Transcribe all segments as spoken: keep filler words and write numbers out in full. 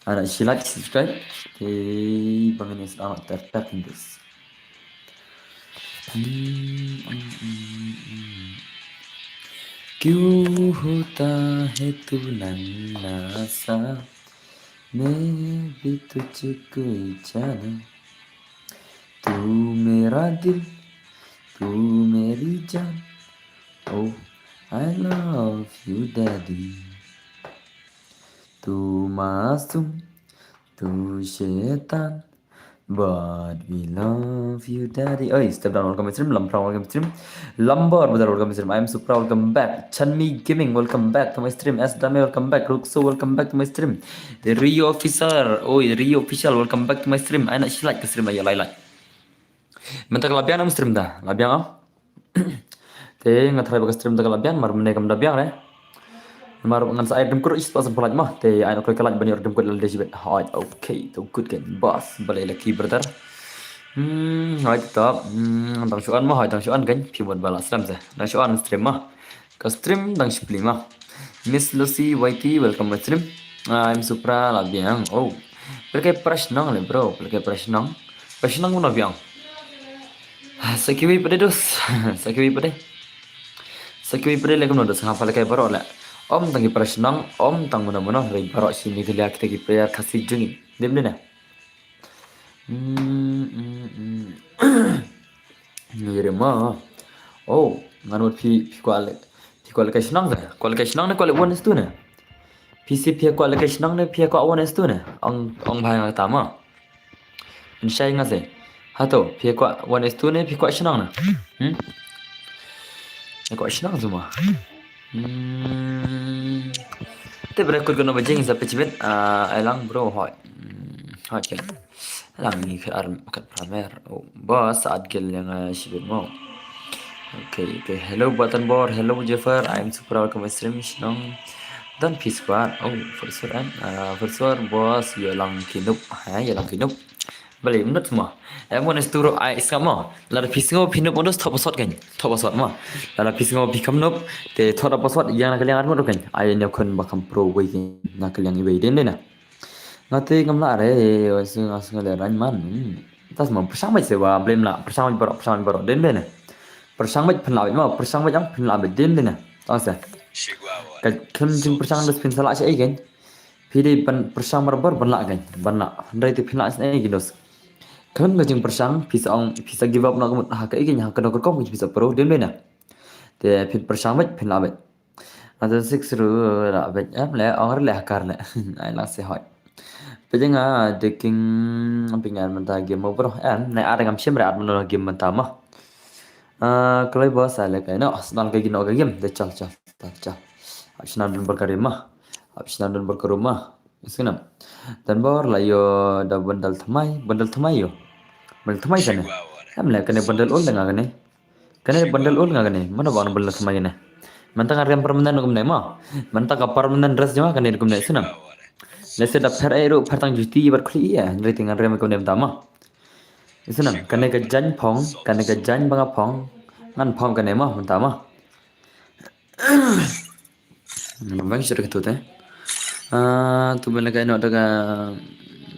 Anak shi like, subscribe. Te ba ngin ïa sdang ter ter hynrei. Hmm, hmm, hmm, hmm. क्यों होता है तू नन्ना सा, मैं भी तुझको ही जाना। तू मेरा दिल, तू मेरी जान। Oh, I love you, daddy. तू मासूम, तू शैतान, but we love you, daddy. Oi, Step Down, welcome stream. Lamphrang, welcome stream. Lambor Badar, welcome stream. I am Supra, welcome back. Chanmi Gaming, welcome back to my stream. S Dame, welcome back. Rukso, welcome back to my stream. The Rio Officer, oi, Rio Official, welcome back to my stream. Ai na shi like ka stream, ai lai lai. Mynta ka la biang na stream da, la biang ah. Te nga tharai ba ka stream da ka la biang, mar mynne kam da biang re. Mar ngan sa ai dim kut is pas pulai ma. Te ai nok ka la ban yor dim kut lal de shibit. Hoi, okay, to good kan boss. Balei lucky brother. Hmm, hoi top. Hmm, dang shuan ma, hoi dang shuan kan. Phi mon ba la stream sa. Dang shuan stream ma. Ka stream dang shipli ma. Miss Lucy Y T, welcome to stream. Ah, I'm Supra la biang. Oh. Pelkai prashnang le bro, pelkai prashnang. Prashnang na biang. Sa kiwi pade dos. Sa kiwi pade. Sa kiwi pade le kumno dos, nga pale kai barok le. Om tang ki prashnang, om tang mano mano, ri barok sini ki liak kita ki prayer kasi jungin. Dim dina. Hmm, hmm, hmm. Ni re ma. Oh, ngan wat phi, phi kwale. Phi kwale kai shnang da. Kwale kai shnang ne kwale one is two ne. Phi si phi kwale kai shnang ne, phi kwale one is two ne. Ong, ong bhai nga ta ma. Nshai nga se. Hato, phi kwale one is two ne, phi kwale shnang ne. Hmm? Kwale shnang zuma. Hmm. Te bra kut kono bajing sa pechibet. Ah, ai lang bro hoi. Hmm, hoi ken. Lang ni khat ar khat pramer. Oh, boss at gel yang, ah, shibit mo. Okay, okay. Hello, Button Board. Hello, Jeffer. I'm Super, welcome stream shnong. Don P Squad. Oh, for sure, em. Ah, for sure, boss. Yo lang kinup. Ha, yo lang kinup. Bale, mnut mo. Em, one is two ro ai iska mo. Lada phi sngew phi nup mo, dos thop sot kan. Thop sot mo. Lada phi sngew phi kam nup, te thop sot yang na ka liang ar mo kan. Ai ne khun ba kam pro wei kan. Na ka liang i wei den den na. Nga te ngam lah re, wa su nga su nga le ran man. Hmm. Tas ma pyrshang bad se wa blem lah, pyrshang bad barok, pyrshang bad barok, den den. Pyrshang bad pynlah bad ma, pyrshang bad ang pynlah bad den den. Tang se. Ka khun jing pyrshang dos phin salah sha ei kan. Phi dei ban pyrshang barabor ban lah kan, ban lah. Hynrei te phin lah sha ei kan dos. Khun ka jing pyrshang, phi sa ong, phi sa give up na ka mut ha ka ei kan, ha ka dok rukom kan phi sa pro, den den. Te phin pyrshang bad, phin lah bad. Ata six ru la bad em le ong le hakar le. Ai lang se hoi. Pejeng a deking pingan mynta game mo bro. Em ne ada ngam shim re at mano game mynta ma. Ah, kloi boss ale kai no. Snal kai gino ka game. De chal chal chal chal. Ap snan dun berkarim ma. Ap snan dun berkarim ma. Sinam. Dan bor la yo da bundle thamai, bundle thamai yo. Bundle thamai kane. Em le kane bundle ul nga kane. Kane bundle ul nga kane. Mano ba bundle thamai kane. Mynta nga rem permanent kumne ma. Mynta ka permanent dress jong nga kane kumne sinam. Lese da pher ai ru pher tang juti bar khli ya. Hynrei te nga rem kumne mynta ma. Sinam kane ka jan phong, kane ka jan banga phong. Ngan phong kane ma mynta ma. Bang sure ka tu te. Ah, tu bela kai no daga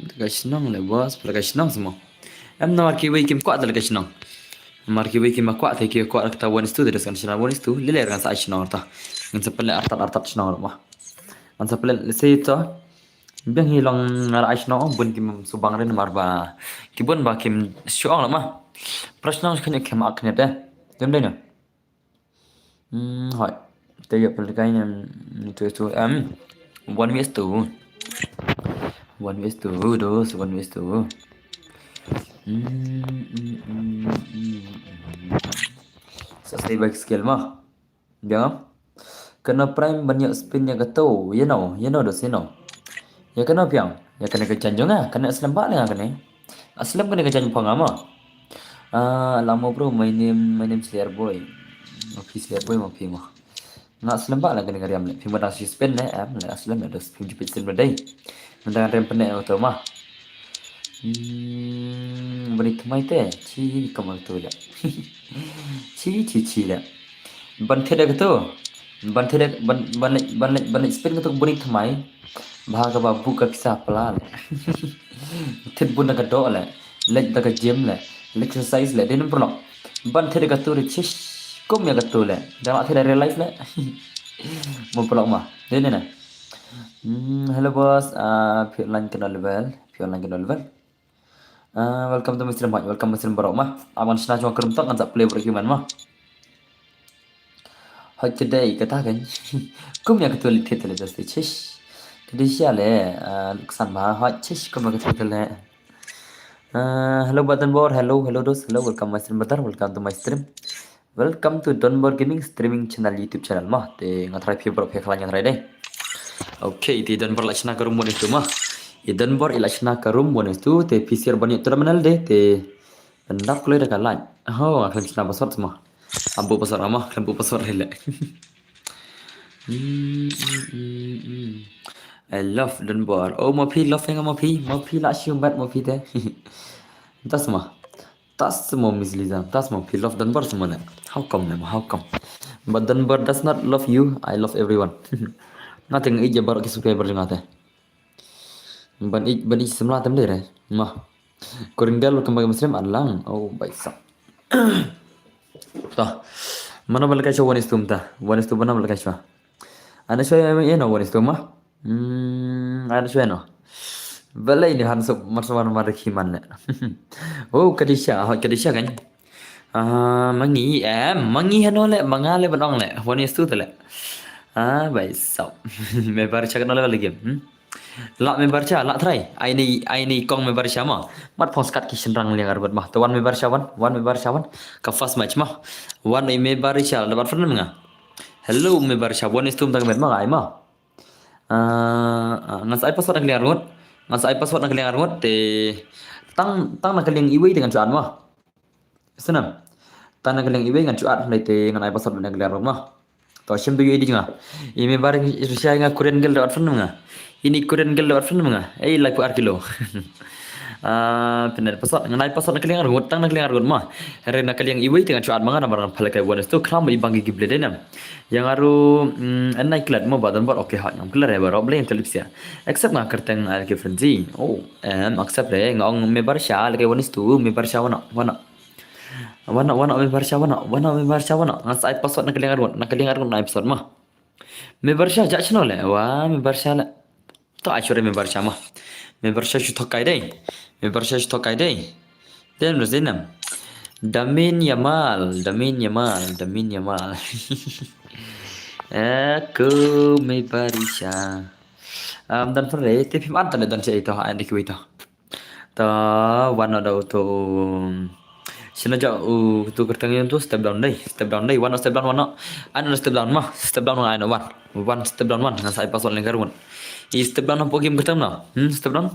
daga shnong le boss, bela kai shnong semua. Em namar kiwei kim kwah daga kai shnong. Namar kiwei kim kwah te ki kwah kata one is two te das kan shnong one is two. Lele kan sa shnong ta. Ngan sa pele artat artat shnong ma. Ngan sa pele se to. Biang hi long ngar ai shnong bun kim subang ren mar ba. Ki bun ba kim shuang la ma. Prashnong kan kim ak ne te. Dem dai na. Hmm, hoi. Te ya pel kai nem tu tu em. One vs two. One vs two, dos, one vs two. Hmm, hmm, hmm, hmm, hmm. Sa stay back skill ma. Biang. Kena prime ban yak spin ya kato. You know, you know dos, you know. Ya kena piang. Ya kena kejan jong ah. Kena slem ba nga kena. Aslem kena kejan pang ama. Ah, lama bro, my name, my name Slayer Boy. Mapi Slayer Boy, mapi ma. Nga slem ba la kena ngariam le. Phi ma dang si spin le, em le aslem le dos phi jupit spin ba dei. Mentang ngariam pene auto ma. Hmm, bani thamai te, chi kamal tu le. Chi chi chi le. Ban thede kato. Ban thede ban ban ban ban spin kato bani thamai. Bha kaba buh ka pisa pla le. Thied bun da ka doh le. Leit da ka gym le. Exercise le. Dei ne em paralok? Ban thied da katu re chish. Kum ïa katu le. Da la thied da real life le. Mo paralok ma. Dei ne na. Hmm, hello boss. Ah, phi online kano level? Phi online kano level? Ah, welcome to my stream, hoi. Welcome my stream baroh ma. Aban shna jong ka rum tok ngan sa play baroh ki man ma. Hoi, ka dei kata kan. Kum ïa katu le thied le just chish. Ka dei sha le, ah, ksan ba, hoi, chish, kum ïa katu le. Ah, hello Badan Bor, hello, hello dos, hello, welcome my stream brother, welcome to my stream. Welcome to Donbor Gaming Streaming Channel YouTube channel ma. Te nga try phi baroh phi khlaiñ nga try dei. Okay, te Donbor la shna ka room one is two ma. I Donbor i la shna ka room one is two, te phi sngewbha ban ïoh terminal dei, te pyndap kloi da ka light. Ho, nga khlem shna password ma. Abu password ma, khlem bu password hi le. Hmm, hmm, hmm, hmm. I love Donbor. Oh, ma phi love nga ma phi, ma phi la shu mat ma phi te. Tas ma. Tas mo Miss Liza, tas mo phi love Donbor mo ne. How come ne mo, how come? But Donbor does not love you, I love everyone. Nga te nga ïeit ïa baroh ki subscriber jong nga te. Ban ïeit, ban ïeit samla tem dei re. Ma. Korean girl, welcome back my stream, at lang. Oh, bai sa. Ta. Mano ba lehkai shuwa one is two mynta. One is two mano ba lehkai shuwa. Ana shuwa ïa, ïa, no one is two ma. Hmm, ada shuwa no. Balei ni han sop mar sop mar mar ki man le. Oh, ka dei sha, ha, ka dei sha kan. Ah, ma ngi, eh, ma ngi hano le, ma nga le ban ong le. One is two te le. Ah, bai sop. Member sha kano level game. Hmm? La member sha, la try. Ai ni, ai ni kong member sha ma. Mat phong skat ki shynrang liang ar bad ma. Te one member sha one, one member sha one. Ka first match ma. One member sha, la bat fan nga. Hello member sha, one is two mynta ka met ma, ai ma. Ah, ah, ngan sa ai password na ka liang arngut. Ngan sa ai password na ka liang arngut te tang, tang na ka liang iwei te ngan shu add ma. Snam. Tang na ka liang iwei ngan shu add, hynrei te ngan ai password na ka liang arngut ma. To shim tu yu edi nga. I member sha nga Korean girl da wat fan nga. Ini Korean girl da wat fan nga. Ei, lai ku ar kilo. Ah, pynai password, ngan ai password na ka liang arngut, tang na ka liang arngut ma. Hynrei na ka liang iwei te ngan shu add ma nga namar ngan pha lehkai one is two, khram i bang ki blade nam. Ïa nga ruh, mm, an nai klet mo ba Donbor, okay, ha, ngam klet re baroh, blei ngam klet sha. Accept nga kyrteng ai ki frenzy. Oh, em, accept re, nga ong member sha, lehkai one is two, member sha wana, wana. Wana, wana, member sha wana, wana, member sha wana. Ngan sa ai password na ka liang arngut, na ka liang arngut na ai password ma. Member sha, ja shano le, wa, member sha le. To ai shuwa re member sha ma. Member sha shu thok kai dei. Member sha shu thok kai dei. Dem lo zinam. Damin Yamal, Damin Yamal, Damin Yamal. Aku member sha. Am, dan pare, te phim anta le dan sha ito, ai dei kiwei to. Ta wan da uto. Shino ja uto kyrteng ïa uto step down dei, step down dei, wan step down, wan. Ai no step down ma, step down ai no wan. Wan step down wan, ngan sa ai password lehkai arngut. I step down hapoh game kyrteng no. Hmm, step down.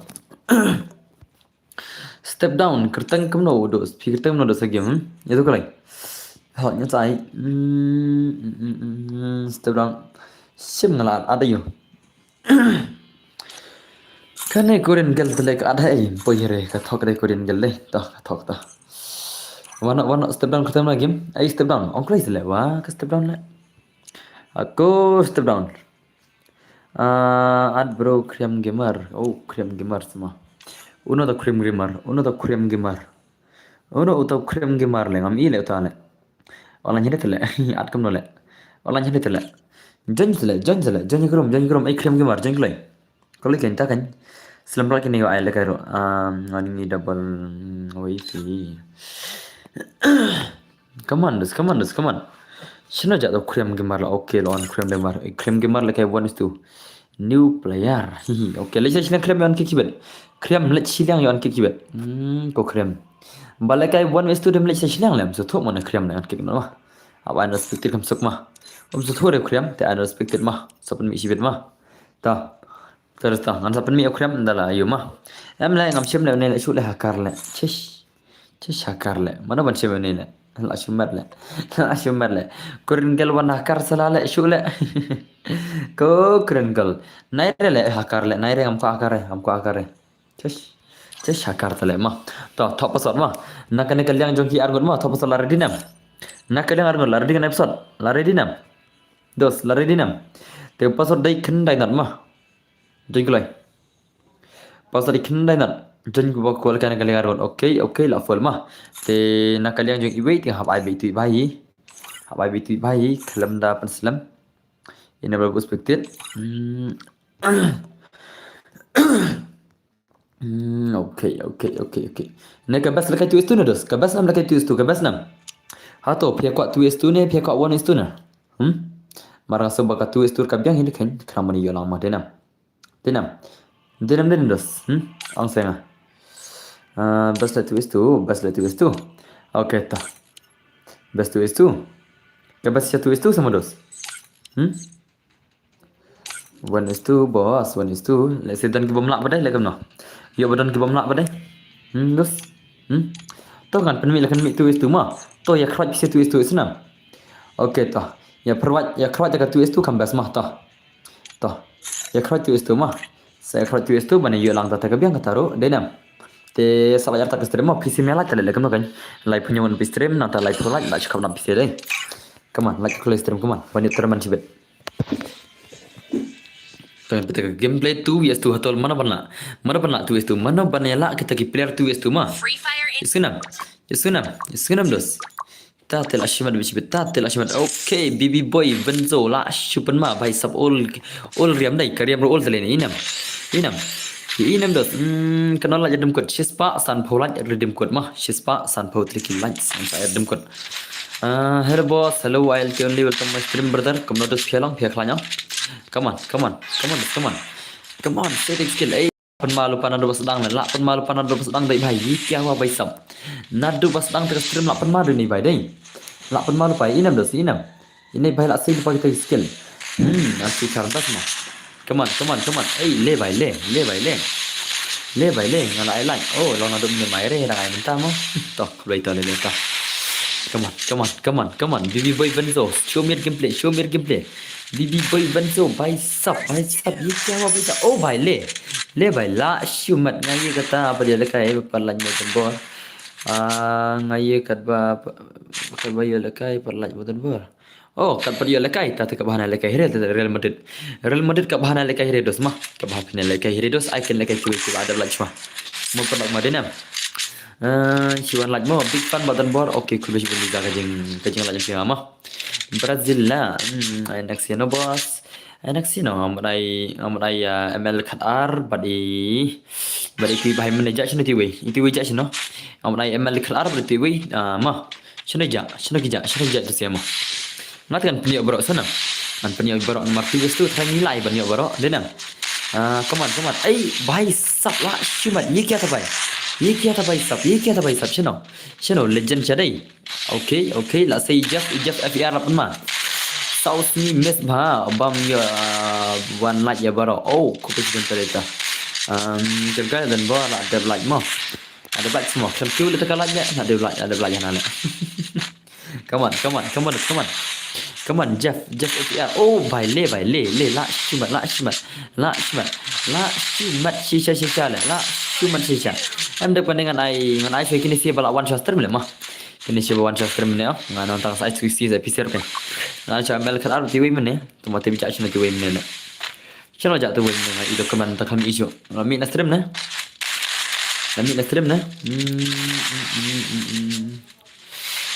Step down, kyrteng kumno do, phi kyrteng kumno do sa game, hmm? Ïa to ka lai. Ho, ngan sa ai. Hmm, hmm, hmm, hmm, step down. Shim nga la add ïa u. Kane Korean girl te le ka add ha ei, poi re, ka thok re Korean girl le. To, ka thok to. Wan no, wan no, step down, kyrteng na game. Ai, step down. Ong kloi te le, wa, ka step down le. Aku step down. Ah, add bro Kriam Gamer. Oh, Kriam Gamer sma. Uno to Kriam Gamer. Uno to Kriam Gamer. Uno uto Kriam Gamer le, ngam i le uta le. Online hynrei te le. Add kumno le. Online hynrei te le. Join te le, join te le. Join ka room, join ka room. Ei Kriam Gamer, join kloi. Kloi kan ta kan. Slem bra kine yo ai lehkai ruh. Um, ani ngi double, mm, wei ti. Come on, dus, come on, dus, come on. Shino ja to Kriam Gamer la, okay, la on Kriam Gamer. Eh, Kriam Gamer lehkai one is two. New player. Hihi. Okay, leit shiliang Kriam, ïa on ki kibet. Kriam, leit shiliang, ïa on ki kibet. Hmm, ko Kriam. Ba lehkai one is two dem leit shiliang lem. So thok mana Kriam ne on ki kibet ma. Ap ai respected kam suk ma. Um so thok re Kriam, te ai respected ma. So pynmih shibit ma. Ta. Terus ta, ngan sa pynmih ïa u Kriam da la ïa u ma. Em le ngam shim le une le shu le hakar le. Chish. Chish hakar le. Mano ban shim une le. La shu mat le. La shu mat le. Korean girl wan hakar sala le shu le. Ko Korean girl. Nai re le hakar le. Nai re ngam ko hakar re. Ngam ko hakar re. Chish. Chish hakar ta le ma. To, thok password ma. Na kane ka liang jong ki arngut ma. Thok password la ready nam. Na ka liang arngut la ready nam password. La ready nam. Dos, la ready nam. Te password dei khyndai not ma. Jeng kulai. Pasal i khyndai nat. Jeng ba kwal kan ka lengar wan. Okay, okay, la full ma. Te na ka liang jong i wei te hap ai beit tu i bai. Hap ai beit tu i bai. Khlem da pan slem. Ina ba expected. Hmm. Hmm, okay, okay, okay, okay. Ne ka best la kai two is two ne dos. Ka best nam la kai two is two, ka best nam. Hato phi kwah two is two ne, phi kwah one is two ne. Hmm? Marang sa ba ka two is two ka biang hi ne khen, kena mani yolang ma denam. Denam. Denam den dos. Hmm? Ang senga. Ah, best la two is two, best la two is two. Okay, ta. Best two is two. Ka best ya two is two sama dos. Hmm? One is two, boss, one is two. Let's say don ki bom lak badai, lek no. Yo ba don ki bom lak badai. Hmm, dos. Hmm? To kan pen mi lakan mi two is two ma. To ya khraj pisa two is two is nam. Okay to. Ya khraj, ya khraj ka two is two kam best ma to. To. Ya khraj two is two ma. Sa ya khraj two is two bane yo lang ta ka biang ka taru. Denam. Te sa la ya ta ka stream ma pisa me like ta lek no kan. Like punya one pisa stream na ta like pho like la chukap na pisa dei. Come on, like kule stream, come on. Bane terman chibet. Tang kita ka gameplay two vs two hatol mana bana. Mana bana two vs two. Mana bana la kita ki player two vs two ma. Isunam. Isunam. Isunam dos. Ta tel ashimat bichi ta tel ashimat. Okay, B B boy Benzo la shupan ma bai sap ol ol riam dai ka riam ol tele ni inam. Inam. Inam dos. Hmm, kenal la jadum kot. Shispa san pho la jadum kot ma. Shispa san pho triki la san jadum kot. Ah, hello boss, hello I L T only, welcome my stream brother. Kumno dos phi long, phi khlaiñ. Come on, come on, come on, come on. Come on, setting skill. Ei, pen malu pana dos dang la, pen malu pana dos dang dai bhai. Ye kya hua bhai sab? Na dos dang te stream la pen malu ni bhai dai. La pen malu pai inam dos inam. Ini bhai la sing pa kita skill. Hmm, nanti chardas ma. Come on, come on, come on. Ei, le bai le, le bai le. Le bai le, nga la ai like. Oh, long na dum ne mai re, dang ai mynta mo. To, kulai to le le to. Come on, come on, come on, come on. B B boy Benzo, show me your gameplay, show me your gameplay. B B boy Benzo, bhai sab, bhai sab, ye kya hua bhai sab? Oh, bhai le. Le bhai la, shumat nga ye kata, apa dia lekai, pat laj mo tembor. Ah, nga ye kat ba, kat ba ye lekai, pat laj mo tembor. Oh, kat pat ïoh lekai, ta te ka bhana lekai hire, ta Real Madrid. Real Madrid ka bhana lekai hire dos ma, ka bhana lekai hire dos, ai ken lekai kiwi kiwi ada lach ma. Mo pernah ma denam. Eh, siwan lach mo, big fan button bor. Okay, cool besi benda ka jing, ka jing lach ma. Brazil la, hmm, ai next year no boss. Ai next year no, amat ai, amat ai, uh, M L khat ar, bad i, bad i kiwi bahai manager sino tiwi, i tiwi ja sino. Amat ai M L khat ar, bad i tiwi, uh, ma. Shano ja, shano ki ja, shano ki ja tu siapa? Ngat kan pynïoh baroh sana. Kan pynïoh baroh nomor tiga tu tang nilai pynïoh baroh. Denam. Ah, come on, come on. Ei, bhai sab la shumat. Ye kya tha bhai? Ye kya tha bhai sab? Ye kya tha bhai sab? Shano? Shano legend sha dei. Okay, okay. La sei Jeff, Jeff F E R la pynma. Saus ni mes bha bam ya, ah, wan lach ya baroh. Oh, ko pesidan tereta. Um, jaga dan ba la dep lach mo. Ada bad semua. Kem tu le tekan lagi. Ada bad, ada bad yang nak. Come on, come on, come on, come on. Come on, Jeff, Jeff F R. Oh, bhai le, bhai le, le, la shumat, la shumat, la shumat, la shumat shisha shisha le, la shumat shisha. Em dep kan dengan ai, ngan ai so kini si bala one shot stream le mah. Kini si bala one shot stream ne, oh. Ngan nang tang sa ai so si sa pisir ke. Ngan sa mel khat ar tiwi mene, tu mate bicha sina tiwi mene. Channel ja tu win na i document ta kham isu. Ngam mi na stream na. Ngam mi na stream na. Hmm, hmm, hmm, hmm, hmm.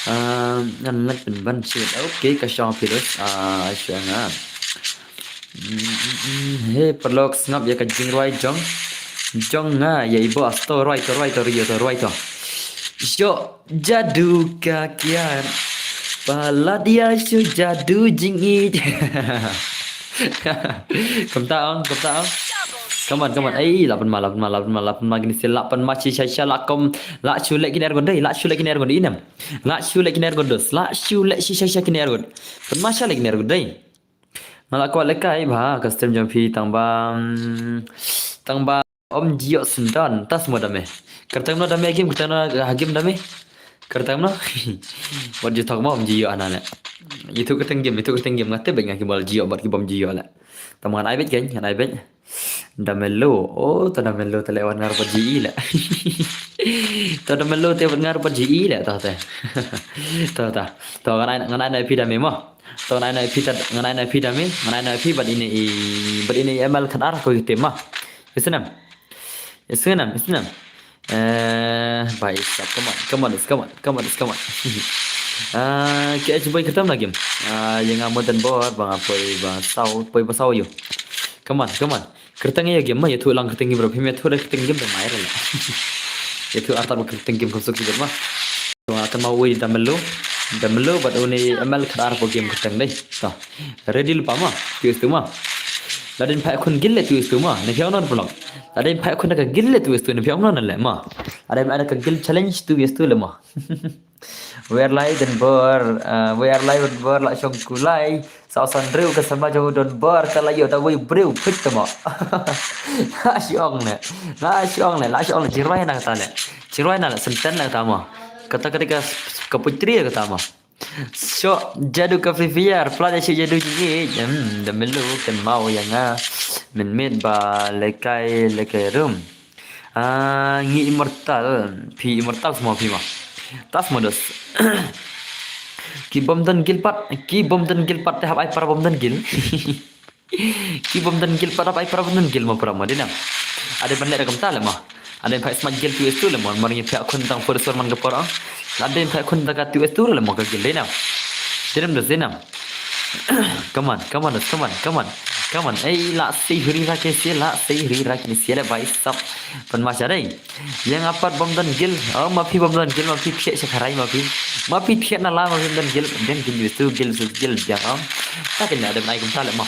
Ah, ngan lak pynban shit. Okay, ka shong phi dos. Ah, shong ah. Hmm, hmm, hmm. He paralok sngap ïa ka jingrwai jong. Jong nga ïa i boss to rwai to rwai to rio to rwai to. Sho jadu ka kian. Palat ïa shu jadu jingïeit. Kumta ong, kumta ong. Come on, come on. Ei, la pynma, la pynma, la pynma, la pynma kini si la pynma shisha shisha la kom. La shu leh kini ergon dei, la shu leh kini ergon dei inem. La shu leh kini ergon dos, la shu leh shisha shisha kini ergon. Pynma sha leh kini ergon dei. Nga la kwah lekai bha ka stream jong phi tang ba, mm, tang ba. Om jio sendon tas mo dame. Kerteng no dame game, kerteng no ha game dame. Kerteng no. Wat ju thok mo om jio ana le. Itu kerteng game, itu kerteng game ngate bet nga ki bol jio bat ki bom jio le. Tam ngan ai bet kan, ngan ai bet. Dame lo. Oh, ta dame lo ta le wan ngar pat ji le. Ta dame lo te wan ngar pat ji le ta te. Ta ta. Ta ngan ai, ngan ai na pi dame mo. To ngan ai na phi tad, ngan ai na phi dami, ngan ai na phi bad ine i, bad ine i M L khatar ko itim ma. Isnam. Isnam, isnam. Eh, bai sap, come on, come on, come on, come on, come on. Ah, ki ej bai kyrtam na game. Ah, ïa nga mo don bor, ba nga poi ba saw, poi ba saw ïo. Come on, come on. Kyrteng ïa game ma, ïathuh lang kyrteng game bro, phim ïathuh da kyrteng game da mai ra la. Ïathuh artat ba kyrteng game kham suk sibet ma. Nga kynmaw ui da melu, da melu bad une M L khatar ba game kyrteng dei. To. Ready lypa ma, tu istu ma. Lada in phai khun gil le tu istu ma, ne phi ong non pulong. Lada in phai khun da ka gil le tu istu, ne phi ong non le ma. Lada in phai da ka gil challenge tu istu le ma. Wer lai don bor, ah, wer lai don bor la shong kulai. Saw san riew ka sama jong u don bor ka la ïoh da wei briew pit tama. La shong ne, la shong ne, la shong ne. Jirwai na kata le, jirwai na le senten na kata ma. Kata kata ka, ka putri kata ma. Sho jadu ka Free Fire, pla da sho jadu jingit. Hmm, da melu kynmaw ïa nga. Min mit ba lekai, lekai rum. Ah, ngi immortal. Phi immortal semua phi ma. Tas modus. Ki bom don gil pat, ki bom don gil pat te hap ai para bom don gil. Ki bom don gil pat hap ai para bom don gil ma para ma dinam. Ada ban leh da kumta le ma. Ada phai smat gil tu istu le ma. Mar ngi phai khun tang for sur man ka por. Ada phai khun tang ka tu istu le ma ka gil dinam. Dinam da dinam. Come on, come on, come on, come on, come on. Ei, la sei huri ra ke sie, la sei huri ra ke sie le bai sap. Pynma sha dei. Ïa nga pat bom don gil. Oh, ma phi bom don gil, ma phi thiah sha kharai, ma phi. Ma phi thiah na la, ma phi don gil. Don gil tu gil su gil biang am. Ta kane da nai kumta le ma.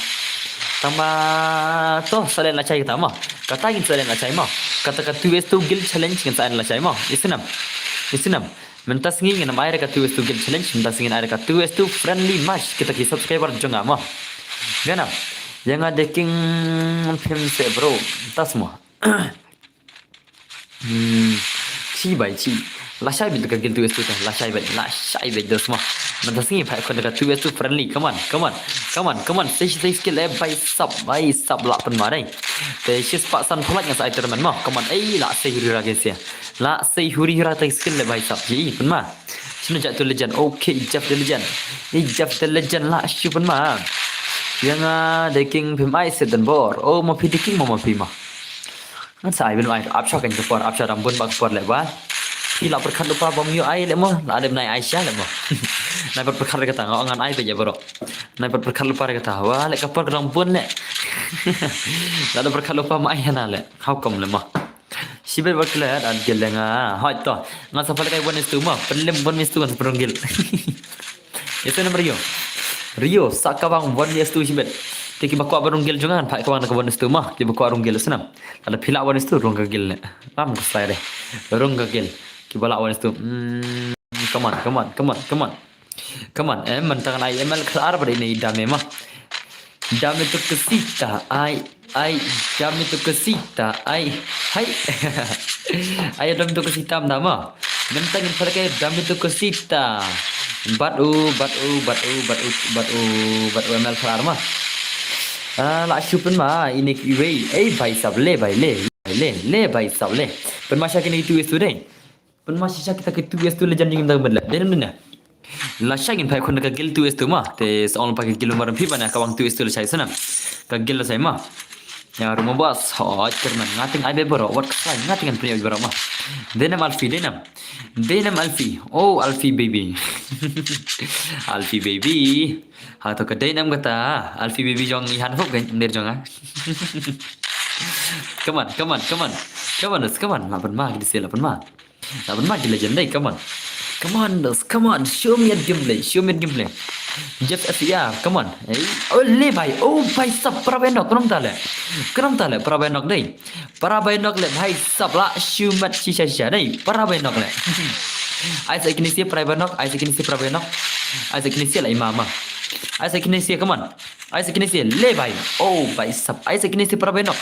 Tang ma to sa len la chai kata ma. Kata ngin sa len la chai ma. Kata ka tu istu gil challenge ngin sa len la chai ma. Isnam. Isnam. Mynta sngi ngin ai da ka tu istu gil challenge, mynta sngi ngin ai da ka tu istu friendly match kita ki subscriber jong nga ma. Ganam. Ïa nga de king phim se bro. Tas mo. Hmm. Chi bai chi. La shai bit ka gil tu istu ta. La shai bit. La shai bit dos ma. Mynta sngi phai khun da ka tu istu friendly. Come on. Come on. Come on. Come on. Sei sei skill eh bai sap. Bai sap la pynma dei. Te shis pa san phalak nga sa ai tournament ma. Come on. Ei la sei huri ra ke sia. La sei huri hura ta skill le bai sap ji pynma. Shinu jat tu legend. Okay, Jeff the legend. Ni Jeff the legend la shu pynma. Ïa nga the king phim ai se don bor. Oh, ma phi the king ma ma phi ma. Ngan sa ai bin ai ap sha kan ka por, ap sha dam bun ba ka por le ba. Phi la pyrkhat lypa bom ïoh ai le mo. La dem nai ai sha le mo. Nai pat pyrkhat ka ta nga ngan ai ba ja bro. Nai pat pyrkhat lypa ka ta wa le ka por ka dam bun le. La da pyrkhat lypa ma ai hana le. How come le mo. Shibet wat klet at gel nga. Hoi to. Nga sa pale kai one is two ma. Pelim one is two kan sa perung gel. Ito number yo. Rio sa kabang one is two shibet. Te ki ba kwah ba rung gel jong nga, phai kabang na ka one is two ma. Ki ba kwah rung gel snam. Lada phi lah one is two rung ka gel ne. Lam ka slide. Rung ka gel. Ki ba lah one is two. Hmm, come on, come on, come on, come on. Come on, eh, mynta ngan ai M L khatar bad ine i dame ma. Dame tu ka sita, ai, ai, dame tu ka sita, ai, hai. Ai, dame tu ka sita mynta ma. Mynta ngin pale kai dame tu ka sita. Bat u, bat u, bat u, bat u, bat u, bat u M L khatar ma. Ah, la shu pynma, ine ki wei. Ei, bhai sab le, bhai le, le, le, bhai sab le. Pynma sha kine ki tu is tu dei. Pynma shisha kita ki tu is tu le jan jingim da ka bynta. Dei nam dei na. La shai ngin phai khun ka gil tu is tu ma. Te sa ong pa ka gil mar phi ba na ka wang tu is tu la shai sana. Ka gil la shai ma. Ya ruma bas. Hot kerman ngating ai be baro. Wat ka shai ngating an pynïa baro ma. Dei nam Alfi dei nam. Dei nam Alfi. Oh Alfi baby. Alfi baby. Ha to ka dei nam kata. Alfi baby jong i han hop kan ndir jong ah. Come on, come on, come on. Come on, come on. La pynma ki dei la pynma. Laban ma ki legend dei, come on. Come on, dos, come on. Show me your gameplay, show me your gameplay. Jeff F E R, come on. Hey. Oh, le bhai. Oh, bhai sab, para bhai nok, kram tale. Kram tale, para bhai nok dei. Para bhai nok le, bhai sab la, show mat shisha shisha dei. Para bhai nok le. Ai sa kini si para bhai nok, ai sa kini si para bhai nok. Ai sa kini si la imama. Ai sa kini si, come on. Ai sa kini si, le bhai. Oh, bhai sab. Ai sa kini si para bhai nok.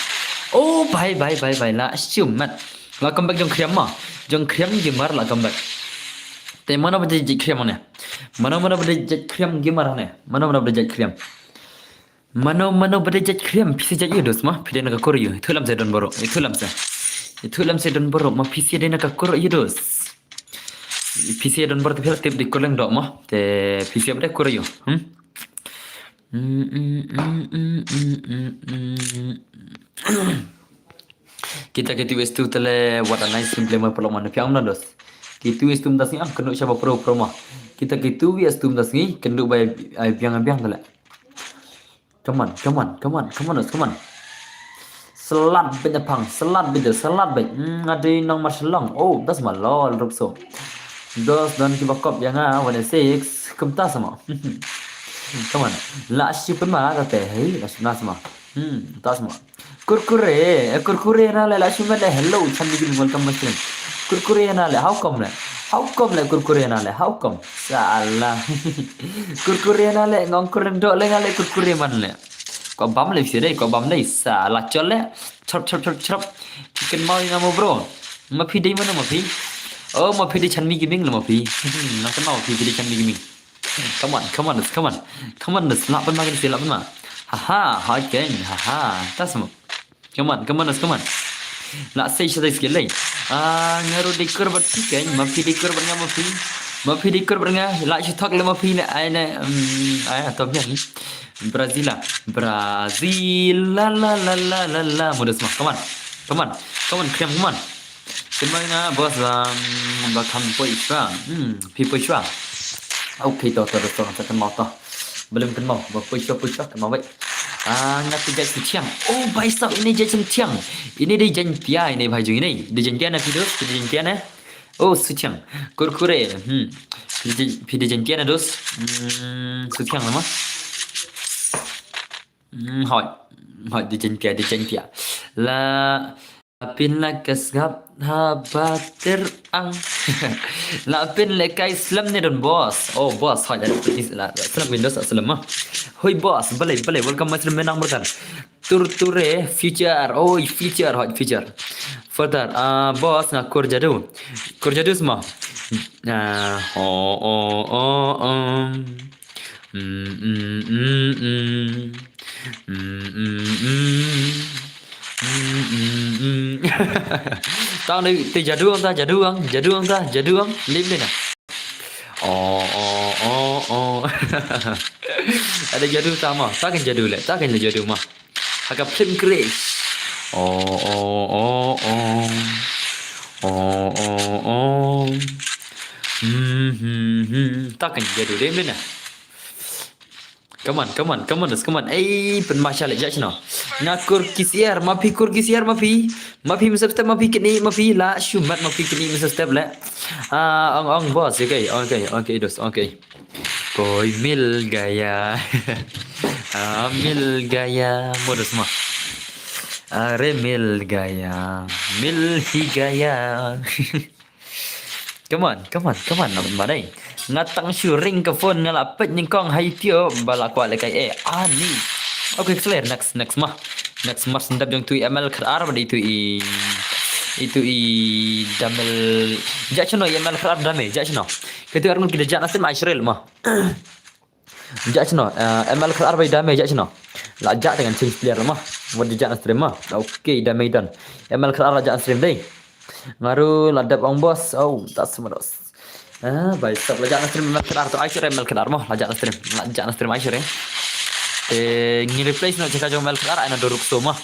Oh, bhai, bhai, bhai, bhai la, show mat. La comeback jong Kriam ma. Jong Kriam gamer la comeback. Te mano ba dei jait Kriam ne? Mano mano ba dei jait Kriam gamer ne? Mano mano ba dei jait Kriam? Mano mano ba dei jait Kriam? Phi sa jait ïa dos ma. Phi dei na ka kur ïa. Ithulam se don boro. Ithulam se. Ithulam se don boro ma phi sa dei na ka kur ïa dos. Phi sa don boro te phi la tip di koleng dok ma. Te phi sa ba dei kur ïa. Hmm? Kita ki two S two tale, what a nice gameplay, ma paralok man, phi ong na dos. Ki two S two mynta sngi, ah, kynduh shaba pro pro ma. Kita ki two S two mynta sngi, kynduh ba ai biang biang tale. Come on, come on, come on, come on, come on. Slat beit na pang, slat beit, slat beit. Hmm, nga dei nong Marshallong. Oh, das ma lol rup so. Dos don kiba kop ïa nga, one six. Kumta sama. Come on. La shi pynma ta te, hei, la shi na sama. Hmm, ta sama. Kurkure, eh, kurkure na le, la shi met le, hello, Chanmi Gaming, welcome my stream. Kurkure na le, how come le? How come le, kurkure na le, how come? Sala. Kurkure na le, ngong kurem dok le, nga le kurkure man le. Ko bam le, sire, ko bam le, sala, chol le. Chop, chop, chop, chop. Chicken mau ina mo, bro. Ma phi dei mano ma phi? Oh, ma phi dei Chanmi Gaming le ma phi? Hmm, na kenal phi dei Chanmi Gaming. Come on, come on, come on. Come on, lah pynma kan sila pynma. Haha, ha keng, haha. Tas mo. Come on, come on, come on. Lah sei shatai sikit lei. Ah, nga ruh dei kur bad phi keng, ma phi dei kur bad nga ma phi. Ma phi dei kur bad nga, lah shu thok le ma phi le ai ne, um, ai atom yang. Brazil la. Brazil la la la la la la. Mudah semua. Come on. Come on. Come on, Kriam, come on. Kynmaw nga boss ba, ba kham poi shwa. Hmm, phi poi shwa. Okay, to, to, to, to, to, kynmaw to. Ba lem kynmaw, ba poi shwa, poi shwa, kynmaw wei. Ah, nga te jait Suchiang. Oh, bai sap, ine jait Suchiang. Ine dei Jaintia, ine bhai jong ine. Dei Jaintia na phi dos, dei Jaintia na. Oh, Suchiang. Kurkure. Hmm. Phi dei, phi dei Jaintia na dos. Hmm, Suchiang nama. Hmm, hoi. Hoi, dei Jaintia, dei Jaintia. La pyn la ka sngap ha bater ang. La pyn le kai slem ne don boss. Oh, boss, hoi, la, la, slem Windows, slem ma. Hoi, boss, balei, balei, welcome, my friend, Menang Berkan. Tur ture, future, oh, future, hoi, future. Further, ah, boss, nga kur jadu. Kur jadu semua. Ah, oh, oh, oh, oh. Mm, mm, mm, mm. Mm, mm, mm. Mm, mm, mm. Tang dei, te jadu ang ta, jadu ang, jadu ang ta, jadu ang, lim dei na. Oh, oh, oh, oh. Ada jadu ta ma, ta kan jadu le, ta kan le jadu ma. Ha ka film crash. Oh, oh, oh, oh. Oh, oh, oh. Hmm, hmm, hmm. Ta kan jadu, lim dei na. Come on, come on, come on, come on. Ei, pynma sha le, judge no. Nga kur kisiar, ma phi kur kisiar, ma phi. Ma phi, ma subscribe, ma phi kini, ma phi la, shumat, ma phi kini, ma subscribe le. Ah, ong, ong, boss, okay, okay, okay, dos, okay. Koi mil gaya. Ah, mil gaya, mudah semua. Are mil gaya, mil hi gaya. Come on, come on, come on, namar ma dei. Nga tang shu ring ka phone nga la peit nyngkong ha YouTube ba la kwah le kai eh. Ani. Okay, clear, next, next ma. Next ma sendap jong tu i M L khat ar bad itu i, itu i Damel. Jak chno i M L khat ar Dame, jak chno. Katu arngut kita jak nasim Israel ma. Jak chno, eh, M L khat ar bai Dame jak chno. La jak dengan change player ma. Wat jak na stream ma. Okay, Dame don. M L khat ar la jak na stream dei. Ngaru la dep ong boss. Oh, tas ma dos. Ah, bai sap la jak na stream M L khat ar to ai sure M L khat ar ma. La jak na stream. La jak na stream ai sure. Eh, ngi replace no cheka jong M L khat ar ai na do Ruxo ma.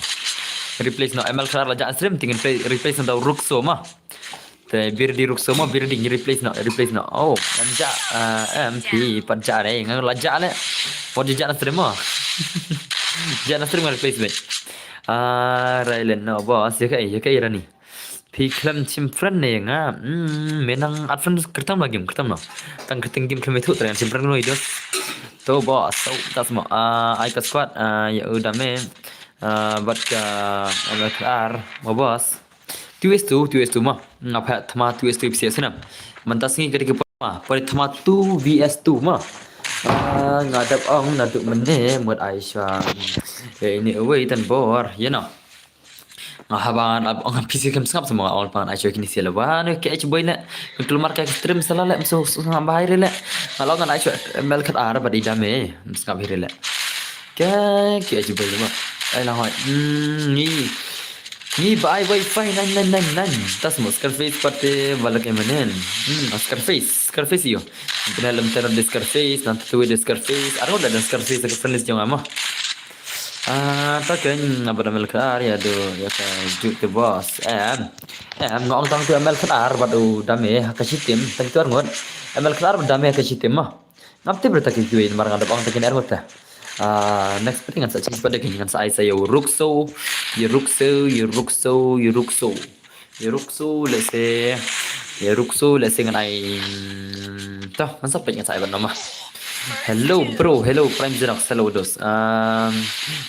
Replace no M L khat ar la jak na stream, tingin play replace no do Ruxo ma. Te Birdi Ruxo ma, Birdi ngi replace no, replace no. Oh, em ja, eh, em phi pat ja re, ngan la ja le. Wat ja na stream ma. Ja na stream ngan replace me. Ah, Railen no, boss, ya kai, ya kai Rani. Phi khlem chim friend ne nga. Hmm, menang add friend kyrtam la game, kyrtam no. Tang kyrteng game khlem itu, tang chim friend no idos. To boss, to tas ma. Ah, ai ka squad, ah, ya udah me. Ah, bat ka, ah, ar, ma boss. Two S two, two S two ma. Nga pha thma two S two psi sna. Mynta sngi ka dei ki poi ma. Poi thma two V S two ma. Ah, nga dap ong na duk mene mut ai shwa. Eh, ini away tan bor, you know. Nga haba nga dap ong psi kam sngap sama ol pan ai shwa kini sila. Wa no ke ach boy ne. Ketul mar ka stream sala le mso sngap bahai re le. Nga long ngan ai shwa M L khat ar bad idam eh. Sngap hi re le. Ke ke ach boy ma. Ai la hoi. Hmm, ni. Ngi ba ai wifi nine nine nine nine. Tas mo Scarface party bala ke menen. Hmm, Scarface, Scarface yo. Bina lem teror de Scarface, nanti tu de Scarface. Arngut la de Scarface ke friend list jong ama. Ah, ta ke ni na bada mel kar ya do ya ka juk te boss. Em. Em ngong tang tu mel kar bad u dame ha ka shitim. Tang tu arngut. Mel kar bad dame ha ka shitim ma. Ngam tip re ta ki kiwi mar ngan da bang ta kin er ngut ta. Ah, next pati ngan sa change pada kin ngan sa ai sa yo rukso, yo rukso, yo rukso, yo rukso. Yo rukso, let's say, yo rukso, let's say ngan ai, mm, ta ngan sa pet ngan sa ai ban nama. Hello bro, hello Prime Xerox, hello dos. Um,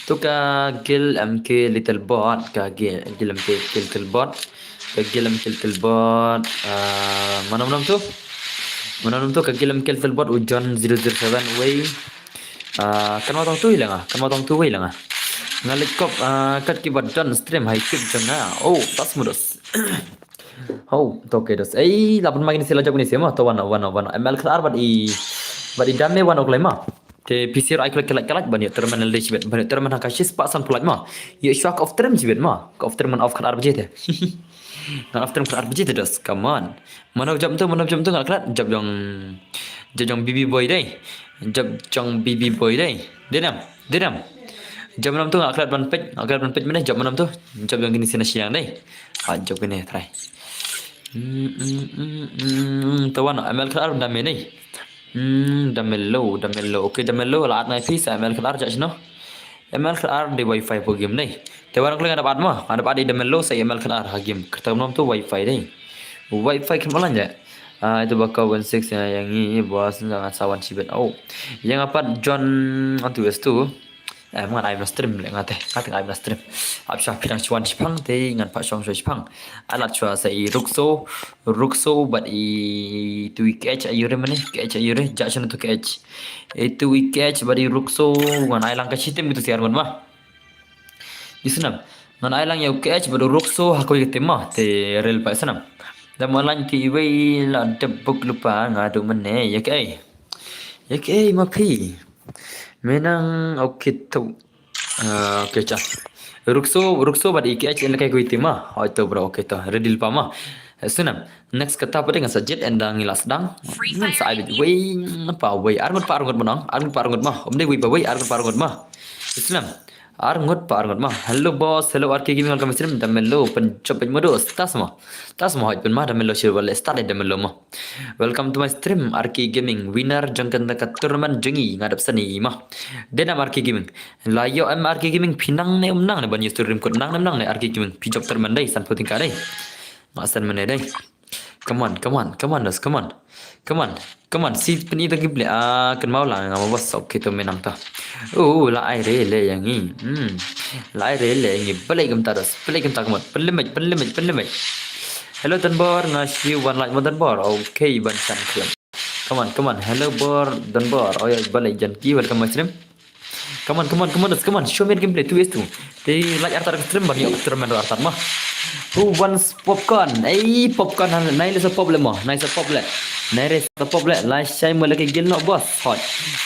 tu ka Gil M K Little Bot, ka Gil, Gil M K Little Bot, ka Gil M K Little Bot. Uh, mana mana tu? Mana mana tu ka Gil M K Little Bot u John zero zero seven wei. Ah, kan ma tong tu hi langa, kan ma tong tu wei langa. Nga leit kop, ah, kat ki ba don stream hai tip jong nga. Oh, tas mudos. Oh, to ke dos. Ei, lapan ma kini sila jop ni sima, to wana, wana, wana. M L klar bad i, bad i dame wana klai ma. Te P C R ai klai klai klai ban yo terminal de chibet, ban yo terminal ka shis pa san pulat ma. Yo shwa ka off term chibet ma. Ka off term man off kan ar baje te. Kan off term kan ar baje te dos. Come on. Mano jop tu, mano jop tu ngat klat. Jop jong, jop jong B B boy dei. Jop jong B B boy dei. Denam, denam. Jop manam tu ngat klat ban pet, ngat klat ban pet mana jop manam tu. Jop jong kini sina siang dei. Ah, jop kini try. Hmm, hmm, hmm, hmm, hmm. Tawan M L klar dame dei. Hmm, dame low, dame low. Okay, dame low la at ngai phi sa M L klar judge no. M L klar de wifi po game dei. Te warang kling ada at ma, ada at de dame low sa M L klar ha game. Kerta nom tu wifi dei. Wifi kan malan je. Ah, itu baka one six ya yang ni bos sangat sawan sibet. Oh. Yang apa John antu es tu. Eh, ngan ai na stream le ngate, ngate ai na stream. Ap sha pidang chuan chipang te ngan pa shong shwa chipang. Alat shwa sa i rukso, rukso bad i tu i kech ayure mane, kech ayure, ja shana tu kech. I tu i kech bad i rukso, ngan ai lang ka chitim gitu siar ngan ma. Isnam, ngan ai lang ya kech bad rukso hako i tim ma, te rel pa isnam. Da ma lang ti iwei la debuk lupa ngadu mane, ya ke ai. Ya ke ai ma phi. Menang okay tu. Ah, okay cha. Rukso, rukso bad i kech en kai kui tim ma. Hoi to bro, okay to. Ready pa ma. Sunam. Next kata pa ding sa jet en dang ilas dang. Ngan sa ai bit wei pa wei. Arngut pa arngut menang. Arngut pa arngut ma. Om dei wei pa wei. Arngut pa arngut ma. Sunam. Arngut pa arngut ma. Hello boss. Hello R K Gaming, welcome stream. Damelo pen chop pen modo. Tas ma. Tas ma hoi pen ma. Damelo shirwale. Start damelo ma. Welcome to my stream, R K Gaming, winner jong kane ka tournament jong ngi nga dap sani ma. Denam R K Gaming. La yo em R K Gaming phi nang ne um nang ne ban yu stream kut nang ne nang ne R K Gaming phi jop tournament dei san puting ka dei. Ma san mane dei. Come on, come on, come on, dos, come on. Come on, come on, si peni ta gible. Ah, kan mau la nga ma bos ok to menang ta. Oh, la ai re le yang ngi. Hmm. La ai re le yang ngi. Balai gam ta dos. Balai gam ta kemot. Pelemej, pelemej, pelemej. Hello Tanbor, nga shi wan like mo Tanbor. Okay, ban chan khlem. Come on, come on. Hello Bor, Tanbor. Oh ya, balai jan ki, welcome my stream. Come on, come on, come on, come on. Show me gameplay two is two. Te like artar stream ban yo stream artar ma. Who wants popcorn? Ei, popcorn han nai le sa pop le mo. Nai sa pop le. Nai re sa pop le. La shai mo le ke gil no boss. Hot.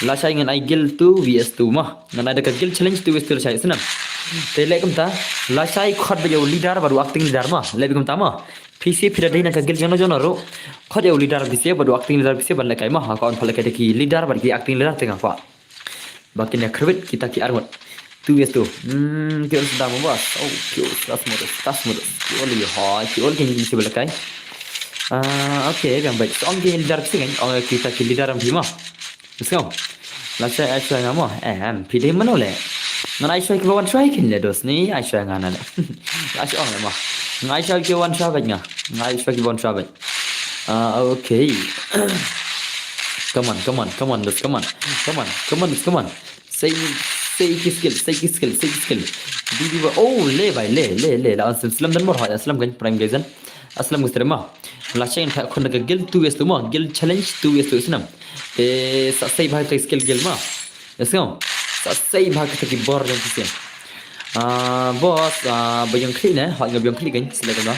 La shai ngan ai gil two V S two ma. Ngan ai da ka gil challenge two is two la shai snam. Te le kumta. La shai khot ba yo leader ba du acting leader ma. Le kumta ma. P C phi da dei na ka gil jono jono ro. Khot yo leader P C ba du acting leader P C ban le kai ma. Ha ka on pha le kai da ki leader ba ki acting leader te nga pa. Ba kin ïa khyrwit kita ki arngut. Two is two. Hmm, ki ol sdang mo bas. Oh, ki ol tas mo tas, tas mo tas. Ki ol ïa ha, ki ol kin kin sibel kai. Ah, okay, biang baik. So, ong ki leader phi kan? Ong kita ki leader am phi ma. Let's go. La shai ai shai nga mo. Eh, am, phi dei mano le. Ngan ai shai ki ba wan shai kin le dos ni, ai shai nga na le. La shai ong le mo. Ngan ai shai ki ba wan shai bad nga. Ngan ai shai ki ba wan shai bad. Ah, okay. Come on, come on, come on, dos, come on. Come on, come on, dos, come on. Sei, sei ki skill, sei ki skill, sei ki skill. Di di ba, oh, le bai, le, le, le. La aslam slam dan mor ha, aslam kan prime gazen. Aslam gustre ma. La chain ka khun ka gil two is two ma, gil challenge two is two snam. Te sa sei ba ka skill gil ma. Let's go. Sa sei ba ka ki bor dan kise. Ah, boss, ah, ba yang klik ne, ha nga biang klik kan, select na.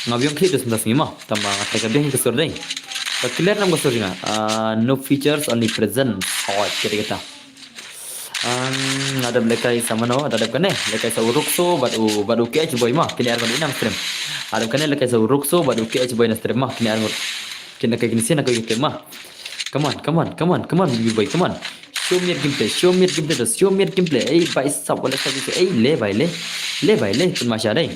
Nga biang klik dus ndas ma. Tama ta ka biang ka sur dei. Ka clear nam ka sur nga. Ah, no features, only presence. Oh, kira kata. Ang, nga dep lehkai sa mano, nga dep kane, lehkai sa u Rukso bad u, bad u K H Boy ma, kine ar ngut i nam stream. Nga dep kane lehkai sa u Rukso bad u K H Boy na stream ma, kine ar ngut. Kine kai kine sien kai kine ma. Come on, come on, come on, come on, baby boy, come on. Show me your gameplay, show me your gameplay, show me your gameplay. Ei, bhai sab, wala sab, ei, le bhai le. Le bhai le, pynmasha dei.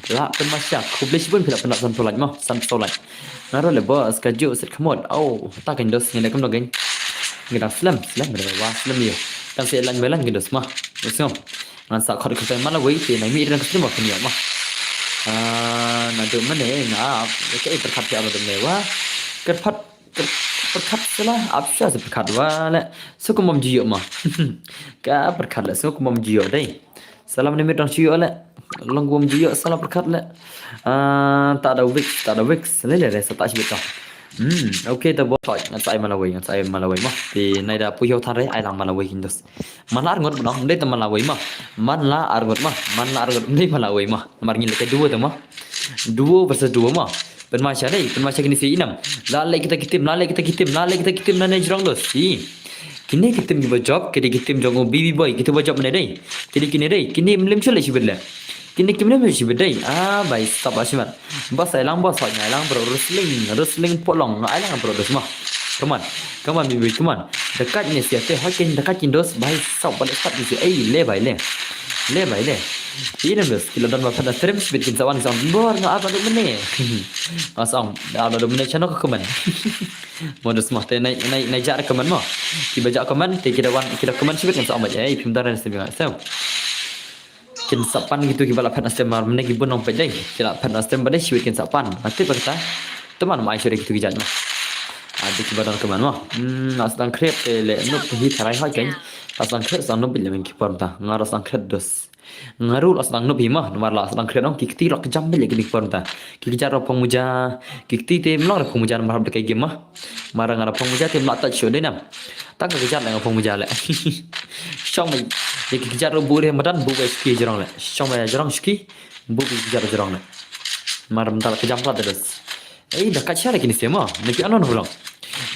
La pynmasha, khublei shibun phi la pynlap san phew like ma, san phew like. Nga ruh le boss, ka juh set khmut. Au, ta kan dos ngin da kam dong. Ngin da slem, slem, da wa slem ïa. Kan se lan melan ngin dos ma. Dos ngam. Ngan sa khot khot ma la wei te nang mi ran ka stream ba kan ïa ma. Ah, naduh mynne nga, ka ei pyrkhat ïa naduh mynne wa. Kyrpad, kyr-, pyrkhat sala, ap sha se pyrkhat wa le. Suk kum bym ju ïoh ma. Ka pyrkhat le, suk kum bym ju ïoh dei. Salam ni mit dang shu ïoh le. Long kum bym ju ïoh sala pyrkhat le. Ah, ta da wix, ta da wix. Le le le sa ta shi bit ta. Hmm, okay, ta bot. Ngan sa ai ma la wei, ngan sa ai ma la wei ma. Te nai da pu ïoh than re, ai lang ma la wei kin dos. Man la ar ngut ba dong, dei ta man la wei ma. Man la ar ngut ma, man la ar ngut, dei man la wei ma. Mar ngin lehkai duo ta ma. Duo versus duo ma. Pynmasha dei, pynmasha kine sien i nam. La leh kita ki team, la leh kita ki team, la leh kita ki team na ne jrong dos. I. Kine ki team kiba jop, kine ki team jong u baby boy, kita ba jop mynne dei. Kine kine dei, kine mlem chule shibit le. Kine kim lem shibit dei. Ah, bhai sab la shimat. Boss ai lang, boss ai lang bro, wrestling, wrestling polong ai lang bro dos ma. Come on, come on baby, come on. Dekat ne sia te, hoi kin dekat kin dos, bhai sab balik sab ni si. Ei, le bhai le. Le bhai le. Ina dos, kila don ba phan stream shibit kin sa wan song bor nga apa duk mene. Asong, apa duk mene chano ka kuman. Modus mah te nai nai nai jak kuman mo. Kiba jak kuman te kila wan kila kuman shibit kin sa wan. Ei, phim dar stream nga. So. Kin sa pan gitu kiba la phet na stem mar mene ki bun nong phet dei. Ki la phet na stem ba dei shibit kin sa pan. Ati ba kata. Teman mai shuri gitu ki jat ma. Adi kiba don keman ma. Hmm, as dang krep te le nup hi tharai hoi ken. As dang krep sang nup bile men ki pon ta. Ngar as dang krep dos. Ngaru as dang nup hi ma. Mar la as dang krep nong ki kti lak jam bile ki pon ta. Ki jat ro pong muja. Ki kti te mlong ro pong muja mar hap de kai game ma. Mar nga ro pong muja te mlak ta shu dei nam. Tang ka kjat le nga phong muja le. Shong mai. Ye ki kjat ro bu re madan bu bai ski jrong le. Shong mai jrong ski. Bu ki kjat jrong le. Mar mental kjam plat des. Ei da kacha le kini sema. Ne ki anon hulong.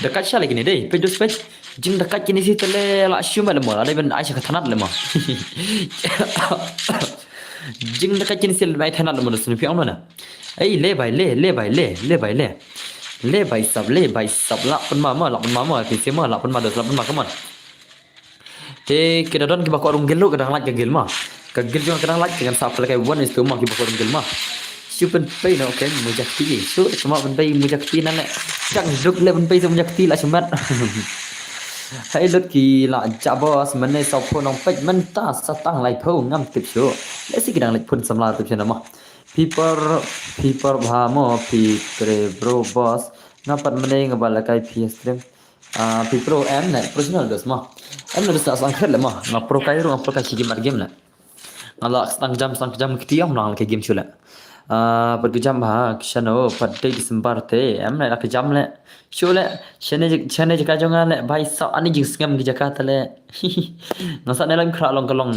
Da kacha le kini dei. Pej dos pej. Jing da kacha kini si tele la shu mai le mo. La dei ben ai sha ka thanat le mo. Jing da kacha kini si le mai thanat le mo des ne pi anon na. Ei le bai le le bai le le bai le. Le bai sap le bai sap la pun ma ma la pun ma ma kini sema la pun ma des la pun ma kaman. Te ki da don kiba kwah rung gil ruh ka dang lait ka gil ma. Ka gil jong ka dang lait ka ngan sa pynlehkai one is to one kiba kwah rung gil ma. Shu pynpei noh ka muja kti. Shu kama pynpei muja kti na le. Chang duk le pynpei sa muja kti la chemat. Hai lut ki la ja boss mane sa pho nong peit mynta sa tang lai pho ngam tip shu. Le si ki dang lait phun samla tip shu na ma. Phi por phi por bha mo phi tre bro boss. Nga pat mane nga ba lehkai phi stream. Ah, phi pro em ne, professional dos ma. Em ne dos la sang kret le ma. Nga pro kai ru, nga pro kai ki game game le. Nga la stang jam, stang jam kti ong lang ke game chule. Ah, pat ke jam ha, ke shano, pat dei December te, em ne la ke jam le. Shu le, shane je, shane je ka jong nga le, bai sa ani jing sngem ke jaka te le. Nga sa ne lang khra long ka long,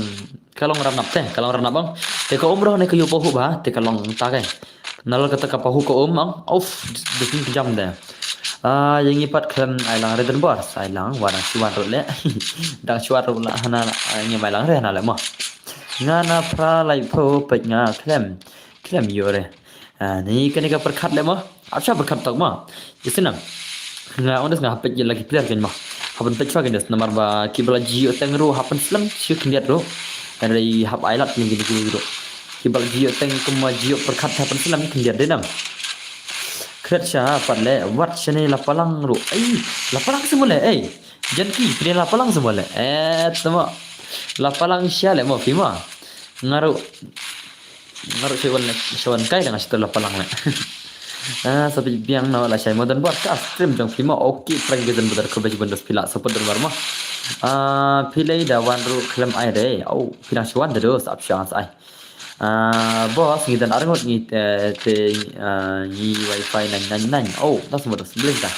ka long ranap te, ka long ranap ong. Te ka umroh ne ka yu pohu ba, te ka long ta ke. Nalor kata ka pahu ka um ang. Uff, bisin kejam deh. Ah, ïa ngi pat khlem ai lang re den bor. Sa ai lang, wa dang shuwa ruh leh. Dang shuwa ruh lah hana lah, ah, ngi mai lang re hana leh mo. Nga na phra lai pho peit nga khlem. Khlem ïoh re. Ah, ni kane ka pyrkhat leh mo. Ap sha pyrkhat tok mo. Ïa sinam. Nga ong des nga hap peit ïa la ki player kein mo. Hap peit shuwa kein des namar ba ki ba la jioh teng ruh hap pynslem shu khyndiat ruh. Hynrei hap ai lad kein kein ruh. Ki ba la jioh teng kumba jioh pyrkhat hap pynslem khyndiat dei nam. Kret sha pat leh wat shane la palang ruh. Ei, la palang semua leh, ei. Janki, pide la palang semua leh. Eh, tama. La palang sha leh mo phi ma. Nga ruh Nga ruh shu wan, shu wan kai dang shu la palang le. Ah, sa phi biang na la shai modern bor ka stream jong phi ma. Okay, prank ge den bodar ko bej bondos phi la support den bor ma. Ah, phi lei da wan ruh khlem ai re. Au, phi dang shu wan da dos ap shu ai. Ah, boss ngi dan arngut ngi te, te, ah, ngi wifi nine nine nine. Oh, das mo das bling da.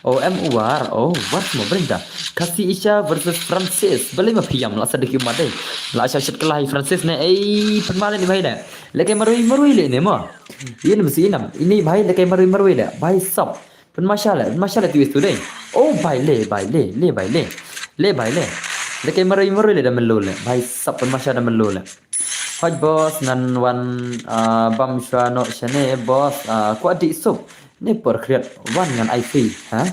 O M War, oh, War mo bring da. Khasi Asia versus Francis. Balei ma phi ïam la sa dei ki ma dei. La sa shet kelai Francis ne. Ei, pynma le ni bhai le. Lehkai marwei marwei le ne mo. Ïa ne mesti inam. Ini bhai lehkai marwei marwei le. Bhai sap. Pynma sha le, pynma sha le tu is tu dei. Oh, bhai le, bhai le, le bhai le. Le bhai le. Leh kai marwei marwei leh da melo leh. Bhai sab pynmasha da melo leh. Hoi boss ngan wan ah, bam shwa noh shane boss ah, kwah dih sup. Ne por khriat wan ngan ai free ha.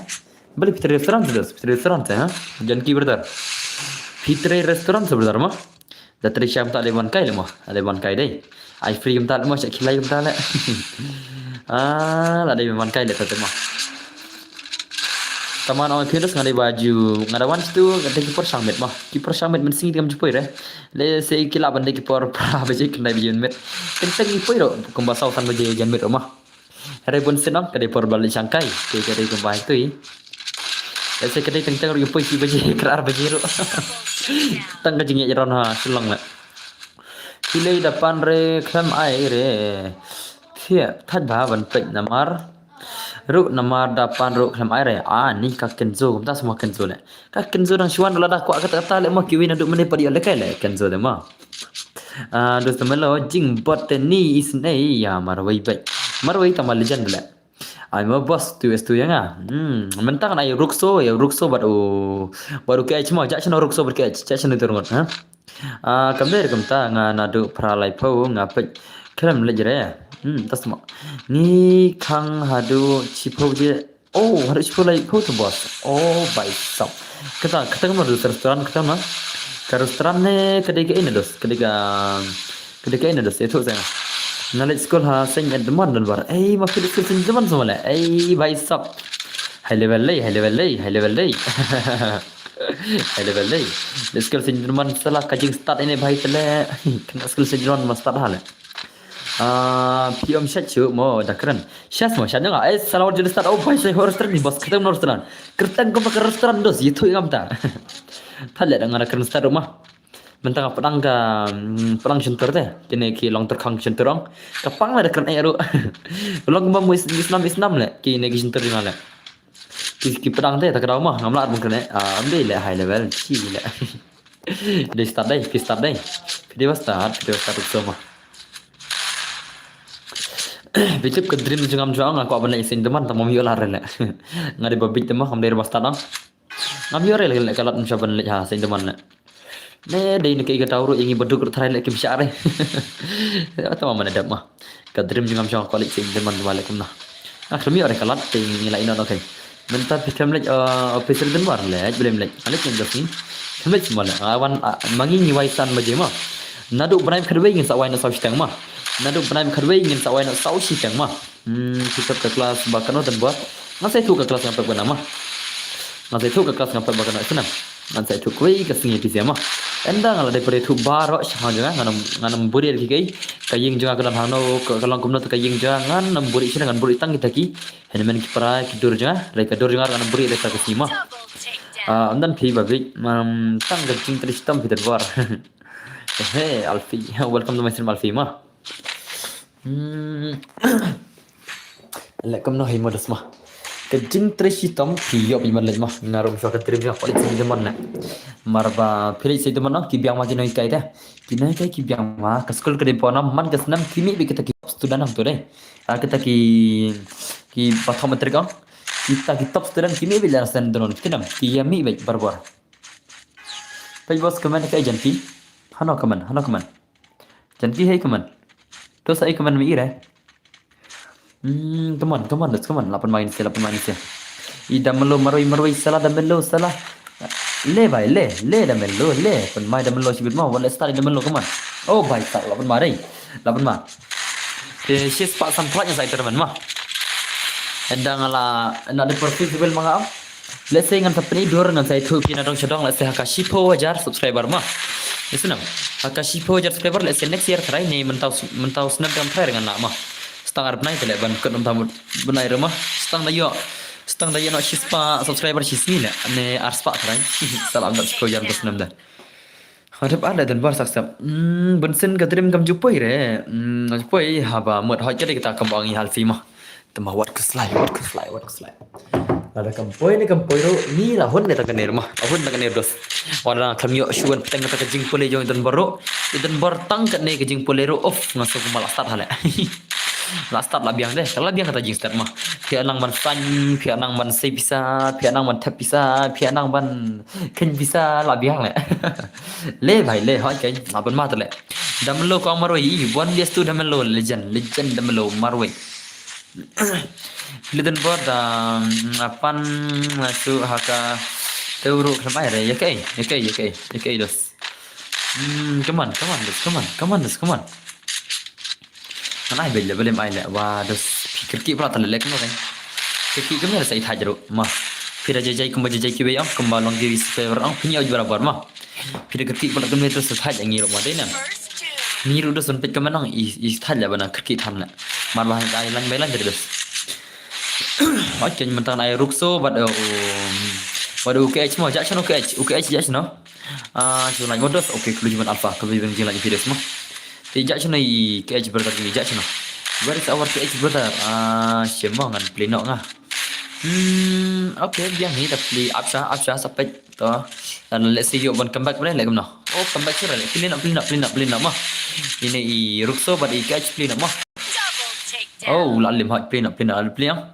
Beli phi trei restaurant sudah, phi trei restaurant ha. Janki brother. Phi trei restaurant sudah brother mo. Da trei sham ta dei wan kai leh mo. Dei wan kai dei. Ai free kumta leh mo, sha khilai kumta leh. Ah, la dei wan kai leh ta te mo. Taman ong phi dos nga dei baju, nga da wan situ, nga dei ki por shang miet mo. Ki por shang miet mynsngi te kam ju poi re. Lehse ki lah ban dei ki por phra baje, khyndai baje miet. Teng teng ki poi ruh kumba saw san baje jan miet ruh mo. Hynrei bun sien ong ka dei por ba leit shangkai, te ka dei kumba ito i. Lehse ka dei teng teng ruh ki poi shi baje, khyndai baje ruh. Tang ka jingïaid ron ha Shillong leh. Phi lei da pan re khlem ai re. Thiah, thait bha ban peit namar. Ruh namar da pan ruh khlem ai re. Ah, ni ka Kenzo, kumta sma Kenzo leh. Ka Kenzo dang shuan ruh lada kwah kata kata leh mo, kiwei naduh mynne pat ïoh lehkai leh Kenzo de mo. Ah, dos te melo jingbot te ni isnei ïa marwei beit. Marwei tang ma legend leh. Ai mo boss tu es tu ïa nga. Hmm, mynta ngan ai Rukso, ïa Rukso bad u, bad u K H mo, ja shano Rukso bad K H, ja shano tu ngut ha. Ah, kam dei kumta nga naduh phra laiphew nga peit khlem leit re. Hmm, ta sma. Ngi khang haduh shiphew je. Oh, haduh shiphew laiphew tu boss. Oh, bhai sab. Kata, kata kumno restaurant kata na. Ka restaurant ne ka dei ka ina dos, ka dei ka Ka dei ka ina dos, ïathuh sa nga. Nga leit skul ha Saint Edmund Donbor. Ei, ma phi leit skul Saint Edmund sma leh. Ei, bhai sab. High level dei, high level dei, high level dei. High level dei. Leit skul Saint Edmund sala ka jingstad ine bhai te leh. Kane skul Saint Edmund ma stad ha leh. Ah, phi ym shait shuh mo da kren. Shas mo, shait nga. Ei, sala wat jingstad. Oh, bhai, sa hor restaurant ni boss. Kyrteng no restaurant. Kyrteng ko ka restaurant dos, ïathuh ngam ta. Thad leh da nga da kren stad ruh ma. Mynta nga pdang ka, mm, pdang shyntur te. Kine ki long tyrkhang shyntur ong. Ka pang leh da kren eh ruh. Long kumba mo is-, isnam isnam leh. Kine ki shyntur jong nga leh. Ki, ki pdang te, ta ka daw mo. Ngam lah ban kren eh. Ah, ym dei leh high level. Chi leh. Dei stad dei, phi stad dei. Phi dei ba stad, phi dei ba stad ruh ma. Phi tip ka dream jong ngam jong nga kwah ban leit Saint Edmund, tang ma ym ïoh lad re leh. Nga dei ba bit te mo, ngam dei re ba stad ong. Ngam ïoh re leh ka lad ym shwa ban leit ha Saint Edmund leh. Ne dei ne ka i ka daw ruh ïa ngi ba duk ruh tharai leh kim shah re. Tang ma mane dep ma. Ka dream jong ngam shong kwah leit Saint Edmund ma leh kumno. Nga khlem ïoh re ka lad te ngi la ïehnoh noh kein. Mynta phi khlem leit, eh, office Saint Edmund leh, balei ym leit. Nga leit ngi dok ngi. Khlem leit sma leh. Nga wan, ah, ma ngi ngi wai san baje ma. Naduh bnai khatwei ngin sa wai noh saw shiteng ma. Naduh bnai khatwei ngin sa wai noh saw shiteng ma. Hmm, phi pep ka klas ba kano Donbor. Ngan sa ïathuh ka klas nga pep kano ma. Ngan sa ïathuh ka klas nga pep ba kano, snem. Ngan sa ïathuh kawei ka sngi phi sngewma. Ynda nga la dep ïathuh baroh shaphang jong nga, ngan ym, ngan ym buhrieh ïa kiei. Ka ïing jong nga ka don hangno, ka, ka long kumno te ka ïing jong nga, ngan ym buhrieh shuh, ngan buhrieh tang kita ki hynmen ki para ki dur jong nga, hynrei ka dur jong nga ngan ym buhrieh ïa kata ka sngi ma. Ah, ym don phi ba bit, um, tang ka jingtrei shitom phi Donbor. Hey, Alfie. Welcome to my stream, Alfie ma. Hmm. Leh kumno hi mo da sma. Ka jingtrei shitom phi ïoh phi man leh ma. Nga ruh shuwa ka dream jong nga kwah leit Saint Edmund leh. Mar ba phi leit Saint Edmund ki biang ma ki nonghikai te. Ki nonghikai ki biang ma ka skul ka dei ba nam man ka snem ki mih beit kita ki top student hangto dei. Ah, kita ki, ki ba top matric ong. Kita ki top student ki mih beit leh Saint Edmund ki nam ki ïa mih beit barabor. Peit boss comment ka jan ki. Hano comment, hano comment. Janki hei comment. To sa ei comment mi ire. Hmm, comment, comment, let's comment. Lapan main se, lapan main se. I da melo maroi, maroi sala, da melo sala. Le bai, le, le da melo, le. Pen mai da melo shibit ma, wala start da melo comment. Oh bai, start lapan ma dei. Lapan ma. Te shi spah san phra nya sa iter men ma. Enda nga la, enda de perfect bel ma nga am. Let's say ngan sa pyni dur ngan sa ïathuh phi na dong sha dong, let's say ha ka shiphew hajar subscriber ma. Ïa snem. Ha ka shiphew hajar subscriber, let's say next year tharai ne mynta u s-, mynta u snem te tharai ngan lah ma. Stang ar bnai te leh ban kut mynta mut bnai re ma. Stang da ïoh. Stang da ïoh noh shi spah subscriber shi sngi leh. Ne ar spah tharai. Sa lah mynta shiphew hajar mynta snem da. Hadap ar leh don bar sak sep. Hmm, bun sien ka dream kam ju poi re. Hmm, kam ju poi haba mut hoi ka dei kata kam ba ngi hal si ma. Te ma wat khuslai, wat khuslai, wat khuslai. Lada kam poi ne kam poi ruh, ngi la hun ne tang kane ruh ma. La hun tang kane dos. Wala khlem ïoh shuh ban pyntheng kata ka jingpule jong i Donbor ruh. I Donbor tang kane ka jingpule ruh. Of, nga sngew kumba la start ha leh. La start la biang de. Ka la biang kata jingstart ma. Phi nang ban san, phi nang ban sei pisa, phi nang ban thep pisa, phi nang ban khein pisa la biang le. Le bhai le, hoi khein la ban ma le. Damlo ko marwei, one vs two damlo, legend, legend damlo marwei. Liden bor da, mm, apan, mm, su haka teuru khlem ai re, ya kai, ya kai, ya kai, ya kai dos. Hmm, come on, come on, dos, come on, come on, dos, come on. Ngan ai bel, bel ai le, wa dos, phi kyrkieh pla ta le, le kno kai. Kyrkieh kyrkieh sa i thaj ru, ma. Phi da jai jai kumba jai jai kiwei ong, kumba long kiwei spe ong, phi ni au barabar ma. Phi da kyrkieh pla kyrkieh sa thaj ngi ru ma dei na. Ngi ru dos ban peit kumba nang i, i thaj le bana kyrkieh than le. Mar ba ai lang bai lang jadi dos. Oi khein mynta ai Ruxo bad, um, bad U K H mo, jak shano U K H, U K H jak shano. Ah, shano mo dos, okay, khlem jingmut alpha, khlem jingmut alpha dos mo. Te jak shano i K H brother ni, jak shano. Where is our K H brother? Ah, shemo ngan play noh nga. Hmm, okay, biang hi da play up sha, up sha sa peit to. Dan let's see ïoh ban comeback bre le kumno. Oh, comeback sha le. Play noh, play noh, play noh, play noh mo. Ine i Ruxo bad i K H play noh mo. Oh, la lim hot play noh, play noh, play noh.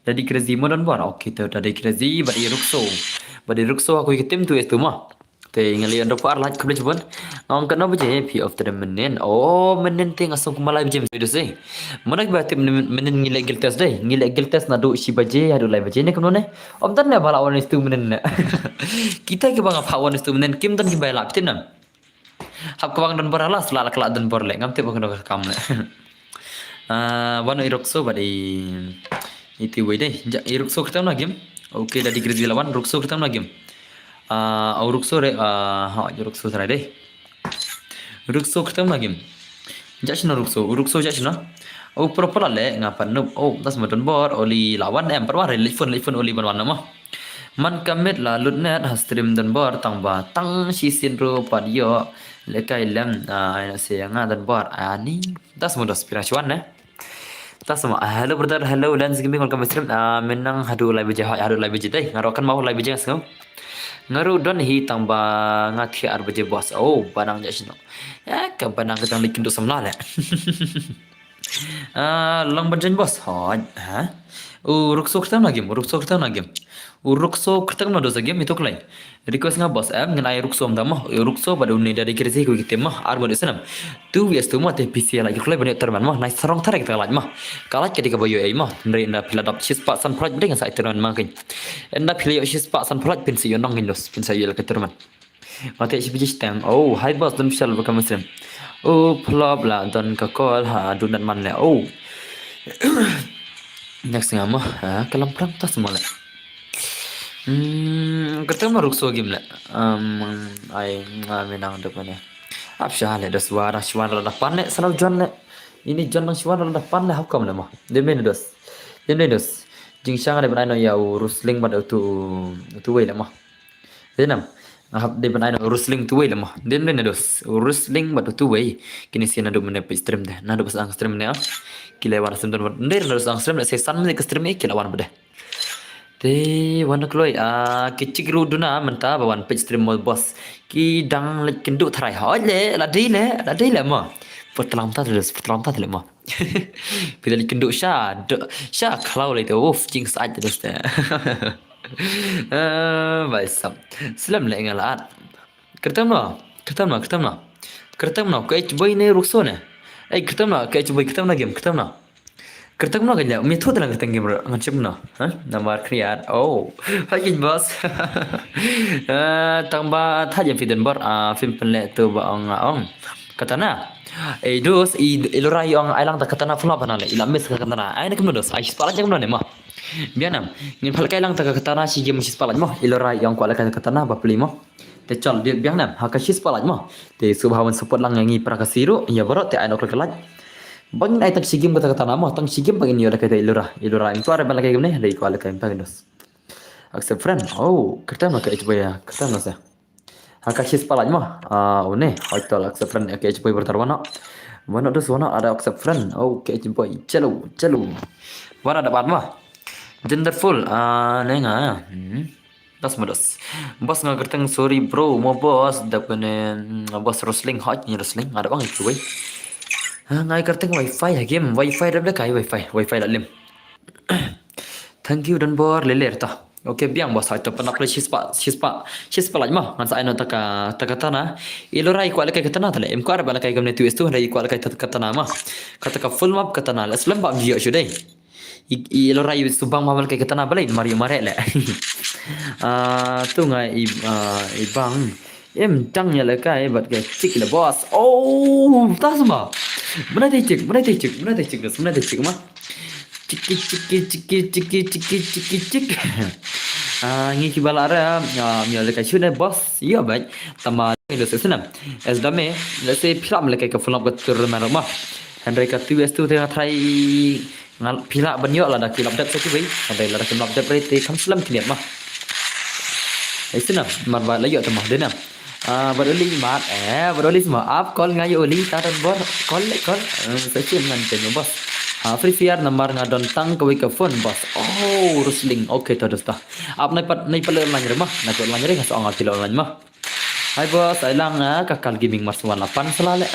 Daddy Crazy mo don bor. Okay, to Daddy Crazy bad i Ruxo. Bad i Ruxo aku ïa ka team tu es tu mo. Te ngi leh ynda pha ar lait khublei shibun. Ngam kat no baje phi of the minute. Oh, minute te nga song kumba lai baje mesti dos eh. Mana ba tip minute ngi leh guild test dei. Ngi leh guild test naduh shi baje haduh lai baje ne kumno ne. Om tan ne ba la one is two minute ne. Kita ki ba nga pha one is two minute kim tan ki ba la phi tip nam. Hap ka bang don bor halas la la kala don bor le ngam tip ba kano ka kam le. Ah, wan i Ruxo bad i, i Tiwei dei. Ja, i Ruxo kyrteng na game. Okay, Daddy Crazy lawan Ruxo kyrteng na game. Ah, au Ruxo re, ah, ha, i Ruxo trai dei. Ruxo kyrteng na game. Jak shano Ruxo, Ruxo jak shano. Oh, proper la le nga pat noob. Oh, das ma don bor, oli lawan em pat wan re, leit phone, leit phone oli ban wan mo. Man ka miet la lut net ha stream don bor tang ba tang shisien ruh pat ïoh lehkai lem, ah, ai na se nga don bor ani. Das mo dos pira chuan ne. Das mo, ah, hello brother, hello Lens Gaming, welcome to stream. Ah, mynta haduh lai baje, haduh lai baje dei. Nga ruh kan mau lai baje nga sngew. Nga ruh don hi tang ba nga thiah ar baje boss. Oh, ba nang ja shino. Ya, ka ba nang ka tang leit kynduh samla le. Ah, long ban join boss. Hoi, ha? U Ruxo kyrteng na game, u Ruxo kyrteng na game. U Ruxo kyrteng na dos game itu klai. Request nga boss em ngan ai Ruxo mda mo. U Ruxo bad u ni Daddy Crazy ku kitim mo. Ar bad isnam. Tu V S tu mo te P C la ku klai ban ïoh tournament mo. Nai sarong tare kita laj mo. Ka laj ka dei kaba ïoh ei mo. Nri nda phi la dap shispah san phraj dei ngan sa ïoh tournament mo kin. Nda phi la ïoh shispah san phraj phin sa ïoh nong kin dos. Phin sa ïoh la ka tournament. Mate shi biji stem. Oh, hi boss, don pisa ba ka mesem. Oh, plop la don ka call ha, do not man le. Oh. Next nga mo. Ha, kalam prang tas mo le. Hmm, kata mo Ruxo game le. Um, ai nga menang dep ne. Ap sha le dos wara shwan la pan le, selalu John le. Ini John nang shwan la pan le, how come le mo. Dem ne dos. Dem ne dos. Jingshang ada benai no ya u Rusling bad utu, utu wei le mo. Denam. Nga hap dei ban ai na wrestling tu wei lama. Den den dos. Wrestling bad tu wei. Kini si nadu mene pe stream de. Nadu bas ang stream ne. Kila wan stream don. Den nadu ang stream ne. Se san mene ke stream ne kila wan bade. Te wan kloi. Ah, ki chik ru duna menta ba wan pe stream mo boss. Ki dang lek kendu tharai. Hoi le. La dei le. La dei le mo. Pertelam ta terus. Pertelam ta terus mo. Pidal kendu sha. Sha klau le te. Uf, jing saat terus te. Ah, bai sam. Slem le nga la at. Kyrtam no, kyrtam no, kyrtam no. Kyrtam no, ka H boy ne Ruxo ne. Ei, kyrtam no, ka H boy, kyrtam no game, kyrtam no. Kyrtam no ka nya, mi thu tang kyrtam game ro, ngan chim no. Ha? Namar kriat. Oh. Hai boss. Ah, tang ba tha je fi den bor, ah, film pen le tu ba ong ong. Katana. Ei dos, i, i lurai ong ai lang ta katana flop na le, ila miss ka katana. Ai ne kum dos, ai spala jang no ne ma. Bianam, ngin phalkai lang ta ka katana shi game shi spalaj mo. Ilora yong kwala ka katana ba pli mo. Te chal dia bianam, ha ka shi spalaj mo. Te subha wan support lang ngi pra ka siru, ya baro te ai nok la kalaj. Bang ai tak shi game ka katana mo, tang shi game bang yo da ka ilora. Ilora ing tuar ba la ka game ne, dei kwala ka impact dos. Accept friend. Oh, kata ma ka H boy ya, kata ma sa. Ha ka shi spalaj mo. Ah, une, hoi to accept friend ka H boy bertar wano. Wano dos wano ada accept friend. Oh, ka H boy. Chalo, chalo. Wano da ban mo. Genderful. Ah, ne nga. Hmm. Das mo dos. Boss nga kerteng sorry bro mo boss da kene, hmm, boss wrestling hoi ni wrestling ada bang itu wei. Ha ngai kerteng wifi ha game wifi da kai wifi wifi la lim. Thank you Don Bor, lele ta. Okay, biang boss, hoi to pynap le shispah, shispah, shispah laj mo. Ngan sa ai noh ta ka, ta ka katana. I Lora i kwah le kai katana ta le. Em kwah re ba le kai kamne two S two, hynrei i kwah le kai ta katana mo. Kata ka full map katana le slem ba view shu dei. I, i Lora i subang ma le kai katana balei mar ïoh mareh le. Ah, tu nga i, ah, i bang. Em tang ïa le kai bad kai chick le boss. Oh, tas ma. Mana te chick, mana te chick, mana te chick, mana te chick ma. Chiki, chiki, chiki, chiki, chiki, chiki, chik. Ah, ngi ki bala ra, ah, mi le ka shune boss, yo bai. Tama le se sena. Es dame, le se phila me le ka full up ka tur ma ma. Hynrei ka two S two te nga try ngal phila ban yo la da ki lap dep sa ki bai. Hynrei la da ki lap dep re te kam slam ki ma. Ai sena, mar ba la yo tama de na. Ah, bad uli mat, eh, bad uli semua. Ap call nga ïa uli, ta don bor, call le call. Eh, sa sien ngan te boss. Ah, Free Fire number nga don tang kawei ka phone boss. Oh, wrestling. Okay, to dosta. Ap nai pat, nai pat le online re ma. Nai pat online re, nga sa ong ap le online ma. Hai boss, ai lang ah, ka kal gaming mar suan la pan sala le.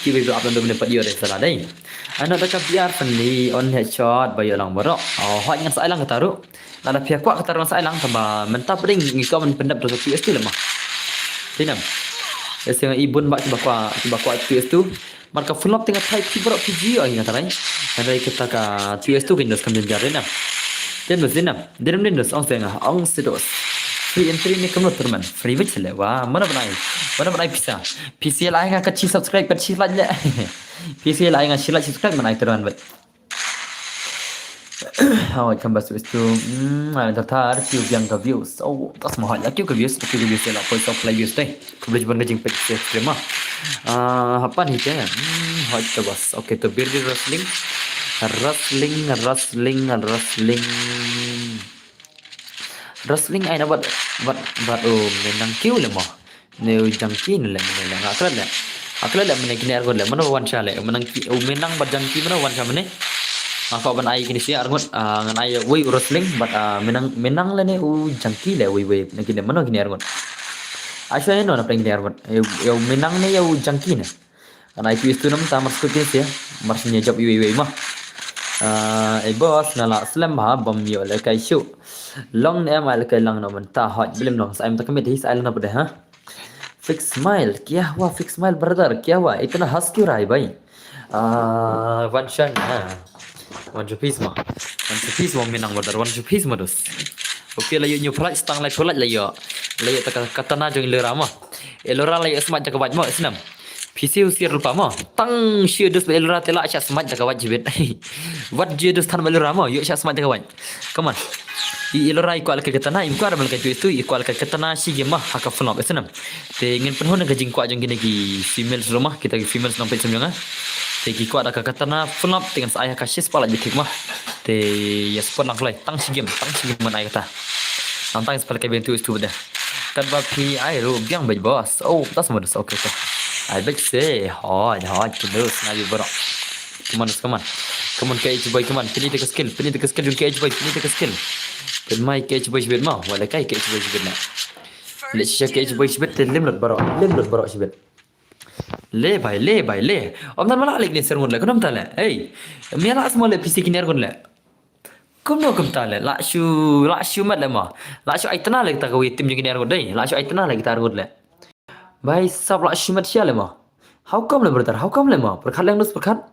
Ki bai ap don ne pat yo re sala dei. Ano da ka biar seni on headshot ba yo lang boro. Oh, hoi ngan sa ai lang ka taru. Lada phi kwah kata ruh sa ai lang taba mynta pdeng ngi kwah ban pyndep da two S two le ma. Tinam. Ese nga i bun ba kiba kwah, kiba kwah two S two. Mar ka full up te nga try phi baroh phi ji oi nga try. Hynrei kata ka two S two kin dos kam jynjar tinam. Din dos tinam. Din din dos ong se nga ong se dos. Free entry ne kamno tournament. Free bit le wa. Mana ban ai. Mana ban ai pisa. Pisa la ai nga ka chi subscribe ka chi like le. Pisa la ai nga chi like subscribe man ai tournament bit. Hoi, kam bas wis tu. Hmm, ai ta tar, kiew biang ka views. Oh, tas ma hoi, la kiew ka views, la kiew ka views, la poi sok la views te. Khublei shibun ka jingpeit se stream ma. Ah, hapan hi te. Hmm, hoi ta bas. Okay, to bir di wrestling. Wrestling, wrestling, wrestling. Wrestling ai na wat, wat, wat, oh, me nang kiew le ma. Ne u jangki ne le mane le nga klet le. Nga klet le mane kine arngut le mano wan sha le. Menang ki u menang bad jangki mano wan sha mane. Nga kwah ban ai kine shi arngut, ah, ngan ai wei u wrestling bad, ah, menang, menang le ne u jangki le wei wei ne kine mano kine arngut. Ai sha no na pdeng kine arngut. Ïa u menang ne ïa u jangki ne. Ngan ai tu istu nam ta mar skut kine shi. Mar shin ïa jop wei wei ma. Ah, eh boss nga la slem ha bam ïoh le kai shu. Long ne em ai le kai lang no mynta hoi blim long sa em ta kmit hi sa ai lang no pdeng ha. Fake smile, क्या हुआ fake smile brother, क्या हुआ? इतना हंस क्यों रहा है भाई? Ah, wan sha nga. Wan sha pis ma. Wan sha pis ma minang brother, wan sha pis ma dos. Okay, la ïoh ñu phlai stang lai phlai la ïoh. La ïoh ta ka katana jong Elora ma. Elora la ïoh smat jaka waj ma, snam. Pisi usir lupa ma. Tang shi dos ba Elora te la sha smat jaka waj jibit. Wat ji dos than ba Elora ma, ïoh sha smat jaka waj. Come on. I Elora i kwah la ka katana, i kwah la ka tu istu, i kwah la ka katana shi game ma, ha ka flop, snam. Te ngin pynhun ka jingkwah jong kine ki females ruh ma, kita ki females nongpeit sem jong nga. Te ki kwah da ka katana flop, te ngan sa ai ha ka shispah la bitik ma. Te ïa support lang kloi, tang shi game, tang shi game man ai kata. Nang tang spah la ka biang tu istu bad. Kan ba phi ai ruh biang bad boss. Oh, tas ma dos, okay to. Ai bad se, hoi, hoi, terus ngaji borok. Come on, come on. Come on, K H boy, come on. Pynïa ka skill, pynïa ka skill jong K H boy, pynïa ka skill. Pynmai K H boy shibit ma, wala kai K H boy shibit na. Le shisha K H boy shibit, te lim lut borok, lim lut borok shibit. Le bai, le bai, le. Om nan mala lek ne ser ngun le, kunam ta le. Hey, mia la semua le pisi kiner ngun le. Kumno kumta le, la shu, la shu mat le ma. La shu ai tana le kita ka wei tim jong kiner ngun dei. La shu ai tana le kita ngun le. Bai sap la shu mat sia le ma. How come le brother? How come le ma? Perkhat leng dus perkhat.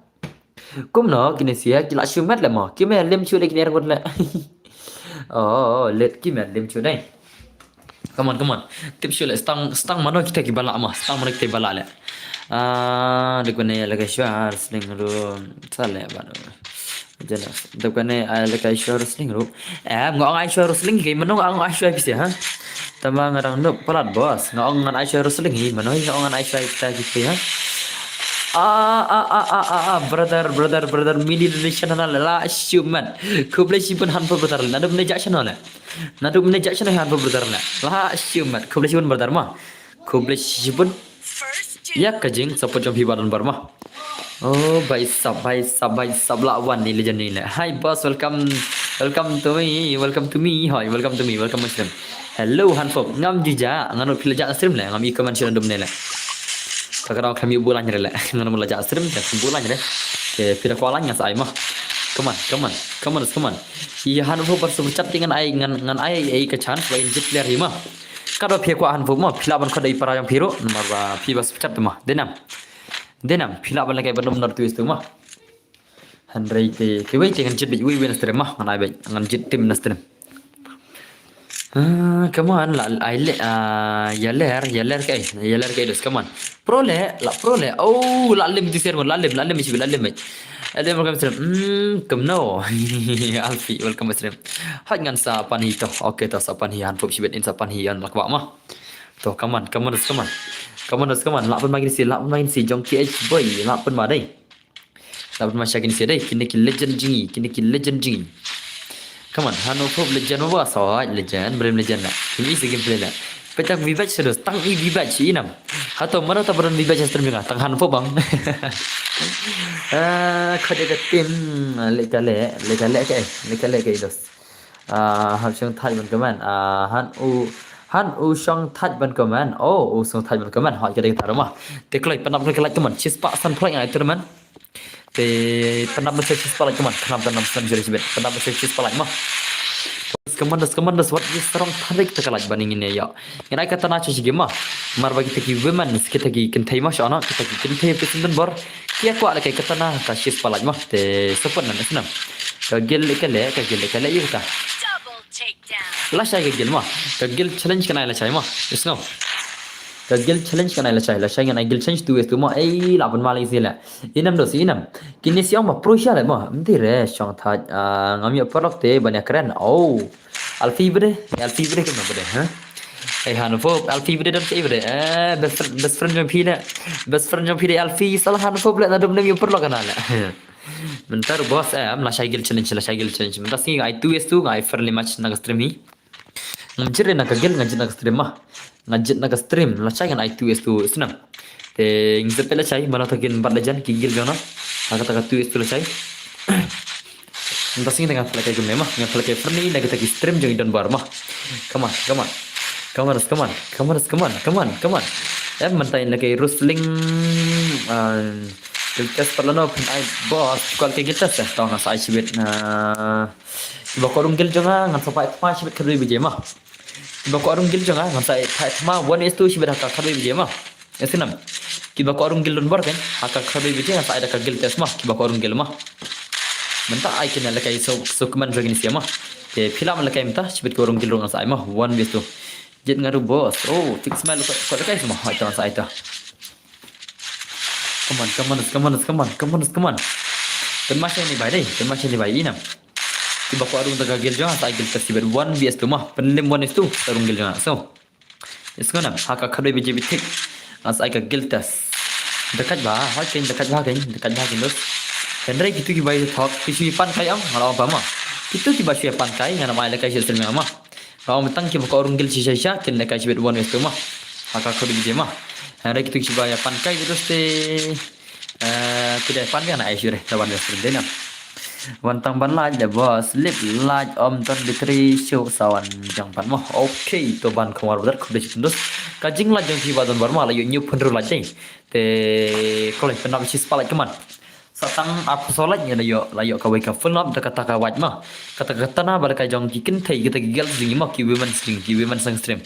Kumno kine sia ki la shu mat le ma. Ki me lim shu le kine arngut le. Oh, let ki me lim shu dai. Come on, come on. Tip shu le stang, stang mano kita ki bala ma. Stang mano kita bala le. Ah, dek ne le ka shwar sling ru. Sale ba. Jelas. Dep kane ai le kai shwa wrestling ruh. Eh, nga ong ai shwa wrestling ke mano nga ong ai shwa pisa ha. Tama nga dang nuk palat boss. Nga ong ngan ai shwa wrestling hi mano nga ong ngan ai shwa pisa ki ha. Ah, ah, ah, ah, ah, ah, brother, brother, brother, mini donation na la shumat. Khublei shibun hanpo brother. Nadu mene jak shano le. Nadu mene jak shano hanpo brother le. La shumat. Khublei shibun brother ma. Khublei shibun. Ïa ka jing support jong phi ba don bar ma. Oh, bai sap, bai sap, bai sap la wan ni legend ni le. Hi boss, welcome. Welcome to me. Welcome to me. Hi, welcome to me. Welcome Muslim. Hello Hanfop. Ngam jija, ngano phi la ja stream le. Ngam i comment shu dum ne le. Ka ka dang kham yu bulan re le. Ngano la ja stream le, bulan re. Ke phi da kwah lan nga sa ai ma. Come on, come on, come on, come on. Ïa hanfop ba super chat te ngan ai, ngan, ngan ai, ai ka chance ba in jit player hi ma. Katba phi kwah hanfop ma, phi lah ban khot da i para jong phi ruh, namar ba phi ba super chat te ma. Dei nam. Dei nam, phi lah ban lehkai ban ym nar tu istu ma. Hynrei te, kiwei te ngan jit beit, wei wei na stream ma, ngan ai beit, ngan jit team na stream. Ah, come on, la, ai le, ah, ïa ler, ïa ler kai, ïa ler kai dos, come on. Pro le, la pro le. Oh, la lim ti ser mo, la lim, la lim shi, la lim. Alvin, welcome stream. Hmm, come no. Alfie, welcome stream. Haj ngan sa pan hi to. Okay, to sa pan hi hanfop shibit in sa pan hi ïa la kwah ma. To, come on, come on, come on. Come on, come on. La pan ma kine shi, la pan ma kine shi, jong K H boy, la pan ma dei. Lah ban ma sha kine shi dei, kine ki legend jong ngi, kine ki legend jong ngi. Come on, hanfop legend ma ba, soi legend, brem legend na. Kine shi gameplay na. Peit tang vibet sha dos, tang i vibet shi nam. Hato mano ta baron vibet sha stream jong nga, tang hanfop bang. Ah, khot ïa ka team, lehkai le, lehkai le kai, lehkai le kai dos. Ah, han shong thait ban comment. Ah, han u, han u shong thait ban comment. Oh, u shong thait ban comment. Hot ka dei ta ma. Te kloi, pan ap ka like comment. Shispah san phlak ngai tournament. Te pan ap na shispah like comment. Khnam pan ap san jori shibit. Pan ap na shispah like ma. Commandos, commandos, wat is strong tharik ta ka like ban ngin ïa. Ngan ai katana sha shi game ma. Mar ba kita ki women, kita ki kynthei ma shona, kita ki kynthei phi sngewdon bor. Ki kwah lehkai katana ka shispah like ma. Te support na na snam. Ka guild ka le, ka guild ka le ïa ka. Lashai ka guild ma. Ka guild challenge kan ai lashai ma. Isngo. Ka guild challenge kan ai lashai. Lashai ngan ai guild challenge tu es tu ma. Ei, la ban ma lei sila. Inam dos, inam. Kine shi ong ma pro sha le ma. Mti re shong thait, ah, ngam ïoh paralok te ban ïa kren. Oh. Alfie bede, Alfie bede kena bede, ha? Eh, hanfop, Alfie bede don ke bede. Eh, best friend, best friend jong phi le. Best friend jong phi de Alfie, salah hanfop le, nadum nem ïoh paralok kana le. Mynta ruh boss, eh, am lashai guild challenge, lashai guild challenge. Mynta sngi ngai two es two, ngai friendly match na ka stream hi. Ngam jit re na ka guild, ngan jit na ka stream ma. Ngan jit na ka stream, lashai ngan ai two es two snam. Te ngin sa peit lashai, mano ta kin bat lajan, ki guild jong no. Ha kata ka two es two lashai. Mynta sngi te ngan pynlehkai kumne ma, ngan pynlehkai friendly na kita ki stream jong i Don Bar ma. Come on, come on. Come on, come on, come on, come on, come on, come on. Em mynta in lehkai Rusling, ah, Giltes pat lano pyn ai boss, kwah lehkai Giltes eh, to ngan sa ai shibit na. Kiba kwah rung guild jong nga, ngan sa pait thma shibit khatwei baje ma. Kiba kwah rung guild jong nga, ngan sa pait thma one is two shibit ha ka khatwei baje ma. Ïa snam. Kiba kwah rung guild don bor kan, ha ka khatwei baje ngan sa ai da ka guild test ma, kiba kwah rung guild ma. Mynta ai kine lehkai so, so kmen jong kine shi ma. Te phi lah ban lehkai mynta, shibit kwah rung guild ruh ngan sa ai ma, one is two. Jit nga ruh boss. Oh, fix smile kwah, kwah lehkai shi ma, ai ta ngan sa ai ta. Come on, come on, come on, come on, come on, come on. Pynma shane bai dei, pynma shane bai inam. Kiba kwah rung da ka guild jong nga sa ai guild test shibit one V S two ma. Pynlem one is two, sa rung guild jong nga. So. Is ngona, ha ka khatwei baje bitik. Nga sa ai ka guild test. Dekat ba, ha kin dekat ba kin, dekat ba kin dos. Hynrei kitu kiba ïa thok, ki shu ïa pan kai am, nga la ong ba ma. Kitu kiba shu ïa pan kai, ngan ym ai lehkai sha stream ma. Nga ong tang kiba kwah rung guild shisha shisha, kin lehkai shibit one is two ma. Ha ka khatwei baje ma. Hynrei kitu kiba ïa pan kai bitus te. Eh, ki dei pan biang na ai shu re, ta wan biang shu re na. Wan tang ban lait da boss, lip lait om ton bitri shu sa wan jang pan mo. Okay, to ban khong war badar khub de shu tundus. Ka jing lait jong ki ba don bar ma la yu nyu pun ru lait dei. Te kolai pynap shi spalait kman. Sa tang ap so lait ngi la yu, la yu ka wei ka pynap da kata ka wait ma. Kata ka tana ba da ka jong ki kynthei kita ki girls jing ma, ki women jing, ki women sang stream.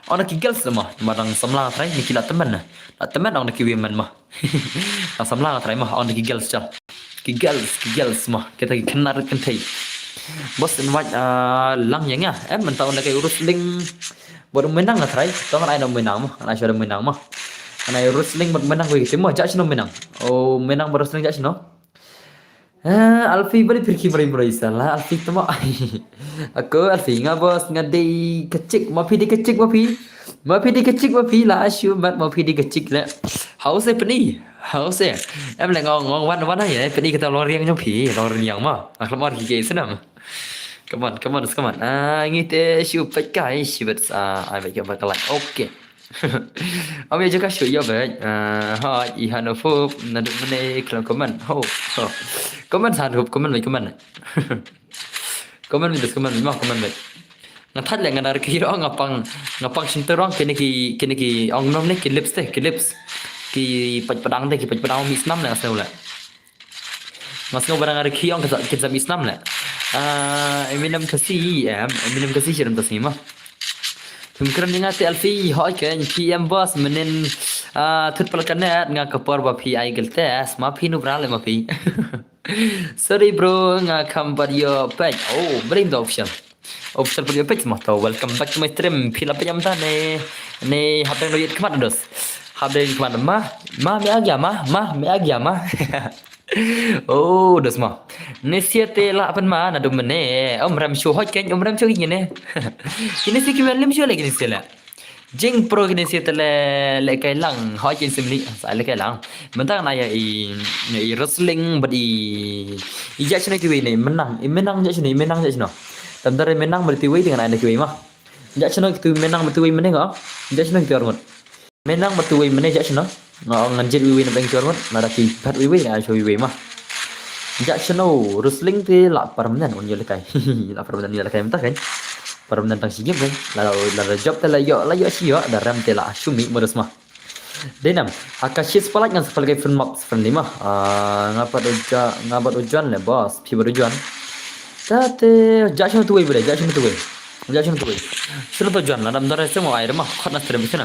Ona ki girls ma, ma dang samla trai ni ki la temen. La temen ona ki women ma. Nga samla nga trai ma, ong da ki girls chal. Ki girls, ki girls ma, kita ki kynthei kynthei. Boss invite, ah, lang ïa nga, em mynta ong da kai Rusling. Bad u Menang nga trai, to ngan ai na u Menang ma, ngan ai shuwa da u Menang ma. Ngan ai Rusling bad u Menang wei kiti ma, jah shano u Menang. Oh, Menang bad Rusling jah shano. Ah, Alfie bari pirki bari bari sala, Alfie tama. Ako Alfie nga boss nga dei kachik, ma phi dei kachik ma phi. Ma phi dei kachik ma phi la ashu mat ma phi dei kachik le. Hause pni, hause. Em le ngong ngong wan wan ai pni kata long riang jong phi, long riang ma. Akhlak mar ki ke senam. Come on, come on, come on. Ah, ngi te shu pet kai, shu bet sa, ai bet ka bakalan. Okay. Am ya jaka shu ya bet. Ah, ha, i han of hope, na duk mene klam comment. Ho, ho. Comment han hope, comment mai comment. Comment mi dus comment mi ma comment mai. Nga thaj le nga nar ki ro nga pang, nga pang shim te rong kini ki, kini ki ong nom ne ki lips te, ki lips. Ki paj padang te, ki paj padang mi snam le nga sel le. Nga sngew ba nga rikhi ong ka sa kin sa mi snam le. Ah, Eminem kasi em, Eminem kasi shiram ta sima. Tum kren nga te Alfi hoi ken P M boss menin ah thut pal kanet nga ka por ba phi ai gel test ma phi nu bra le ma phi. Sorry bro nga kam bad yo pek. Oh, bring the option. Option bad yo pek ma to. Welcome back to my stream. Phi la pek am ta ne ne hapdeng lo yet kmat dos. Hapdeng kmat ma ma me agya ma ma me agya ma. Oh, dos ma. Ne sia te la pen ma na dum ne. Om rem shu hot ken om rem shu ne. Kini si ki lim shu le kini si le. Jing pro kini si te le le kai lang hot ken sim li sa le kai lang. Mentang na ya i i wrestling bad i i ja chne ki wi ne menang i menang ja chne i menang ja chne. Tam dare menang bad ti wi dengan ai ki wi ma. Ja chne ki tu menang bad ti wi menang ah. Ja chne ki tu arngut. Menang bad tu wei mene ja shino. Nga ong ngan jet wei wei na beng chor ngut. Lada ki bat wei wei nga ai wei wei ma. Ja shino wrestling te la permanent un yo lekai. La permanent yo lekai mentah kan. Permanent tang si game kan. La la job te la yo la yo si yo da rem te la shumi modus ma. Denam. Akashi spalak ngan spalak friend map friendly ma. Ah, nga pat uja nga bat ujan le boss. Pi bat ujan. Tate ja shino tu wei bade ja shino tu wei. Ja shino tu wei. Shino tu jan la dam dara semo ai rema khot na stream shino.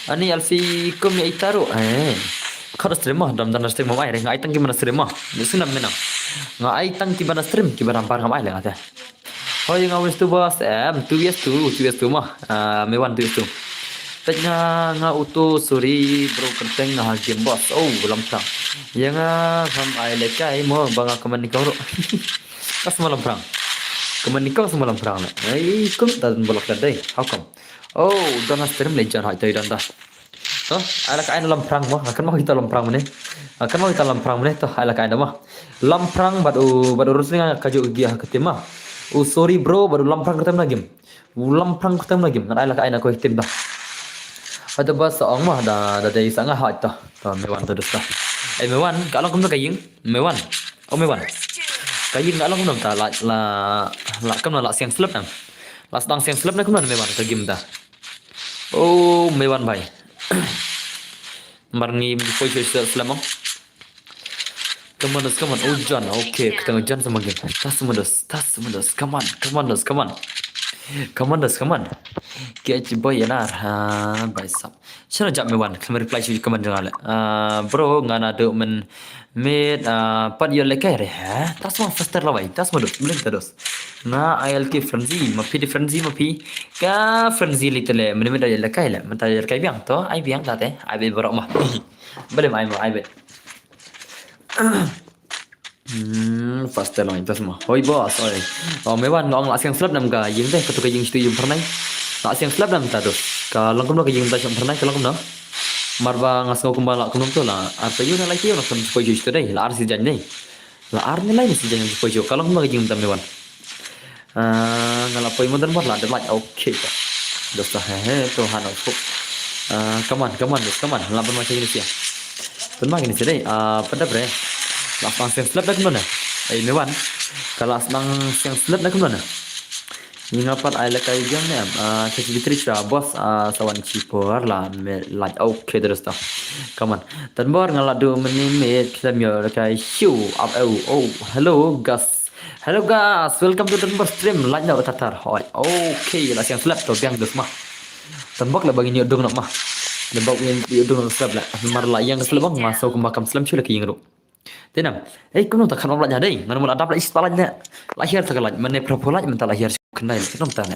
Ani alfi kum ya itaru. Eh. Khot na stream ma dam dara stream ma ai re ngai tang ki mana stream ma. Ni shino mena. Ngai tang ki mana stream ki mana bar ngam ai le ngate. Hoi nga wis tu bos em tu yes tu tu yes tu ma. Ah, me wan tu yes tu. Tek nga nga utu sorry bro kenteng nga game boss. Oh, lam tang. Ya nga ham ai le kai mo ba nga kaman ni kong ro. Ka sma lam prang. Kaman ni kong sma lam prang le. Ai kum ta bolak da dei. How come? Oh, dona stream le jan hai tai danda. To, ai la ka ai lam prang mo. Akan ma kita lam prang mene. Akan ma kita lam prang mene to ai la ka ai da ma. Lam prang bad u bad u rusling ka ju gi ha ketim ma. U sorry bro bad u lam prang ketim na game. U lam prang ketim na game. Ngan ai la ka ai na ko ketim da. Ada bas sa ong ma da da dei sa nga hai to. To me wan to dus ta. Ai me wan ka long kum ka ying. Me wan. Oh me wan. Ka ying ka long kum ta la la la kam la siang slep nang. La sdang siang slep na kum me wan ka game ta. Oh me wan bai. Mar ngi poi soi slep mo. Come on, come on. Oh John, okay. Kita John sama game. Tas sama dos, tas sama dos. Come on, come on dos, come on. Come on dos, come on. Catch boy yanar. Ha, bai sap. Shana jap me wan. Kami reply shu comment jang ale. Ah, bro, nga na do men mit ah pat yo lekai re ha. Tas ma faster la bai. Tas ma dos. Mending ta dos. Nga I L K frenzy, ma pi di frenzy ma pi. Ka frenzy li tele. Mending mit yo lekai le. Menta yo lekai biang to. Ai biang ta te. Ai be borok ma. Bale ma ai ma ai be. Hmm, faster lang tas ma. Hoi boss, oi. Oh, me wan ngong la siang slap nam ka ying te, katu ka ying stu yum pernai. La siang slap nam ta tu. Ka langkum ka ying ta yum pernai, ka langkum na. Marba ngas ngau kumba la kumnum tu la. Arpa yu na la kiu na kum poi yu stu dai. La ar si jan dai. La ar ni lai ni si jan poi yu. Ka langkum ka ying ta me wan. Ah, nga la poi mo dan bor la de like. Okay. Dosta he he to han of hope. Ah, come on, come on, come on. La ban ma chini sia. Ban ma chini sia dei. Ah, pada bre. La pang siang slap dak mana? Ai me wan. Ka la sdang siang slap dak mana? Ni nga pat ai la kai jang ne. Ah, ke bitri cha boss ah sawan chipor la me like. Okay, dosta. Come on. Dan bor nga la du meni me klem yo la kai show up. Oh, oh. Hello, guys. Hello guys, welcome to Dunbar Stream. Like na tatar. Hoi. Okay, la siang slap to biang dus ma. Tambak la bagi nyok dung nak ma. Tambak ni nyok dung nak slap la. Mar la yang slap bang ma so kumba kam slap chula ki ying ru. Tenam. Eh, kumno ta khan la nya dei. Ngan mo la dap la is pala nya. La hiar ta la. Mane propo la menta la hiar kendai. Kumno ta ne.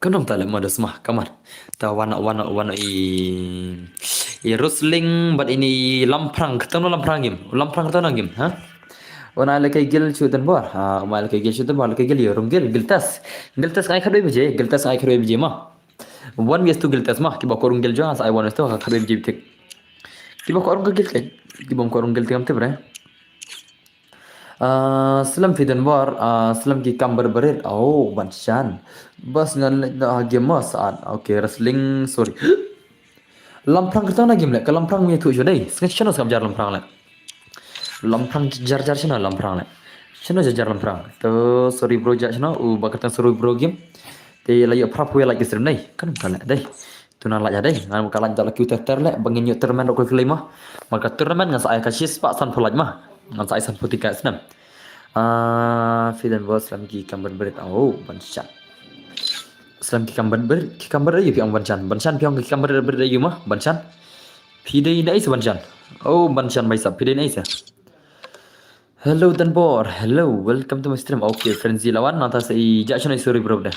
Kandom ta le modus ma kamar. Ta wana wana wana i i rusling bat ini lamprang ketang lamprang gim. Lamprang ketang gim, ha? Wana le kai gil chu dan bor. Ha, ma le kai gil chu dan bor le kai gil yo rung gil gil tas. Gil tas ngai khadoi bije, gil tas ngai khadoi bije ma. One vs two gil tas ma. Kiba ko rung gil jo sa ai one vs two khadoi bije tik. Kiba ko rung gil tik. Kiba ko rung gil tik am te bre. Ah, slem phi dan bor, ah, slem ki kam ber berit. Oh, ban shan. Bas ngan leh na game ma saat. Okay, wrestling, sorry. Lamprang kerta na game le, ka lamprang mi tu shu dei. Sngat shano sngap jar lamprang le. Lamprang jar jar shano lamprang le. Shano jar jar lamprang. To sorry bro jar shano, u ba kerta sorry bro game. Te la yo prap hu ya like stream dei. Kan ka le dei. Tu na laj hadai ngan ka laj da la kiu ter ter le bangin yo tournament ko klei ma. Mar ka tournament ngan sa ai ka shis pa san pho laj ma. Ngan sa ai san phew tyngka snem. Ah, phi don bor slem ki kam bret bret. Oh, ban shan. Slem ki kam bret bret, ki kam bret aïu phi ong ban shan. Ban shan phi ong ki kam bret bret aïu ma, ban shan. Phi dei na aïu sa ban shan. Oh, ban shan bhai sab, phi dei na aïu sa. Hello Danbor, hello, welcome to my stream. Okay, Frenzy la wan, nangta sa i jah shano i sorry bro de.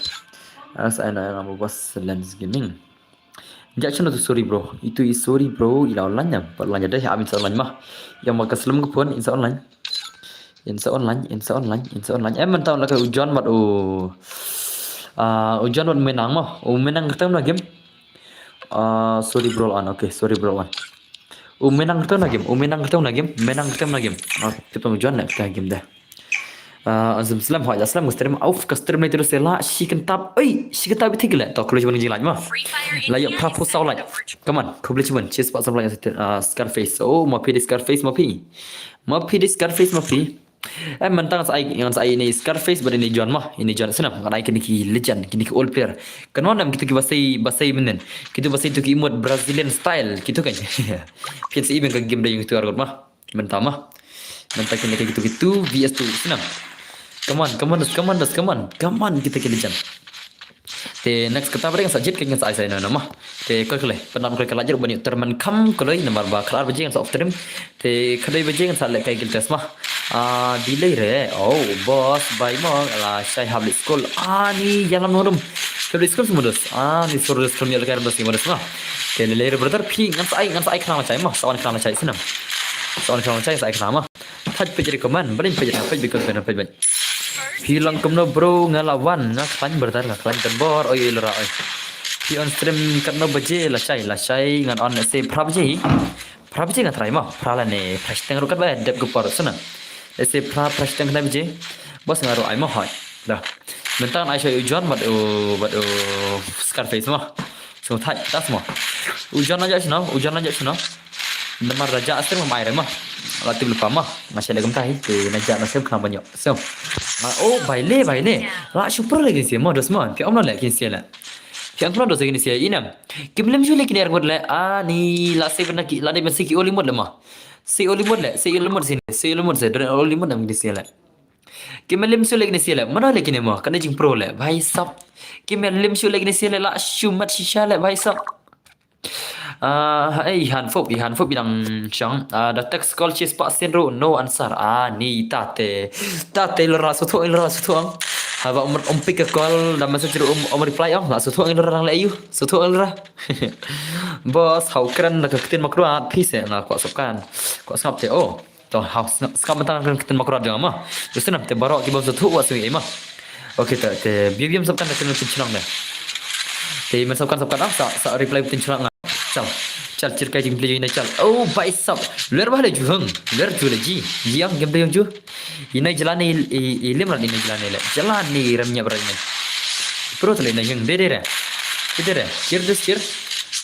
As I know, I'm a boss, Lens Gaming. Jah shano tu sorry bro. Itu i sorry bro, i la online na. Pat online deh, amin sa online ma. Ïa ma ka slem ka phone, in sa online. In sa online, in sa online, in sa online. Em, mynta la ka u John bad u, ah, u John bad Menang ma. U Menang kyrteng na game. Ah, sorry bro an. Okay, sorry bro an. U Menang kyrteng na game, u Menang kyrteng na game, Menang kyrteng na game. Okay, tip u John na kyrteng game deh. Ah, azum slem, hoi, slem ka stream, auf ka stream na itu se la shi kyntap. Oi, shi kyntap bitik le. To, khublei shibun jinglain ma. La ïa phra phew saw lain. Come on, khublei shibun. Cheers pat saw lain, ah, Scarface. Oh, ma phi dei Scarface, ma phi. Ma phi dei Scarface, ma phi. Eh, mynta ngan sa ai, ngan sa ai ine i Scarface bad ine i John ma. Ine i John snem, ngan ai kine ki legend, kine ki old player. Kynmaw ne em kito kiba sei, ba sei mynnin. Kito ba sei to ki emote Brazilian style, kito kan. Phi sa i ban ka game da ïung kito arngut ma. Mynta ma. Mynta kine ki kito ki two V S two snem. Come on, come on, come on, come on. Come on, kito ki legend. Te next kata ba dei ngan sa jied ka, ngan sa ai sa ïa na ma. Te koi khlei, pynban khlei ka la jied ban ïoh tyrmen kham khlei namar ba khatar baje ngan sa off stream. Te khatar baje ngan sa leh kai guild test ma. Ah, delay re. Oh, boss, bai mo, la shai hap leit skul. Ah, ni ïalam nongrum. Hap leit skul smudos. Ah, ni sur skul ïa leh kai ram das smudos ma. Te lei lei re brother, phi ngan sa ai, ngan sa ai khnang la shai ma. Sa wan khnang la shai snem. Sa wan khnang la shai, sa ai khnang ma. Thait peit recommend, balei peit recommend, peit because ben peit ben. Phi long kumno bro, nga la wan, nga khlaiñ brother, nga khlaiñ Danbor, oi oi lora oi. Phi on stream katno baje, la shai, la shai, ngan on se phra baje. Phra baje nga try mo, phra lane phra shiteng ruh katba dep ka por shuh na. Se phra, phra shiteng khyndai baje. Bos nga ruh ai mo hoi. Da. Mynta ngan ai sha u John bad u, bad u Scarface mo. Sngewthait, das mo. U John la jah shano, u John la jah shano. Namar la jah stem ngam ai re ma. La tip lypa ma. Nga shait leh kumta hi. Te na jah na stem khnang ban ïoh. So. Nga, oh, bai le, bai le. La shu pro le kin sia ma, dos ma. Phi ong kumno le kin sia le. Phi ong kumno dos kin sia inem. Kim lem shu le kin er ngut le. Ah, ni la sei ban ki, la dei ban sei ki oli mut le ma. Sei oli mut le, sei oli mut sini. Sei oli mut se, don oli mut nam kin sia le. Kim lem shu le kin sia le. Mano le kin ma, kan jing pro le. Bhai sab. Kim lem shu le kin sia le, la shu mat shisha le, bhai sab. Ah, eh, i han fup, i han fup i dang shong. Ah, da text call shi spah sien ruh, no answer. Ah, ni tate. Tate lora suthu, lora suthu. Haba um, um pick a call, da message ruh um, um reply ong. La suthu lora dang le ayu. Suthu lora. Bos, hau kren da ka ktien Mawkyrwat, phi se nga kwah sop kan. Kwah sngap te, oh. To, hau, sngap, sngap mynta ka ktien Mawkyrwat jong ma. Te sngap te baroh ki bym sngewthuh wat sngewthuh ma. Okay, te, te, biang biang sngap kan ka ktien Pynshngaiñ de. Te, men sngap kan, sngap kan, ah, sa, sa reply Pynshngaiñ nga. Chal, chal, chirkai jingpli jong ina chal. Oh, bhai sab. Ler bah le ju hang. Ler ju le ji. Ji ang game de yong ju. Ina jalan ni, i, i lim rat ina jalan ni le. Jalan ni rem nyap rat ni. Pro tele ina yang. De, de, de. De, de, de. Kir dus kir.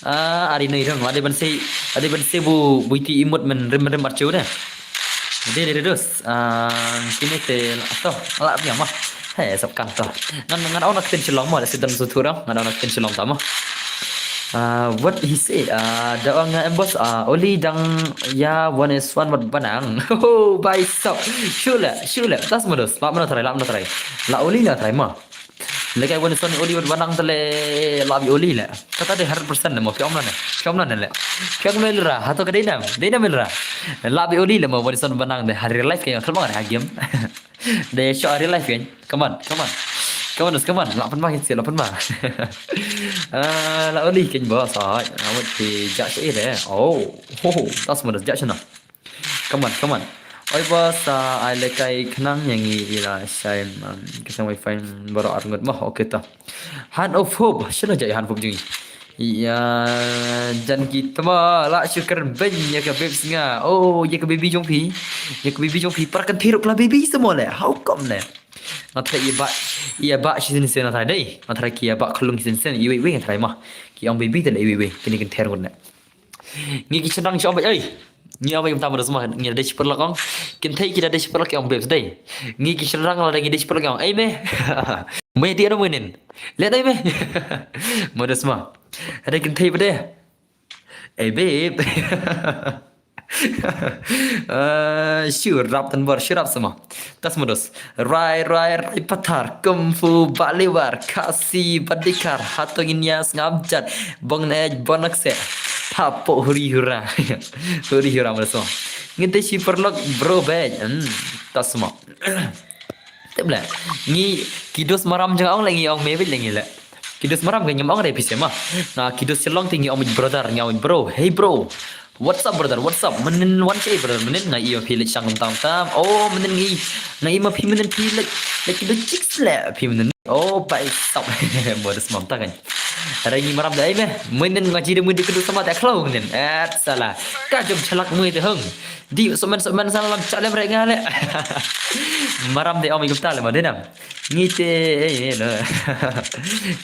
Ah, ari noi rong, ade ban sei, ade ban sei bu, bu iti imut men rim rim archo ne. De de de dos. Ah, kine te to, ala biang ma. He, sop kan to. Ngan ngan on action shilong ma, da sidan su thurang, ngan on action shilong ta ma. Ah, what he say? Ah, da ong em boss, ah, oli dang ya one is one wat banang. Oh, bhai sab. Shule, shule. Tas ma dos. La mana try, la mana try. La oli la try ma. Lekai wan son oli wan banang tele la bi oli le. Kata de hundred percent le mo, phi ong lan ne. Phi ong lan ne le. Phi ong lan ra, hato ka dei nam, dei nam ra. La bi oli le mo, wan son banang de, ha real life ka ïa, khlem ha game. De show ha real life ka. Come on, come on. Come on, come on. La pynma kin sia, la pynma. Ah, la oli kin bos, ai. Awat ki jak sha de. Oh, ho ho. Tas mo das jak sha na. Come on, come on. Oi boss, ah, ai lekai khnang ïa ngi ila shai, um, ka shang wifi baroh ar ngut mo, okay ta. Hand of Hope, shano jai Hand of Hope jong ngi. Ïa, jan ki tma la shu kren beiñ ïa ka babes nga. Oh, ïa ka baby jong phi. Ïa ka baby jong phi, para kynthei ruh ka la baby sa mo le. How come ne? Nga tharai ïa ba, ïa ba shisien sien nga tharai dei. Nga tharai ki ïa ba khlung shisien sien, iwei iwei nga tharai ma. Ki ong baby te le iwei iwei, kine kynthei ruh ne. Ngi ki shynrang shu ong beit, ei. Ngi ong beit kumta mo dos ma, ngi da dei shi paralok ong. Kynthei ki da dei shi paralok ki ong beit dei. Ngi ki shynrang la da ngi dei shi paralok ki ong, ei me. Me dei ano mo nin. Le dei me. Mo dos ma. Da dei kynthei ba dei. Ei babe. Eh, shu rap Donbor, shu rap sa mo. Tas modus. Rai, rai, rai pathar, kung fu, baliwar, kasi, badikar, hatong inya, sngap jat, bong ne, bonak se, tapo huri hura. Huri hura modus mo. Ngin te shi perlok, bro bej. Hmm, tas mo. Tip le. Ngi kidus maram jong ong le ngi ong mebit le ngi le. Kidus maram ngi ong re pise ma. Nga kidus Shillong te ngi ong brother, ngi ong bro. Hey bro. What's up brother? What's up? Menin wan che brother menin nga io phi le chang tam tam. Oh menin ngi nga io ma phi menin phi le le kidus chicks le phi menin. Oh bai sap. Modus mam ta kan. Re ngi maram dai me. Menin nga jide mui de kidus sama ta khlo menin. Et sala. Ka jom chalak mui de hung. Di somen somen salam chalem re nga le. Maram de om ikum tale ma denam. Ngi te eh eh no.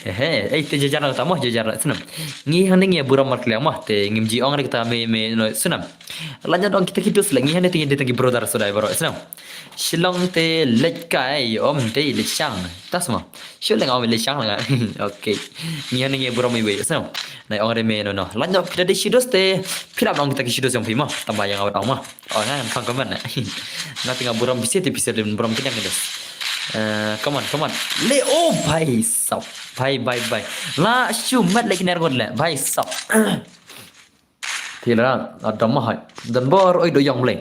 Eh eh te jajar ta mo jajar snam. Ngi hang ngi buram mar kle mo te ngim ji ong re ta me me no snam. Lanya dong kita kidus le ngi hang te ngi te ngi brother sodai baro snam. Shillong te lek kai om de lek chang. Tas mo. Shu leng om lek chang nga. Okay. Ngi hang ngi buram iwe snam. Nai ong re me no no. Lanya kita de kidus te phi la ong kita kidus jong phi mo. Tamba yang awat ong mo. Oh, nga kan comment na. Nga tengah buram bisi te bisi dan buram kenyang gitu. Eh, come on, come on. Le oh bhai sap. Bhai bhai bhai. La shu mat le kiner got le. Bhai sap. Tila ada mah hai. Donbor oi do yang le.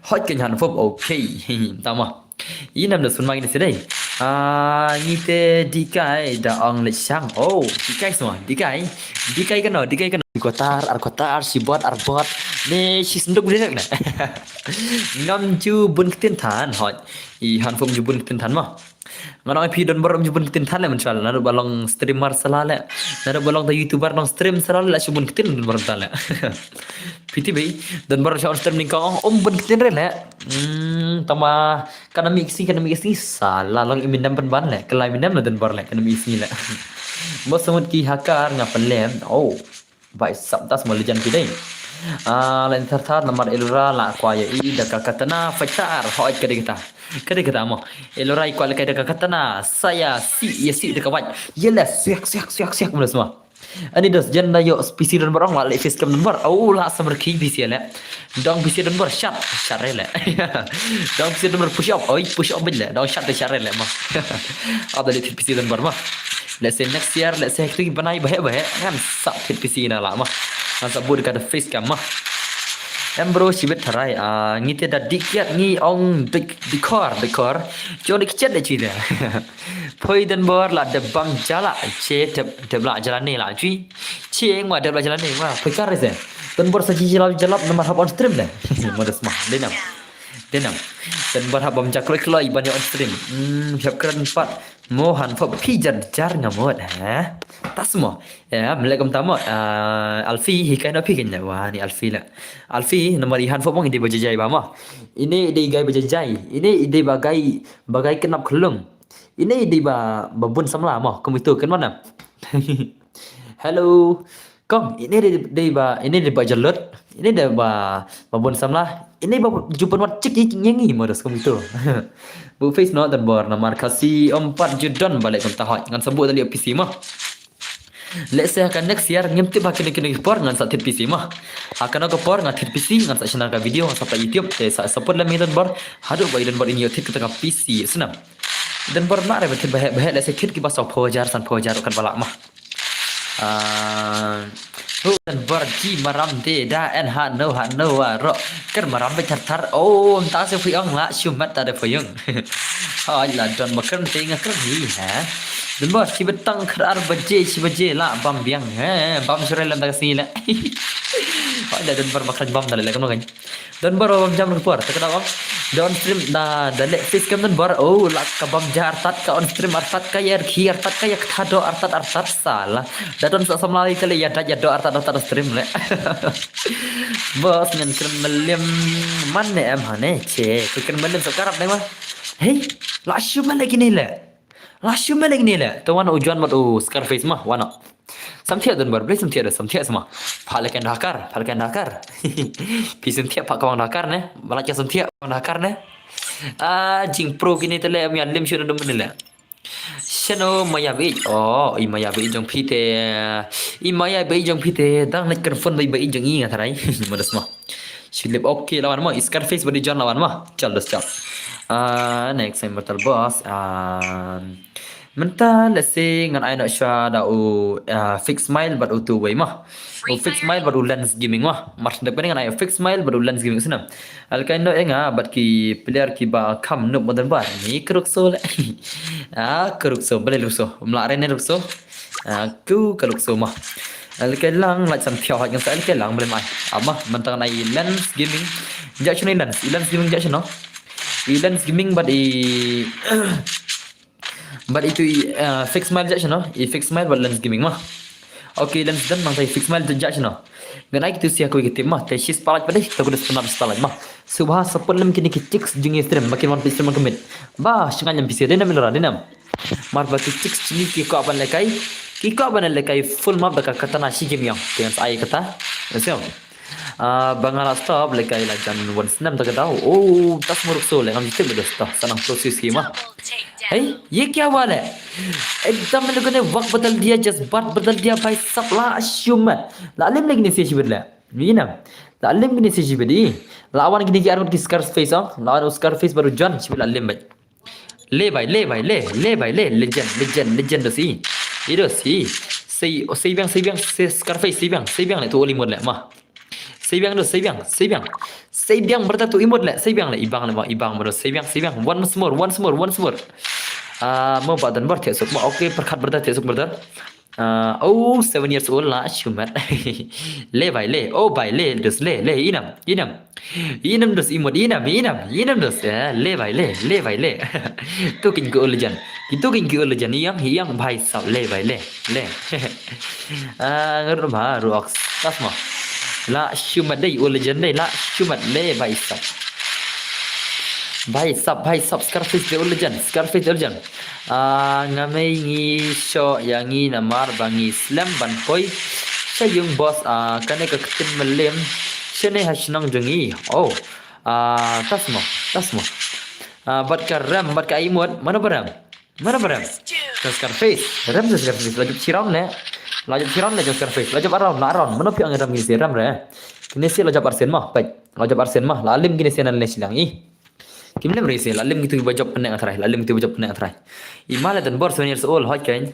Hai kenyan fop okay. Tama. Inam da sun mai ni sedai. Ah, ngi te dikai da ong le chang. Oh, dikai semua. Dikai. Dikai kano, dikai kano. Kotar, ar kotar, sibot, ar bot. Ne shi senduk direct na. Ngam ju bun ketin than hot. I han fom ju bun ketin than mo. Ngan ong phi Donbor um ju bun ketin than le menchal. Nadu balong streamer sala le. Nadu balong ta YouTuber nong stream sala le la ju bun ketin Donbor than le. Piti bai Donbor sha on stream ning kong um bun ketin re le. Hmm, tama kana mi isi kana mi isi sala long Eminem ban ban le. Kala Eminem na Donbor le kana mi isi le. Mo semut ki hakar nga pelem. Oh. Bai sap tas mo lejan pidai. Ah, lain thar thar namar Elora la kwa ya i da ka katana fighter hoi kade kita. Kade kita mo. Elora i kwa le kai da ka katana saya si ya si da ka waj. Yele siak siak siak siak mo semua. Ani dos jan da yo P C Donbor ong la le face cam Donbor. Oh la samar ki P C le. Dong P C Donbor shot shot re le. Dong P C Donbor push up. Oi push up le. Dong shot de shot re le mo. Ada le P C Donbor mo. Let's say next year, let's say hektu ki banai bahe bahe ngan sap thit P C na la ma. Ngan sap bud ka da face cam ma. Em bro shibit tharai ah ngi te da dik kiat ngi ong dik dikor dikor. Jo dik kiat de chui de. Poi Donbor la de bang jala che tep tep la jala ne la chui. Che ngwa de la jala ne ngwa poi kar se. Donbor sa ji jala jala namar hap on stream de. Modus ma. Denam. Denam. Donbor hap bam jakloi kloi ban on stream. Hmm, hap keren pat. Mo han fop phi jar jar nga mot ha. Tas mo. Ya, mlek kum tamo. Ah, Alfi hi kai no phi kan wa ni Alfi la. Alfi nomor ihan fop mong di bajajai ba mo. Ini di gai bajajai. Ini di bagai bagai kenap kelung. Ini di ba babun samla mo. Kum itu kan mana? Hello. Kong, ini di di ba ini di ba jalut. Ini di ba babun samla. Ini ba jupan wat cik ik nyangi modus kum itu. Bu face no Donbor namar kasi empat judon balik kum tahot. Ngan sebut tadi P C mah. Let's say ka next year ngim tip ha kine kine por ngan sa thit P C mah. Ha kano ka por ngan thit P C ngan sa channel ka video ngan sa pa YouTube te sa support la mi Donbor. Haduh ba Donbor ini thit kita ka P C senam. Donbor ma re ba thit bahek bahek let's say thit ki ba sa pho jar san pho jar kan balak mah. Ah, hu Donbor ji maram de da en ha no ha no wa ro. Ker maram be thar thar. Oh, ta se phi ong la shumat ta de phi ong. Hai la don ma kren te nga kren hi ha. Donbor shi betang kar ar baje shi baje la bam biang ha. Bam sure lam ta si la. Hai la Donbor ma kren bam da le kan kan. Donbor bam jam ka por ta ka bam. Don stream da da le face cam Donbor. Oh la ka bam ja artat ka on stream artat ka ya khi artat ka ya kthado artat artat sala. Da don sa samla ka le ya da ya do artat artat stream le. Bos ngan kren melim man ne em ha ne che. Ku kren melim sa karap ne ma. Hey, la shu ma le kini le. La shu ma le kini le. To wan u Juan mat u Scarface ma wan. Samthiah Donbor, ble samthiah da samthiah sama. Pha le kan dakar, pha le kan dakar. Pi samthiah pha kawang dakar ne. Bala cha samthiah kawang dakar ne. Ah, jing pro kini tele am ya lim shu dum ne le. Shano maya be. Oh, i maya be jong phi te. I maya be jong phi te. Dang lek kan phone bai be jong i nga tharai. Modus ma. Shi lip, okay, la wan mo. I Scarface bad i John la wan mo. Chal dos chal. Ah, next Immortal Boss. Ah, mynta lehse ngan ai noh shuwa da u, ah, Fix Smile bad utu uwei mo. U Fix Smile bad u Lens Gaming mo. Mar shu dep kane ngan ai u Fix Smile bad u Lens Gaming snem. Lehkai noh ïa nga bad ki player kiba kham noob mo Don Bar. Ni ka Russo leh. Ah, ka Russo, balei Russo? Mla re ne Russo. Ah, ku ka Russo mo. Lehkai lang, lait san phew haj ngan sa lehkai lang, balei mai. Ama, mynta ngan ai Lens Gaming. Jah shano i Lens, i Lens Gaming jah shano. I Lens Gaming bad i bad itu i, ah, Fix Smile jah shano. I Fix Smile bad Lens Gaming mo. Okay, Lens done, mynta i Fix Smile jah shano. Ngan ai kitu sha kawei ka team mo. Te shi spotlight pat dei, to ka dos pynlap spotlight mo. Sngewbha support lem kine ki chicks jong ngi stream, ba kin wan peit stream ka miet. Ba, sngewbha lem pisa, dei nam i Lora, dei nam. Mar ba ki chicks jong ngi ki kwah ban lehkai, ki kwah ban lehkai full map da ka katana shi game ïa. Te ngan sa ai kata. Ngan sa ai. Ah, ba nga la stop lehkai la jan wan snem ta ka daw. Oh, tas muruk so leh ngam jitip le dos ta. Sa nang process ki mo. Hey, ye kya hua hai? Ekdam in logone wak badal diya, jazbaat badal diya, bhai sahab, la shu mat. La lim leh kine se shibit leh. Ni nam. La lim kine se shibit i. La wan kine ki arngut ki Scarface ong. La wan u Scarface bad u John shibit la lim bad. Le bhai, le bhai, le, le bhai, le, legend, legend, legend dos i. I dos i. Sei, oh, sei biang, sei biang, sei Scarface, sei biang, sei biang leh tu oli mut leh mo. Sei biang dos, sei biang, sei biang. Sei biang brother tu i mut leh, sei biang leh, i bang leh mo, i bang mo dos, sei biang, sei biang. Once more, once more, once more. Ah, mo ba Don Bar thiah suk mo. Okay, pyrkhat brother thiah suk brother. Ah, oh, seven years old la shu mat. Le bhai le, oh bhai le, dos le, le, i nam, i nam. I nam dos i mut, i nam, i nam, i nam dos. Eh, le bhai le, le bhai le. Tu kin ki u legend. Kitu kin ki u legend, i ïang, i ïang bhai sahab le bhai le, le. Ah, ngarut bha ruok. Tas mo. La shu mat dei u legend dei, la shu mat le bhai sahab. Bhai sahab, bhai sahab, Scarface the legend, Scarface the legend. Ah, nga mei ngi shoh ïa ngi namar ba ngi slem ban poi sha ïung boss, ah, kane ka ktien Mylliem shane ha shnong jong ngi. Oh. Ah, tas mo, tas mo. Ah, bad ka rem, bad ka imut, mano ba rem? Mano ba rem? Jong Scarface. Rem jong Scarface. La jop shi round leh. La jop shi round leh jong Scarface. La jop ar round, la ar round. Mano phi ong rem kine se rem re. Kine se la jop arsien mo. Peit. La jop arsien mo. La lim kine se nan ne shiliang i. Kim lem re se. La lim kitu ba jop pyneh nga trai. La lim kitu ba jop pyneh nga trai. I ma leh Don Bar seven years old. Hoi kein.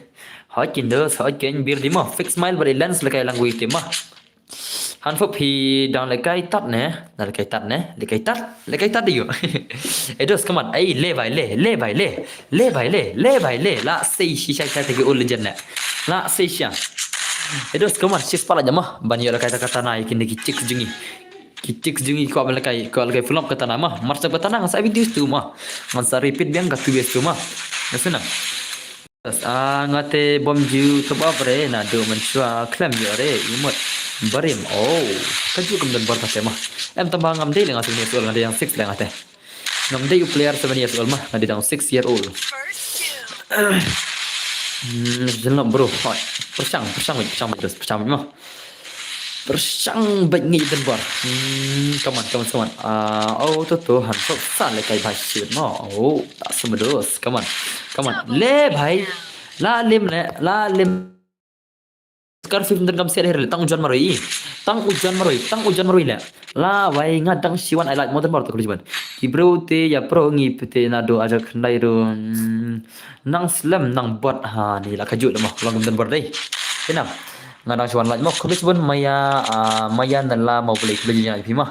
Hoi kein dos. Hoi kein bir di mo. Fix Smile bad i Lens lehkai lang wi te mo. Hanfop hi dang lehkai tat ne, dang lehkai tat ne, lehkai tat, lehkai tat ïa u. Eh dos, come on, ei, le bhai le, le bhai le, le bhai le, le bhai le, la sei shi shai shai ta ki u legend ne. La sei shi. Eh dos, come on, shi spotlight mo, ban ïoh lehkai ta katana ïa kine ki chicks jong ngi. Ki chicks jong ngi kwah ban lehkai, kwah lehkai full map katana mo, mar sa katana ngan sa ai video tu mo. Ngan sa repeat biang ka tu biang tu mo. Ngan sa na. Ah, nga te bym ju top up re, naduh mynshuwa khlem ïoh re, i mut barim. Oh, ka ju kam don bor kate mo. Em tang ba ngam dei leh nga seven years old, nga dei dang six leh nga te. Ngam dei u player seven years old mo, nga dei dang six year old. Hmm, jin lo bro. Hoi. Pyrshang, pyrshang, pyrshang, pyrshang mo. Pyrshang bad ngi Don Bar. Hmm, come on, come on, come on. Ah, oh, to, to, Hanfop sa lehkai bha shibit mo. Oh, ta sum dos. Come on. Come on. Le bhai. La lim le, la lim. Scarface mynta kam siat her le. Tang u John marwei. Tang u John marwei. Tang u John marwei le. La wai nga dang shi wan ai like mo Don Bar to kuli jiban. Ki bro te ïa pro ngi pete naduh aja khyndai ru. Hmm, nang slem nang bot ha ni la ka ju le mo. Long Don Bar dei. Ina. Nga dang shu wan lait mo, khublei shibun Maya, ah, Maya Nala Mawblei, khublei shibun ïa phi mo.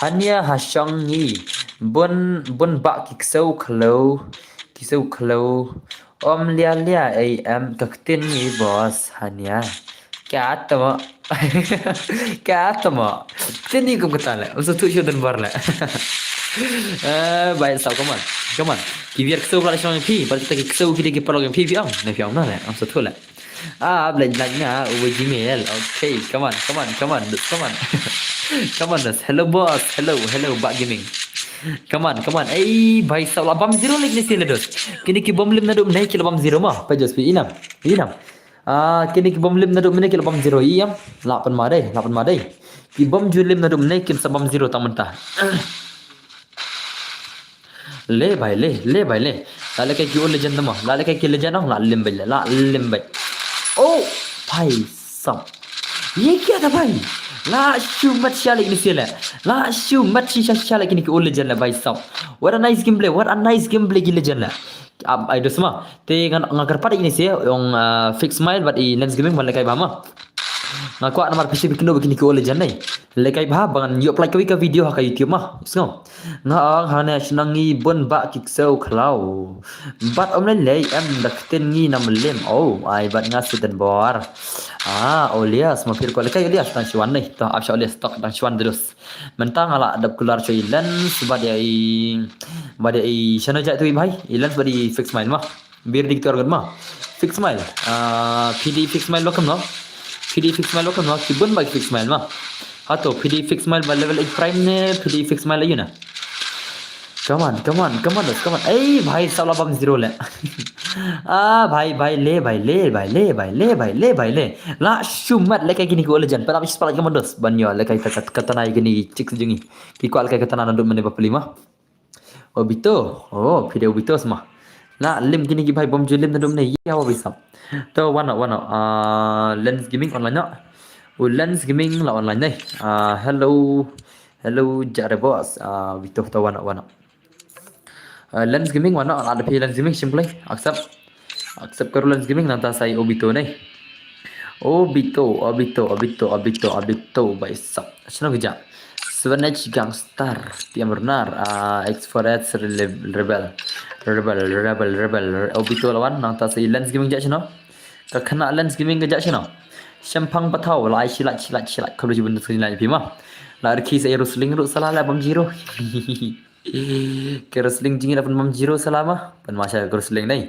Hania ha shong ngi, bun, bun ba ki ksew khloo, ki ksew khloo. Om lia lia, ei em, ka ktien ngi boss, hania. Ka tamo. Ka tamo. Ktien ngi kum kata le, um sa tu shu Don Bar le. Eh, bhai sahab, come on, come on. Ki biar ksew pula shong phi, bad kita ki ksew ki dei ki paralok phi, phi ong, ne phi ong na le, um sa tu le. Ah, belain belain nga, uwe Gmail. Okay, come on, come on, come on, come on. Come on, dos. Hello, boss. Hello, hello, Bak Gaming. Come on, come on. Ei, bhai sahab, la bam zero leh kine se le dos. Kine ki bym lim naduh mynne ki la bam zero mo. Peit dos, peit, inam. Inam. Ah, kine ki bym lim naduh mynne ki la bam zero. Ïam. La pan ma dei, la pan ma dei. Ki bym ju lim naduh mynne kin sa bam zero tang mynta. Le bhai le, le bhai le. La lehkai ki u legend mo. La lehkai ki legend ong, la lim bhai le, la lim bhai. Oh, bhai sahab. Ye kya tha bhai? La shu mat sha le kine se le. La shu mat shi sha sha le kine ki old legend le, bhai sab. What a nice gameplay, what a nice gameplay ki legend le. Am, ai dos ma. Te nga, nga kyrpad ïa kine se, ong, ah, Fix Smile bad i Lens Gaming ban lehkai bha ma. Nga kwah namar phi shu phi kynduh ba kine ki old legend ne. Lehkai bha ba ngan ïoh pynlait kawei ka video ha ka YouTube ma. Sngew. Nga ong hangne shnong ngi bun ba ki ksew khlaw. Bad ym lei lei em da ktien ngi na Mylliem. Oh, ai bad nga Suten Bor. Ah, Olias, ma phi kwah lehkai Olias, tang shuwa ne. To, ap sha Olias, tok tang shuwa ne terus. Mynta nga la dap kular sha i Lens bad ïa i, bad ïa i shano jait tu i bhai. I Lens bad i Fix Smile ma. Bir diktor gat ma. Fix Smile. Ah, P D Fix Smile welcome no. P D Fix Smile welcome no. Ki bun ba Fix Smile ma. Hato P D Fix Smile ba level eight prime ne, P D Fix Smile ayu na. Come on, come on, come on, dos, come on. Ei, bhai, sab la bam zero le. Ah, bhai, bhai, le, bhai, le, bhai, le, bhai, le, bhai, le, bhai, le. La shu mat lehkai kine ki old legend. Pat ap shi spot like, come on, dos. Ban ïoh lehkai ka, ka, katana ïa kine ki chicks jong ngi. Ki kwah lehkai katana naduh mynne ba pli ma. Obito. Oh, phi dei Obito sma. La lem kine ki bhai bym ju lem naduh mynne, ïa wa bhi sab. To, wan noh, wan noh. Ah, Lens Gaming online noh. U Lens Gaming la online ne. Ah, hello. Hello, jare boss. Ah, Obito, to wan noh, wan noh. Ah, Lens Gaming wan noh, la da phi Lens Gaming, shim play. Accept. Accept karo Lens Gaming, nangta sa i Obito ne. Obito, Obito, Obito, Obito, Obito, bhai sab. Shano ka jia? Seven H Gangster, T M Runar, ah, X four H Rebel, Rebel, Rebel, Rebel, Obito la wan, nangta sa i Lens Gaming jia shano? Ka khynnah Lens Gaming ka jia shano? Shemphang pathaw, la ai shi like, shi like, shi like, kham jibun sa like phi ma. La rkhi sa i Rosling ruh sala la bam zero. Ka Rosling jingïa la pynbam zero sala ma. Pynma sha ka Rosling nai.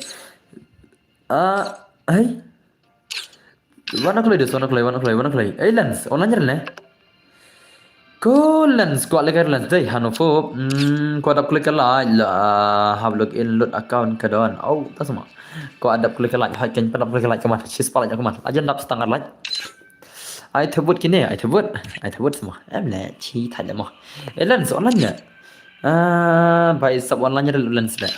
Ah, ai. Wan kloi dos, wan kloi, wan kloi, wan kloi. Ei Lens, online rel ne. Ko Lens, kwah lehkai Lens dei, hano fop. Hmm, kwah dap klik ka like la, hap log in lut account ka don. Au, ta sma. Kwah dap klik ka like, hai kan pat dap klik ka like ka man. Shi spot like ka man. Ajan dap setengah like. Ai thebut kine, ai thebut. Ai thebut sma. Em le, chi thai le mo. Ei Lens, online ne. Ah, bhai sab online rel Lens le.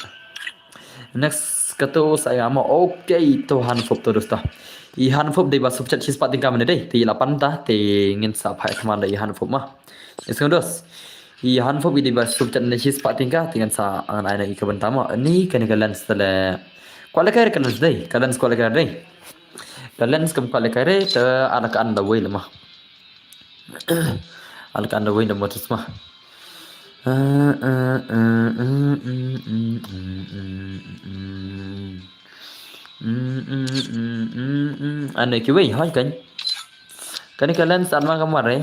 Next kato sa ïa mo. Okay, to hanfop to dosta. I hanfop dei ba super chat shi spot tyngka mynne dei. Te la pan ta, te ngin sa phai thma da i hanfop ma. Yes, ngam dos. I hanfop i dei ba super chat ne shi spot tyngka, te ngin sa ngan ai na i ka bynta mo. Ni kane ka Lens te le. Kwah lehkai ka Lens dei, ka Lens kwah lehkai dei. Ka Lens kam kwah lehkai re, te ala ka an da wei le ma. Ala ka an da wei da mo te sma. Ane ki wei, hoi kan. Kane ka Lens an ma ka mar re.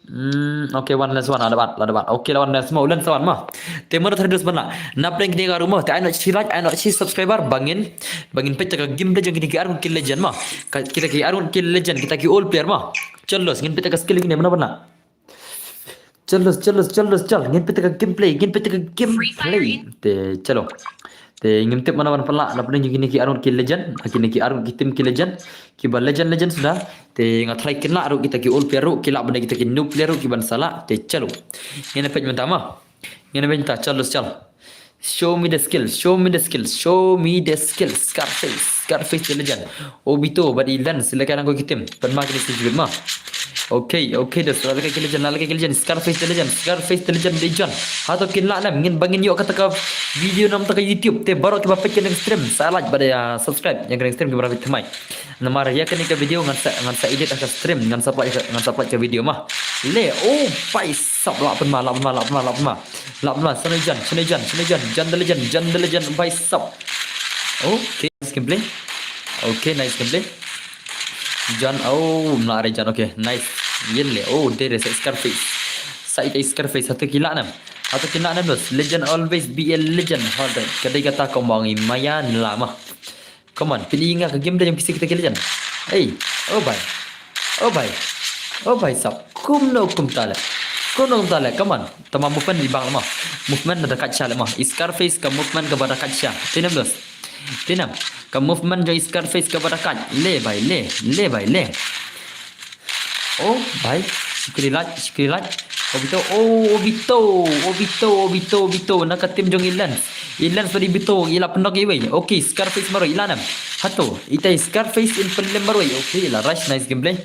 Hmm, okay, wan Lens wan, la da bat, la da bat. Okay, la wan Lens mo, Lens wan ma. Te mo da thari dus ban la. Nap deng kini ka rumo, te ai no chi like, ai no chi subscriber, bangin, bangin peit ka gameplay jong kini ki Arngut ki legend ma. Ka, kita ki Arngut ki legend, kita ki old player ma. Chal los, ngin peit ka skill kini mana bana. Chal los, chal los, chal los, chal. Ngin peit ka gameplay, ngin peit ka gameplay. Te chalo. Te ngim tip mana ban pala, nap deng kini ki Arngut ki legend, kini ki Arngut ki team ki legend. Ki ba legend legend suda. Te nga try kynlah ruh kita ki old player ruh, ki lah ban kita ki new player ruh ki ban salah. Te chalo. Ngin peit mynta ma. Ngin peit mynta, chal los chal. Show me the skill, show me the skill, show me the skill. Scarface, Scarface the legend. Obito bad i Lens, lehkai nangko ki team. Pynma kini ki jubit ma. Okay, okay, dos, lehkai ki legend, lehkai ki legend. Scarface the legend, Scarface the legend, legend. Hato kin lah nam, ngin bangin ïoh kata ka video nam ta ka YouTube. Te baroh kiba peit kane ka stream, sa like bad subscribe ïa kane ka stream kiba peit thymmai. Namar ïa kane ka video ngan sa, ngan sa edit ha ka stream, ngan sa upload, ngan sa upload ka video ma. Le, oh, bhai sab, lah pynma, lah pynma, lah pynma, lah pynma. Lah pynma, shano jan, shano jan, shano jan, jan the legend, jan the legend, bhai sab. Okay, nice gameplay. Okay, nice gameplay. Jan, oh, mla re jan, okay, nice. Yen le, oh, dei re sa Scarface. Sa ita Scarface, hato ki lah nam. Hato ki lah nam dos. Legend always be a legend. Hato, ka dei kata ko mong i maya nla ma. Come on, pynïa nga ka game da jong ki si kita ki legend. Hey, oh bhai. Oh bhai. Oh bhai sab. Kumno kumta le. Kumno kumta le. Come on. Tama movement i bang le ma. Movement da kat sha le ma. I Scarface ka movement ka ba da kat sha. Te nam dos. Te nam. Ka movement jong i Scarface ka ba da kat. Le bhai, le. Le bhai, le. Oh, bhai. Shikri laj, shikri laj. Obito, oh, Obito, Obito, Obito, Obito. Na ka team jong i Lens. I Lens bad i Bito i la pyndok iwei. Okay, Scarface marwei i la nem. Hato, itai Scarface in pynlem marwei. Okay, i la rush, nice gameplay.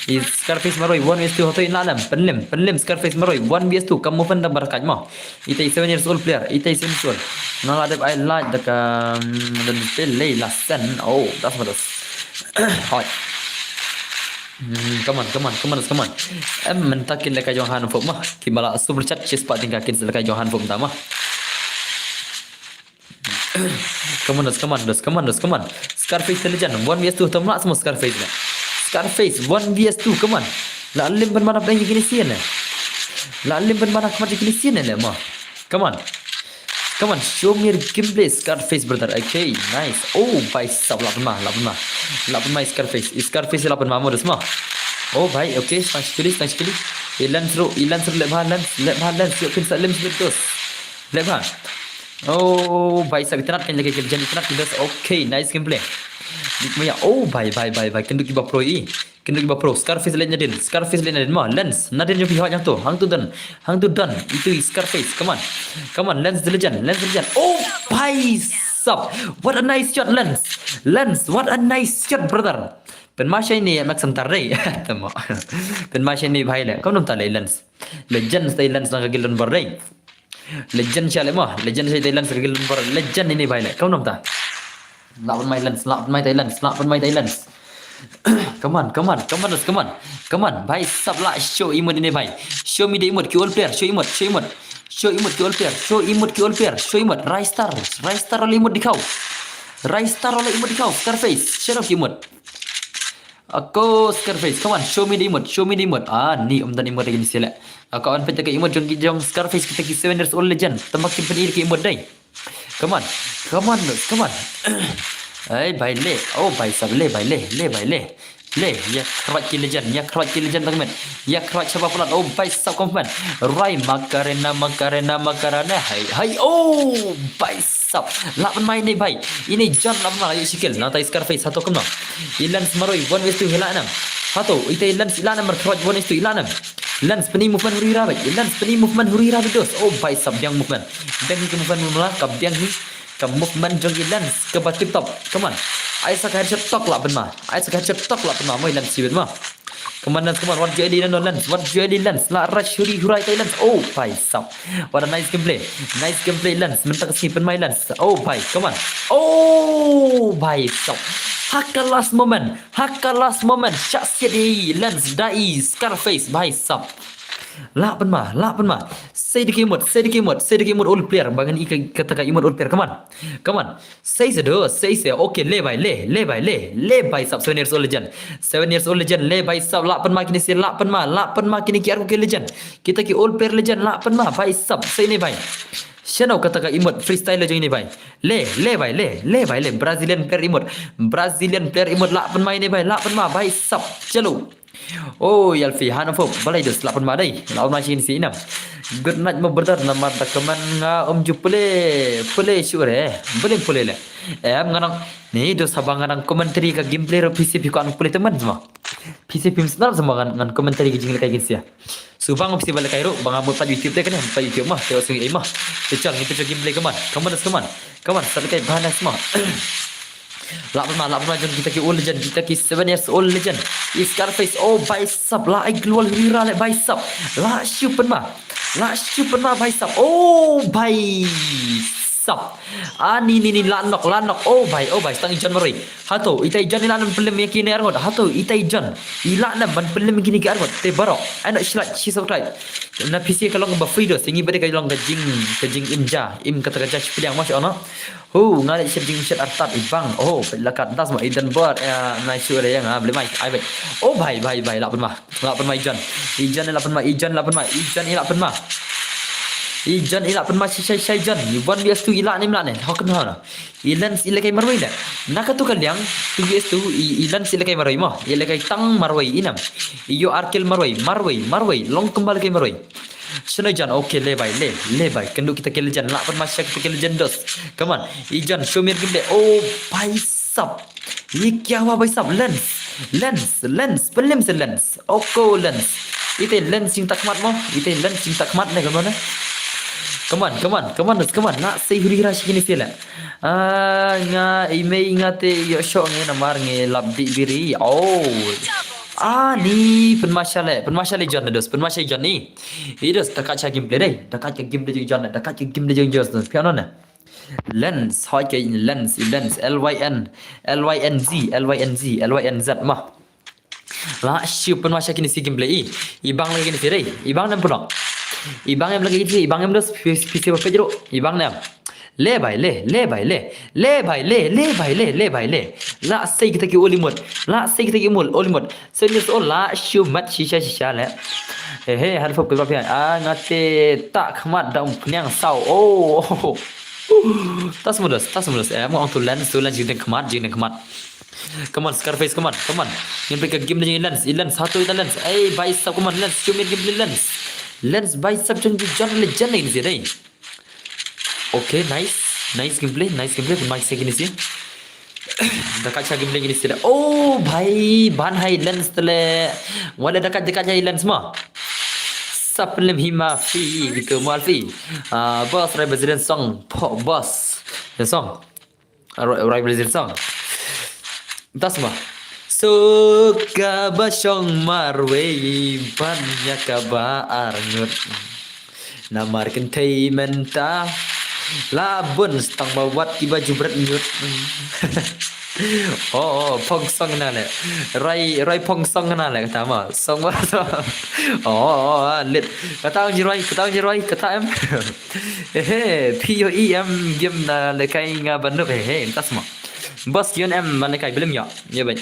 I Scarface marwei one vs two, hato i la nem. Pynlem, pynlem Scarface marwei one vs two. Kam move da barkat mo. Itai seven years old player, itai seven years old. Na la dep ai la da ka, mm, da pele la sen. Oh, das madas. Hoi. Hmm, come on, come on, come on, come on. Em, mynta kin lehkai jong Hanfop ma. Ki ba la super chat, cheers pat tingka kin lehkai jong Hanfop mynta ma. Come on, dos, come on, dos, come on, dos, come on. Scarface the legend, one vs two, tom la semua Scarface ne. Scarface, one vs two, come on. La lim ban mana pdeng kini sien ne. La lim ban mana khmat kini sien ne, ma. Come on. Come on, show me your gameplay, Scarface brother. Okay, nice. Oh, bhai sab, la pynma, la pynma. La pynma Scarface. Scarface la pynma mo dos ma. Oh, bhai, okay, thanks kili, thanks kili. Ilan seru, ilan seru, leh bha Lens, leh bha Lens. Yuk pin sa lim sebit dos. Leh bha. Oh, bhai sab, itynnat kan lehkai ki legend, itynnat ki dos. Okay, nice gameplay. Dik maya. Oh, bhai, bhai, bhai, bhai. Kynduh kiba pro i. Kynduh kiba pro. Scarface leh Nadin. Scarface leh Nadin ma. Lens. Nadin jong phi hot hangto. Hangto don. Hangto don. Itu i Scarface. Come on. Come on. Lens the legend. Lens the legend. Oh, bhai sab. What a nice shot, Lens. Lens. What a nice shot, brother. Pynma shai ni mak santar dei. Tama. Pynma shai ni bhai le. Kam dum ta le Lens. Legend stay Lens na ka gildon bar dei. Legend sha le ma. Legend sha i Thailand sha ka gildon bar. Legend ini bhai le. Kam dum ta. Lah pynma i Lens, lah pynma i Thailand, lah pynma i Thailand. Come on, come on, come on, come on. Come on, bhai sab lah show emote ini bhai. Show me the emote, ki all player, show emote, show emote. Show emote, ki all player, show emote, ki all player, show emote. Rise star, rise star ol emote dikhau. Rise star ol emote dikhau, Scarface, show ki emote. Ako Scarface, come on, show me the emote, show me the emote. Ah, ni um don emote lagi ni sila. Ako on pet ka emote jong ki jong Scarface kita ki seven years old legend. Tembak ki pynir ki emote dai. Come on. Come on, come on. Ai, bhai le. Oh, bhai sab le, bhai le, le, bhai le. Le, ya khrot ki legend, ya khrot ki legend tang met. Ya khrot shaba palat. Oh, bhai sab kom man. Rai Macarena, Macarena, Macarena. Hai, hai. Oh, bhai sab. Lah pynma ini bhai. Ini John lah pynma ayo sikil. Nang tai Scarface satu kemno. Ilan semaroi one vs two hila enam. Satu, ita ilan sila enam khrot one vs two hila enam. Lens pynmih movement huri rabbit. Lens pynmih movement huri rabbit dos. Oh, bhai sab biang movement. Biang hi ka movement mula, ka biang hi ka movement jong i Lens kaba tip top. Come on. Ai sa ka headshot tok lah pynma. Ai sa ka headshot tok lah pynma. Moi Lens siwit ma. Come on, Lens, come on. What you Lens? What you Lens? La rush huri hurai tai Lens. Oh, bhai sab. What a nice gameplay. Nice gameplay, Lens. Mynta ka sngi pynmai Lens. Oh, bhai, come on. Oh, bhai sab. Ha ka last moment. Ha ka last moment. Shah siat i Lens da i Scarface, bhai sab. Lah pynma, lah pynma. Sei da ki emote, sei da ki emote, sei da ki emote all player. Ba ngan i ka, kata ka emote all player. Come on. Come on. Sei se do, sei se. Okay, le bhai, le, le bhai, le. Le bhai sab seven years old legend. Seven years old legend, le bhai sab lah pynma kini se, lah pynma, lah pynma kini ki arku ki legend. Kita ki all player legend, lah pynma, bhai sab. Sei ne bhai. Shano kata ka emote freestyle jong ini bhai. Le, le bhai, le, le bhai, le. Brazilian player emote. Brazilian player emote lah pynma ini bhai, lah pynma, bhai sab. Chalo. Oh, Yalfi, Hanfop, balai dos, lah pynma dai. Lah pynma shin si inam. Good night, my brother, namar da kaman nga um ju pule, pule shu re. Bule pule le. Em, nga nang, ni dos haba nga nang commentary ka gameplay ro P C P ko an pule teman semua. P C P mesti semua ngan, ngan commentary ka jingle kai ginsia. Subang mesti balik kai ro, bang amut pat YouTube te kan, pat YouTube mah, tengok sungi ai mah. Pecah, ni pecah gameplay kaman. Kaman dos kaman. Kaman, satu kai bahan semua. Lah pynma, lah pynma jong kita ki old legend, kita ki seven years old legend. I Scarface, oh bhai sab, lah ai glwal hira le bhai sab. Lah shu pynma. Lah shu pynma bhai sab. Oh bhai sab. Ah, ni, ni, ni, lah nok, lah nok. Oh bhai, oh bhai, stang i John maroi. Hato, ita i John i lah nam pynlem ya kine arngot. Hato, ita i John i lah nam ban pynlem kine ki arngot. Te barok. Ai nok shilat, shi subscribe. Na P C ka long ba free dos, ngi bade ka long ka jing, ka jing im ja, im kata ka ja shi pdiang mas ono. Hu, nga leh shet jing shet artat i bang. Oh, pet lakat das ma i dan bor, eh, na shu re yang, ah, beli mai, ai bai. Oh, bhai, bhai, bhai, lah pynma. Lah pynma i John. I John lah pynma, i John lah pynma, i John lah pynma. I John lah pynma, shai, shai, shai John. I one vs two i lah nim lah ne. Hok no no. I Lens i lehkai marwei ne. Na katu ka liang, two vs two, i, i Lens i lehkai marwei mo. I lehkai tang marwei i nam. I yo arkel marwei, marwei, marwei. Long kembal lehkai marwei. Shano i John, okay, le bhai, le, le bhai. Kynduh kita ki legend, lah pynma sha kita ki legend dos. Come on, i John, show me your gameplay. Oh, bhai sab. Ye kya hua bhai sab, Lens, Lens, Lens, pynlem se Lens. Oko Lens. Ite Lens jingtakhmat mo, ite Lens jingtakhmat ne kano ne. Come on, come on, come on, come on. Nga sei huri hura shi kine sila. Ah, nga i mei nga te yo sho nge namar nge lap di biri. Oh. Ah, ni pynmasha le, pynmasha le John dos, pynmasha John ni. I dos, da kat cha gameplay dei, da kat ka gameplay jong John, da kat ka gameplay jong John. Piano na. Lens, hoi ke lens, lens, L Y N, L Y N Z, L Y N Z, L Y N Z ma. La shu pynmasha kine si gameplay i. I bang lagi kine si dei. I bang nem pulok. I bang em lagi kine si, i bang em dos pisi pisi ba pejro. I bang nem. Le bai le, le bai le. Le bai le, le bai le, le bai le. La sei kita ki ulimut. La sei kita ki mul, ulimut. So ni so la shu mat shisha shisha le. He he, hal fop kebab ya. Ah, nga te ta khmat da um pniang saw. Oh. Tas mudos, tas mudos. Eh, mo ang tu lens, tu lens jing khmat, jing khmat. Come on, Scarface, come on, come on. Ngin pika game na jing lens, i lens, satu ita lens. Ei, bicep, come on, lens, cumi game lens. Lens, bicep, jong jong legend ni si dei. Okay, nice. Nice gameplay, nice gameplay. Pynmai sa kine si. Da kat cha gameplay kine si da. Oh, bhai, ban hai lens tele. Wala da kat da kat hai lens ma. Sa pynlem hi ma fi gitu mo Alfi. Ah, boss, Rai Brazilian song, po, boss. The song. Ah, Rai, Rai Brazilian song. Das ma. So kaba shong marwei ban ïa kaba arngut. Namar kynthei mynta la bun stang ba wat kiba jubret ñiut. Oh, oh, phong song na le. Rai, rai phong song na le kata ma. Song ba song. Oh, oh, oh, lit. Kata ang jirai, kata ang jirai, kata em. He he, P O E em game na le kai nga ban nup he he, tas ma. Bos yon em ban le kai bilim ya. Ya bai.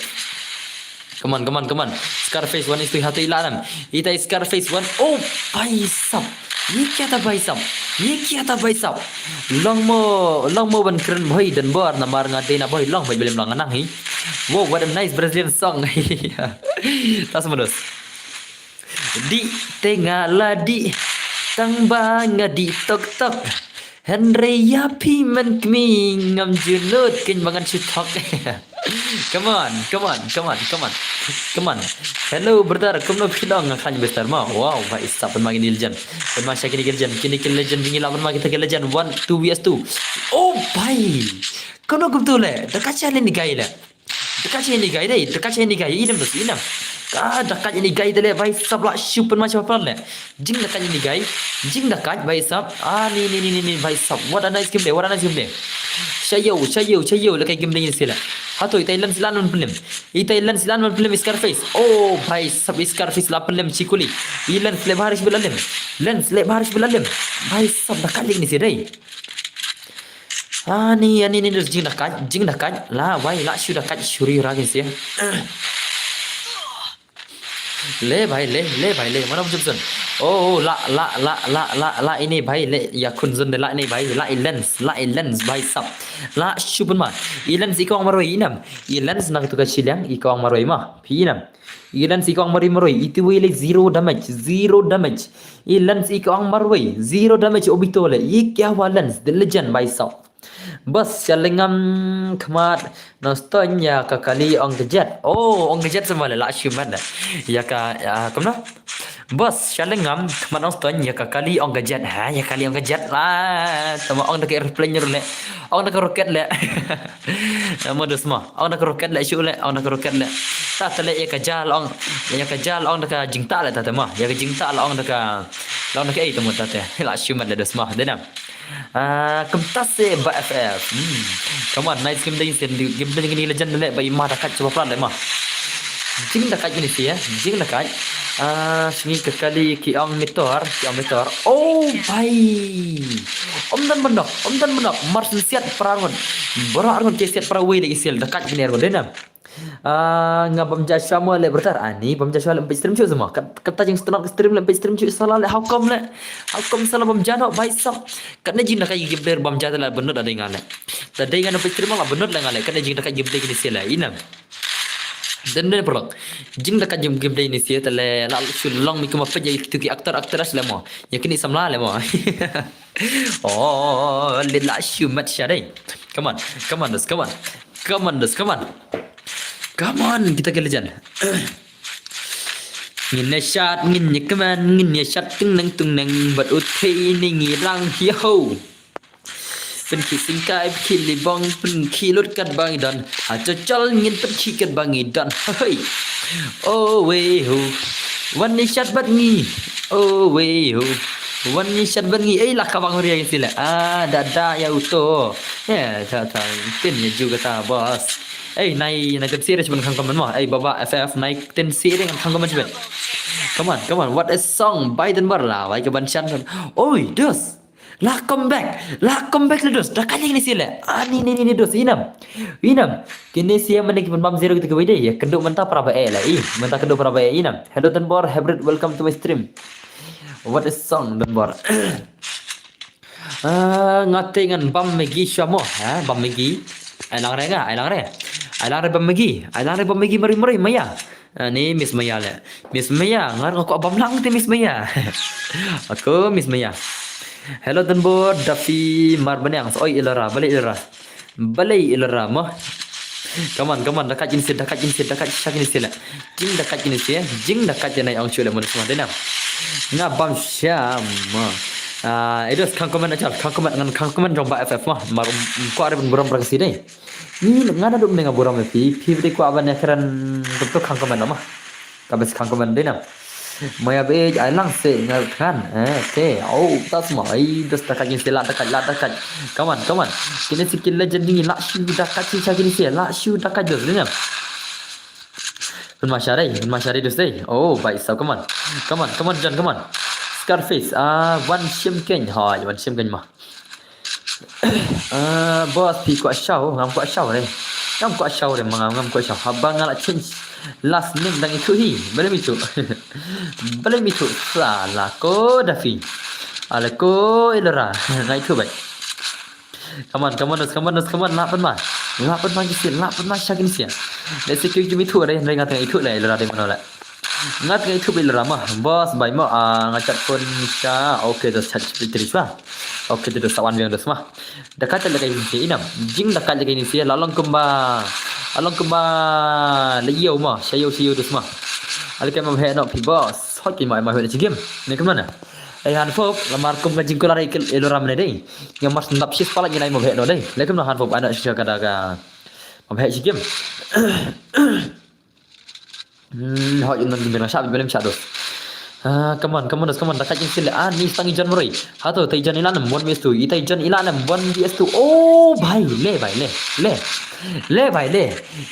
Come on, come on, come on. Scarface one is to hati la nam. Ita Scarface one. Oh, bhai sab. Ye kya tha bhai sab? Ye kya tha bhai sab? Long mo, long mo ban kren bhai dan bor namar nga dei na bhai long bhai bilim long nang hi. Wow, what a nice Brazilian song. Tas mudos. Di te nga la di tang ba nga di tok tok. Hynrei ïa phi man kmi ngam ju nud kynja ba ngan shu thok. Come on, come on, come on, come on. Come on. Hello brother, kumno phi long nga khan bester ma. Wow, bhai sab pynma kine legend. Pynma sha kine legend, kine legend, kine la pynma kita legend. One, two V S two. Oh bhai. Kumno kumtu le. Da ka cha le ni gai le. Da ka cha ni gai dei, da ka cha ni gai, inem bas, inem. Ka da ka ni gai dei le, bhai sab la shu pynma sha pynle. Jing da ka ni gai, jing da ka bhai sab. Ah, ni, ni, ni, ni, ni, bhai sab. What a nice game dei, what a nice game dei. Shayo, shayo, shayo, le kai game dei ni sila. Hato ita i lens la non pynlem. Ita i lens la non pynlem Scarface. Oh, bhai sab Scarface la pynlem chikuli. I lens le bharish bilalim. Lens le bharish bilalim. Bhai sab da ka ni si dei. Ani, ani ni jing da ka, jing da ka. La, wai, la shu da ka shuri ra kine si. Le bhai, le, le bhai, le. Mana jumson. Oh, oh, la, la, la, la, la, la, ini bhai, le. Ya kun zon de la ini bhai, la i lens, la i lens bhai sab. La shu pynma. I lens i kong marwei inam. I lens na tu ka shiliang, i kong marwei ma. Phi inam. I lens i kong marwei marwei. Itu wei le zero damage, zero damage. I lens i kong marwei, zero damage obito le. I kya wa lens, the legend bhai sab. Bas, shalingam khmat nongstoin ïa ka kali ong ka jet. Oh, ong ka jet sama le la shu man da. Ïa ka, ah, kumno? Bas, shalingam khmat nongstoin ïa ka kali ong ka jet. Ha, ïa kali ong ka jet la. Tama ong da ka airplane ru le. Ong da ka rocket le. Modus ma. Ong da ka rocket le shu le. Ong da ka rocket le. Ta ta le ïa ka jal ong. Ïa ka jal ong da ka jingta le ta ta ma. Ïa ka jingta la ong da ka. La ong da ka ei ta mo ta te. La shu man le dos ma. Denam. Ah, kumta se ba F F. Hmm. Come on, nice game dei sen game dei ni legend le ba i ma da ka chuba plan le ma. Jing da ka ni si ya, jing da ka. Ah, sini ka kali ki ong mitor, ki ong mitor. Oh, bhai. Om dan menok, om dan menok. Mar sen siat para ngon. Bara ngon ke siat para wei le isil da ka ni ngon denam. Ah, nga bam ja shwa mo le brother ani bam ja shwa le page stream shu semua. Kat kata jing stenok stream le page stream shu sala le how come le. How come sala bam ja no bhai sab. Kat ne jing da ka gameplay bam ja le benut ada nga le. Da dei nga no page stream la benut le nga le. Kat ne jing da ka gameplay kini sila inam. Dan ne perlok. Jing da ka jing gameplay ni sila le la shu long mi kuma page ya tu ki actor actress le mo. Ya kini samla le mo. Oh, le la shu mat sha dei. Come on, come on, come on. Come on, dos, come on. Come on, kita ke legend. Ngin ïa shad, ngin ïa kmen, ngin ïa shad, tyngneng tyngneng, bad u thei ne ngi rang hi ho. Pynkhih syngkai, pynkhih libong, pynkhih lut katba ngi don. Ha jojol ngin pynkhih katba ngi don. Hoi. Oh, wei, ho. Wan ïa shad bad ngi. Oh, wei, ho. Wan ïa shad bad ngi. Ei, la ka bang ria ïa sila. Ah, da da ïa uto. Eh, ta ta. Tin ïa ju kata, boss. Ei, nai, nai tynsi ring ban khang comment mo. Ei, Baba F F, nai tynsi ring ban khang comment shibit. Come on, come on. What a song. Bai Don Bor la. Bai ka ban shan. Oi, dos. La come back. La come back le dos. Da kali ni sila. Ah, ni, ni, ni, ni dos. Inam. Inam. Kini sia mane ki ban bam zero kita ka wei dei. Ya, kynduh mynta para ba eh la. Ih, mynta kynduh para ba eh. Inam. Hello, Don Bor. Hybrid, welcome to my stream. What a song, Don Bor. Ah, nga te ngan bam Maggi shuwa mo, ha, bam Maggi. Ai lang re nga, ai lang re. Ai lang re bam Maggi, ai lang re bam Maggi mari mari Maya. Ah, ni Miss Maya le. Miss Maya, nga nga kwah bam lang te Miss Maya. Aku Miss Maya. Hello Don Bor, Daffy Marbaniang. Oi Ilora, balei Ilora. Balei Ilora mo. Come on, come on, da kat kini sia, da kat kini sia, da kat sha kini sia le. Jing da kat kini sia, jing da kat janai ong chule mo sma dena. Nga bam sham mo. Ah, edos khang comment achal, khang comment ngan khang comment jong Ba F F mo. Mar um, um, kwah re ban burom rang si dei. Ni nga na dum ne nga burom phi, phi dei kwah ban ya kren tuk tuk khang comment mo. Ka bes khang comment dei na. Maya be ai lang se nga khan. Eh, te. Oh, tas ma. Ai, dos da kat kini sia, la da kat, la da kat. Come on, come on. Kini si ki legend ni la shu da kat si sha kini sia, la shu da kat dos dei na. Pynma share, pynma share dos dei. Oh, bai sa, come on. Come on, come on, John, come on. Scarface, ah, wan shim keng. Hoi, wan shim keng ma. Ah, boss, phi kwah shaw, ngam kwah shaw re. Ngam kwah shaw re, ma ngam, ngam kwah shaw. Haba nga la change last name dang ithuh hi. Balei mithuh. Balei mithuh. Sala ko Daffy. Ala ko Ilora. Nga ithuh bai. Come on, come on, dos, come on, dos, come on. Lah pynma. Lah pynma kini sia, lah pynma sha kini sia. Let's see, kyu kyu mithuh re, nga tang ithuh le, Ilora dei mano le. Nga tang ithuh bai Ilora ma. Boss, bai mo, ah, nga chat phone sha. Okay, dos chat phone sha. Okay, dos sa wan biang dos ma. Da kat le kai ni sia inam. Jing da kat le kai ni sia, la long kumba. La long kumba. La ïew ma, sha ïew, sha ïew dos ma. Ale kai ma he no phi boss. Hot ki ma ma he chi game. Ne kumna na. Ei han fop, la mar kum ka jingkular Ilora mane dei. Nga mar sendap sis pala ngi nai mo he no dei. Le kumna han fop ana sha ka da ka. Ma he chi game. Hmm, hoi, non gimir na sha, belem sha dos. Ah, come on, come on, dos, come on, da kat kini sia le. Ah, ni stang i John Murray. Hato, tai John ila nem, one V S two. I tai John ila nem, one V S two. Oh, bai, le, bai, le, le. Le, bai, le.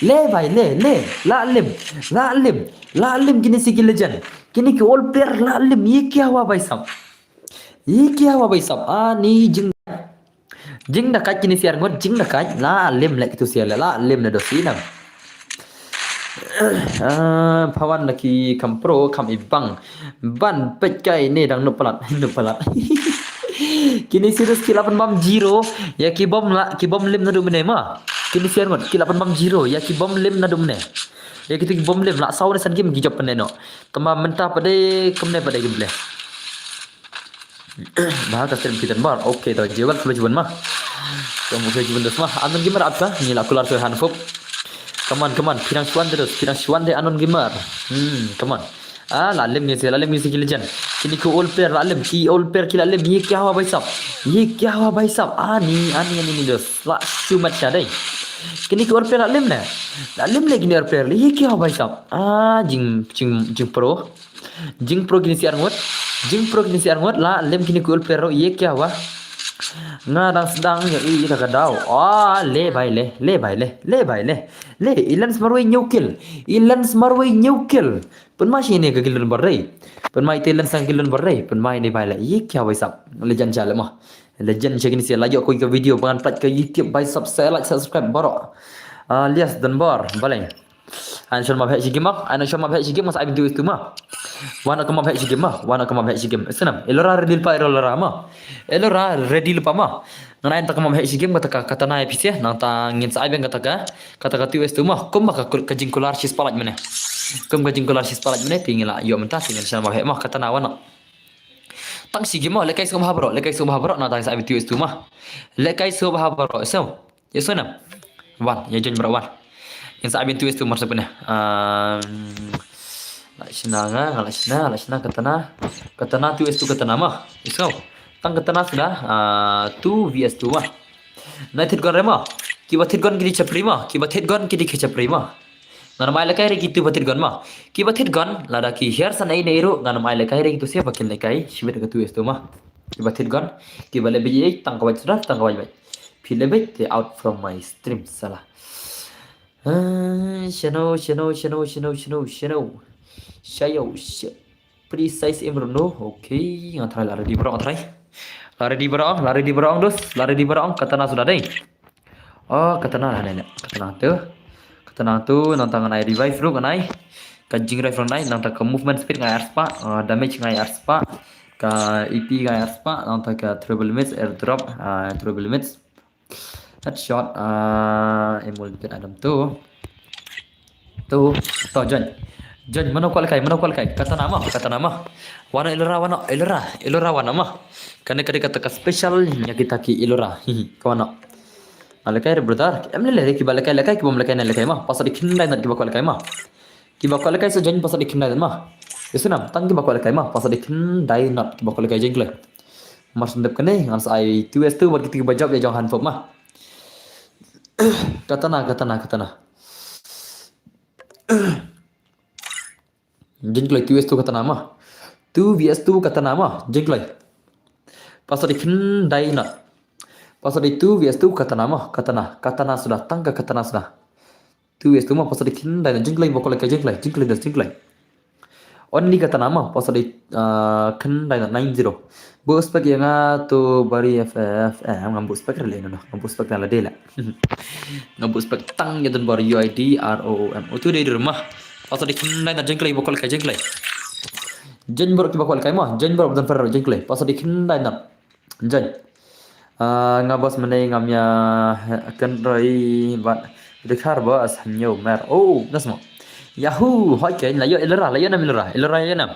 Le, bai, le, le. La lim, la lim, la lim kini sia ki legend. Kini ki all player la lim, ye kya hua bhai sahab. Ye kya hua bhai sahab. Ah, ni jing. Jing da kat kini sia ngot, jing da kat, la lim le kitu sia le, la lim le dos inam. Ah, pawan laki kam pro, kam ibang. Ban pet kai ne dang nup palat, nup palat. Kini sia dos ki la pynbam zero, ya ki bom la, ki bom lim na dum ne ma. Kini sia ngot, ki la pynbam zero, ya ki bom lim na dum ne. Ya kitu ki bom lim la saw ne san game ki jop ne no. Tama mynta pade, kumne pade game play. Bah, ka stream ki Don Bor. Okay, to jewel klo jewel ma. Kamu klo jewel dos ma. Anon gamer ap ka? Ngi la kular tu han fop. Come on, come on. Phi nang shuan te dos, phi nang shuan te anon gamer. Hmm, come on. Ah, la lim ni si, la lim ni si ki legend. Kini ki all player la lim, ki all player ki la lim. Ye kya hua bhai sahab? Ye kya hua bhai sahab? Ani, ani, ani ni dos. La shu mat sha dei. Kini ki all player la lim ne. La lim le kini all player. Ye kya hua bhai sahab? Ah, jing, jing, jing pro. Jing pro kini sia ngot. Jing pro kini sia ngot la lim kini ki all player ye kya hua. Nga dang sdang ya i da ka daw. Ah, le bai le, le bai le, le bai le. Le, i Lens marwei new kill. I Lens marwei new kill. Pynma shi ne ka kill Don Bor dei. Pynma i te Lens sang kill Don Bor dei. Pynma i ne bai le. Ye kya hua bhai sahab. Legend jale ma. Legend sha kini sia la ïoh ko ka video ba ngan pynlait ka YouTube bhai sahab, like, subscribe baroh. Ah, lias Don Bor, balei. Ai nang shon ma bhek shi game ma, ai nang shon ma bhek shi game ma sa ai bintu istu ma. Wan ka ma bhek shi game ma, wan ka ma bhek shi game. Snam, Ilora ready lypa Ilora ma. Ilora ready lypa ma. Ngan ai ta ka ma bhek shi game kata ka, kata na phi sia, nangta ngin sa ai biang kata ka, kata ka tu istu ma. Kum ba ka, ka jingkular shi spalait mane. Kum ka jingkular shi spalait mane, phi ngi la ïoh mynta, phi ngan shon ma bhek ma, kata na wan. Tang shi game ma, lehkai sngewbha baroh, lehkai sngewbha baroh, nangta ngin sa ai bintu istu ma. Lehkai sngewbha baroh, so. Ya so nam. Wan, ya join baroh wan. Ngin sa ai bintu istu mar sa pyneh. Um, La shna nga, nga la shna, la shna Katana. Katana two S two Katana mo. Iso. Tang Katana suda, ah, two V S two mo. Nai thied gon re mo. Kiba thied gon ki dei chapri mo. Kiba thied gon ki dei ki chapri mo. Ngan ym ai lehkai re kitu ba thied gon mo. Kiba thied gon, lada ki hiar san ei nei ruh, ngan ym ai lehkai re kitu sha ba kin lehkai. Shibit ka two S two mo. Kiba thied gon, kiba leh beit ei, tang ka wait suda, tang ka wait wait. Phi leh beit, te out from my stream, sala. Ah, shano, shano, shano, shano, shano, shano. Shayo, sh-, precise em ruh no. Okay, nga try la ready baroh, nga try. La ready baroh, la ready baroh, dos, la ready baroh, Katana suda dei. Oh, Katana la ne, Katana tu. Katana tu, nangta ngan ai revive ruh ngan ai. Ka jing revive ruh ngan ai, nangta ka movement speed ngan ai ar spah, ah, damage ngan ai ar spah. Ka A P ngan ai ar spah, nangta ka treble miss, airdrop, ah, treble miss. Headshot, ah, emerald item tu. Tu, to, join. Join, mano kwah lehkai, mano kwah lehkai. Katana mo, Katana mo. Wan noh Illaoi, wan noh Illaoi, Illaoi wan noh mo. Kane ka dei kata ka special ïa kita ki Illaoi. Hihi, ka wan noh. Nga lehkai re brother. Em lehkai re, kiba lehkai lehkai, kiba ym lehkai ne lehkai mo. Pass da khyndai not kiba kwah lehkai mo. Kiba kwah lehkai sa join, pass da khyndai not mo. Ïa sngewbha, tang kiba kwah lehkai mo. Pass da khyndai not kiba kwah lehkai, join kloi. Mar shu dep kane, ngan sa ai two S two bad kita kiba jop ïa jong Hanpop mo. Katana, Katana, Katana. Join kloi, two S two Katana mo. Two V S two Katana mo. Join kloi. Pass da khyndai not. Pass da two V S two Katana mo. Katana. Katana suda. Tang ka Katana suda. Two V S two mo. Pass da khyndai not. Join kloi, ba kwah lehkai, join kloi. Join kloi, dos, join kloi. Only Katana mo. Pass da, ah, khyndai not, nine zero. Buh spec ïa nga to Bari F F M. Ngam buh spec re lei, no, no. Ngam buh spec tang lade lei. Ngam buh spec tang ïa Donbor U I D R O O M. Utu dei dur mo. Pass da khyndai not, join kloi, ba kwah lehkai, join kloi. Join baroh kiba kwah lehkai mo. Join baroh, Donbor, join kloi. Pass da khyndai not. Join. Ah, nga boss mynne ngam ïa kynroi bad dkhar ba as hynñiew mer. Oh, nas mo. Yahoo, hoi ken, la ïoh Illaoi, la ïoh nam Illaoi, Illaoi ïoh nam.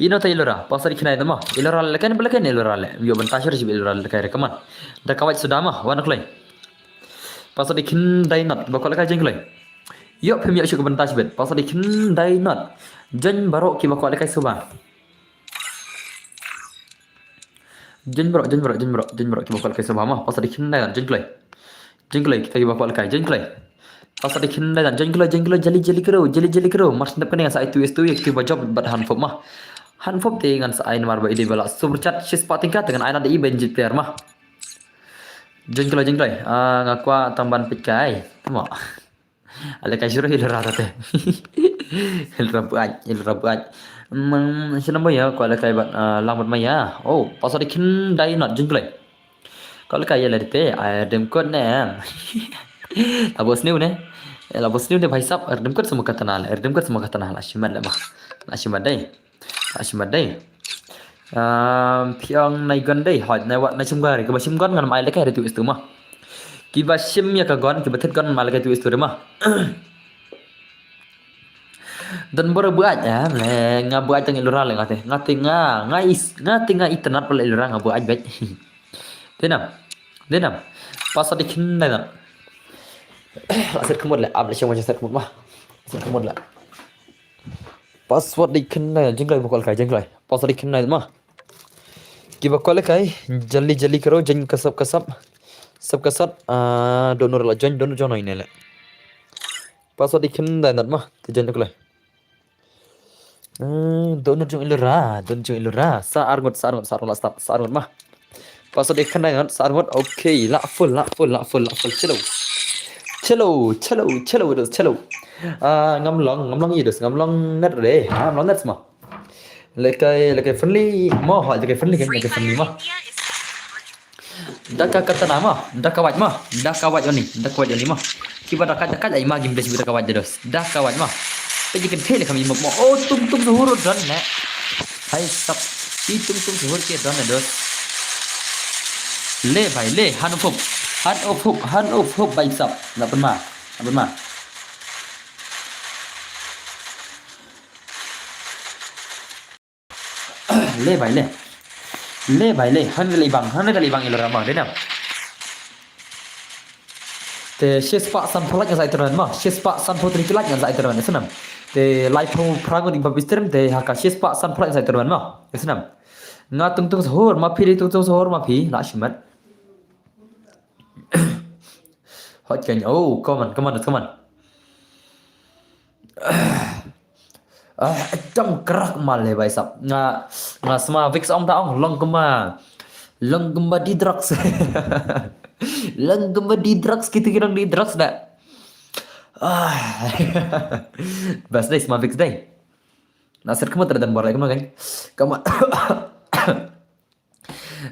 Ino ta Illaoi, pass da khyndai not mo. Illaoi lehkai ne ba lehkai ne Illaoi leh. Ïoh ban tashar shib Illaoi lehkai re kaman. Da ka wait suda mo, wan kloi. Pass da khyndai not, ba kwah lehkai, join kloi. Ïoh phim ïoh shuh ka ban tash bet. Pass da khyndai not. Join baroh kiba kwah lehkai sngewbha. Join baroh, join baroh, join baroh, join baroh kiba kwah lehkai sngewbha mo. Pass da khyndai not, join kloi. Join kloi, kita kiba kwah lehkai, join kloi. Pass da khyndai not, join kloi, join kloi, jali jali kro, jali jali kro. Mar shu dep kane ngan sa ai two S two ïa kita kiba jop bad Hanpop mo. Hanpop te ngan sa ai namar ba i dei ba la super chat shispah tyngka, te ngan ai lade i ban jied player mo. Join kloi, join kloi. Ah, nga kwah tang ban peit kai. Mo. Ale kai shuh Illaoi ta te. Illaoi buaid, Illaoi buaid. Hmm, shu nam ba ïa, kwah lehkai bad, ah, lang bad ma ïa. Oh, pass da khyndai not, join kloi. Kwah lehkai ïa lade te, ai rdem kot ne em. La buh sniew ne. Eh, la buh sniew ne bhai sab, rdem kot sa mo Katana leh, rdem kot sa mo Katana, la shimet leh mo. La shimet dei. La shimet dei. Um, phi ong nai gon dei, hoi, nai wat, nai shim gon re, kiba shim gon ngan ym ai lehkai re two S two mo. Kiba shim ïa ka gon, kiba thied gon ngan ym ai lehkai two S two re mo. Donbor buaid, eh, le, nga buaid tang Illaoi leh nga te. Nga te nga, nga is, nga te nga itynnad pala Illaoi nga buaid beit. Dei nam, dei nam. Pass da khyndai not. La set khmut leh, ap leh shong wan set khmut mo. Set khmut leh. Pass da khyndai not, join kloi ba kwah lehkai, join kloi. Pass da khyndai not mo. Kiba kwah lehkai, jali jali kro, join ka sap ka sap. Sap ka sap, ah, Donbor la join, Donbor join ine leh. Pass da khyndai not mo, te join kloi. Eh, Donbor jong Illaoi, Donbor jong Illaoi. Sa ar ngut, sa ar ngut, sa ar ngut, la stop, sa ar ngut mo. Pass da khyndai not, sa ar ngut. Okay, la full, la full, la full, la full. Chalo. Chalo, chalo, chalo, dos, chalo. Ah, ngam long, ngam long ïa dos, ngam long net re. Ah, ngam long net mo. Lehkai, lehkai friendly mo, hoi, lehkai friendly kan, lehkai friendly mo. Da ka Katana mo, da ka wait mo, da ka wait oni, da ka wait oni mo. Kiba da ka, da ka ai ma gim bes da ka wait dos. Da ka wait mo. Peit ïa kane leh kam i mo. Oh, tum tum suhur don ne. Hai sap. I tum tum suhur ke don ne dos. Le bhai le, Hanpop. Hanpop, Hanpop bhai sap. Ngan pynmih. Ngan pynmih. Le bhai le. Le bhai le. Hangne da leh bang, hangne da leh bang Illaoi mo, dei nam. Te shispah sanphew like ngan sa ai tournament mo. Shispah sanphew three like ngan sa ai tournament, sngewbha. Te laiphew phra ngut i ba phi stream te ha ka shispah sanphew phra sa i tournament ma. Ka snam. Nga tungtung sahur ma phi, tungtung sahur ma phi, la shimet. Hot kan. Oh, come on, come on, come on. Ah, ekdom krak mal le bhai sab. Nga, nga sma Vix ong ta ong long kumba, long kumba di drugs. Long kumba di drugs, kita ki long di drugs da. Ah. Bas dei sma Vix dei. Na ser kemut ada dan bor lagi kan. Kemut.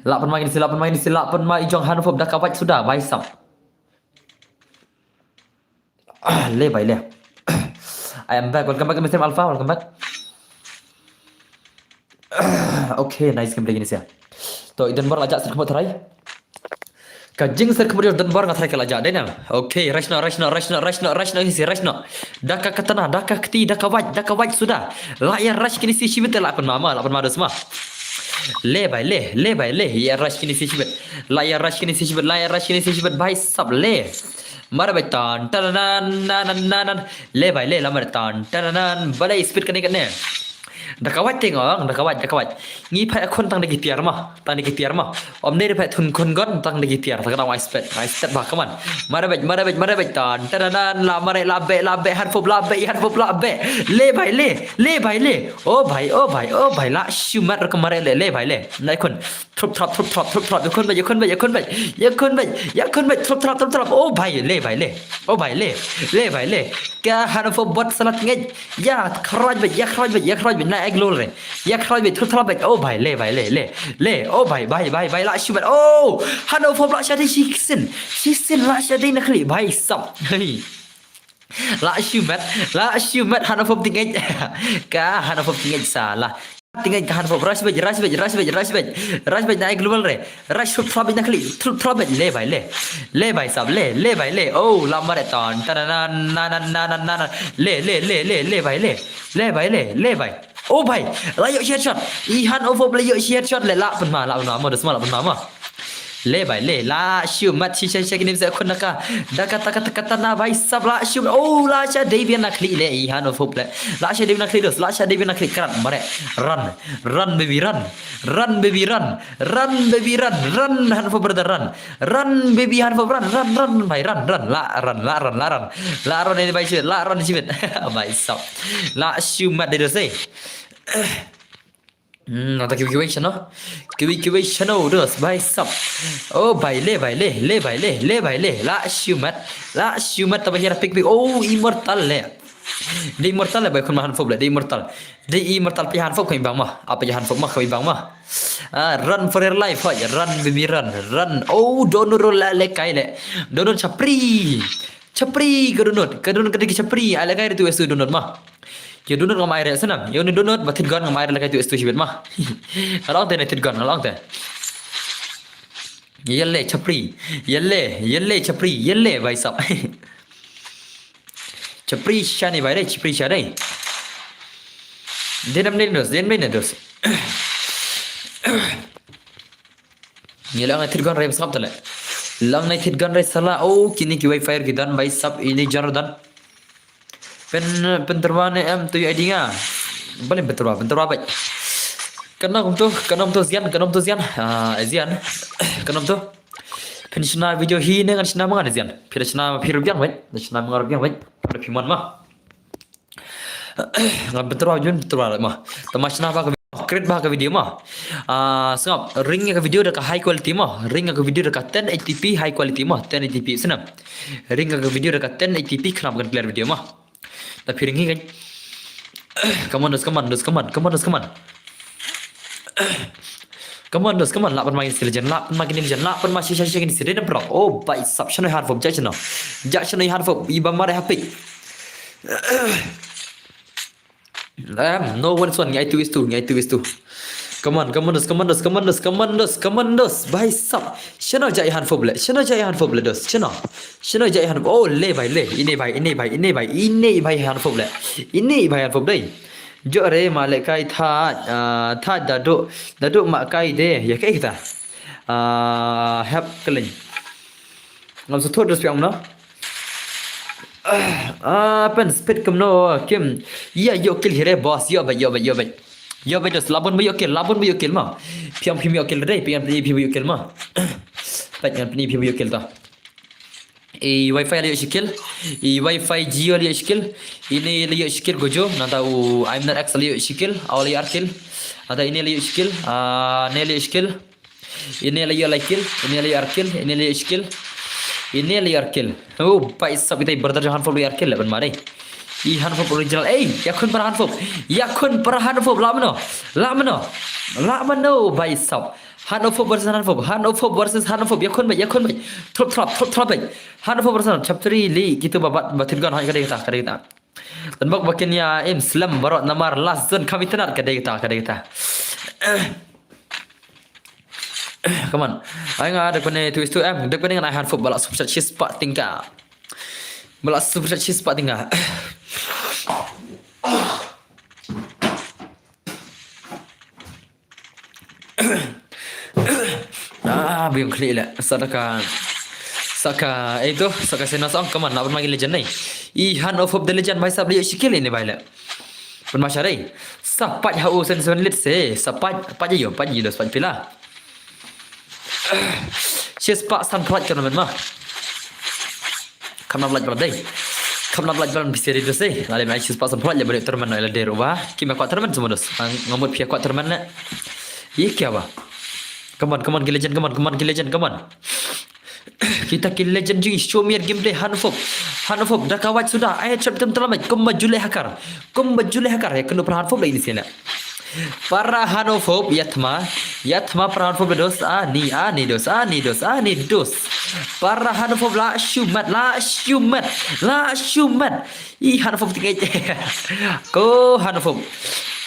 Lah pynmai ni si, lah pynmai ni si, lah pynmai i jong Hanfop da ka wait suda bhai sab. Ah, le bhai le. I am back. Welcome back, Mister Alpha. Welcome back. Okay, nice game lagi ni sia. To, i Denver la jah sir kemut try. Ka jing sir kemut Denver nga try ka la jah dei na. Okay, rush no, rush no, rush no, rush no, rush no, isi rush no. Da ka katana, da ka kti, da ka wait, da ka wait suda. La ïa rush kini si shibit la pynmai ma, la pynmai dos ma. Le bhai le, le bhai le, ïa rush kini si shibit. La ïa rush kini si shibit, la ïa rush kini si shibit bhai sab le. Mara bhai tan tan nan nan nan nan. Le bhai le, la mara tan tan nan. Balei speed kane kane. Da ka wait te ngong, da ka wait, da ka wait. Ngi phet khun tang da ki tiar ma, tang da ki tiar ma. Om ne phet thun khun gon tang da ki tiar, tang da wai spet, wai spet ba kaman. Mara bej, mara bej, mara bej tan, tan tan la mara la be, la be Hanfop la be, Hanfop la be. Le bhai le, le bhai le. O bhai, o bhai, o bhai la shu mat ra ka mara le, le bhai le. Nai khun. Trup trap, trup trap, trup trap. Ya khun bej, ya khun bej, ya khun bej. Ya khun bej, ya khun bej. Trup trap, trup trap. O bhai le, bhai le. O bhai le, le bhai le. Ka Hanfop bot salat ngej. Ya khroj bej, ya khroj bej, ya khroj bej na ek lol re. Ya khroj bej, thut throp bej. O bhai le, bhai le, le. Le, o bhai, bhai, bhai, bhai la shu met. O, Hanfop la sha dei shisien. Shisien la sha dei na khlieh bhai sab. Hey. La shu met, la shu met Hanfop ti ngej. Ka Hanfop ti ngej sa la. Ti ngej ka Hanfop rush bej, rush bej, rush bej, rush bej. Rush bej na ek lol re. Rush thut throp bej na khlieh, thut throp bej le bhai le. Le bhai sab le, le bhai le. O, la mare ton. Tan nan nan nan nan nan nan. Le, le, le, le, le bhai le. Le bhai le, le bhai. O bhai, la ïoh shi headshot. I Hanfop la ïoh shi headshot le la pynmai, la pynmai ma, dos ma, la pynmai ma. Le bhai le, la shu mat shi sha sha kini sa khun na ka. Da ka ta ka ta ka ta na bhai sab la shu. O, la sha dei bian na khlieh le i Hanfop le. La sha dei bian na khlieh dos, la sha dei bian na khlieh krat mare. Run, run baby run. Run baby run. Run baby run. Run Hanfop brother run. Run baby Hanfop run, run, run, bhai run, run, la run, la run, la run. La run ini bhai shit, la run shit. Bhai sab. La shu mat dei dos eh. Hmm, nata kiwi kiwi shano. Kiwi kiwi shano dos bhai sab. O bhai le, bhai le, le bhai le, le bhai le. La shu mat, la shu mat ta bhai hira pick pick. O immortal le. Dei immortal le bhai khun ma Hanfop le, dei immortal. Dei immortal pi Hanfop kami bang ma. Apa ja Hanfop ma kami bang ma. Ah, run for your life, hoi. Run baby run, run. O donut la le kai le. Donut chapri. Chapri ka donut, ka donut ka dei ki chapri. Ai le kai tu esu donut ma. Ki donut ngam ai re sanam. Yo ni donut ba thit gon ngam ai re le kai tu esu shibit ma. Ngalong te ne thit gon, ngalong te. Yele chapri. Yele, yele chapri, yele bhai sab. Chapri sha ni bhai re, chapri sha dei. Denam ne dos, denam ne dos. Ni lang nai thit gon re sngap tale. Lang nai thit gon re sala. O kini ki wifi ki don bhai sab ini jar don. Pen, pen terwa ne em tu yu idea nga. Bali pen terwa, pen terwa bhai. Kana kumtu, kana kumtu zian, kana kumtu zian. Ah, zian. Kana kumtu. Pen shna video hi ne ngan shna mangan zian. Pira shna pira biang bhai. Shna mangan biang bhai. Pada piman ma. Nga bentroa jun bentroa ma. Tama shna ba ka video, create ba ka video ma. Ah, sngap ring ka video da ka high quality ma. Ring ka video da ka ten eighty p high quality ma. Ten eighty p snap. Ring ka video da ka ten eighty p khnap kan clear video ma. Da phi ring hi kan. Come on, dos, come on, dos, come on, come on, dos, come on. Come on, dos, come on. Lah pynmai si legend, lah pynmai kini legend, lah pynmai shi shi shi kini si legend bro. Oh, bhai sab shano Hanfop, ja shano. Ja shano Hanfop, iba mare hapik. Um, no one is one, ngai two is two, ngai two is two. Come on, come on, dos, come on, dos, come on, dos, come on, dos, come on, dos. Bhai sab. Shano ja Hanfop le, shano ja Hanfop le dos, shano. Shano ja Hanfop, oh le bhai le, ine bhai, ine bhai, ine bhai, ine bhai Hanfop le. Ine bhai Hanfop dei. Jo re ma le kai tha, ah, tha dadu, dadu ma kai de, ya kai ta. Ah, hep keling. Ngam sa thot dos piang no. Ah, pen speed kumno, kim. Ïa, ïoh kill hi re, boss. Ïoh beit, ïoh beit, ïoh beit. Ïoh beit, dos, lah bun ba ïoh kill, lah bun ba ïoh kill ma. Phi ong phim ïoh kill re, phi ong phim ïoh kill ma. Peit ngan pyni phim ïoh kill ta. I wifi la ïoh shi kill. I wifi Jio la ïoh shi kill. Ine la ïoh shi kill Gojo. Nangta u I'm not X la ïoh shi kill. Aw la ïoh ar kill. Nangta ine la ïoh shi kill. Ah, ne la ïoh shi kill. Ine la ïoh lai kill, ine la ïoh ar kill, ine la ïoh shi kill. Ine la ïoh ar kill. Oh, bhai sab, ita i brother jong Hanfop la ïoh ar kill, ban mare. I Hanfop original. Ei, ïakhun para Hanfop. Ïakhun para Hanfop, lah mano. Lah mano. Lah mano, bhai sab. Hanfop versus Hanfop. Hanfop versus Hanfop. Ïakhun beit, ïakhun beit. Throp, throp, throp, throp beit. Hanfop versus Hanfop. Chapter three, li, kito ba bat, ba thied gun, ha, ka dei kata, ka dei kata. Tang bok ba kin ïa aim slem baroh namar last zone kham itynnad, ka dei kata, ka dei kata. Come on. Ai nga dek bane tu istu em, dek bane ngan ai Hanfop ba la super chat shispah tyngka. Ba la super chat shispah tyngka. Ah, biang klik le. Sa ka, sa ka, eh tu, sa ka sena song, come on, nak bermain legend ni. I Hanfop the legend, bhai sab, la ïoh shi kill ine bhai le. Pun masa dei. Sa pait ha u sen seven lit se. Sa pait, pait ïa u, pait ïa u, dos pait pila. Shispah san pait tournament ma. Kham nap lait bala dei. Kham nap lait bala phi seri dos dei. Lada mai shispah san pait lait bala tournament na ila dei ruh ba. Ki ma kwah tournament semua dos. Ngamut phi kwah tournament le. Ïa kya ba. Come on, come on, ki legend, come on, come on, ki legend, come on. Kita ki legend jong ngi, show me your gameplay, Hanfop. Hanfop, da ka wait suda, ai trap tem telamai, kumba julai hakar. Kumba julai hakar, ïa kynduh para Hanfop lagi ni sila. Para Hanfop, ïa thma, ïa thma para Hanfop dos, ani, ani dos, ani dos, ani dos. Para Hanfop la shumat, la shumat, la shumat. I Hanfop tingait. Ko Hanfop.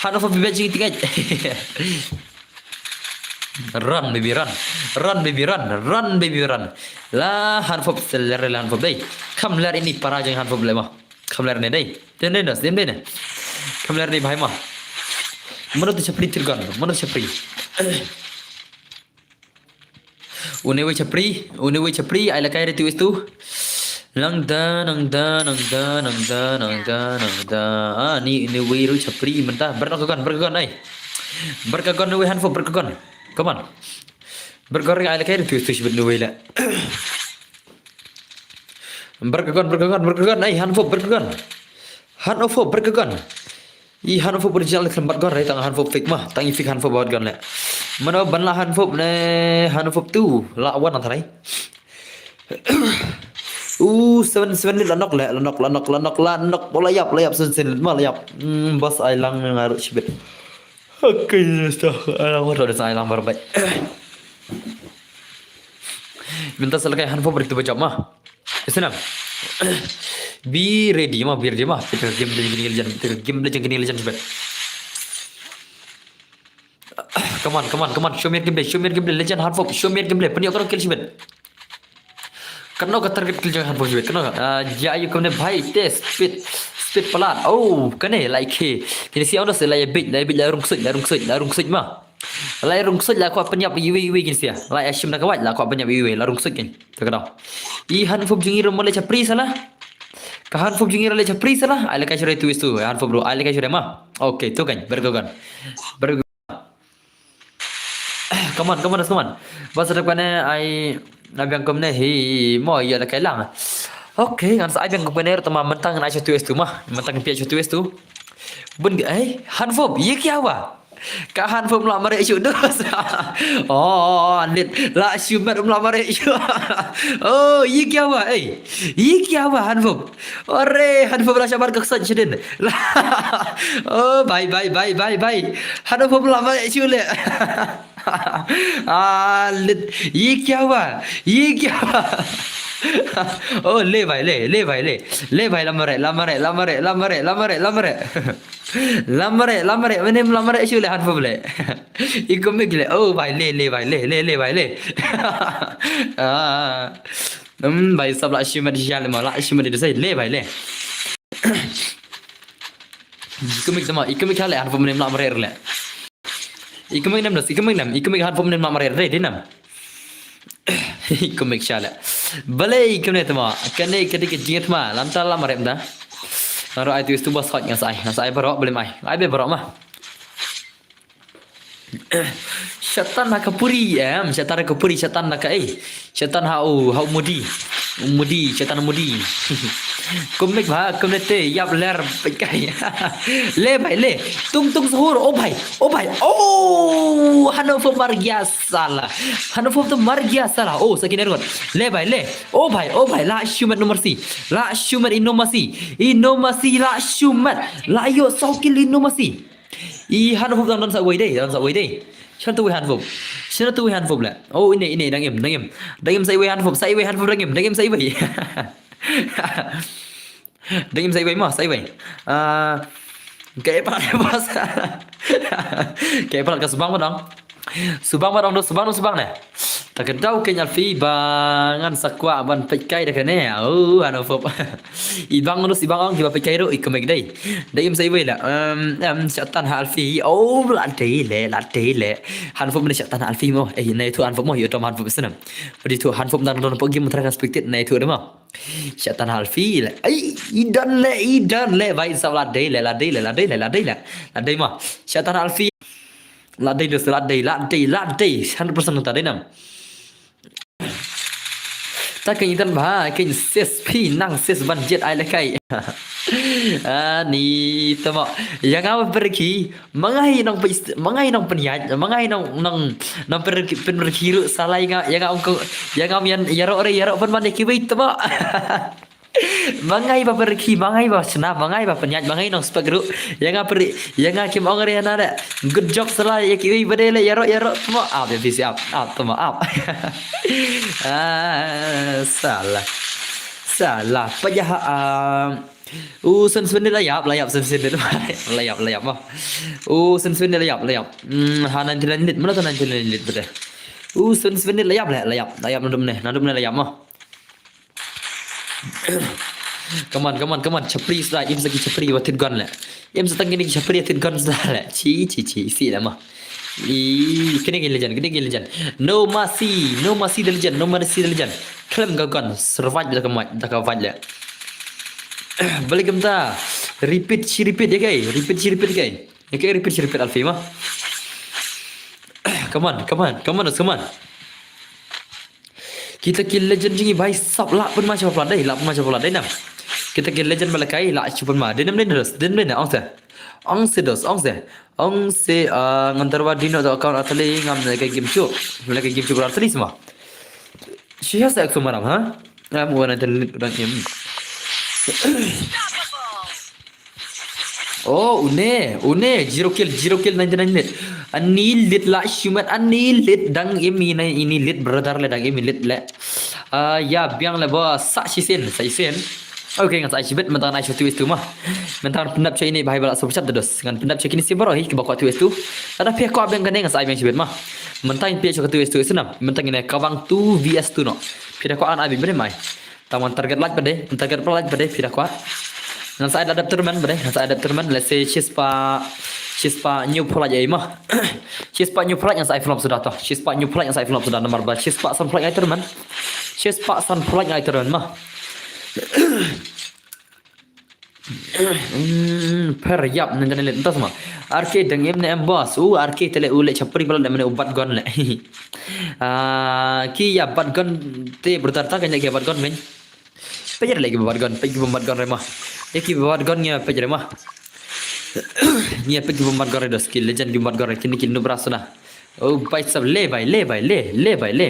Hanfop bibat jing tingait. Run, baby, run. Run, baby, run. Run, baby, run. La Hanfop, seler la Hanfop dei. Kham ler ini para jong Hanfop le ma. Kham ler ne dei. Dem dei nos, dem dei ne. Kham ler ne bhai ma. Mano tu chapri tirgon, mano chapri. Une wei chapri, une wei chapri, ai lakai re tu istu. Nang da, nang da, nang da, nang da, nang da, nang da. Ah, ni une wei ru chapri mynta. Berkagon, berkagon ai. Berkagon une wei Hanfop, berkagon. Come on. Berkagon ai lakai re tu istu shibit une wei la. Berkagon, berkagon, berkagon ai Hanfop, berkagon. Hanfop, berkagon. I Hanfop original khlem bat gun re, tang Hanfop fake ma, tang i fake Hanfop bat gun le. Mano ban la Hanfop ne, Hanfop tu la wan nang tharai. U seven seven lit la nok le, la nok, la nok, la nok, la nok, la ïap, la ïap seven seven lit ma la ïap. Hmm, bas ai lang nga ruh shibit. Okay, sta ai lang ruh, sta ai lang bar bai. Mynta sa lakai Hanfop rit tu ba jop ma. Isnam. Be ready ma, be ready ma. Kita game Legend kini Legend, kita game Legend kini Legend shibit. Come on, come on, come on. Show me your gameplay, show me your gameplay. Legend Hanfop, show me your gameplay. Pynïoh kano kill shibit. Kano ka target kill jong Hanfop shibit. Kano ka, ah, ja ayu kumne bhai te speed, speed palat. Oh, kane like he. Kini si onda se la ya bit, la ya bit, la rung suit, la rung suit, la rung suit ma. La rung suit la kwah pynïap iwei iwei kin sia. La shim da ka wait la kwah pynïap iwei iwei la rung suit kin. Te ka dau. I Hanfop jong ngi ruh mo le chapri sala. Ka Hanfop jong ngi ruh le chapri sala. Ai le kai shurai tu istu. Hanfop ruh ai le kai shurai ma. Okay, tu kan. Berkagon. Berkagon. Come on, come on, come on. Bas ada kane ai na biang kumne hi mo ïa le kai lang. Okay, ngan sa ai biang kumne ruh tama mentang ngan ai shutu istu ma. Mentang pi shutu istu. Bun ai Hanfop, ye kya hua? Ka Hanfop la mare shu dos. Oh, lit. La shu mat um la mare shu. Oh, ye kya hua? Ei. Ye kya hua Hanfop? Ore, Hanfop la shabar ka ksat shidin. Oh, bye, bye, bye, bye, bye. Hanfop la mare shu le. Ah, lit. Ye kya hua? Ye kya hua? Oh, le bhai, le, le bhai, le. Le bhai, la mare, la mare, la mare, la mare, la mare, la mare. Lamare, lamare, mane lamare shu le Hanfop le. Ikum ik le, oh bhai le, le bhai le, le, le bhai le. Ah. Hmm, bhai sab la shu mat sha le ma, la shu mat de sai le bhai le. Ikum ik tama, ikum ik le Hanfop mane lamare le. Ikum ik nam das, ikum ik nam, ikum ik Hanfop mane lamare re de nam. Ikum ik sha le. Balei kumne tama. Kane ka dei ka jingthma. Lam ta lam rem da. Ngan ai tu istu ba sot ngan sa ai. Ngan sa ai baroh balei mai. Ai be baroh ma. Shatan ha ka puri em, shatan ha ka puri, shatan ha ka ei. Shatan ha u, ha u mudi. U mudi, shatan mudi. Kumik ba, kumne te, yap ler, pekai. Le bai, le. Tung tung suhur, oh bai, oh bai. Oh, hano fo mar gya sala. Hano fo to mar gya sala. Oh, sakin ergot. Le bai, le. Oh bai, oh bai, la shumat no mercy. La shumat ino mercy. Ino mercy, la shumat. La yo sokil ino mercy. I han hup dang don sa wei dei, don sa wei dei. Shan tu wei han hup. Shan tu wei han hup le. Oh, ine, ine, dang im, dang im. Dang im sa wei han hup, sa wei han hup dang im, dang im sa wei. Dang im sa wei ma, sa wei. Ah, kaei pat bos. Kaei pat ka subang ma dang. Subang ma dang do, subang do, subang ne. Ta ka dau kein Alfi ba ngan sa kwah ban peit kai da kane. Oh, ano fop. I bang nus i bang ong kiba peit kai ruh i kmek dei. Dei im sa iwei la. Em, em, shatan ha Alfi. Oh, la dei le, la dei le. Han fop ne shatan ha Alfi mo. Eh, ne tu han fop mo, yu tom han fop snem. Padi tu han fop dang don pok gim tra kan spektit ne tu de mo. Shatan ha Alfi le. Ai, i don le, i don le. Bai sa la dei le, la dei le, la dei le, la dei le. La dei mo. Shatan ha Alfi. La dei le, la dei, la dei, la dei. Hundred percent ta dei nam. Ta kein itan ba, kein ses phi nang ses ban jet ai le kai. Ani tama. Yang apa pergi? Mangai nong pe, mangai nong penyaj, mangai nong, nong, nong pergi, pen pergi ru salai nga, yang ong ko, yang ong yan, yaro re, yaro pen mane ki wei tama. Mangai ba pergi, mangai ba sna, mangai ba penyaj, mangai nong spek ru. Yang apa ri, yang kim ong re na de. Good job sala ya ki wei bade le yaro yaro tama. Ap ya bisi ap, ap tama ap. Ah, salah. Salah. Pajah ah. U sen sen la yap, la yap sen sen la yap, la yap mo. U sen sen la yap, la yap. Hmm, ha ninety nine lit, mana tu ninety nine lit bade. U sen sen la yap, la yap, la yap nadum ne, nadum ne la yap mo. Come on, come on, come on. Chapri sla, im saki chapri wa tit gon le. Im satang kini chapri tit gon sla le. Chi, chi, chi, si le ma. I, kini kini legend, kini kini legend. No mercy, no mercy the legend, no mercy the legend. Klem ga gon, survive da ka mat, da ka fight le. Balik kumta. Repeat, chi repeat ya kai. Repeat, chi repeat kai. Ya kai repeat, chi repeat Alfi ma. Come on, come on, come on, come on. Kita ki legend jing i bai sap la pun ma sap la dei, la pun ma sap la dei nam. Kita ki legend ba la kai la chu pun ma. Dei nam dei nam dos, dei nam dei nam, ong se. Ong se dos, ong se. Ong se, ah, ngan tarwa dino to account atali ngam le kai game chu. Le kai game chu atali sma. Shi ha sa ek sumaram ha. Am wana atali dang im. Oh, une, une, zero kill, zero kill, ninety nine lit. Ani lit la shumat, ani lit dang im ini, ini lit brother le dang im lit le. Ah, ya biang le ba sa sisen, sa sisen. Okay, ngan sa ai shibit, mentang ngan ai shibit tu ma. Mentang pyndap cha ini bahai bala super chat dos. Ngan pyndap cha kini si baroh hi kiba kwah tu tu. Ada pia kwah biang kane ngan sa ai biang shibit ma. Mentang pia cha tu tu sinam. Mentang ini kawang tu V S tu no. Pia kwah an ai biang bere mai. Tang wan target lait bade, target pla lait bade, phi da kwah. Ngan sa ai da dep tournament bade, ngan sa ai dep tournament, let's say, shispah, shispah hynñiew phew lait ei ma. Shispah hynñiew phew lait ngan sa ai flop suda to. Shispah hynñiew phew lait ngan sa ai flop suda namar ba shispah san phew lait ngai tournament. Shispah san phew lait ngai tournament ma. Hmm, per yap nang jane le tas ma. R K dang im ne em boss. U R K te le u le chapri bala le mane u bat gon le. Ah, ki ya bat gon te brother ta kan ya ki bat gon men. Pejre le ki bat gon, pej ki bat gon re ma. Ya ki bat gon ngi pejre ma. Ngi pej ki bat gon re dos ki legend ki bat gon re kini ki nubra suna. Oh, bai sab le bai, le bai, le, le bai, le.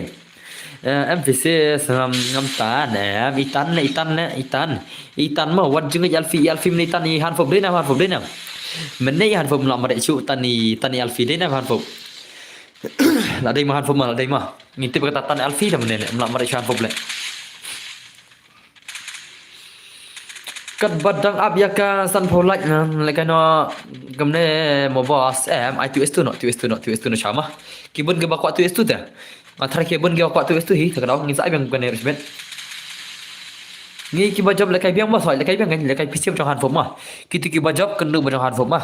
Eh, M V C ngam, ngam tan, eh, itan le, itan le, itan. Itan ma, wat jingit Alfi, Alfi mini itan i hanfop dei na, hanfop dei na. Mene i hanfop mla mare chu tan i, tan i Alfi dei na hanfop. La dei ma hanfop ma, la dei ma. Ngi tip kata tan Alfi da mene, mla mare chu hanfop le. Kat ba dang ap ya ka san phew lait na, le ka no, gamne mo boss, em, ai tu estu no, tu estu no, tu estu no chama. Ki bun ki ba kwah tu estu te. Nga thra ki bun ki ba kwah tu estu hi, ta ka dau, ngi sa ai biang kane respect. Ngi ki ba job le kai biang boss, le kai biang kan, le kai P C ba jong hanfop ma. Ki tu ki ba job, kan du ba jong hanfop ma.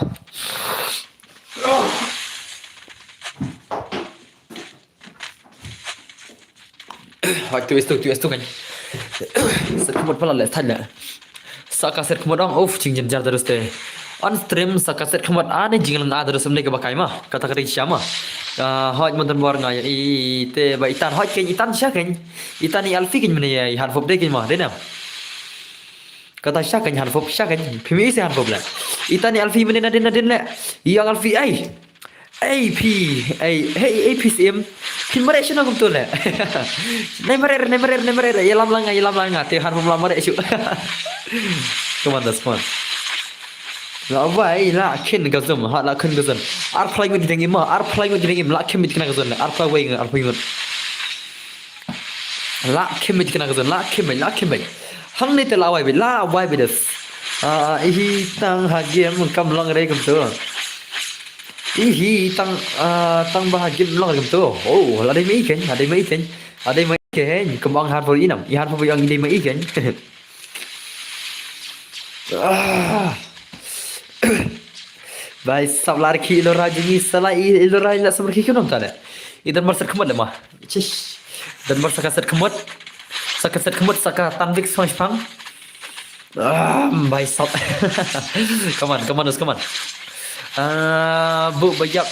Hoi, tu estu, tu estu kan. Set khmut pala le thaj le. Sa ka set khmut ong, uf, jing jin jar terus te. On stream sa ka set khmut, ani jing lang a terus, mne ka bakai ma. Kata ka ring sha ma. Ah, hoj mon tan bor nga ya i te ba itan hoj ken itan sha ken. Itan i Alfi ken mne ya i han fop de ken ma, de na. Kata sha ken han fop sha ken. Phi mi se han fop le. Itan i Alfi mne na din na din le. I ang Alfi ai. Ei phi, ei, hey, ei phi sim. Phi mare shna kum tu le. Nei mare, nei mare, nei mare, ya lam langa, ya lam langa. Te han fop lam mare shu. Come on, that's fun. La wai la khin ka zum, ha la khin ka zum. Ar phlai ngut ding im, ar phlai ngut ding im, la khin mit kna ka zum, ar phlai wai ngut, ar phlai ngut. La khin mit kna ka zum, la khin mit, la khin mit. Hang ne te la wai bit, la wai bit des. Ah, ihi tang ha game kam long re kum tu. Ihi tang, ah, tang ba ha game long re kum tu. Oh, la dei mai ken, la dei mai ken. La dei mai ken, kum ang har for inam. I har for yang dei mai ken. Ah. Bai sap lar ki ilo rajini sala i ilo raj la samar ki kunam tale. Idan mar set khmut le ma. Chish. Dan mar saka set khmut. Saka set khmut saka tanvik song pang. Ah, bai sap. Come on, come on, come on. Ah, bu bayap.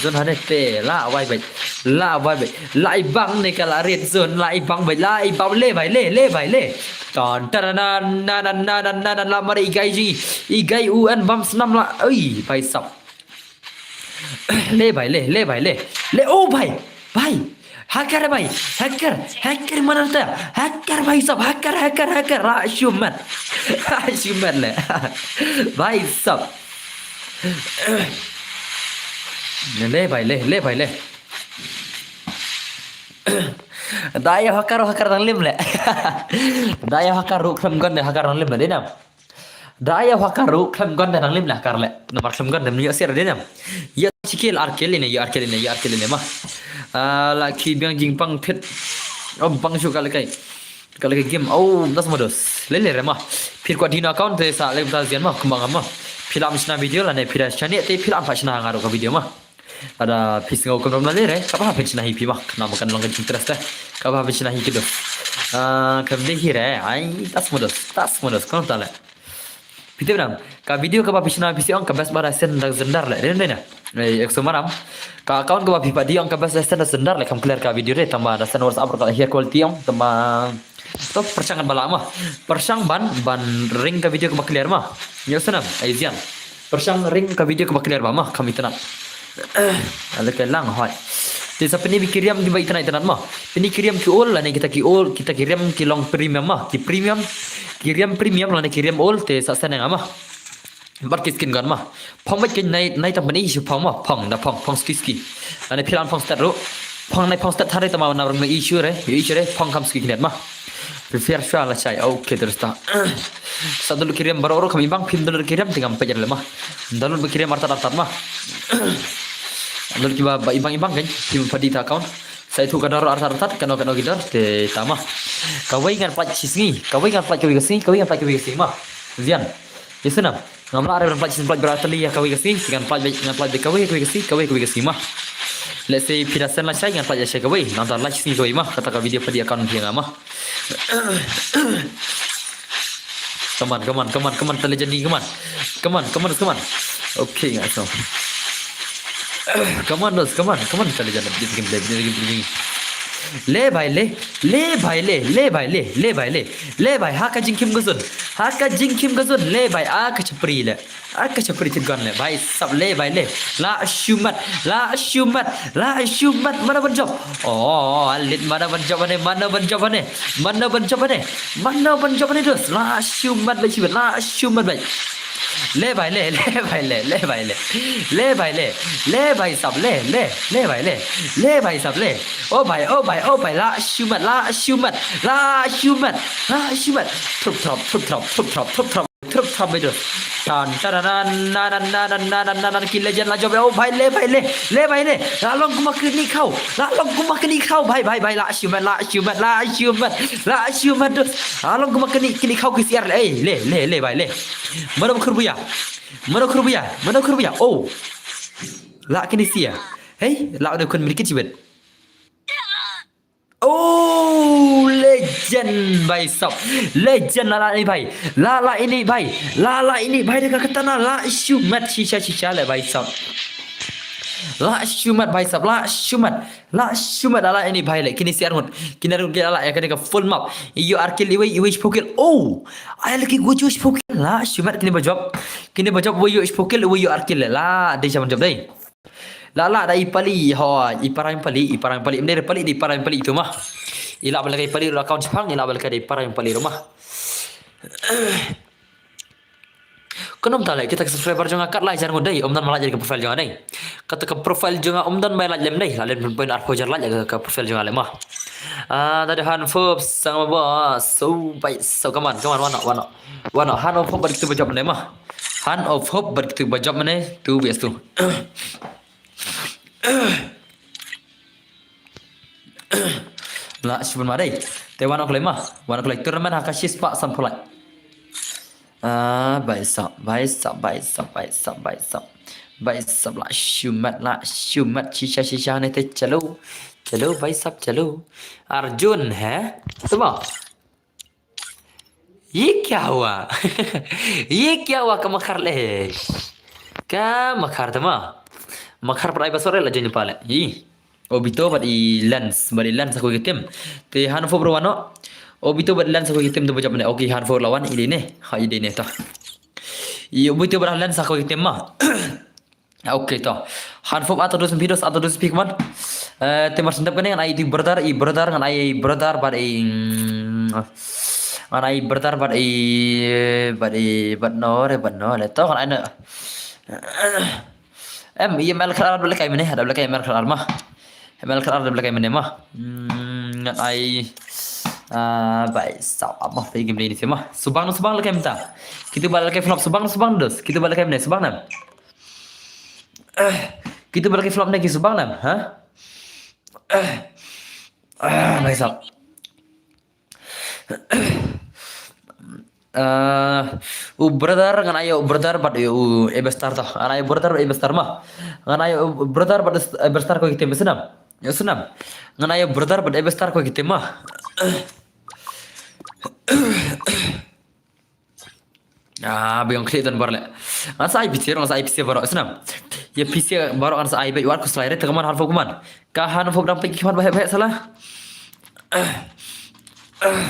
Zon hane te la wai bai. La wai bai. La i bang ne ka la rit zon la i bang bai. La i bang le bai le le bai le. Ton taranan nanan nanan nanan la mari igai ji. Igai un bam snam la. Oi, bai sap. Le bai le, le bai le. Le oh bai. Bai. Hacker bai. Hacker. Hacker mana ta. Hacker bai sap. Hacker, hacker, hacker. La shumat. La shumat le. Bai sap. Le bai le, le bai le. Da ya hacker, hacker dang lim le. Da ya hacker ru khlem gon de hacker dang lim le de nam. Da ya hacker ru khlem gon de dang lim le hacker le. Namar khlem gon de mi ya sir de nam. Ya sikil arkil ine, ya arkil ine, ya arkil ine ma. Ah, la ki biang jingpang thit. Om pang shu ka le kai. Ka le kai game. Oh, das modos. Le le re ma. Phir kwa dino account te sa le ta zian ma kumba ma. Phi lam shna video la ne phi da shna ne te phi lam pa shna nga ru ka video ma. Ada phi sngew kumno na le re, kaba phi shna hi phi ma, khnang ba kan long ka jingtrust te. Kaba phi shna hi kido. Ah, kam de hi re, ai, tas modos, tas modos, kumno ta le. Phi te bnam, ka video kaba phi shna phi si ong ka best ba da send da sendar le, de de na. Ei, ek so maram. Ka account kaba phi pa di ong ka best da send da sendar le, kam clear ka video re, tamba da send WhatsApp ka high quality ong, tamba To pyrshang ban ba la ma. Pyrshang ban ban ring ka video kaba clear ma. Nyo sanam ai zian. Pyrshang ring ka video kaba clear ba ma kam internet. Ale ka lang hoi. Te sa pini bi ki riam kiba internet internet ma. Pini ki riam ki ol lane kita ki ol kita ki riam ki long premium ma. Ki premium ki riam premium lane ki riam ol te sa sanang ma. Bad ki skin gun ma. Phong bad ki nai nai tam bani shu phong ma. Phong da phong phong ski ski. Ane philan phong stat ru. Phong nai phong stat thare tama na rung issue re. Issue re phong kam ski kinet ma. Prepare shwa la chai. Okay terus ta. Sa dulu kirim baru ru kami bang pim dulu kirim tingam pejar le ma. Dulu kirim artat artat ma. Dulu kiba ba ibang ibang kan. Pim padi ta account. Sa itu kadar artat artat kano kano gidar te tama. Kawai ngan plat chisngi. Kawai ngan plat kawai kasngi. Kawai ngan plat kawai kasngi ma. Zian. Yesunam. Ngam lah re ban plat chisngi plat berat tali ya kawai kasngi. Ngan plat ngan plat kawai kawai kasngi. Kawai kawai kasngi ma. Let's say pida sen la chai ngan plat ya chai kawai. Nang ta la chisngi kawai ma. Kata ka video padi account dia ngama. Come on, come on, come on, come on, tale jani, come on. Come on, come on, come on. Okay, nga so. Come on, dos, come on, come on, tale jani. Dia bikin, dia bikin, dia bikin. Le bai le, le bai le, le bai le, le bai le. Le bai ha ka jingkim gazun. Ha ka jingkim gazun, le bai a ka chapri le. A ka chapri ti gon le bai sap le bai le. La shumat, la shumat, la shumat mana ban jop. Oh, alit mana ban jop ane, mana ban jop ane. Mana ban jop ane. Mana ban jop ane dos. La shumat bai shumat, la shumat bai. Le bai le, le bai le, le bai le. Le bai le, le bai sap le, le, le bai le. Le bai sap le. Oh bai, oh bai, oh bai la shumat, la shumat, la shumat, la shumat. Trup trup, trup trup, trup trup, trup trup. Trup trup bai dos. Tan tan nan nan nan nan nan nan nan nan ki legend la job oh bai le bai le le bai le. La long kuma kini kau. La long kuma kini kau bai bai bai la shumat la shumat la shumat la shumat dos. La long kuma kini kini kau ki siar le eh le le le bai le. Mana ba khurbuya. Mana khurbuya. Mana khurbuya. Oh. La kini sia. Hey, la udah kun milikit sibet. Oh, legend. Legend, bhai sab. Legend, la lah ine bhai. La lah ine bhai. La lah ine bhai, da ka katana la shimet shisha shisha leh, bhai sab. La shimet, bhai sab, la shimet. La shimet, la lah ine bhai leh. Kine shi arngut. Kine arngut ki la lah ïa kane ka full map. Ïoh ar kill iwei, iwei shiphew kill. Oh. Ai leh ki guh shiphew kill. La shimet kine ba jop. Kine ba jop, iwei ïoh shiphew kill, iwei ïoh ar kill leh. La dei shaban jop dei. La lah da i pali, ho, i para i pali, i para i pali, ym dei da pali, da i para i pali tu mah. I lah ba leh ka i pali ruh la account shipang, i lah ba leh ka da i para i pali ruh mah. Kynum ta leh, kita ka subscriber jong nga kat lai hajar ngut dei, ym don ba lait ïa ka profile jong nga dei. Kata ka profile jong nga ym don ba lait lem dei, la lem pynpoint arphew hajar lait ïa ka profile jong nga leh mah. Ah, da da han fop sang ba so bai so, come on, come on, wano, wano. Wano, han fop bad kitu ba jop mynne mah. Han of hope bad kitu ba jop mynne, tu bias tu. La shibun ma dei. Te wan klei ma. Wan klei tournament ha ka shispah sanphew lait. Ah, bai sap, bai sap, bai sap, bai sap, bai sap. Bai sap la shimet, la shimet, shisha, shisha ne te chalo. Chalo, bai sap, chalo. Arjun, hai? Tuma. Ye kya hua? Ye kya hua ka makhar le? Ka makhar tama. Makhar prai basore la jeni pale. Hi. Obito bad i Lens, bad i Lens aku kitim. Te han fo bro wano. Obito bad Lens aku kitim tu bajap ne. Okay, han fo lawan i dine. Ha i dine ta. I Obito bad Lens aku kitim ma. Okay to. Han fo ato dos pidos, ato dos pik man. Eh, te mar sendap kane ngan ai di brother, i brother, ngan ai brother bad i, mm, ngan ai brother bad i, bad i, bad no re, bad no le. To ngan ai na. Em, i M L kar ar bad lekai mene, ada lekai M L kar ar ma. M L kar ar bad lekai mene ma. Hmm, ngan ai, ah, bai, sap, apa, pai game ni sih ma. Subang, subang lekai menta. Kita balik lekai flop, subang, subang dos. Kita balik lekai mene, subang nam. Eh, kita balik lekai flop ne, kita subang nam, ha? Eh, ah, bai, sap. Eh, u brother ngan ai u brother bad u Ebestar to. Ngan ai u brother bad Ebestar ma. Ngan ai u brother bad Ebestar ko kitim snam. Ya snam. Ngan ai u brother bad Ebestar ko kitim ma. Ah, biang klik dan bar le. Ngan sa ai P C, ngan sa ai P C baroh snam. Ya P C baroh ngan sa ai bai war ko slide te kaman half kuman. Ka han fo dang pek ki khmat bahek bahek salah.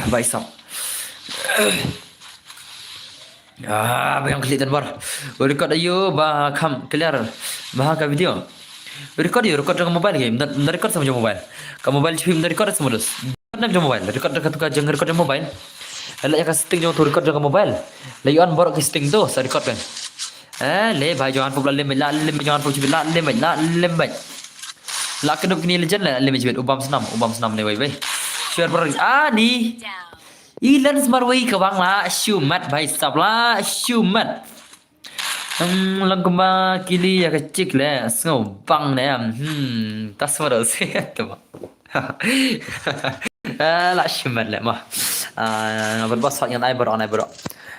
Bai sap. Ah, biang klik dan bar. Record ayo ba kham clear. Ba ka video. Record ayo, record jong mobile game. Dan record sama jong mobile. Ka mobile chip dan record sama dos. Record jong mobile. Record ka tu ka jong record jong mobile. Leh ya ka setting jong tu record jong mobile. Leh on baroh ki setting tu sa record kan. Eh, le bai jong han fo la lim la lim jong han fo chip la lim la lim. La kedup kini legend la lim jibit ubam snam, ubam snam ne wei wei. Share bar ani. I Lens marwei ka bang la shumat bai sap la shumat. Hmm, lang kumba kili ya ka chik le sngo bang ne. Hmm, tas ma do se tu. Ah, la shimet le ma. Ah, nga bad boss ngan ai bro, ngan ai bro.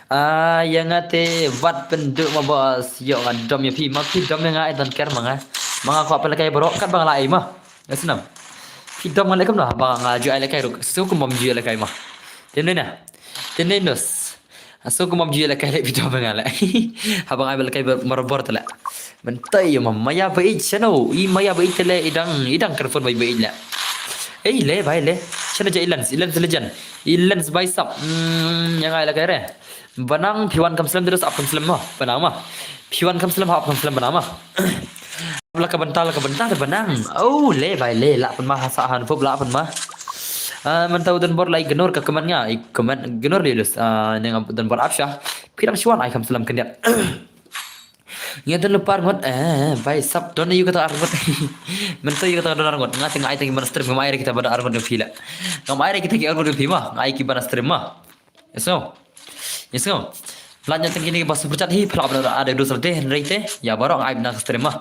Ah, ya nga te wat penduk ma boss, yo nga dom ya phi, ma phi dom ya nga ai don care ma nga. Ma nga ko apa lekai bro, kat bang la ai ma. Ya snam. Phi dom nga le kam na, ba nga ju ai lekai ruk. Su kum bom ju ai lekai ma. Tene na. Tene nos. Asu kumba mji la kai le video ba nga le. Haba ngai ba la kai marabor tele. Mentai ma maya ba ij seno. I maya ba ij tele idang idang kerfon ba ij le. Ei le bai le. Seno ja ilans ilans lejan. Ilans bai sap. Hmm, yang ngai la kai re. Banang piwan kam slem terus ap kam slem ma. Banang ma. Piwan kam slem ap kam slem banang ma. La ka benta la ka benta te banang. Oh le bai le la pun ma ha sa han fup la pun ma. Ah, mentau don bor lai genor ka kemen nga i kemen genor le lus. Ah, neng don bor apsha. Pidang shuan ai kam selam kendiat. Ngia don lepar ngot eh bai sap don yu kata arngot. Mentau yu kata don arngot nga tengah ai tengah mana stream ngamai kita bada arngot de pila. Ngamai kita ki arngot de pima ngai ki bana stream ma. Yes no. Yes no. Lanya tengkini ba super chat hi phlak bana ada dos rete henry te. Ya barok ai bana stream ma.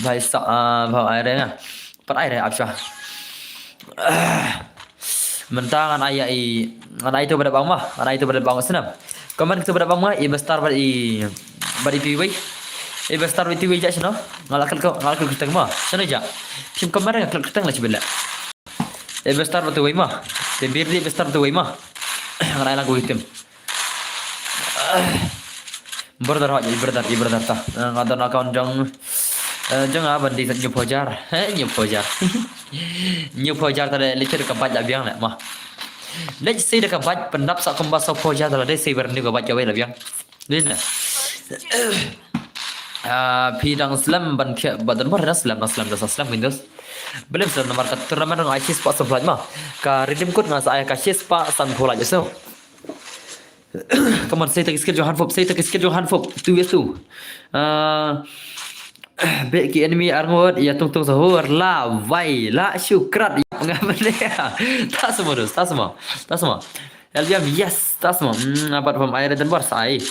Bai sa ah ba ai re nga. Pat ai re apsha. Mentang ngan ai i ngan ai tu bada bang ma. Ngan ai tu bada bang senam. Kaman tu bada bang ma i bestar bad i bad i piwai. I bestar bad i piwai ja sino. Ngalak kel ngalak kel keteng ma. Sino ja. Pim kaman ngalak kel keteng la cibela. E best star ba te wei ma. Te bir di best star te wei ma. Ngan ai lang ko item. Brother hot, i brother, i brother ta. Nga don account jong, eh, jong a ban di sat nyu pojar. He, nyu pojar. Nyu pojar ta de lichir ka baj la biang le ma. Let's say da ka baj pendap sa kumba sa pojar ta la de say ber ni ka baj ka wei la biang. Din. Ah, phi dang slem ban ke ba don bor dang slem, dang slem, dang slem Windows. Belum slem namar ka tournament dang ai shi spot sa pelajar ma. Ka redeem code nga sa ai ka shi spot san pelajar so. Come on, sei ta ki skill jong Hanfop, sei ta ki skill jong Hanfop. Two vs two. Ah, beh ki enemy arngut, ya tung tung sahur la vai la shu krat ya nga mane. Ta semua dos, ta semua. Ta semua. L B M, yes, ta semua. Hmm, apat pam ai redan bar sai.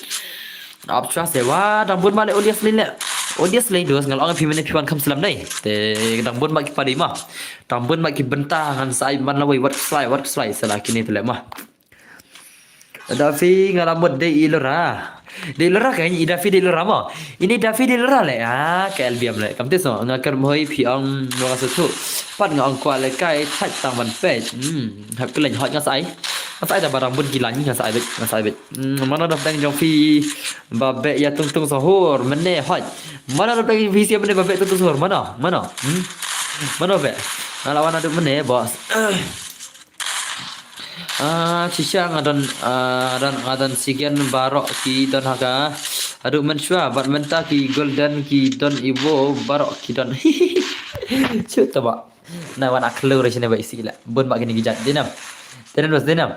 Ap chua se wa dang bun ma le audience le. Audience le dos ngal ong phi mane phi wan kham slem dei. Te dang bun ma ki pali ma. Dang bun ma ki bynta ngan sai man la wei wat slai, wat slai sala kini te le ma. Dafi nga la mut dei i lura. Dei lura ka i Dafi dei lura mo. Ini Dafi dei lura le. Ah, ka L B M le. Kam tis no nga ker moi phi ong nga su tu. Pat nga ong kwa le kai thaj tang ban pej. Hmm, hap kelen hot nga sai. Nga sai da barang bun kilan nga sai bet, nga sai bet. Hmm, mana da peng jong phi ba be ya tung tung sahur mene hot. Mana da peng phi siap mene ba be tung tung sahur mana? Mana? Hmm? Mana be? Nga lawan adu mene bos. Ah, shisha nga don, ah, don, nga don sigen barok ki don haka. Adu men shwa, bat menta ki golden ki don iwo barok ki don. Chuta ba. Na wan akhlo re shine ba isi la. Bun ba kini gijat dinam. Dinam bos dinam.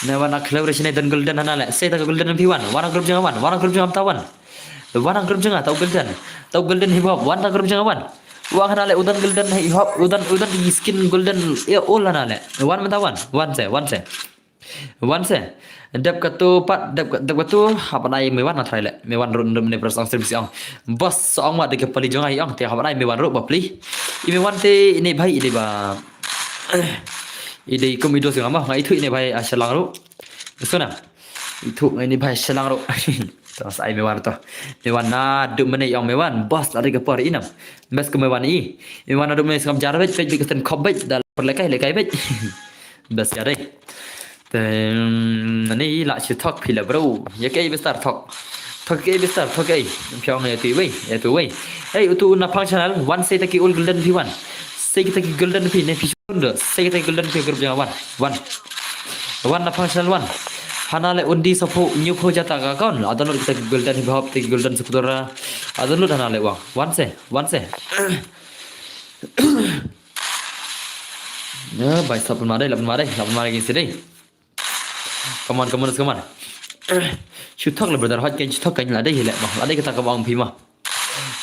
Na wan akhlo re shine don golden hana le. Sei ta ka golden pi wan. Wan group jong wan. Wan group jong ta wan. Wan group jong ta golden. Ta golden hip hop. Wan ta group jong wan. Wan hana le udan golden hip hop. Udan, udan ki skin golden. Ya all hana le. Wan menta wan. Wan se, wan se. Wan se. Dep katu pat, dep, dep katu hap nai me wan na trai le. Me wan run run ne pres ang service ang. Bos ang wat de ke pali jong ai ang te hap nai me wan ru ba pli. I me wan te ini bai ini ba. Ini kum ido sing ama ngai thu ini bai asalang ru. Sona. Itu ngai ini bai asalang ru. To sai me wan to. Me wan na du mene ang me wan. Bos lari ke por inam. Bes ke me wan i. Me wan na du mene sengam jar bet bet bet kesten kop bet dal perlekai lekai bet. Bes jare. Te, mm, ni la shi thok phi la bro. Ya ke bestar thok. Thok ke bestar thok ke. Pyong ya tu wei, ya tu wei. Hey, utu na pang channel, wan sei ta ki ul golden phi wan. Sei ta ki golden phi ne phi shun do. Sei ta ki golden phi group jang wan. Wan. Wan na pang channel wan. Hana le undi sa pho, new pho jata ka account. Adon lut ta ki golden hip hop, ta ki golden supporter. Adon lut hana le wan. Wan se, wan se. Ya, bai sa pun madai, la pun madai, la pun madai ki sedai. Come on, come on, come on. Shu thok le brother, hot kan shu thok kan la dei le ma. La dei kata ka bang phi ma.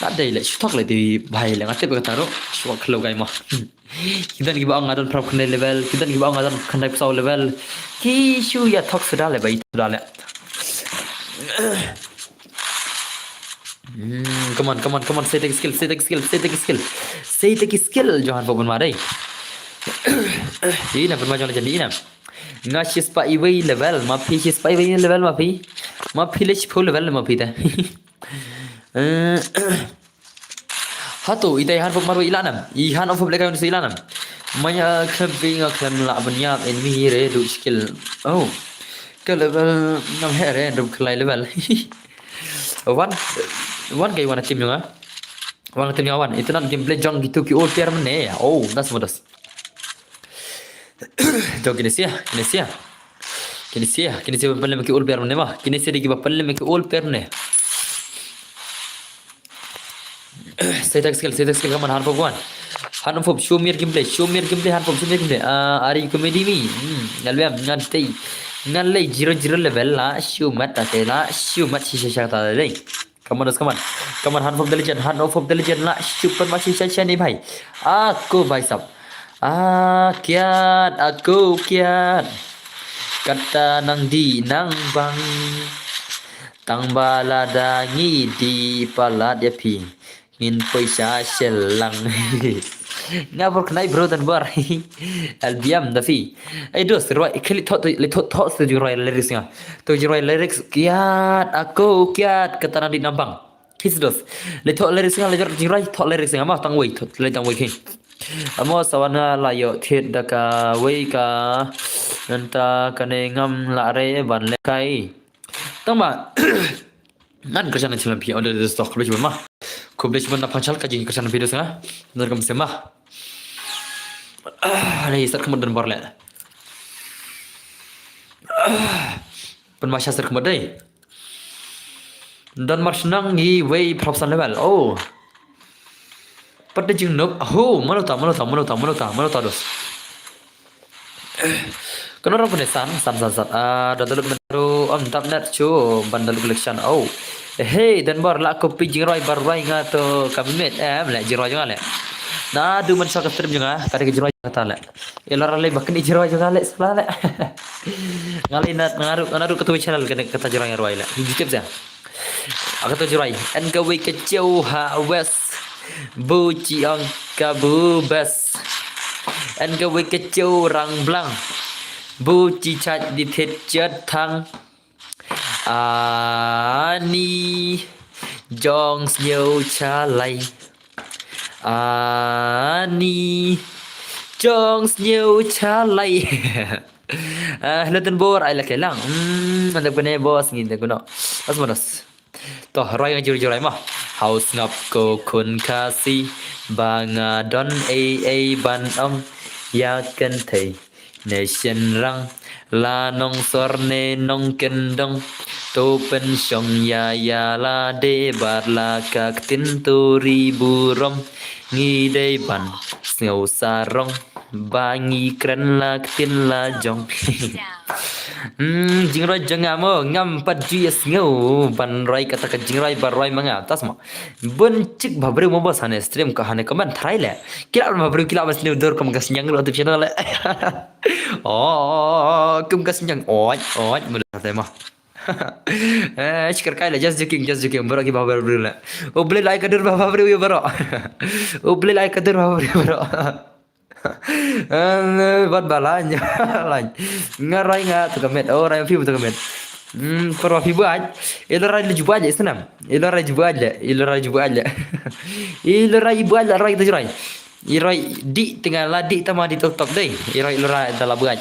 La dei le shu thok le ti bai le ngate kata ro. Shu khlo kai ma. Ki don ki ba ong adon prap khnai level, ki don ki ba ong adon khnai psaw level. Ki shu ya thok suda le bai suda le. Hmm, come on, come on, come on. Sei ta ki skill, sei ta ki skill, sei ta ki skill. Sei ta ki skill, Johan Bob Mare. Ina pun ma jong le jandi ina. Nga shi spah iwei level, ma phi shi spah iwei level, ma phi. Ma phi le shiphew level, ma phi ta. Eh, hato, ita i han fop marwei ila nam. I han fop leka yun ila nam. Maya khlem pi nga khlem la ban yap en mi re du skill. Oh. Ke level ngam he re du khlai level. Wan, wan kai wan tim nga. Wan tim nga wan. Itu nan gameplay jong gitu ki old player mene. Oh, das mudas. To kine sia, kine sia. Kine sia, kine sia ba pynlem ki ul per ne ma. Kine sia di ki ba pynlem ki ul per ne. Sei tak skill, sei tak skill kaman han fop wan. Han fop show me your gameplay, show me your gameplay han fop show me your gameplay. Ah, ari comedy mi. Hmm, ngal bem ngan tei. Ngan lei zero zero level la show mat ta te la show mat shisha sha ta lei. Come on, come on. Come on, hand of the legend, hand of the legend la super machi shai shai ni bhai. Ako bhai sab. Ah, kiat, ako kiat. Kata nang di nang bang. Tang ba lada ngi di palat ya phi. Ngin poi sha shelang. Nga bor khnai bro dan bor. Albiam da phi. Ai dos roi khali thot le thot thot se ju roi lyrics nga. To ju roi lyrics kiat ako kiat kata nang di nang bang. His dos. Le thok lyrics nga le jor jingrai thok lyrics nga ma tang wei thok le tang wei king. Amo sa wan nga la ïoh thied da kawei ka, nangta kane ngam lah re ban leh kai. Tang ba ngan kyrshan na channel phi order de stock khublei shibun ma. Khublei shibun na pangshal ka jingkyrshan phi dos nga. Nar kam sema. Ah, ni sat khmut don bor leh. Pynmashah sat khmut dei. Don mar shnong ngi wei phrapsan level. Oh. Pat da jingnuk. Aho, mano ta, mano ta, mano ta, mano ta, mano ta dos. Kano rang pune san, san, san, san. Ah, da dalut menru, am dap net chu, ban dalut collection. Oh. Hey, dan bor la ko pi jingroi bar roi nga to ka mimet. Em, le jingroi jong nga le. Na du man sa ka stream jong nga, ka dei ka jingroi jong nga ta le. Ila ralei ba kini jingroi jong nga le sala le. Nga le na, nga ru, nga ru ka tu channel kane kata jingroi nga roi le. Di tip sa. Aka tu jingroi. En kawei ka chew ha west. Bu chi ong ka bu best. En kawei ka chew rang blang. Bu chi chach di thit chet thang. Ani jong sniew chalai. Ani jong sniew chalai. Ah, hello dan bor ai la kelang. Hmm, anda kene bos ngi dan kuno. Pas manas. Toh, roi nga jur jur ai mah. Haus ngap ko khun Khasi, ba nga don ei ei ban ong, ïa kynthei ne shen rang, la nong sor ne nong kyndong, to pynshong ïa ïa lade bad la ka ktien to ri burom, ngi dei ban sngew sarong, ba ngi kren la ktien la jong. Hmm, jingroi jong nga mo, ngam pat ju ïa sngew ban roi kata ka jingroi ba roi ma nga, tas mo. Bun chik ba briew mo ba sane stream ka hane comment tharai le. Ki lah ban ba briew ki lah ban sniew dur kum ka sniang ruh tu channel le. Oh, kum ka sniang. Oi, oi, mo da te mo. Eh, shikar kai le, just joking, just joking, bro ki ba briew le. Oh, beli lai ka dur ba briew bro. Oh, beli lai ka dur ba briew bro. Eh, wat ba lain, lain. Nga rai nga tu ka met. Oh, rai phi tu ka met. Hmm, por phi buat. Ilo rai lu buat je senam. Ilo rai buat le. Ilo rai buat le. Ilo rai buat le rai tu rai. I rai di tengah la di tama di top top dei. I rai ilo rai da la buat.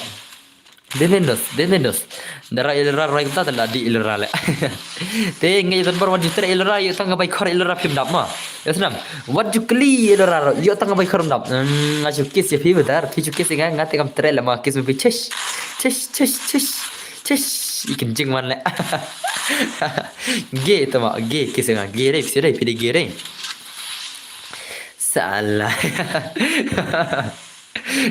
Denendos, denendos. Dara ilra rai kata tala di ilra le. Te ngai tan bar wan jutre ilra ïoh tang bai khor ilra phim dap ma. Ïoh snam. Wat ju kli ilra ïoh tang bai khor dap. Hmm, nga ju kiss ïa phi badar, phi ju kiss nga nga te kam tre la ma kiss ma phi chish. Chish, chish, chish. Chish. Ikin jing man le. Ge tama, ge kiss nga, ge re, phi re, phi de ge re. Salah.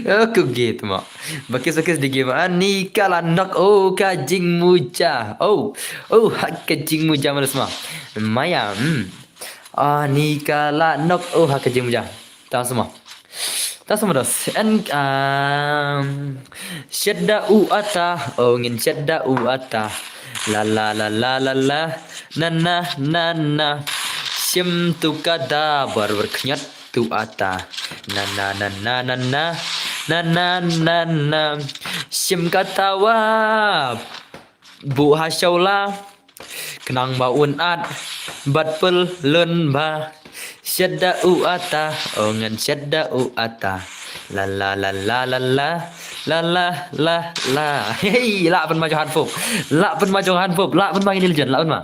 Aku git mo. Bakis bakis di game. Ani kala nok oh ka jingmuja. Oh. Oh ha ka jingmuja malas ma. Maya. Hmm. Ani kala nok oh ha ka jingmuja. Ta semua. Ta semua dos. En um, shada u ata. Oh ngin shada u ata. La la la la la la. Na na na na. Shim tu kada bar bar knyat. Tu ata. Na na na na na na. Na na na na. Shim kata wa. Bu ha shaula. Knang ba un at. Bat pel lun ba. Shada u ata. Ongan shada u ata. La la la la la la. La la la la. Hey, la pen ma johan pop. La pen ma johan pop. La pen ma ngin iljan. La pen ma.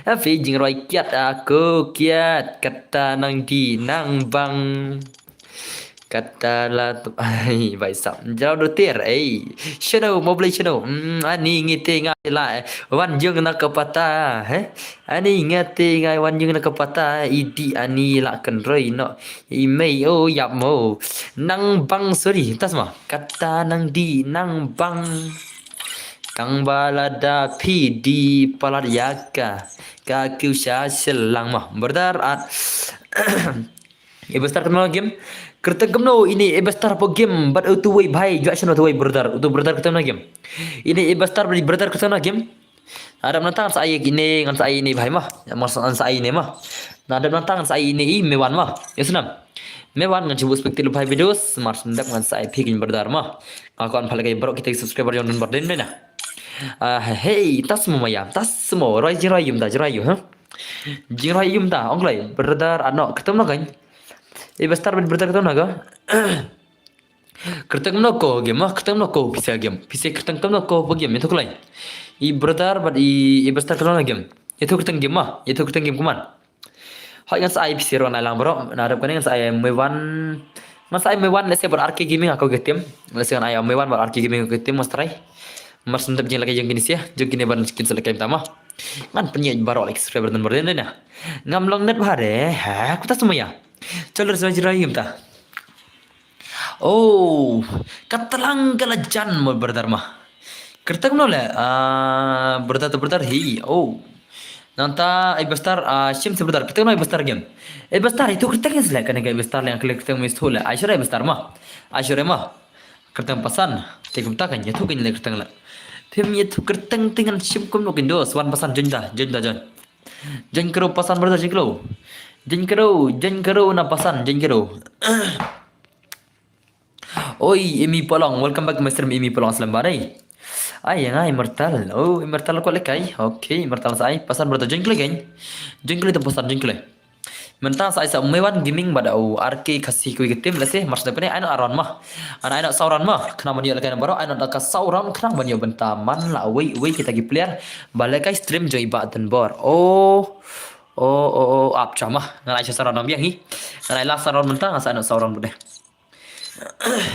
Afi jingroi kiat aku kiat kata nang di nang bang. Kata la tu ai bai sap. Jauh do tir ai. Shadow mau beli shadow. Hmm, ani ngiti ngai la. Wan jung na kepata. He? Ani ngiti ngai wan jung na kepata. Idi ani la kenroi no. Imei oh yap mo. Nang bang sorry. Tas ma. Kata nang di nang bang. Kang balada phi di palat yaka. Ka kiu sha shelang ma. Brother at. Ibastar kemno game. Kerta kemno ini ibastar po game. Bat utu wei bhai. Jua shano tu wei brother. Utu brother kemno game. Ini ibastar brother kemno game. Adap nantang sa ai ini ngan sa ai ini bhai ma. Ngan sa ai ini ma. Na adap nantang sa ai ini i mewan ma. Ya senam. Mewan ngan cuba spekti lu bhai videos. Mar sendap ngan sa ai phi kin brother ma. Aku an phalai kai bro kita subscriber yang dan berdin dena. Ah, hey, tas semua maya, tas semua. Rai jirai yum da jirai yum, ha? Jirai yum da, ong lai, brother ano, ketem na kan? Ibastar brother ketem na ka? Kyrteng kumno ko game ma, kyrteng kumno ko P C game. P C kyrteng kumno ko ba game, ïathuh khlaiñ. I brother bad i, i brother kumno game. Ïathuh kyrteng game ma, ïathuh kyrteng game kumno. Hooid ngan sa ai P C ruh nai lang baroh, na dep kane ngan sa ai Meiwan. Ngan sa ai Meiwan lehse bad R K Gaming ha kaei ka team. Lehse ngan ai Meiwan bad R K Gaming ha kaei ka team, must try. Mar shen dep jingïalehkai jong kine sha, jong kine ban kin sa lehkai mynta ma. Ngan pynïaid baroh like subscriber dan berdin na. Ngam long net bha re, ha, kumta sa ma ïa. Chalo sa jira ïa mynta. Oh, ka tlang ka la jan mo brother ma. Kyrteng kumno le? Ah, brother to brother hi. Oh. Nangta ai bestar, ah, shim se brother. Kyrteng kumno ai bestar game. Ai bestar ïathuh kyrteng ïa sle kane ka ai bestar leng klik kyrteng mis thu le. Ai sure ai bestar ma. Ai sure ma. Kyrteng pasan. Te kumta kan ïathuh kan le kyrteng le. Phim ïathuh kyrteng te ngan shim kumno kin dos. Wan pasan join da, join da join. Join kero pasan brother, join kero. Join kero, join kero na pasan, join kero. Oi, Imi Polong, welcome back to my stream, Imi Polong, slem bha dei. Ai, ïa nga Immortal. Oh, Immortal ko lehkai. Okay, Immortal sa ai. Pasan brother, join khlei kein. Join khlei to pasan, join khlei. Mynta sa ai sa Meiwan Gaming bad u R K Khasi kaei ka team lehse, mar shen dep kane ai noh ar round ma. Ana ai noh saw round ma. Khnang ban ïoh lehkai na baroh, ai noh da ka saw round khnang ban ïoh bynta man la uwei uwei kita ki player ba lehkai stream jong i Bah Donbor. Oh. Oh, oh, oh, ap cha ma. Ngan ai sa saw round biang hi. Ngan ai last saw round mynta, ngan sa ai noh saw round bad dei.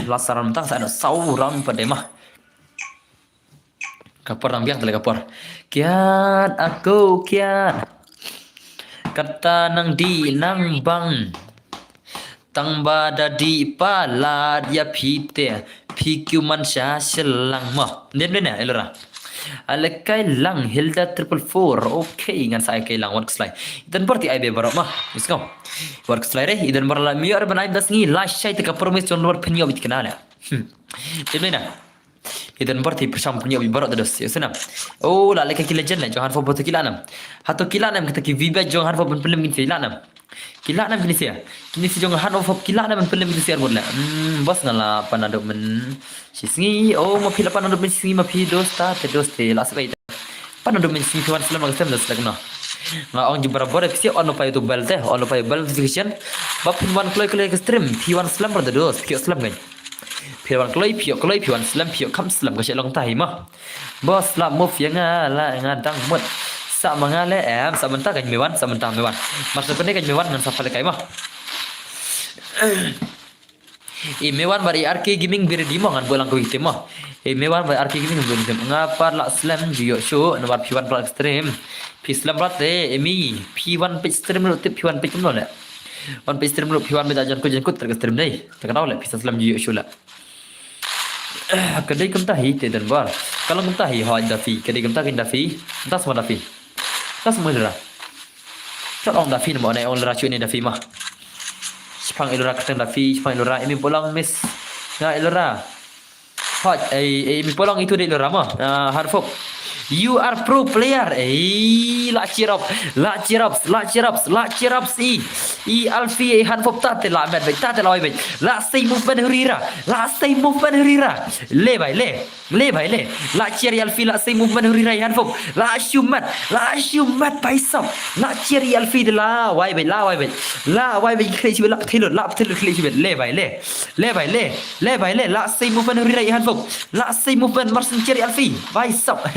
Last round tang sa noh saw round pat dei ma. Ka por nang biang te la ka por. Kiad ako kiad. Kata nang dih nang bang. Tang ba da dih palat ïa phi te. Phi kiew man sha shyllang ma. Ndem ndem ïa lura. Alehkai lang Hilda triple four. Okay, ngan sa ai kai lang wat kslai. Idan bar ti ai be baroh ma. Is kau. Wat kslai re, idan bar la miok re ban ai da sngi la shai te ka promise jong bar pynïoh bit kena le. Hmm. Te mena. Idan bar ti pyrshang pynïoh bit baroh te dos. Ïa sena. Oh, la lehkai ki legend le jong han fo boto ki la nam. Hato ki la nam kita ki vibe jong han fo pynlem kin ti la nam. Ki la nam kini sia. Kini sia jong han fo ki la nam pynlem kin ti sia bot le. Hmm, bos nga la pan adup men. Shi sngi, oh, ma phi la pan adup men shi sngi ma phi dos ta, te dos te la sebai. Pan adup men shi sngi phi wan slem ka stream da slek no. Nga ong ju barabor phi sia on pa YouTube bell te, on pa bell notification. Ba phin wan kloi kloi ka stream, phi wan slem da dos, phi slem kan. Phi wan kloi, phi kloi, phi wan slem, phi kam slem ka shalong ta hi ma. Bos la move ïa nga la nga dang mut. Sa ma nga le em, sa mynta kan me wan, sa mynta me wan. Mas da pynne kan me wan ngan sa pale kai ma. I Mewan bad i R K Gaming biri di mo ngan buh lang ko itim mo. I Mewan bad R K Gaming ngan buh itim. Nga pat la slem ju ïoh shuh namar phi wan pat stream. Phi slem pat te emi phi wan page stream ruh tip phi wan page kumno le. Wan page stream ruh phi wan bad jan ko jan kut ter ka stream dei. Te ka daw le phi sa slem ju ïoh shuh le. Ka dei kumta hi te dan bar. Ka long kumta hi hoi da phi. Ka dei kumta kin da phi. Kumta sma da phi. Kumta sma da. Chot ong da phi mo ne ong lura chu ne da phi ma. Shipang ilura kyrteng da phi, shipang ilura imi pulang miss. Nga ilura. Hot, ei, ei, imi pulang itu dei ilura mo. Ah, Hanfop. You are pro player. Ei, la cheer up. La cheer up. La cheer up. La cheer up. I, i Alfie, ei Hanfop ta te la met bek, ta te la wai bek. La sei movement hurira. La sei movement hurira. Le bai le. Le bai le. La cheer i Alfie la sei movement hurira i Hanfop. La shumat. La shumat bai sop. La cheer i Alfie de la wai bai, la wai bai. La wai bai khle shi la thilot, la thilot khle shi le bai le. Le bai le. Le bai le. La sei movement hurira i Hanfop. La sei movement marsen cheer i Alfie. Bai sop.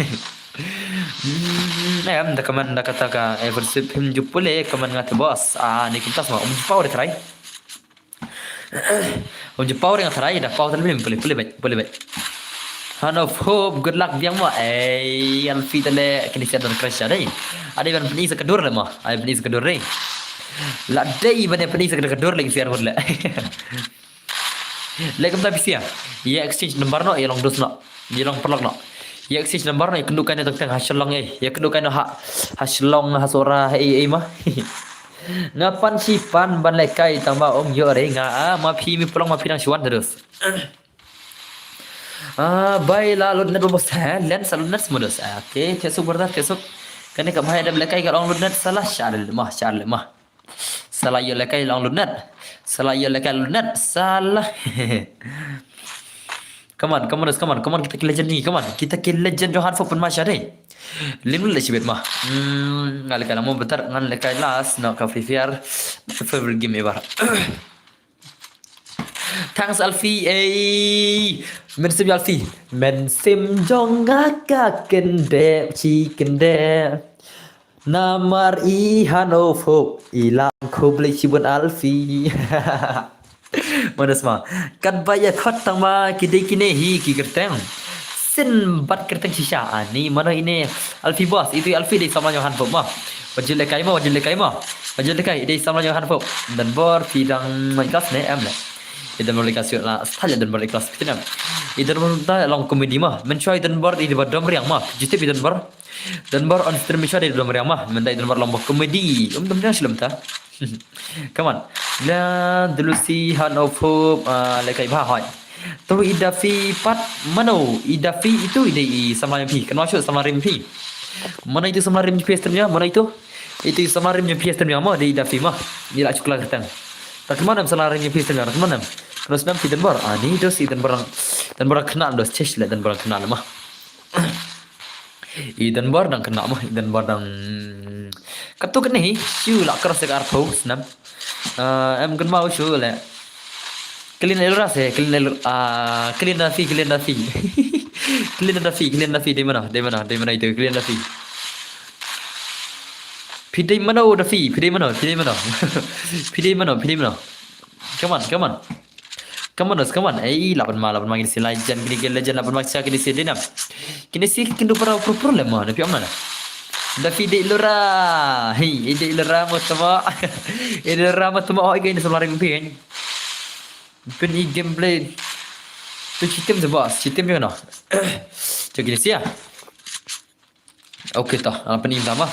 Hmm, em da kaman da kata ka ever sip him ju pule kaman ngat boss. Ah, ni kumtas ma um ju power try. Um ju power nga try da power try pule pule bet pule bet. Hanfop good luck biang mo. Ei, Alfie tale kini sia don crash dei. Ade ban pini sa kadur le mo. Ai pini sa kadur dei. La dei ban pini sa kadur le sia le. Le kumta pisia. Ye exchange number no, ye long dos no. Ye long perlok no. Ye exchange number no, ye kynduh kai no teng teng ha Shillong eh. Ye kynduh kai no ha, ha Shillong ha Sohra ei ei ma. Nga pan shi pan ban lehkai tang ba ong ïoh re nga ah ma phi mi pulang ma phi nang shuan terus. Ah, bai la lut net bos ha, len sa lut net semua dos. Ah, okay, te suk berda, te suk. Kane ka bai ada lehkai ka ong lut net salah syar le ma, syar le ma. Salah ïoh lehkai long lut net. Salah ïoh lehkai lut net. Salah. Come on, come on, come on, come on, kita ki legend ni, come on. Kita ki legend jong Hanfop pun masha dei. Lim le shibit ma. Hmm, ngan lehkai lama betar, ngan lehkai last, no ka Free Fire. My favorite game ever. Thanks Alfie, ey. Mynsiem Alfie. Mynsiem jong nga ka kyndep chi kyndep. Namar i han o phup i lam khublei shibun Alfie. Manas ma. Katba ïa khot tang ma ki dei kine hi ki kyrteng. Sien bad kyrteng shisha. Ani mano ine Alfie boss, itu Alfie dei samla jong han phup ma. Wajil lekai ma, wajil lekai ma. Wajil lekai dei samla jong han phup. Don Bor phi dang main class ne em le. I Don Bor lekai sio la style Don Bor class phi ne em. I Don Bor da long comedy ma. Mynshuwa i Don Bor i ba dom riang ma. Jutip i Don Bor. Don Bor on stream mynshuwa dei dom riang ma. Mynta i Don Bor long ba comedy. Um dom riang shilem ta. Come on. La Delusi han o phup, ah, lekai ba hoi. To i Daffy pat mano, i Daffy itu i dei i samla jong phi. Kynmaw shuh samla rim phi. Mano itu samla rim phi stream ïa, mano itu? Itu i samla rim phi stream ïa ma, dei i Daffy ma. Ni la chukla kyrteng. Ta kynmaw nam samla rim phi stream ïa, ta kynmaw nam. Kynmaw nam phi Don Bor. Ah, ni dos i Don Bor dang, Don Bor dang khynnah dos, chesh le Don Bor dang khynnah ma. I Don Bor dang khynnah ma, i Don Bor dang. Katto katne hi, shu la cross ka arphew snem. Ah, em kynmaw shu le. Clean Elra se, clean El, ah, clean Daffy, clean Daffy. Clean Daffy, clean Daffy, dei mano, dei mano, dei mano itu, clean Daffy. Phi dei mano Daffy, phi dei mano, phi dei mano. Phi dei mano, phi dei mano. Come on, come on. Come on, come on. Ei, laban ma, laban ma kine si legend, kine ki legend, laban ma cha kine si dei nam. Kine si kin du para pro pro le ma, na phi ong na. Daffy dei Lora. Hei, i dei Lora mo tama. I dei Lora mo tama, oh, i kine samla rim phi. Pyn i gameplay. Tu chitim se boss, chitim jong no. Cha kine si ah. Okay to, ah, pyn i tama.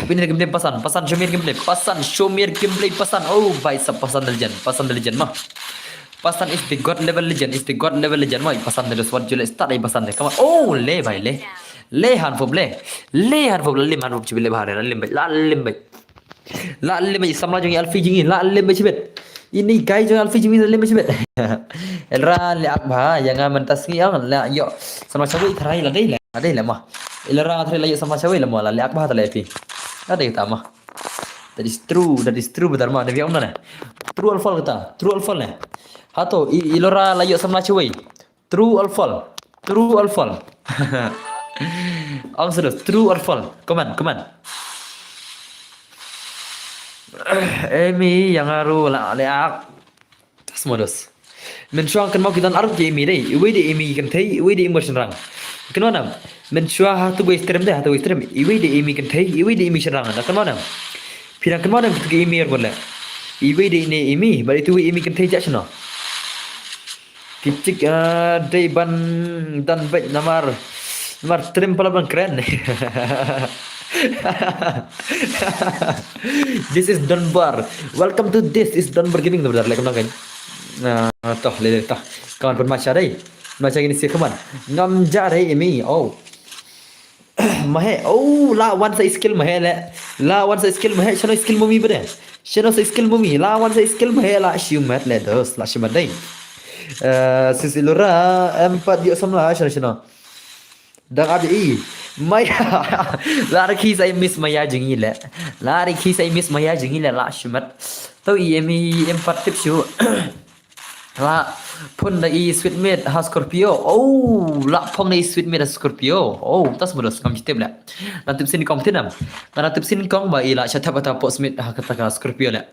Pyn i gameplay pasan, pasan show me your gameplay, pasan show me your gameplay, pasan. Oh, bhai sab pasan da legend, pasan da legend ma. Pasan is the god level legend, is the god level legend ma. Pasan da swat jule start ai pasan da. Come on. Oh, le bhai le. Le han phup le. Le han phup le, lim han phup chibi le bhai, la lim bhai, la lim bhai. La lim bhai samla jong i Alfie jong i, la lim bhai chibet. Ini guy jong i Alfie jong i, la lim bhai chibet. Elra le ak bha, ïa nga mynta sngi ong, la ïoh samla chawei tharai la dei la, la dei la ma. Elra tharai la ïoh samla chawei la ma, la le ak bha ta le phi. La dei ta ma. That is true, that is true, brother ma, ne ong na ne. True or false kata, true or false ne. Hato, i, i Lora la ïoh samla chawei. True or false? True or false? Ong sdang, true or false? Comment, comment. Emi ïa nga ruh la le ak. Tas modos. Mynshuwa kynmaw ki don arphew ki Emi dei. Iwei dei Emi kynthei, iwei dei Emi shynrang. Kynmaw nam. Mynshuwa ha tu wei stream dei, ha tu wei stream. Iwei dei Emi kynthei, iwei dei Emi shynrang. Da kynmaw nam. Phi dang kynmaw nam ki Emi ar bun le. Iwei dei ine Emi, bad itu wei Emi kynthei jia shano. Ki chick, ah, dei ban don beit namar, namar trim pala ban kren. This is Don Bar. Welcome to this is Don Bar Gaming, brother. Like, nang kan. Ah, toh, le, le, toh. Kawan pynmacha dei. Macha kine si kawan. Ngam ja dei Emi. Oh. Mahe, oh, la wan sa skill mahe le. La wan sa skill mahe, shano skill mumi bade. Shano sa skill mumi, la wan sa skill mahe la shimet le dos, la shimet dei. Eh, sis Ilora, em pat ïoh samla, shano, shano. Dang abi i. Maya. La rakhi sa i miss Maya jong i le. La rakhi sa i miss Maya jong i le, la shimet. To i em i em pat tip shu. La phone da i sweet mate ha Scorpio. Oh, la phong da i sweet mate ha Scorpio. Oh, tas bodos ngam tip le. Nga tip sin kong tinam. Nga tip sin kong ba i la shatap ata pok smit ha kata ka Scorpio le.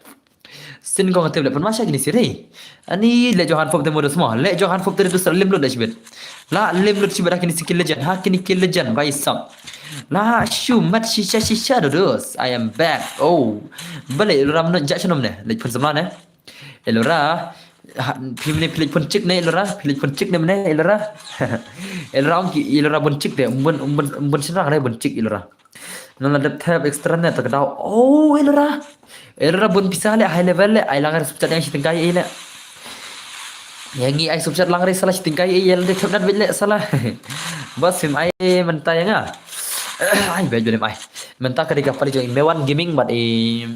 Sin kong tip le pun masha kini siri. Ani le Johan Pop te modos mo. Le Johan Pop te dus lim lut da shibit. La lim lut shibit ha kini skill legend. Ha kini kill legend bai sam. La shu mat shisha shisha dodos. I am back. Oh. Bale ram no jak shanum ne. Le pun samla ne. Elora, ha, phi mne phi leit pun chick ne Elora, phi leit pun chick ne mne Elora. Elora ong ki Elora bun chick de, bun bun bun shynrang de bun chick Elora. Nala dep thep extra ne ta ka daw. Oh Elora. Elora bun pisa le high level le ai lang super chat ïa shi tyngkai ei le. Ïa ngi ai super chat lang re sala shi tyngkai ei le thep nat bit le sala. Bas phim ai mynta ïa nga. Ai bej bej ai. Mynta ka dei ka pali jong i Mewan Gaming bad i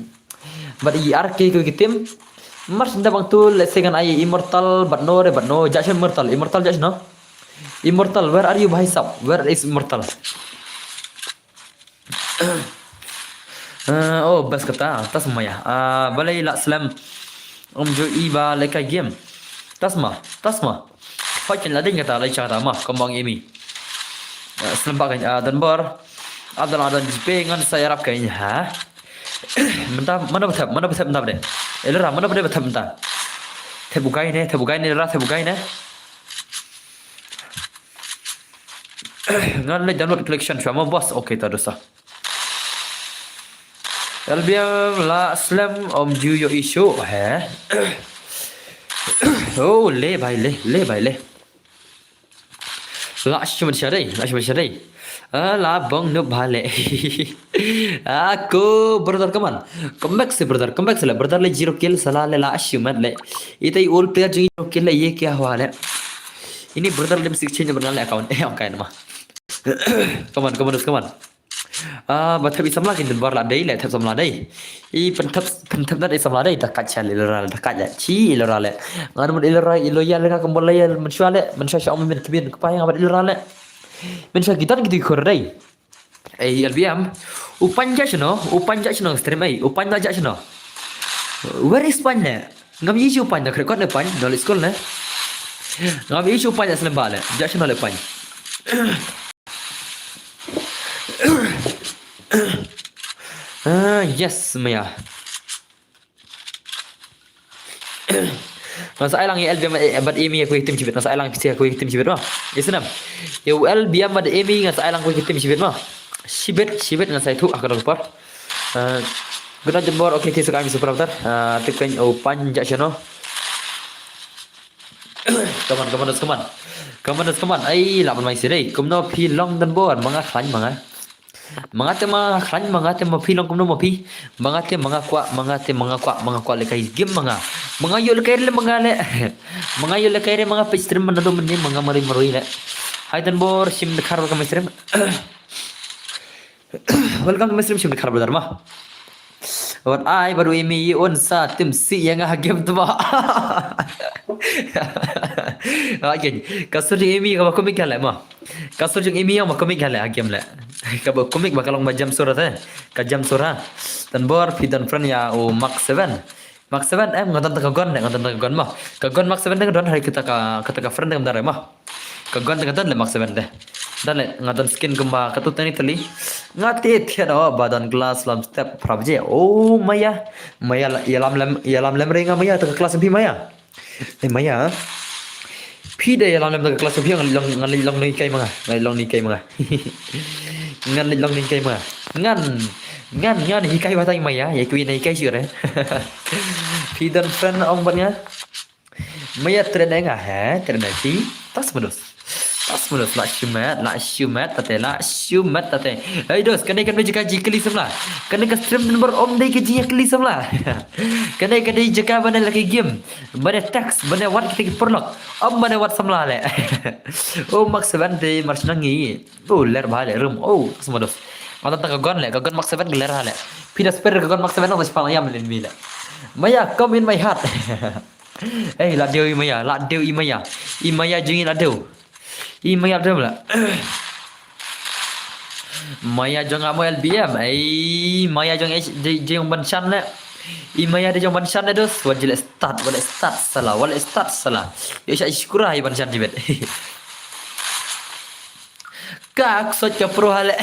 Bad i R K ko ki team. Mar shinda bang tu, let's say ngan ai Immortal, but no re, but no, jak shano Immortal, Immortal jak shano. Immortal, where are you, bhai sab? Where is Immortal? Eh, oh, bas kata, tas maya. Ah, balei la slem. Ym ju i ba lehkai game. Tasma, tasma. Hoi kan la ding kata lai chata ma, kambang imi. Slem ba kan, ah, Don Bor. Adan adan jipe ngan sa yarap kan ha. Mynta, mana ba thep, mana ba thep mynta ba de. Elera, mana ba de ba thep mynta. Thep u gai ne, thep u gai ne, elera, thep u gai ne. Ngan leit download collection shuwa mo boss. Okay, ta dosa. L B M la slem ym ju ïoh issue, he? Oh, le bai le, le bai le. La shim shadai, la shim shadai. Ah, la bong nup bale. Ah, ko brother, come on. Come back se brother, come back se le. Brother le zero kill sala le la shim le. Itai ol player jing zero kill le ye kya hua le. Ini brother le sixteen number le account. Eh, okay nama. Come on, come on, come on. Ah, ba thep i samla kin dun bar la dei le thep samla dei. I pen thep, pen thep na dei samla dei, da kat cha le lera le, da kat le. Chi lera le. Ngan mun lera, i loyal nga kembal loyal, men shwa le, men shwa sha ong men kebin kepai nga bad lera le. Men shwa gitan gitu khur dei. Eh, L B M. U pan ja shano, u pan ja shano stream ai, u pan ja shano. Where is pan ne? Ngam issue pan da krekot ne pan, no le school ne. Ngam issue pan da slemba le, ja shano le pan. Ah, yes, maya. Nga sa ai lang ïa L B M bad Emi ïa kawei ka team shibit, nga sa ai lang pisa ïa kawei ka team shibit ma. Isnam. Ïa u L B M bad Emi nga sa ai lang kawei ka team shibit ma. Shibit, shibit nga sa ai thuh ha ka dong por. Ah, good night Don Bor, okay, ti sa ka mi super avatar. Ah, ti kren u pan ja shano. Come on, come on, come on. Come on, come on. Ai, la ban mai sirei. Kumno phi long Don Bor, ma nga khlaiñ ma nga. Ma nga te ma khlaiñ ma nga te ma phi long kumno ma phi. Ma nga te ma nga kwah, ma nga te ma nga kwah, ma nga kwah lehkai game ma nga. Ma nga ïoh lehkai re ma nga le. Ma nga ïoh lehkai re ma nga peit stream ma nga dum ne ma nga marui marui le. Hi Don Bor, shim dkhar welcome stream. Welcome to my stream, shim dkhar brother ma. Wat ai bad u Emi un sa tim si ïa nga ha game tu ba. Okay. Ka sur jong Emi kaba komik ka le ma. Ka sur jong Emi ïa ma komik ka le ha game le. Kaba komik ba ka long ba jam sura te. Ka jam sura. Don Bor phi don friend ïa u Mark seven. Mark seven em nga don ta ka gun de, nga don ta ka gun ma. Ka gun Mark seven de nga don ha kata ka, kata ka friend de nga don re ma. Ka gun de nga don le Mark seven de. Don le nga don skin kumba katu tani tali. Nga te thied o ba don class lam step phra baje. Oh maya. Maya ïalam lem, ïalam lem re nga maya ta ka class phi maya. Eh maya. Phi de ïalam lem ta ka class phi ngan long, ngan long ni kai ma nga. Ngan long ni kai ma nga. Ngan long ni kai ma nga. Ngan, ngan, ngan hikai ba tang maya, ïa kiwi na hikai sure. Phi don friend ong ban nga. Maya trend nga he, trend phi. Tas menus. Tas menus la shumat, la shumat tate, la shumat tate. Hey dos, kane kane jaka ji kali samla. Kane ka stream number om dei ka ji kali samla. Kane kane jaka bane lagi game. Bane text, bane wat kita ki perlok. Om bane wat samla le. Oh Mark seven te mar shnang ngi. Oh ler ba le rum. Oh tas modos. Mata ta ka gun le, ka gun Mark seven ka ler ha le. Phi da spare ka gun Mark seven na spang yam le mi le. Maya come in my heart. Eh la deu i maya, la deu i maya. I maya jing i la deu. I maya deu la. Maya jong amo L B M. Ai maya jong H J jong ban chan le. I maya de jong ban chan le dos. Wat jile start, wat le start sala, wat le start sala. Yo sha shukura i ban chan jibet. Ka ksot ka pro hale.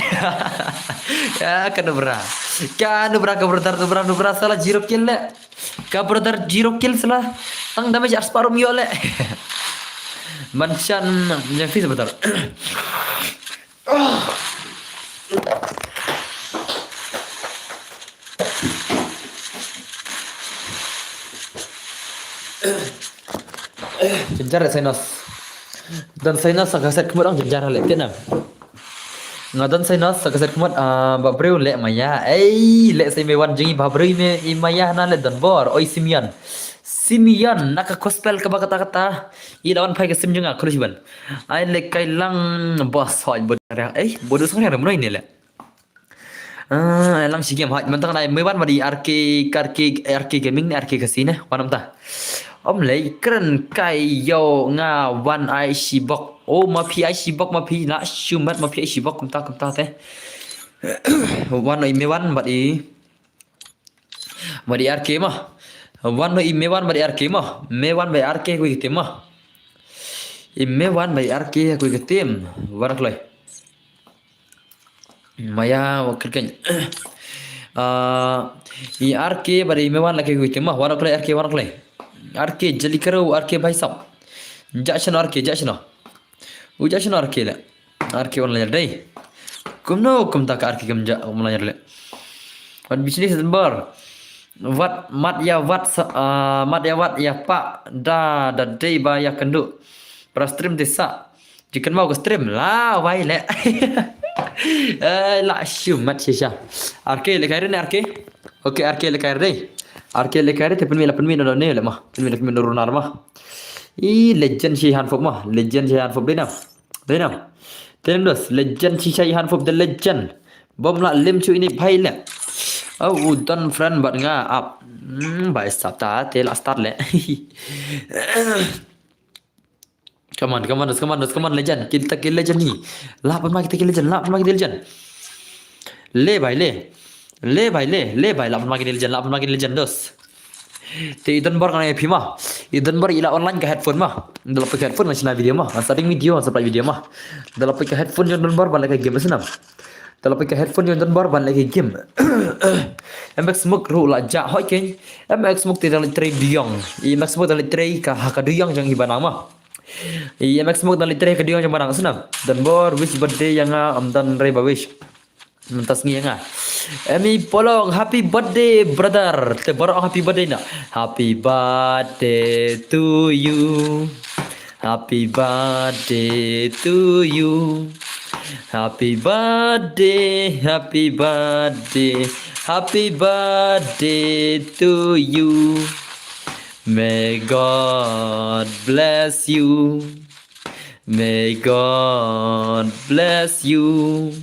Ya ka nubra. Ka nubra ka brother nubra nubra sala zero kill le. Ka brother zero kill sala. Tang damage ar spah rum yo le. Manshan yang fis brother. Jynjar le Sainos. Don Sainos sa ka set khmut ong jynjar le tienam. Nga don Sainos sa ka set khmut ah, ba briew le maya. Ei le sai me wan jing ba briew me i maya na le don bor. Oi Simeon. Simeon na ka gospel ka ba kata kata. I lawan phai ka sim jong nga khrush ban. Ai le kai lang bos hoi bod rang. Ei bodu sang rang rem noi ne le. Ah, lang shi game haj mentang nai mui wan madi R K, R K, R K gaming ne R K kasine wan amta. Om lei kren kai yo nga wan ai shi bok. Oh ma phi ai shi bok ma phi la shumat ma phi ai shi bok kumta kumta te. Wan oi me wan madi. Madi R K ma. Wan no i Mewan bad i R K mo. Mewan bad i R K ko i team mo. I Mewan bad i R K ko i team. Wan kloi. Maya wa kyrkeng. Ah, i R K bad i Mewan la ke ko i team mo. Wan kloi R K, wan kloi. R K jali karo, R K bhai sab. Ja shano R K, ja shano. U ja shano R K le. R K online dei. Kumno kumta ka R K kam ja online le. Wat business dan bar. Wat mat ya wat sa, ah, mat ya wat ya pa da da dei ba ya kendu. Para stream te sa. Jikan mau ka stream la wai le. Eh, la shu mat shisha. R K le kai re ne R K. Okay, R K le kai re. R K le kai re te pynmih la pynmih no ne le ma. Pynmih la pynmih no runar ma. I legend shi han fop ma. Legend shi han fop dei nam. Dei nam. Te nam dos. Legend shi shi han fop the legend. Bom la lim chu ini bhai le. Oh, u don friend bad nga ap. Hmm, bhai sab ta te la start le. Come on, come on, come on, come on, legend. Kita ki legend ni. Lapan ma kita ki legend, lapan ma kita legend. Le bhai le. Le bhai le, le bhai lapan ma kita legend, lapan ma kita legend dos. Te i don bor kan phi ma. I don bor ila online ka headphone ma. Dalam pakai headphone ngan shna video ma. Ngan starting video, ngan supply video ma. Dalam pakai headphone jong don bor ban leh game snam. Dalam pakai headphone jong don bor ban leh game. M X Smoke ruh la ja hoi keng. M X Smoke te dang leh trei duyong. I M X Smoke dang leh trei ka ha ka duyong jong i banang ma. I M X Smoke dang leh trei ka duyong jong banang snam. Don bor wish birthday yang nga am don rei ba wish. Myntas ngi nga. Emi Polong, happy birthday brother. Te baroh happy birthday na. Happy birthday to you. Happy birthday to you. Happy birthday, happy birthday, happy birthday to you. May God bless you. May God bless you.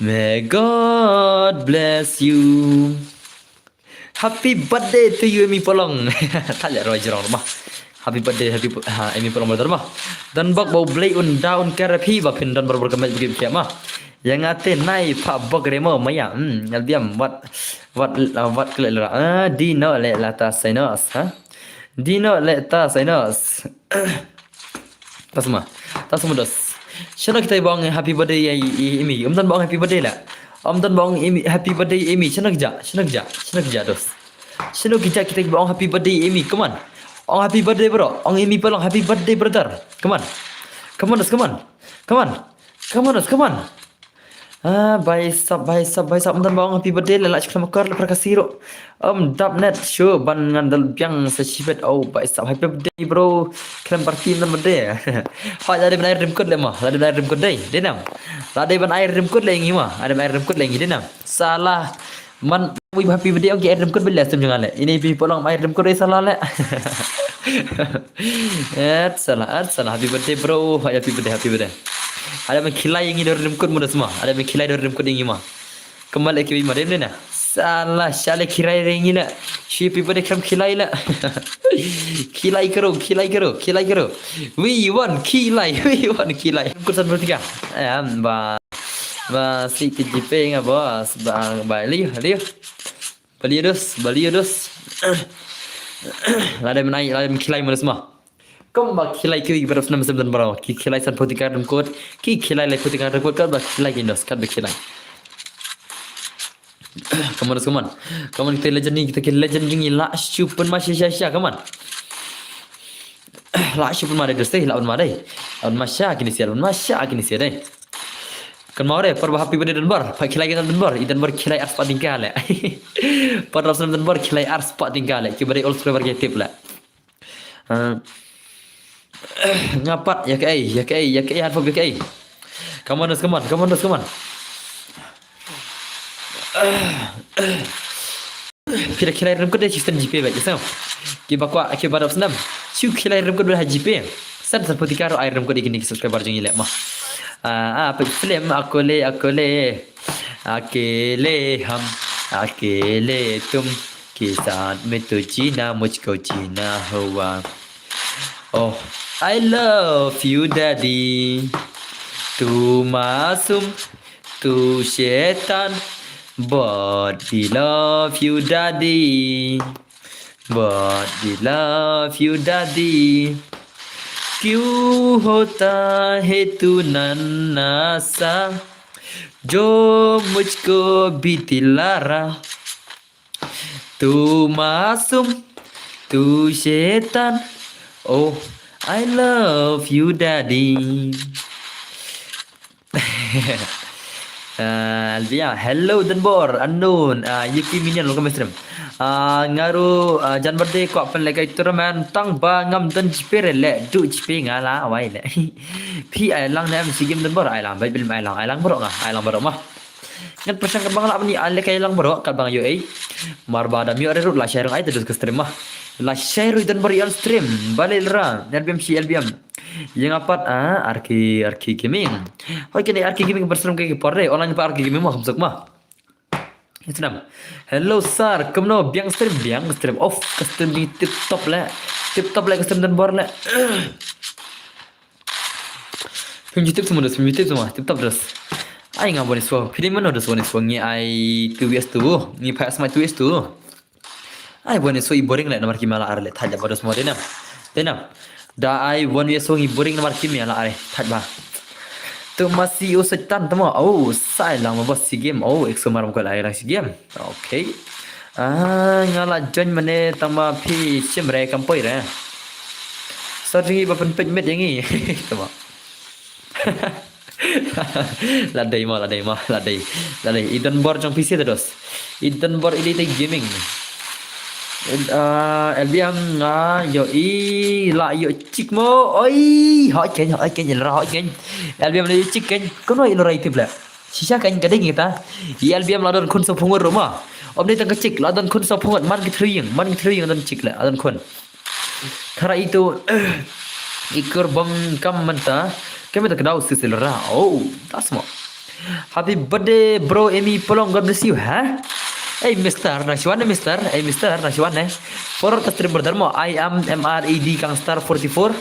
May God bless you. Happy birthday to you, Emi Polong. Tale roi jrong ma. Happy birthday, happy bu- ha, Emi Polong brother ma. Don bok bau blei un da un karapi ba phin don barbar kamai bukit kia ma. Yang ate nai pa bok remo maya. Hmm, albiam wat wat uh, wat kle lera. Ah, di no le lata sainos, ha? Di no le ta sainos. Tasma. Tasma dos. Shano kita bong happy birthday ya i- i- imi. Om don bong happy birthday la. Om don bong imi happy birthday imi. Shano kija. Shano kija. Shano kija dos. Shano kija kita bong happy birthday imi. Come on. Ong happy birthday bro. Ong imi Polong happy birthday brother. Come on. Come on dos. Come on. Come on. Come on dos. Come on. Ah, bhai sab, bhai sab, bhai sab. Om don bong happy birthday la la chukla makar la prakasi ro. Om dap net shu ban ngan dal biang sa shibet. Oh, bhai sab, happy birthday bro. Khlem party ngan birthday. Hoi, la dei ban ai rim kut le ma. La dei ban ai rim kut dei. Dei nam. La dei ban ai rim kut le ngi ma. La dei ban ai rim kut le ngi dei nam. Salah man wi happy birthday ong ki ai rim kut bele stem jong ale. Ini pi Polong ai rim kut dei salah le. Et salah, et salah. Happy birthday bro. Happy birthday, happy birthday. Ada men khilai ngi dor rim kut muda semua. Ada men khilai dor rim kut ngi ma. Kemal ek kiwi madem ne na. Salah, shale kirai re ngi na. Shi pi pada kram kilai la. Kilai karo, kilai karo, kilai karo. We want kilai, we want kilai. Kursan bertiga. Em, ba, ba, si ke jipe nga bos. Ba, ba, liu, liu. Ba liu dos, ba liu dos. Lada menai, lada men kilai mana semua. Kum ba kilai kiwi ki barap senam sem dan barau. Ki kilai san poti kar dem kot. Ki kilai lai poti kar dem kot, kat ba kilai ki dos, kat ba kilai. Come on, come on. Come on, kita legend ni, kita ki legend ni la shu pun ma sha sha sha, come on. La shu pun ma dei dos dei, la pun ma dei. La pun ma sha kini sia, la pun ma sha kini sia dei. Kan mau dei, par ba happy birthday dan bar, pa kilai kita dan bar, i dan bar kilai ars pa tingkah le. Par rap senam dan bar kilai ars pa tingkah le. Ki ba dei all subscriber ki tip le. Ah, nga pat, ïa kaei, ïa kaei, ïa kaei, hanfok ïa kaei. Come on, come on, come on, come on. Phi da khilai rim kut dei, shu send G Pay bad, ïa sngap. Ki ba kwah, ki ba dap senam. Shu khilai rim kut bad ha G Pay. Send san poti kar ai rim kut ïa kine ki subscriber jong ngi leh ma. Ah, ah, peit film, akole, akole. Akele hum, akele tum. Ke saath mein to jeena mujhko jeena hua. Oh, I love you, Daddy. Tu masoom, tu shaitan, but we love you, Daddy. But we love you, Daddy. क्यों होता है तू नन्ना सा, जो मुझको भी दिला रहा। तू मासूम, तू शैतान, oh, I love you, Daddy. Ah, Alvia, hello Denbor, unknown. Ah, Yuki Minion, welcome stream. Ah, nga ruh, ah, jan birthday kwah pynlehkai tournament, tang ba ngam don jingpyrshah leh, duh jingpyrshah nga la wai leh. Phi ai lang ne em shi game Denbor, ai lang, bai bil ai lang, ai lang baroh nga, ai lang baroh ma. Ngan pyrshang katba nga lah ban ïa lehkai lang baroh katba nga ïoh ei. Mar ba dam ïoh re ruh la shai ruh ai te dus ka stream ma. La shai ruh Denbor ïa on stream, balei lra, L B M shi L B M. Ïa nga pat, ah, R K, R K Gaming. Hoi kine R K Gaming ban stream ka ki por re, online pat R K Gaming ma kham suk ma. Ïa snem. Hello sir, kumno biang stream, biang stream. Of, ka stream ni tip top leh. Tip top leh ka stream Denbor leh. Phim ju tip semua dus, phim ju tip semua, tip top dus. Ai nga Boniswa, phi dei mano dus Boniswa, ngi ai two vs two, ngi phai smai two vs two. Ai Boniswa i boring leh namar ki mala ar leh thaj ba dus mo dei nam. Dei nam. Da ai Boniswa ngi boring namar ki mala ar thaj ba. Tu masih usah tan tamo. Oh, sai lang ma bos si game. Oh, exo maram ko lai lang si game. Okay. Ah, nga la join mane tang ma phi shim re kam poi re. Sa jing i ba pynpeit met ïa ngi. Tama. La dei ma, la dei ma, la dei. La dei. I Denbor jong phi si te dos. I Denbor i dei te gaming. Ah, L B M nga ïoh i la ïoh chik mo. Oi, hoi ken, hoi ken, ra hoi ken. L B M la ïoh chik ken. Kono i lo rai tip le. Shisha kan ka ding kita. I L B M la don khun sawphew ngut ruh ma. Ym dei tang ka chik, la don khun sawphew ngut, man ki three ïing, man ki three ïing don chik la, la don khun. Thara itu i kur bom kam mynta. Kam mynta ka daw sisil ra. Oh, that's mo. Happy birthday bro Emi Polong, God bless you, ha? Hey mister, na shwan ne mister, hey mister, na shwan ne. Forward ka stream brother mo, I am M R A D Kangstar forty-four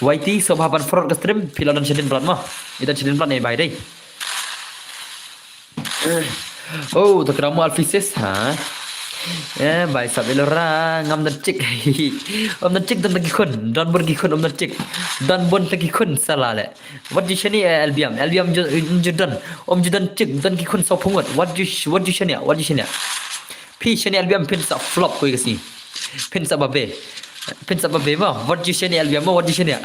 Y T, so ba ban forward ka stream, phi la don shadin plan mo. Ita shadin plan ne bai dei. Oh, to kra mo alfises ha. Eh, bai sab ilora ngam don chik. Ym don chik don ki khun, don bor ki khun ym don chik. Don bon ki khun sala le. Wat ju shani eh, L B M, L B M ju, ju don. Ym ju don chik, don ki khun sawphew ngut. Wat ju sh-, wat ju shani, wat ju shani. Phi shani L B M phin sa flop koi kasi. Phin sa babe. Phin sa babe ma, wat ju shani L B M ma, wat ju shani.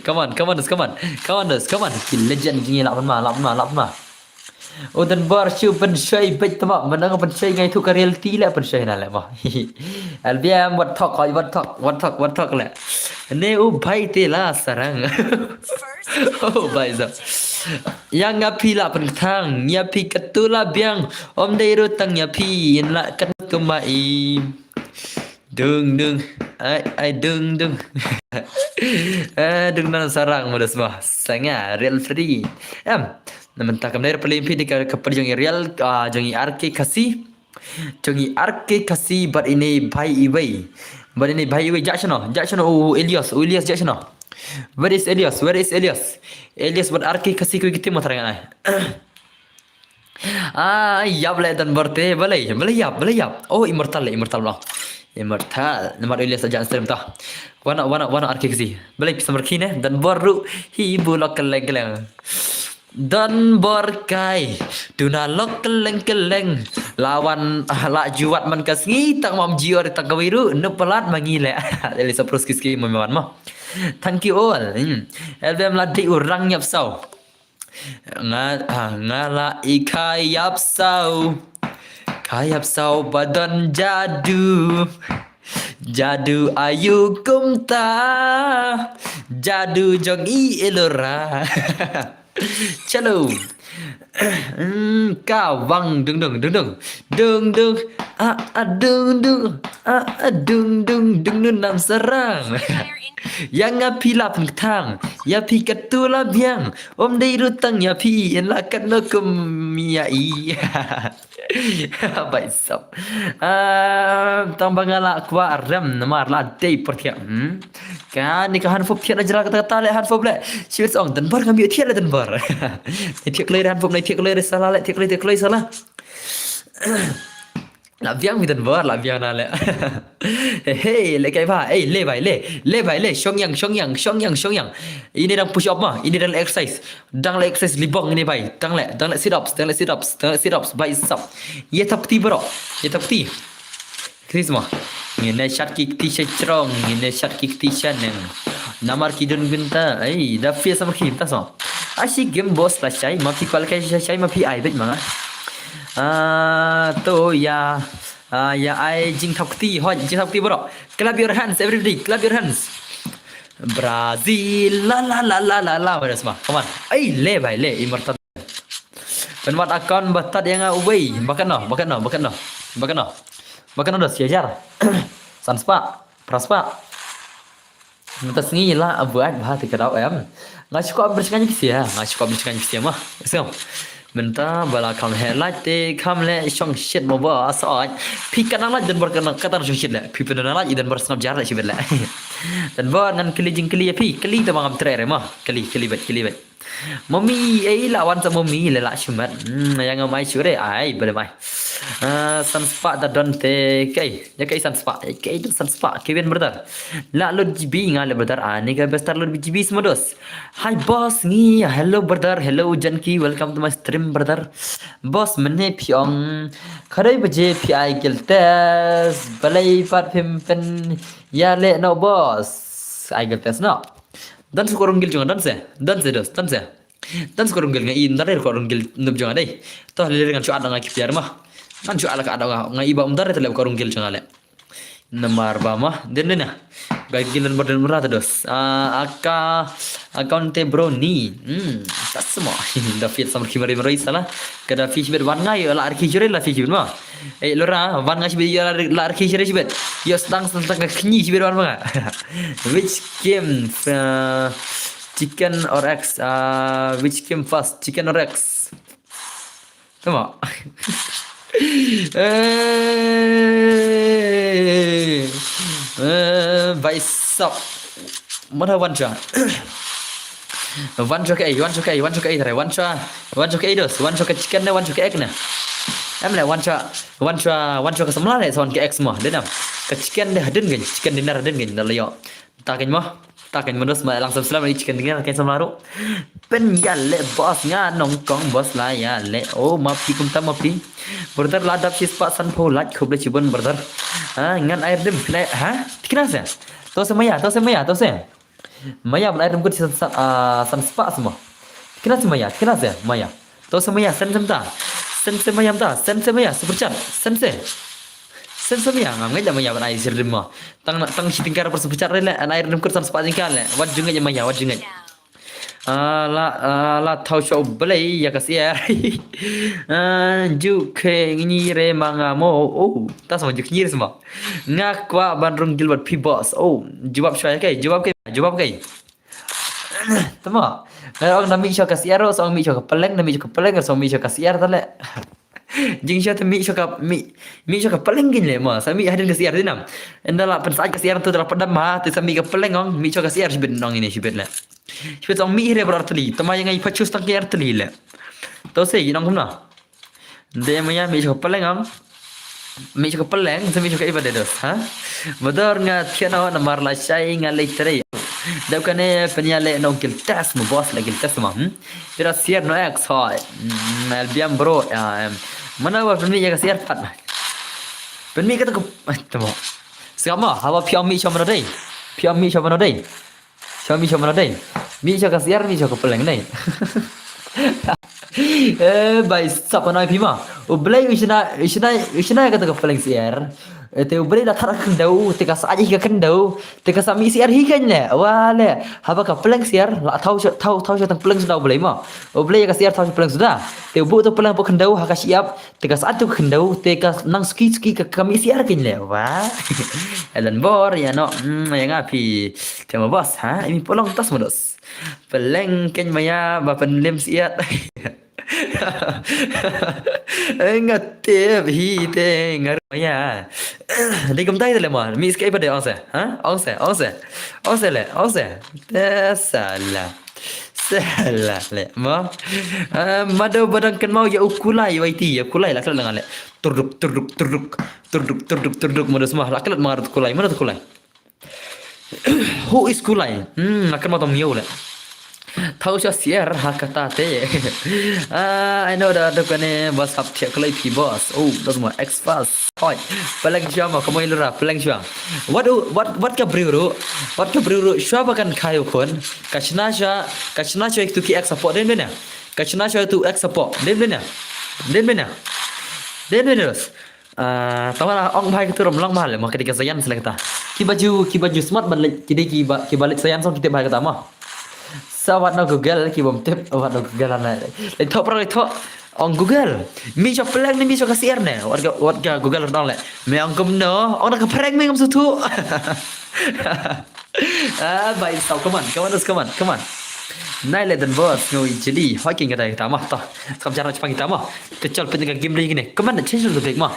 Come on, come on, come on. Come on, come on. Ki legend ki la ma, la ma, la ma. U Denbor shu pynshoi beit tama, mynta nga pynshoi ngai tu ka reality le pynshoi na le mo. L B M wat thok, wat thok, wat thok, wat thok le. Ne u bai te la sarang. Oh bai sa. Ïa nga phi la pynthang, ïa phi katu la biang, ym dei ruh tang ïa phi, in la kat kuma i. Dung dung. Ai ai dung dung. Eh, dung nan sarang mo dos mo. Sanga real free. Em. Na mynta kam dei peli phi di ka, ka peli jong i real, ah, jong i R K Khasi. Jong i R K Khasi bad ine bai iwei. Bad ine bai iwei jak shano, jak shano u Elias, u Elias jak shano. Where is Elias? Where is Elias? Elias bad R K Khasi ko ki team mo tara ngan ai. Ah, ïap le Denbor te, balei, balei ïap, balei ïap. Oh, Immortal le, Immortal bro. Immortal, namar Elias aja stream ta. Wana, wana, wana R K Khasi. Balei pisa marki ne, Denbor ruh, hi bu lok keleng keleng. Denbor kai, duna lok keleng keleng. Lawan, ah, la juat man ka sngi, tang mam jior tang ka wiru, nup palat mangi le. Elias apros kiski mo man mo. Thank you all. Hmm. L B M la di urang ïap sau. Nga, ah, nga la i khayap sau. Khayap sau ba don jadu. Jadu ayu kumta. Jadu jong i elora. Chalo. Hmm, ka wang dung dung dung dung. Dung dung. Ah, ah, dung dung. Ah, ah, dung dung dung nun nam sarang. Ïa nga phi la pynthang, ïa phi katu la biang. Ym dei ruh tang ïa phi, in la kat no kum ïa i. Bai sap. Ah, tang ba nga la kwah rem namar la dei pyrthiang. Hmm. Ka ni ka hanfop thiat na jra kata kata le hanfop le. Shi wit ong Denbor ngam ïoh thiat le Denbor. Ni thiat kloi hanfop, ni thiat kloi sala le, thiat kloi, thiat kloi sala. La biang phi Don Bor, la biang na le. Hey, hey, le kai ba. Ei, le bai le. Le bai le. Shong yang, shong yang, shong yang, shong yang. Ine dang push up ma. Ine dang exercise. Dang le exercise libong ine bai. Dang le, dang le sit ups, dang le sit ups, dang le sit ups, bicep. Ïa thap kti bro. Ïa thap kti. Kti sma. Ngin ïa shat ki kti sha jrong, ngin ïa shat ki kti sha neng. Namar ki don bynta. Ei, da phi samar ki bynta sma. Ashi game boss la shai, ma phi kwal kai sha shai, ma phi ai bet ma. Ah, to ïa. Ah, ïa ai jingthap kti, hoi, jingthap kti bro. Clap your hands, everybody, clap your hands. Brazil, la la la la la la, wala sma. Come on. Ei, le bai le, immortal. Pynwad account ba tad ïa nga uwei. Ba katno, ba katno, ba katno. Ba katno. Ba katno Dos, shi hajar. San spah, phra spah. Mynta sngi la buaid bha te ka daw em. Nga shu kwah byrshang pisa, nga shu kwah byrshang pisa ma. Sngewbha. Mynta ba la kham heh lait te kham leh shong shit mo ba sa oi. Phi ka nang lait Don Bor ka nang, ka nang shong shit leh. Phi pyndonkam lait i Don Bor sngap jar leh shibit leh. Don Bor ngan kylli jingkylli ïa phi, kylli te ba ngam treh re ma. Kylli, kylli beit, kylli beit. Mommy, ei la wan sa mommy, le la shimet. Hmm, ïa ngam ai shuh re, ai, ba lem ai. Ah, san spah da don te, kai, ïa kai san spah, ïa kai da san spah, Kevin brother. La lut G B nga le brother, ah, ni ka best lut G B sma Dos. Hi boss, ngi, hello brother, hello Janki, welcome to my stream brother. Boss, mynne phi ong, khatdei baje phi ai guild test, balei pat phim pyn ïa leh noh boss. Ai guild test noh. Don sa ka rung guild jong nga, don sa, don sa Dos, don sa. Don sa ka rung guild nga i, don sa ka rung guild nup jong nga dei. To lei lei ngan shu add nga ki player ma. Ngan shu add ka add nga, nga i ba um don sa leh ka rung guild jong nga leh. Namar ba ma, den den na. Ga guild number den mura ta Dos. Ah, aka account te bro ni. Hmm, ta sma. Da fit samar ki mari mari sala. Ka da fit bit wan nga ïa la arki jure la fit bit ma. Eh, lora, wan nga shibit ïa la, la arki shibit shibit. Ïa stang stang stang ka kñi shibit wan ma nga. Which came, uh, chicken or eggs? Uh, which came first, chicken or eggs? Tama. Eh, eh, bai sap. Mana wan cha. Wan cha ka ei, wan cha ka ei, wan cha ka ei tare, wan cha, wan cha ka ei Dos, wan cha ka chicken ne, wan cha ka egg ne. Em le wan cha, wan cha, wan cha ka samla ne, sa wan ka egg sma, de nam. Ka chicken de hadin kan, chicken dinner hadin kan, da la ïoh. Ta kan ma, ta kan ma Dos ma lang subscribe ni chicken dinner kan samla ru. Pyn ïa le boss nga nongkong boss la ïa le. Oh, ma phi kumta ma phi. Brother la dap shi spah san phew like khublei shibun brother. Ha, ngan ai rim phi le, ha? Tikna se. To se maya, to se maya, to se. Maya ban ai rim kut san, san, ah, san spah sma. Tikna se maya, tikna se maya. To se maya, sen sem ta. Sen se maya ta, sen se maya, super chat. Sen se. Sen se maya, ngam ngeit la maya ban ai sir rim ma. Tang na, tang shi tyngka per super chat re le, an ai rim kut san spah jingkal le. Wat ju ngeit maya, wat ju ngeit. Ah, la, ah, la thaw sha U Blei ïa ka siar. Ah, ju khe ngi re ma nga mo. Oh, ta sama ju khe ngi re sama. Nga kwah ban rung guild bad phi boss. Oh, jubab shwa kai, jubab kai, jubab kai. Tama. Nga ong na mih sha ka siar, sa ong mih sha ka peleng, na mih sha ka peleng, sa ong mih sha ka siar ta le. Jing sha te mih sha ka, mih, mih sha ka peleng kin le ma. Sa mih hadin ka siar dinam. Ynda la pynsaid ka siar tu la padam ha, te sa mih ka peleng ong, mih sha ka siar shibit ong ini shibit le. Shibit ong mih re bro arteli. Tama ïa nga i pachus tang ki arteli le. To se yin ong kumna. De maya mih sha ka peleng ong. Mih sha ka peleng, sa mih sha ka iba de Dos, ha? Bador nga thian ong namar la shai nga lei trei. Dep kane pyn ïa le nong guild test mo boss le guild test ma, hmm? Pira siar no ex hoi. Hmm, el biam bro, ya, em. Mana wa pyn mih ïa ka siar pat. Pyn mih ka tu ko, eh, tamo. Sngap ma, haba phi ong mih sha mano dei. Phi ong mih sha mano dei. Sha mih sha mano dei. Mih sha ka siar, mih sha ka peleng dei. Eh, bai sap na phi ma. U Blei u shna, u shna, u shna ka tu ka peleng siar. Eh, te U Blei la thar ka khyndew, te ka sa aji ka khyndew, te ka sa mih siar hi kan le. Wa le, haba ka peleng siar, la thaw sha, thaw, thaw sha tang peleng suda U Blei ma. U Blei ka siar thaw sha peleng suda. Te u bu tu peleng pu khyndew, ha ka siap, te ka sa tu khyndew, te ka nang suki suki ka, ka mih siar kan le. Wa. Elan bor, ya no, mm, ya nga phi, te ma boss, ha, ini polong tas ma Dos. Peleng kan maya, ba pen lim siat. Nga tip hi te ngar maya. Dei kumtai te le ma. Mi skai pa de ong se. Ha? Ong se, ong se. Ong se le, ong se. Te sala. Salah le mo. Ah, mado badang kan mau ya u kulai waiti ya kulai la kala ngale. Turduk turduk turduk turduk turduk turduk mado semua la kala mangar tu kulai mado tu kulai. Who is kulai? Hmm, la kan mau tong miau le. Tau sha siar ha kata te. Ah, I know da da kane bas hap tiak kulai pi boss. Oh, das mo ex pass. Hoi, peleng shwa ma, kamu ilura, peleng shwa. Wat u, wat, wat ka briew ruh, wat ka briew ruh, shwa ba kan khayu khun. Ka shna shwa, ka shna shwa tu ki ek support, den den ya. Ka shna shwa tu ek support, den den ya. Den den ya. Den den ya. Ah, tama la ong bhai ka tu rom long mahal, ma ka dei ka zayan selekta. Ki baju, ki baju smart ban leh, ki dei ki ba, ki ba leh zayan song ki tip bhai kata ma. Sa wat na Google ki bom tip, wat na Google na. Leh thok pro leh thok. Ong Google. Mi sha peleng ni mi sha ka siar ne. Wat ka, wat ka Google dong le. Me ong kumno. Ong na ka prank me ngam sutu. Ah, bai sau, come on, come on, come on, come on. Nai le dan boss ngui jeli. Hoi king kata kita mah ta. Kam jaran chapang kita mah. Kechol pin ka game lagi ni. Come on, change the big mah.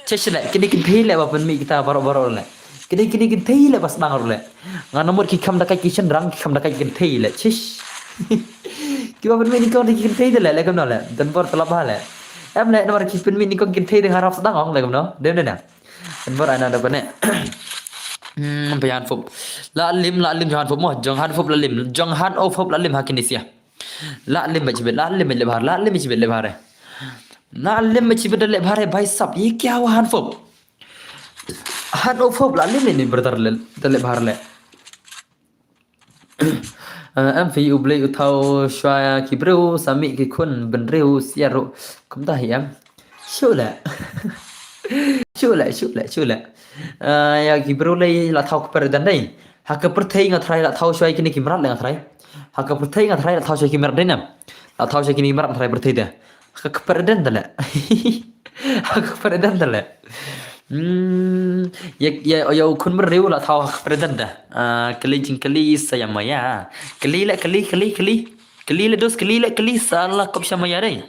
Change le. Kini kin thei le ba pun mi kita baru-baru le. Kini kini kin thei le bas dang le. Nga nomor ki kham dakai ki chen rang ki kham dakai kin thei le. Chish. Ki ba pun mi ni kong ki kin thei le le kam no le. Dan bor talap ha le. Em le nomor ki pun mi ni kong kin thei de harap sedang ong le kam no. Dem de na. Dan bor ana da bane. Hmm, bayan fup. La lim la lim jong han fup mo. Jong han fup la lim. Jong han o fup la lim ha kini sia. La lim ba chibit la lim le bhar la lim chibit le bhar. La lim chibit le bhar bhai sab. Ye kya hua han fup? Han o fup la lim ni brother le, da le bhar le. Eh, em phi u blei u thau shwa ki briew, sami ki khun, bynriew, siaru. Kumta hi em. Shu le. Shu le, shu le, shu le. Eh, ya ki briew lei la thau kper dan dei. Ha ka pyrthei nga thrai la thau shwa kini ki mrad le nga thrai. Ha ka pyrthei nga thrai la thau shwa ki mrad dei nam. La thau shwa kini mrad thrai pyrthei de. Ha ka kper dan da le. Ha ka kper dan da le. Hmm, ya, ya, ya u khun briew la thau ha ka kper dan da. Ah, kali jing kali saya maya. Kali le, kali, kali, kali. Kali le dos, kali le, kali sala kop sha maya dei.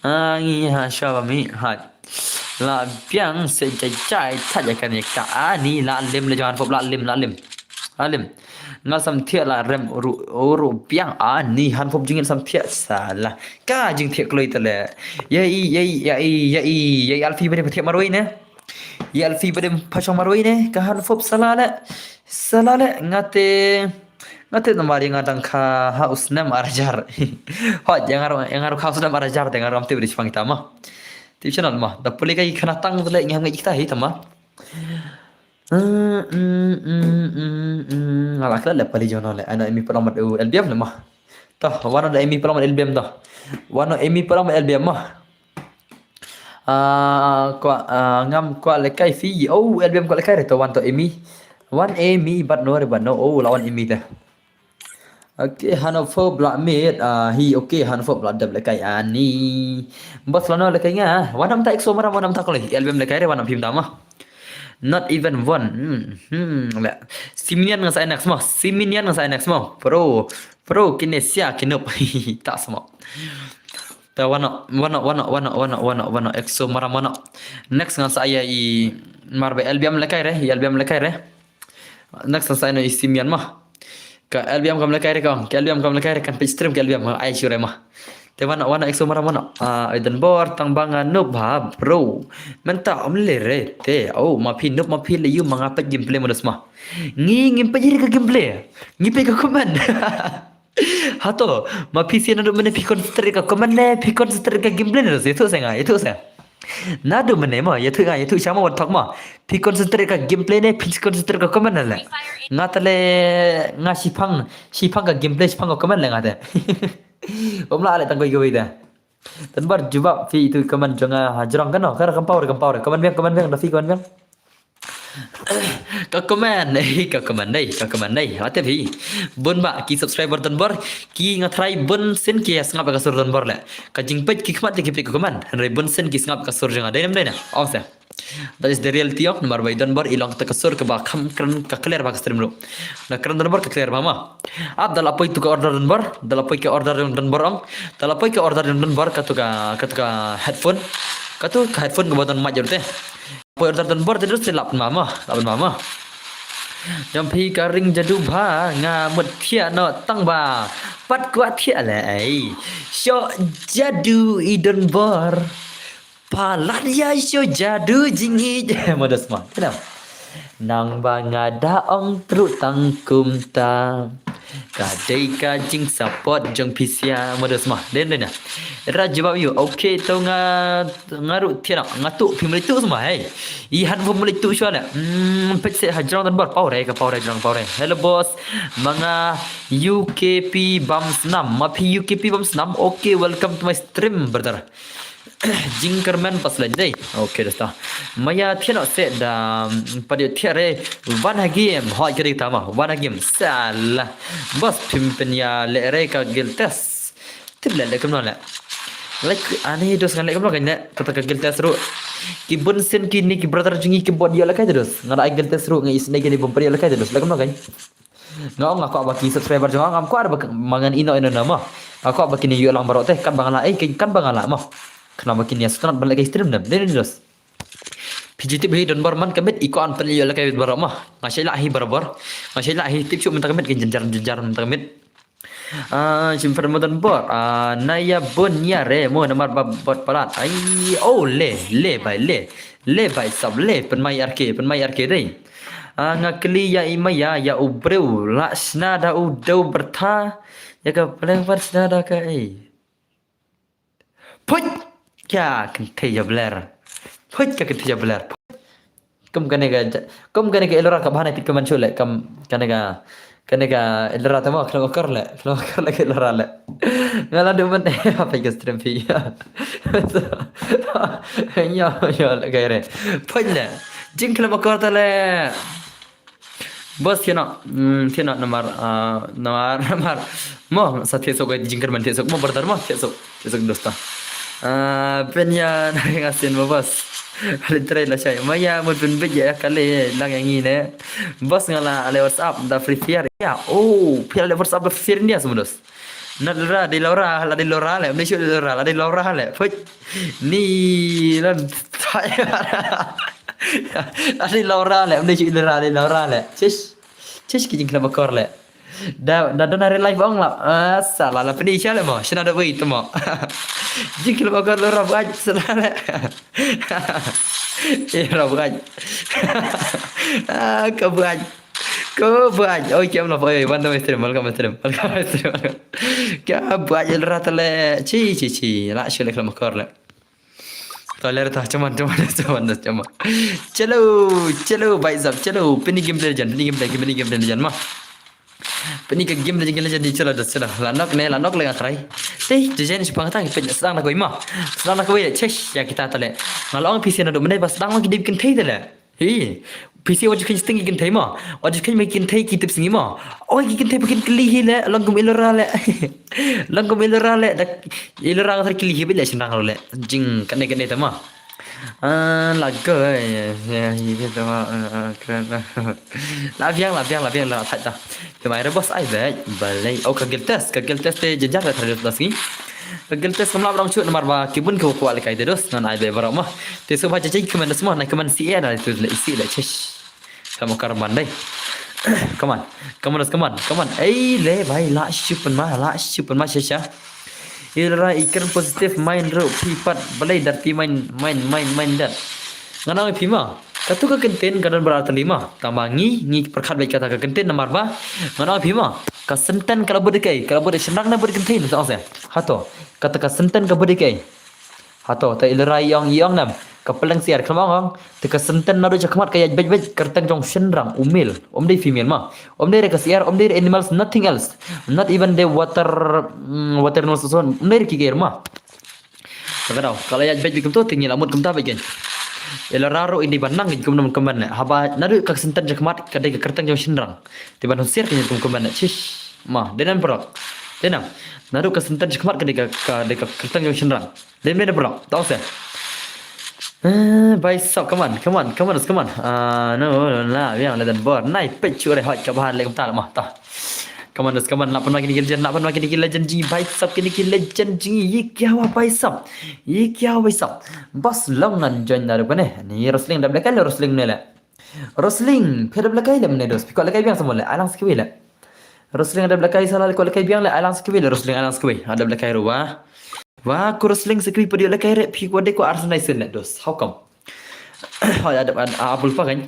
Ah, ngi ha sha ba mi ha. La biang se jai jai ta ya kan ya ka ani la lim le jong han fup la lim, la lim. Alim. Nga sam thiah la rem ru ru biang ani han fup jingin sam thiah sala. Ka jing thiah kloi tale. Ya i, ya i, ya i, ya i, ya i alfi bade thiah marwei ne. Ya alfi bade pachong marwei ne. Ka han fup sala le. Sala le ngate. Ngate namar ya nga dang kha ha usnem arajar. Hot ya nga ro ya nga ro kha usnem arajar te nga ro am te bade chipang tama. Tip channel ma. Da puli ka i khana tang tale ngam ngai kita hi tama. Ala kala le pali jono le ana emi pala mat u L B M le ma. To wano da emi pala mat L B M to. Wano emi pala mat L B M ma. Ah, kwa ah, ngam kwa le kai fi. Oh, L B M kwa le kai re to wan to emi. Wan emi but no re but no. Oh, la wan emi te. Okay, hano fo bla mit ah hi okay hano fo bla dep le kai ani. Bos lano le kai nga. Wanam ta exo mara wanam ta kole. L B M le kai re wanam phim ta ma. Not even one. Hmm, hmm. Le. Siminian nga sa next mo. Siminian nga sa next mo. Pro. Pro kine sia kinup. Ta samo. Ta wano wano wano wano wano wano wano exo mara wano. Next nga sa ya i mar be L B M le kai re. L B M le kai re. Next sa ino isi mian ma. Ka L B M kam lekai re ka, ka L B M kam lekai re kan page stream ka L B M ai shure ma. Te wana wana exo mara mana. Ah, ai dan bor tang banga noob ha bro. Menta om le re te. Oh, ma phi noob ma phi le yu manga page gameplay mo das ma. Ngi ngim page re ka gameplay. Ngi page ka comment. Hato, ma phi sien nadu mene phi concentrate ka comment ne, phi concentrate ka gameplay ne, itu senga, itu senga. Nadu mene ma, itu nga, itu sama wat thok ma. Phi concentrate ka gameplay ne, phi concentrate ka comment ne le. Nga tale, nga shipang, shipang ka gameplay, shipang ka comment le nga te. Om la ale tang koi koi da. Tanbar jubab phi itu comment jonga hajrong kano, kar kampau re, kampau re. Comment biang, comment biang, da phi comment biang. Ka comment, eh, ka comment dei, ka comment dei. Ate phi. Bun ba ki subscriber Donbor, ki nga tharai bun sien ki sngap ka sur Donbor le. Ka jingpeit ki khmat ki peit ka comment. Hynrei bun sien ki sngap ka sur jong nga dei nam dei na. Ong se. That is the reality of namar bai Donbor i long ta ka sur kaba kham kren ka clear ba ka stream ruh. Na kren Donbor ka clear ba ma. Ap da la poi tu ka order Donbor, da la poi ka order jong Donbor ong. Da la poi ka order jong Donbor ka tu ka, ka tu ka headphone. Ka tu ka headphone kaba don mic jong te. Poi order Donbor te terus lap mama, lap mama. Jong phi ka ring jadu bha, nga mut thiah noh tang ba. Pat kwah thiah leh ei. Shoh jadu i don bor. Palat ïa shoh jadu jingïeit. Modus ma. Kenam. Nang ba nga da ong truh tang kumta. Ka dei ka jingsupport jong phi sia modus ma. Den den. Ra jawab ïa u. Okay to nga nga ruh thiah noh, nga tuh phi mlei tuh sma hei. I han phi mlei tuh shuwa leh. Hmm, peit se hajrong don bor pau re ka pau re jrong pau re. Hello boss. Ma nga U K P bam snam. Ma phi U K P bam snam. Okay, welcome to my stream brother. Jingkyrmen pas leh dei. Okay, dosta. Ma ïa thiah noh se da, mm, pat ïa thiah re. Wan ha game. Hoi kiri tama. Wan ha game. Salah. Boss phim pynïaleh re ka guild test. Tip leh leh kumno leh. Like ani dos ngan leh kumno kan leh. Kata ka guild test ruh. Ki bun sien kine ki brother jong ngi ki bym pat ïoh lehkai te dos. Nga da ai guild test ruh nga isynei kine bym pat ïoh lehkai te dos. Leh kumno kan. Nga ong nga kwah ba ki subscriber jong nga, ngam kwah ba ka-, ma ngan ïehnoh ïehnoh na ma. Nga kwah ba kine ïoh lang baroh te, katba nga lah, eh, katba nga lah ma. Khnang ba kine ïa sngewtynnat ban leh ka stream dem. Dei ne dos. Phi ju tip hi don bor man ka miet, i kwah ban pynïoh lehkai baroh ma. Nga shait lah hi barabor. Nga shait lah hi tip shuh mynta ka miet, ka jynjar jynjar mynta ka miet. Ah, shim fer mo don bor. Ah, na ïa bun ïa re mo namar ba bot palat. Ai, oh, le, le bai, le. Le bai sap, le pynmai arke, pynmai arke dei. Ah, nga kylli ïa i maya, ïa u briew, la shna da u dew byrtha, ïa ka pleng bar shna da ka ei. Phuit! Ka kynthei jabler. Phuit ka kynthei jabler. Kum kane ka ja-, kum kane ka Elora ka bha na pit ka man shu le, kum kane ka, kane ka Elora tamo, khlem akor le, khlem akor le ka Elora le. Nga la du man, apa ka stream phi. Nyo, nyo le ka re. Phuit le. Jing khlem akor ta le. Bos thiah noh, mm, thiah noh namar, ah, namar, namar. Mo, sa thiah sok, jingkyrmen thiah sok, mo brother mo, thiah sok, thiah sok dosta. Ah, pynïa na nga sien mo bos. Ale trai la shai. Maya mut pynbit ïa kale lang ïa ngi ne. Bos nga la ale WhatsApp da Free Fire. Ya, oh, phi ale WhatsApp da Free Fire India semua dos. Nat Laura, di Laura, la di Laura le, mne shu di Laura, la di Laura le. Phuit. Ni lan. La di Laura le, mne shu di Laura, di Laura le. Chish. Chish ki jingkhlem akor le. Da, da don ha real life ong la. Ah, salah la pynïa sha le mo. Shna da wei tu mo. Jingkhlem akor Laura buat salah le. Eh, Laura buat. Ah, ka buat. Ko buat. Oi, kiam la oi, welcome to my stream, welcome to my stream, welcome to my stream. Ka buat ïa lera ta le. Chi, chi, chi. La shu le khlem akor le. Ta le ta, chaman, chaman, chaman, chaman. Chalo, chalo, bhai sahab, chalo. Pynïa game Legend, pynïa game Legend, pynïa game Legend ma. Pynïa ka game Legend, game Legend, chalo, chalo. La nok ne, la nok le nga try. Te, tu jen sipang ta, pynïa sdang na koi ma. Sdang na koi, chesh, ïa kita ta le. Nga la ong phi sien naduh mynne ba sdang ma ki dei kynthei ta le. Hi, phi sien wat ju kheiñ sting ki kynthei ma. Wat ju kheiñ ma ki kynthei ki tip sngi ma. Oi ki kynthei ba kin kylli hi le, long kum i Laura le. Long kum i Laura le, da i Laura nga tharai kylli hi beit le shynrang le. Jing kane kane ta ma. Ah, la go, eh, eh, hi ta ma, eh, eh, kren. La biang, la biang, la biang, la thait ta. Te mai re bos ai beit, balei. Oh, ka guild test, ka guild test te jynjar le tharai dos sngi. Ka guild test kam lah ba dang shu namar ba ki bun ki kwah lehkai te dos, ngan ai beit baroh ma. Te sngewbha jajai kmen dos ma, nai kmen C A na tu le isi le chesh. Khlem akor man dei. Come on, come on, come on, come on. Ei le bhai, la shu pynma, la shu pynma sha sha. I Laura i kren positive mind ruh phi pat balei dirty mind, mind, mind, mind dat. Ngan ong ïa phi ma. Katu ka kyntien ka don ba ar tylli ma. Tang ba ngi, ngi pyrkhat beit kata ka kyntien namar ba. Ngan ong ïa phi ma. Ka senten ka la bud ïa kaei, ka la bud ïa shynrang ne bud ïa kynthei ne, to ong se. Hato, kata ka senten ka bud ïa kaei. Hato, te i Laura i ong, i ong nam. Ka pylleng syiar khlem ong ong. Te ka senten naduh shakhmat ka ïaid beit beit kyrteng jong shynrang, u male. Ym dei female ma. Ym dei re ka syiar, ym dei re animals, nothing else. Not even the water, mm, water animals also. Ym dei re ki ker ma. Ka daw, ka la ïaid beit beit kumto, te ngi la mut kumta beit kein. I Laura ruh i dei ban nang kumno kumno ne. Haba naduh ka senten shakhmat ka dei ka kyrteng jong shynrang. Te ban husiar kein kumno kumno ne. Chish. Ma, dei nam paralok. Dei nam. Naduh ka senten shakhmat ka dei ka, ka dei ka kyrteng jong shynrang. Dei nam dei paralok. To ong se. Eh, bhai sahab, come on, come on, come on, come on. Ah, no, no, la biang le don bor. Nai peit shuh re hoi ka bha le kumta ma. To. Come on, come on, la pynma kine ki Legend, la pynma kine ki Legend jong ngi, bhai sahab, kine ki Legend jong ngi, ye kya hua bhai sahab? Ye kya hua bhai sahab? Bas long nan join da ruh kane. Ni wrestling da black kali wrestling ne le. Rosling, phi dep lehkai leh mynne dos. Phi kwah lehkai biang sa mo leh, ai lang sa kiwei leh. Rosling, dep lehkai sa la, kwah lehkai biang leh, ai lang sa kiwei leh. Rosling, ai lang sa kiwei. Dep lehkai ruh wa. Wa, ko Rosling sa kiwei pat ïoh lehkai re, phi kwah dei ko ar san ai sen leh dos. How come? Hoi, adep, ad-, a, bul pa kan.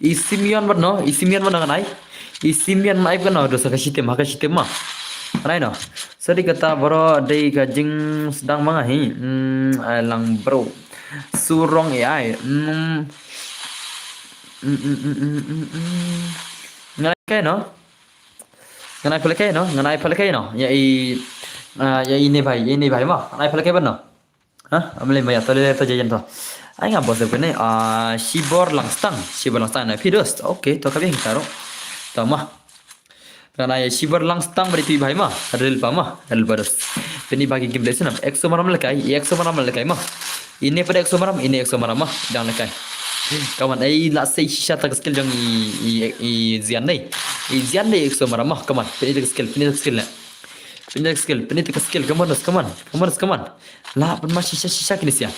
I Simeon bad no, i Simeon bad no ngan ai. I Simeon ngan ai bad no, dos ha ka shitim, ha ka shitim ma. Ngan ai no. Sorry kata bro, dei ka jingsdang ma nga hi. Hmm, ai lang bro. Surong A I. Hmm. Hmm, hmm, hmm, hmm, hmm, hmm. Ngan ai kai no. Ngan ai pha lehkai no, ngan ai pha lehkai no. Ïa i, ah, ïa i ne bhai, ïa i ne bhai ma. Ngan ai pha lehkai bad no. Ha, am lei ma ïa to lei to jajan to. Ai nga bos de ne, ah, Shibor Langstang, Shibor Langstang na phi dos. Okay, to ka biang kita ruh. To ma. Ngan ai Shibor Langstang bad itu i bhai ma. Ril pa ma, ril pa dos. Pynbha ki gameplay snam. Exo maram lehkai, i Exo maram lehkai ma. I ne pat Exo maram, i ne Exo maram ma. Dang lehkai. Come on, ai la sei shisha ta ka skill jong i, i, i Zian dei. I Zian dei Exo maram ma. Come on, pynbha ta ka skill, pynbha ta ka skill ne. Pynbha ta ka skill, pynbha ta ka skill. Come on, come on, come on, come on. La pynbha shisha shisha kine sia.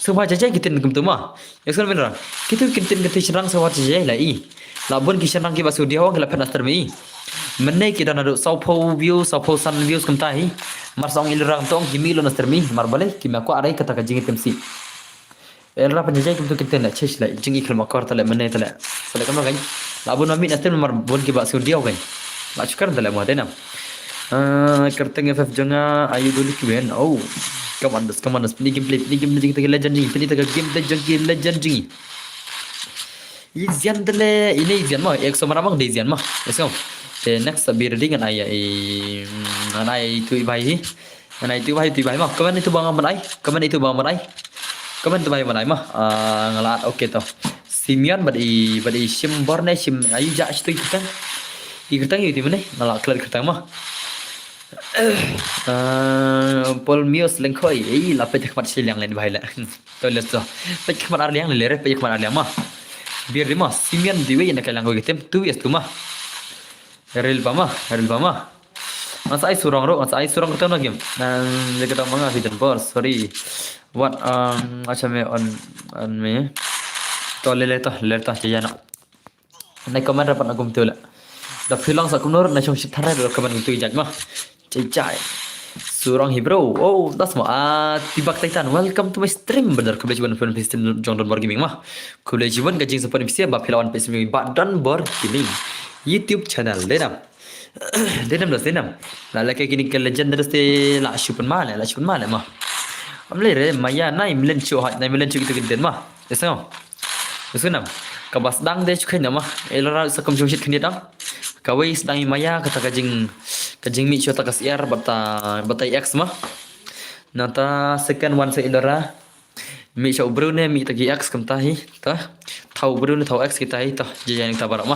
Sngewbha jajai ki ktien kumta ma. Ïa sngewbha mynta. Kitu ki ktien ki ktien shynrang sngewbha jajai la i. La bun ki shynrang kiba shu diaw ki la phet na stream i. Mynne ki don haduh sawphew view, sawphew san views kumta hi. Mar sa ong Elora tong ki mih lut na stream i. Mar balei ki ma kwah rai kata ka jingïatem sih. Elora pynjajai kumtu ki ktien la chish la jing i khlem akor tale mynne tale. Tale kam kan. La bun ma mih na stream mar bun kiba shu diaw kan. La shukar tale mo dei nam. Ah, kyrteng F F jong nga ayu duli ki wen. Oh. Come on, dos, come on, dos. Pynbha gameplay, pynbha gameplay jong ki legend jong i. Pynbha gameplay jong ki legend jong i. I Zian tale, i ne i Zian ma, Exo maram dei Zian ma. Let's go. Te next be ready ngan ai i, ngan ai itu i bhai hi. Ngan ai itu i bhai, itu i bhai ma. Comment itu ba ngan ai. Comment itu ba ngan ai. Comment itu bhai ngan ai ma. Ah, nga la, okay to. Simeon bad i, bad i Shimbor ne, Shim, ayu ja situ i kyrteng. I kyrteng itu mynne, nga la klet kyrteng ma. Ah, Paul Mios Lengkhoi, ei, la peit khmat shiliang len bhai la. To let's go. Peit khmat ar liang le, peit khmat ar liang ma. Bir di ma, Simeon di wei na ka lang ko kitem, tu yes tu ma. Ril pa ma, ril pa ma. Ngan sa ai Surong ruh, ngan sa ai Surong kata na game. Nang dia kata manga hidden boss, sorry. What, um, acha me on, on me. To le le to, le to, jaya na. Nai comment rapat na kumtu la. Da phi long sa kumno na shong shit tharai da comment kumtu jaj ma. Jai jai. Surong hi bro. Oh, das ma. Ah, Tibak Titan. Welcome to my stream, brother. Khublei shibun phi stream jong Donbor Gaming ma. Khublei shibun ka jingsupport phi ba phi la wan phi stream ba Donbor Gaming YouTube channel. Dei nam. Dei nam das, dei nam. La la ke kini ke legend das te la shu pynma le, la shu pynma le ma. Am le re ma ïa nai mlen chu hot, nai mlen chu kitu ki den ma. Yes no. Yes nam. Ka bas dang de chu khnai ma. Elora sa kum chu shit khnai dang. Kawei sdang i Maya kata ka jing, ka jingmih shuwa ta ka syiar bad ta, bad ta i ex ma. Nangta second one sa Elora. Mih shuwa u briew ne mih ta ki ex kumta hi ta. Thaw u briew ne thaw ex kita hi ta. Jia jia nangta baroh ma.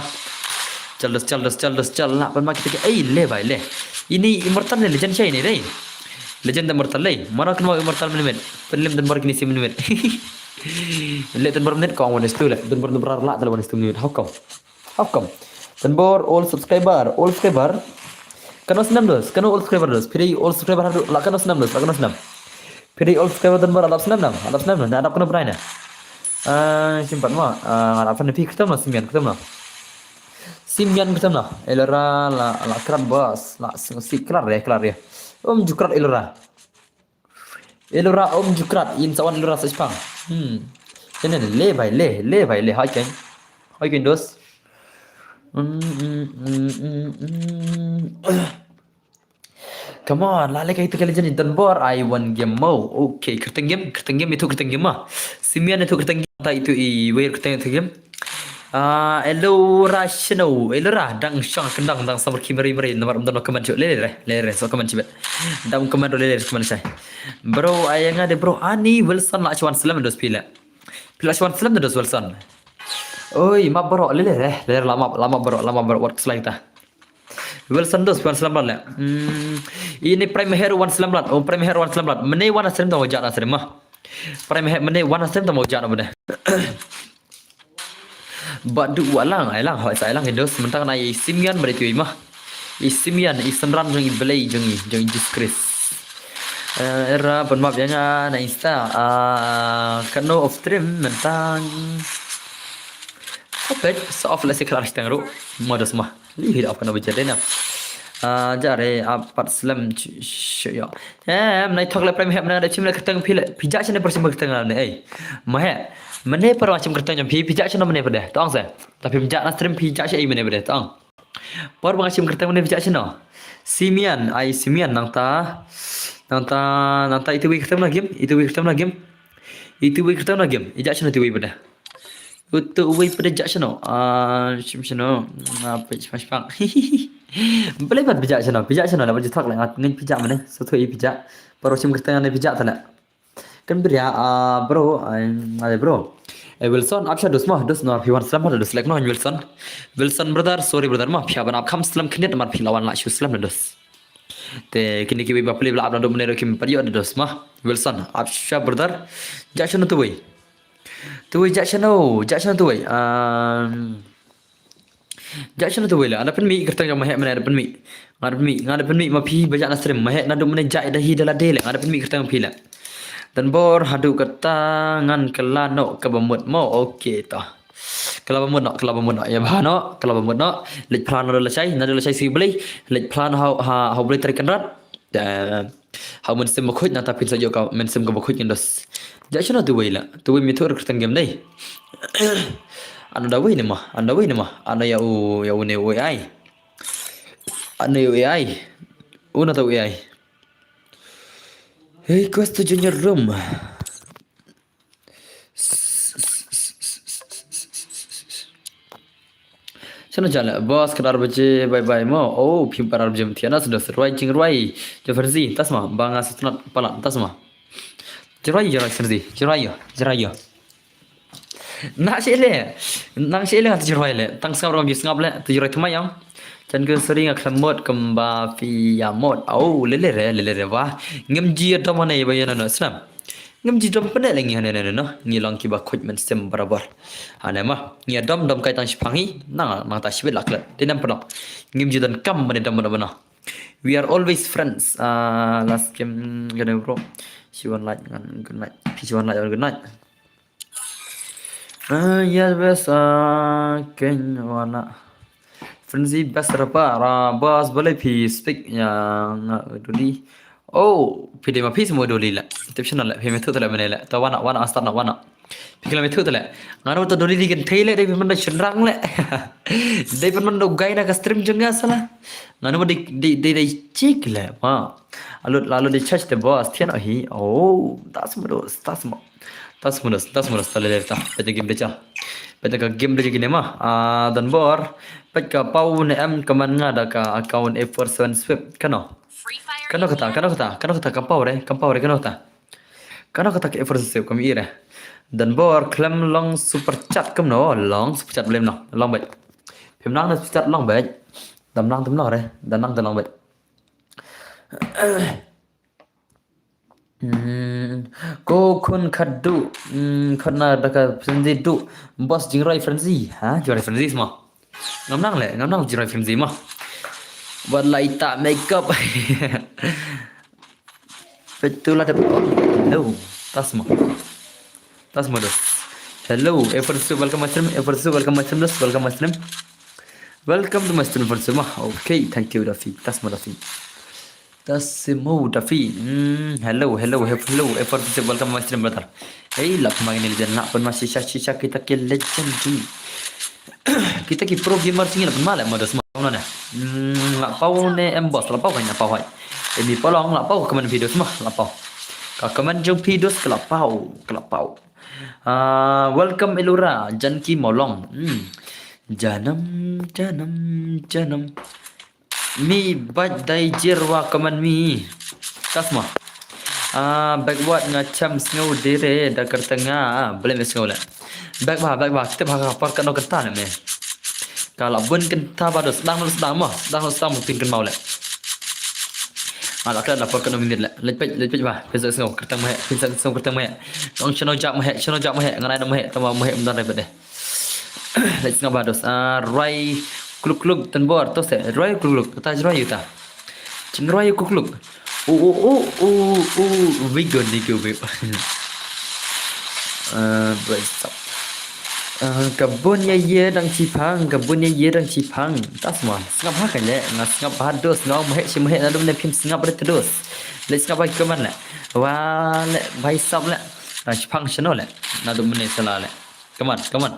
Chal dos, chal dos, chal dos, chal lah ban ma kita ki, ei, le bai le. Ini Immortal ne legend sha ini dei. Legend Immortal dei. Mano kynmaw Immortal mynmiet. Pynlem Donbor kine shi mynmiet. Le Donbor mynmiet ko ang wan stu le. Donbor Donbor lah ta le wan stu mynmiet. How come? How come? Donbor all subscriber, all subscriber. Kano snam dos, kano all subscriber dos. Phi dei all subscriber haduh, la kano snam dos, la kano snam. Phi dei all subscriber Donbor, adap snam nam, adap snam nam, na adap kano bnai na. Ah, simpat ma, ah, adap fan phi ktem na, Simeon ktem na. Simeon ktem na, Elora la, la krat bos, la sing si krat re, krat re. Um ju krat Elora. Elora um ju krat, in sa wan Elora sa spang. Hmm. Ene le bai le, le bai le, hai keng. Hai keng dos. Hmm, hmm, hmm, hmm, hmm. Come on, la le kai tu ke legend in Donbor, I one game mo. Okay, kyrteng game, kyrteng game itu kyrteng game ma. Simeon itu kyrteng game, ta itu i wei kyrteng itu game. Ah, Elora Shino, Elora dang shang kendang dang samar ki meri meri namar um don comment chu le le le le so comment chibet. Dang comment le le comment sai. Bro, ai nga de bro ani Wilson la chuan slam dos pila. Pila chuan slam dos Wilson. Oi, ma bro le le le le la ma la ma bro la ma bro wat slide ta. Wilson dos wan slam bad le. Hmm, ini Prime Hair wan slam bad. Oh, Prime Hair wan slam bad. Mene wan slam tang ja na slam ma. Prime Hair mene wan slam tang ja na mene. Bad du wa lang, ai lang, hoi sa ai lang, dos, mentang na i Simeon bad itu i ma. I Simeon, i synran jong i Blei, jong i, jong i Jesus Christ. Eh, era pynmap ïa nga na Insta, ah, kano off stream, mentang. Peit, sa off la si khlad kyrteng ruh. Mo dos ma. Li hi da off kano ba jadena. Ah, jare apat slem ch-, ch-, yo. Em, nai thok le prem hep na da chim le kyrteng phi le. Phi ja chim ne por chim kyrteng ne ei. Ma he. Mane por chim kyrteng jam phi, phi ja chim mane pade. Tong se. Ta phi ja na stream phi ja chim ei mane pade. Tong. Por ba nga shim kyrteng mane phi ja shano. Simian, ai Simian nangta. Nangta, nangta itu wi kyrteng na game, itu wi kyrteng na game. Itu wi kyrteng na game. I ja shano itu wi pada. Itu wi pada ja shano. Ah, shim shano. Apa shim shim. Boleh pat phi ja shano, phi ja shano la ba ja thak la ngat ngin phi ja mane. Satu i phi ja. Por shim kyrteng ne phi ja tala. Kan bria, ah, bro, ai, ai, bro. Eh, Wilson, ap sha dos ma, dos na phi wan slem ma, dos lek no, Wilson. Wilson brother, sorry brother ma, phi ban ap kham slem khyndiat mar phi la wan la shu slem na dos. Te kini kiwi ba pli bla ap na dum ne kim pat yo dos ma. Wilson, ap sha brother. Ja shano tuwi. Tuwi ja shano, ja shano tuwi. Um, Ja shano tuwi la, ada pynmih kyrteng jong ma he mane ada pynmih. Nga da pynmih, nga da pynmih ma phi ba ja na stream, ma he na dum mane ja da hi da la de la, nga da pynmih kyrteng phi la. Dan bor hadu kata ngan kala no kaba mut mo, okay to. Kala ba mut no, kala ba mut no, ya ba no, kala ba mut no. Lej plan no la shai, na la shai si beli. Lej plan ha, ha, ha beli tarik kan rat. Da, ha mynsiem ba khuid nangta phin sa ïoh ka mynsiem kaba khuid ngan dos. Ja shano tuwi la. Tuwi mi thur kyrteng game dei. Ano da wi ne ma, ano da wi ne ma. Ano ya u, ya u ne u A I. Ano ya u A I. Una ta u A I. Hey, quest to junior room. Shano jale, boss, kadar baje, bye bye mo. Oh, phim parar baje mtiana sudah seruai jing ruai. Jeffersy, tasma, banga setnat pala, tasma. Jerai, jerai, Frenzy, jerai yo, jerai yo. Nang shi le, nang shi le ngat jerai le. Tang sngap rom ju sngap le, tu jerai tma yang. Chan ke sering ngak khlem mut kemba phi ya mut. Au, le le re, le le re wah. Ngim ji dom ne ba yana no snam. Ngim ji dom pene le ngi hane ne no. Ngi long kiba khuid mynsiem barabar. Hane ma, ngi dom dom kai tang shipang hi. Nang, nang ta shibit lak le. Dinam peno. Ngim ji don kam bane dom bane bane. We are always friends. Ah, last game gane bro. Shi wan like ngan good night. Phi shi wan like good night. Ah, yes, best. Ah, ken wala. Frenzy best rapa, ra boss boleh phi speak ya nga duli. Oh, phi dei ma phi semua duli la. Tip channel la, phi methu tala mene la. Ta wana, wana start na wana. Phi kala methu tala. Ngano ta duli di kan thei le, dei phi manda chunrang le. Dei phi manda gai na ka stream jong nga sala. Ngano dei, dei, dei, dei chik le. Ma. Alut, alut di charge the boss, tian ahi. Oh, tas mo dos, tas mo. Tas mo dos, tas mo dos, tala le ta. Peta game becha. Peta ka game becha kine ma. Ah, dan bor. Pet ka pau ne em kaman nga da ka account eight four seven sweep. Kano? Kano kata, kano kata, kano kata, kam pau re, kam pau re, kano kata. Kano kata ka eight four seven sweep, kam i re. Dan bor, klem long super chat, kam no, long super chat, blem no, long bet. Pim nang na super chat, long bet. Dam nang, dam nang re, dan nang, dan long bet. Hmm, ko khun khat du, hmm, khat na da ka Frenzy du, boss jingroi Frenzy, ha, jingroi Frenzy semua. Ngam nang le, ngam nang jingroi Frenzy mah. Wat lai ta makeup. Betul ada. Hello, tas mo. Tas mo dos. Hello, Eversu, welcome my stream. Eversu, welcome my stream, dos, welcome my stream. Welcome to my stream, Eversu mah. Okay, thank you, Dafi. Tas mo, Dafi. Tasimo Dafi. Hmm, hello, hello, he-, hello. Eversu, welcome my stream, brother. Hey, lak mangin legend nak pun masih sisa-sisa kita ke legend tu. Kita ki pro gamer sini lah pun malah modus mah mana. Hmm, lah pau ne em boss, lah pau kan lah pau hai. Ini polong lah pau komen video semua, lah pau. Ka komen jong video ke lah pau, ke lah pau. Ah, welcome Elura, Janki Molong. Hmm. Janam, janam, janam. Mi bad dai jirwa kaman mi. Kasma. Ah, backward nga cham sngew dire da kyrteng nga. Blem sngew le. Back ba, back ba. Kita ba ka por kano kyrta ne me. Ka la bun kynta ba dos, sdang, sdang mo, sdang, sdang mo pin kynmaw le. Ala kla la por kano minit le. Leit peit, leit peit ba. Pin sa sngew kyrteng mo he, pin sa sngew kyrteng mo he. Ong shano jak mo he, shano jak mo he, ngan ai mo he, tama mo he mdan re bede. Leit sngew ba dos. Ah, Rai Kluk Kluk Tanbor, to se, Rai Kluk Kluk, ta Rai ta. Ching Rai Kluk Kluk. U, u, u, u, u, we go, ni go, we. Uh, what's up? Ah, ka bun ïa ïa dang chi phang, ka bun ïa ïa dang chi phang. Ta sma, sngap ha ka leh, nga sngap ha dos, nga ong mahek shi mahek, naduh ne phim sngap re te dos. Leh sngap ha ki comment leh. Wa leh, bai sap leh. Dang chi phang shano leh. Naduh ne sala leh. Come on, come on.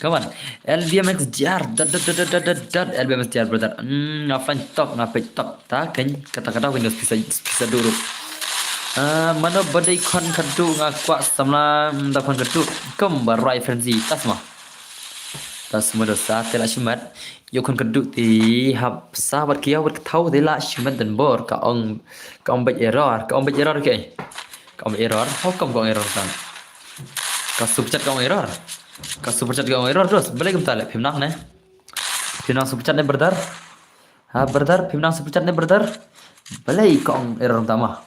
Come on. L B M X J R. Dot, dot, dot, dot, dot, dot, dot. L B M X J R, brother. Hmm, nga flank top, nga page top. Ta keng, kata kata Windows pisa, pisa duru. Ah, mano ba dei khon kadu nga kwah samla, hmm, da khon kadu. Kum ba Rai Frenzy. Ta sma. Ta sma dosa, te la shimet. Ïoh khon kadu te hap sa wat kia wat thaw te la shimet dan bor. Ka ong, ka ong bad error. Ka ong bad error ke. Ka ong error. How come ka ong error tan? Ka super chat ka ong error. Ka super chat ka ong error terus. Balei kumta leh phim nang ne? Phim nang super chat ne, brother? Ha, brother, phim nang super chat ne, brother? Balei ka ong error tama?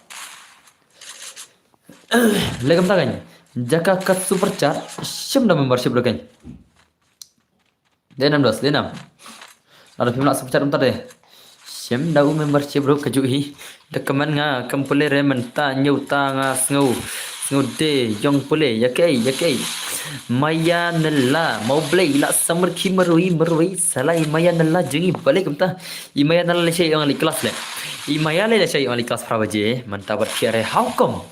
Leh kumta keng. Jaka ka super chat, shim da membership ruh keng. Dei nam dos, dei nam. Lada phim lah super chat kumta de. Shim da u membership ruh kajuh hi. Da comment nga, kam pule re mynta, ñiew ta nga sngew. Sngew de, ïong pule, ïa kei, ïa kei. Maya Nella, Mawblei, la samar ki marui, marui, salai Maya Nella, jngi, balei kumta. I Maya Nella lashai ïong li class leh. I Maya leh lashai ïong li class phra baje, mynta bad phi re, how come?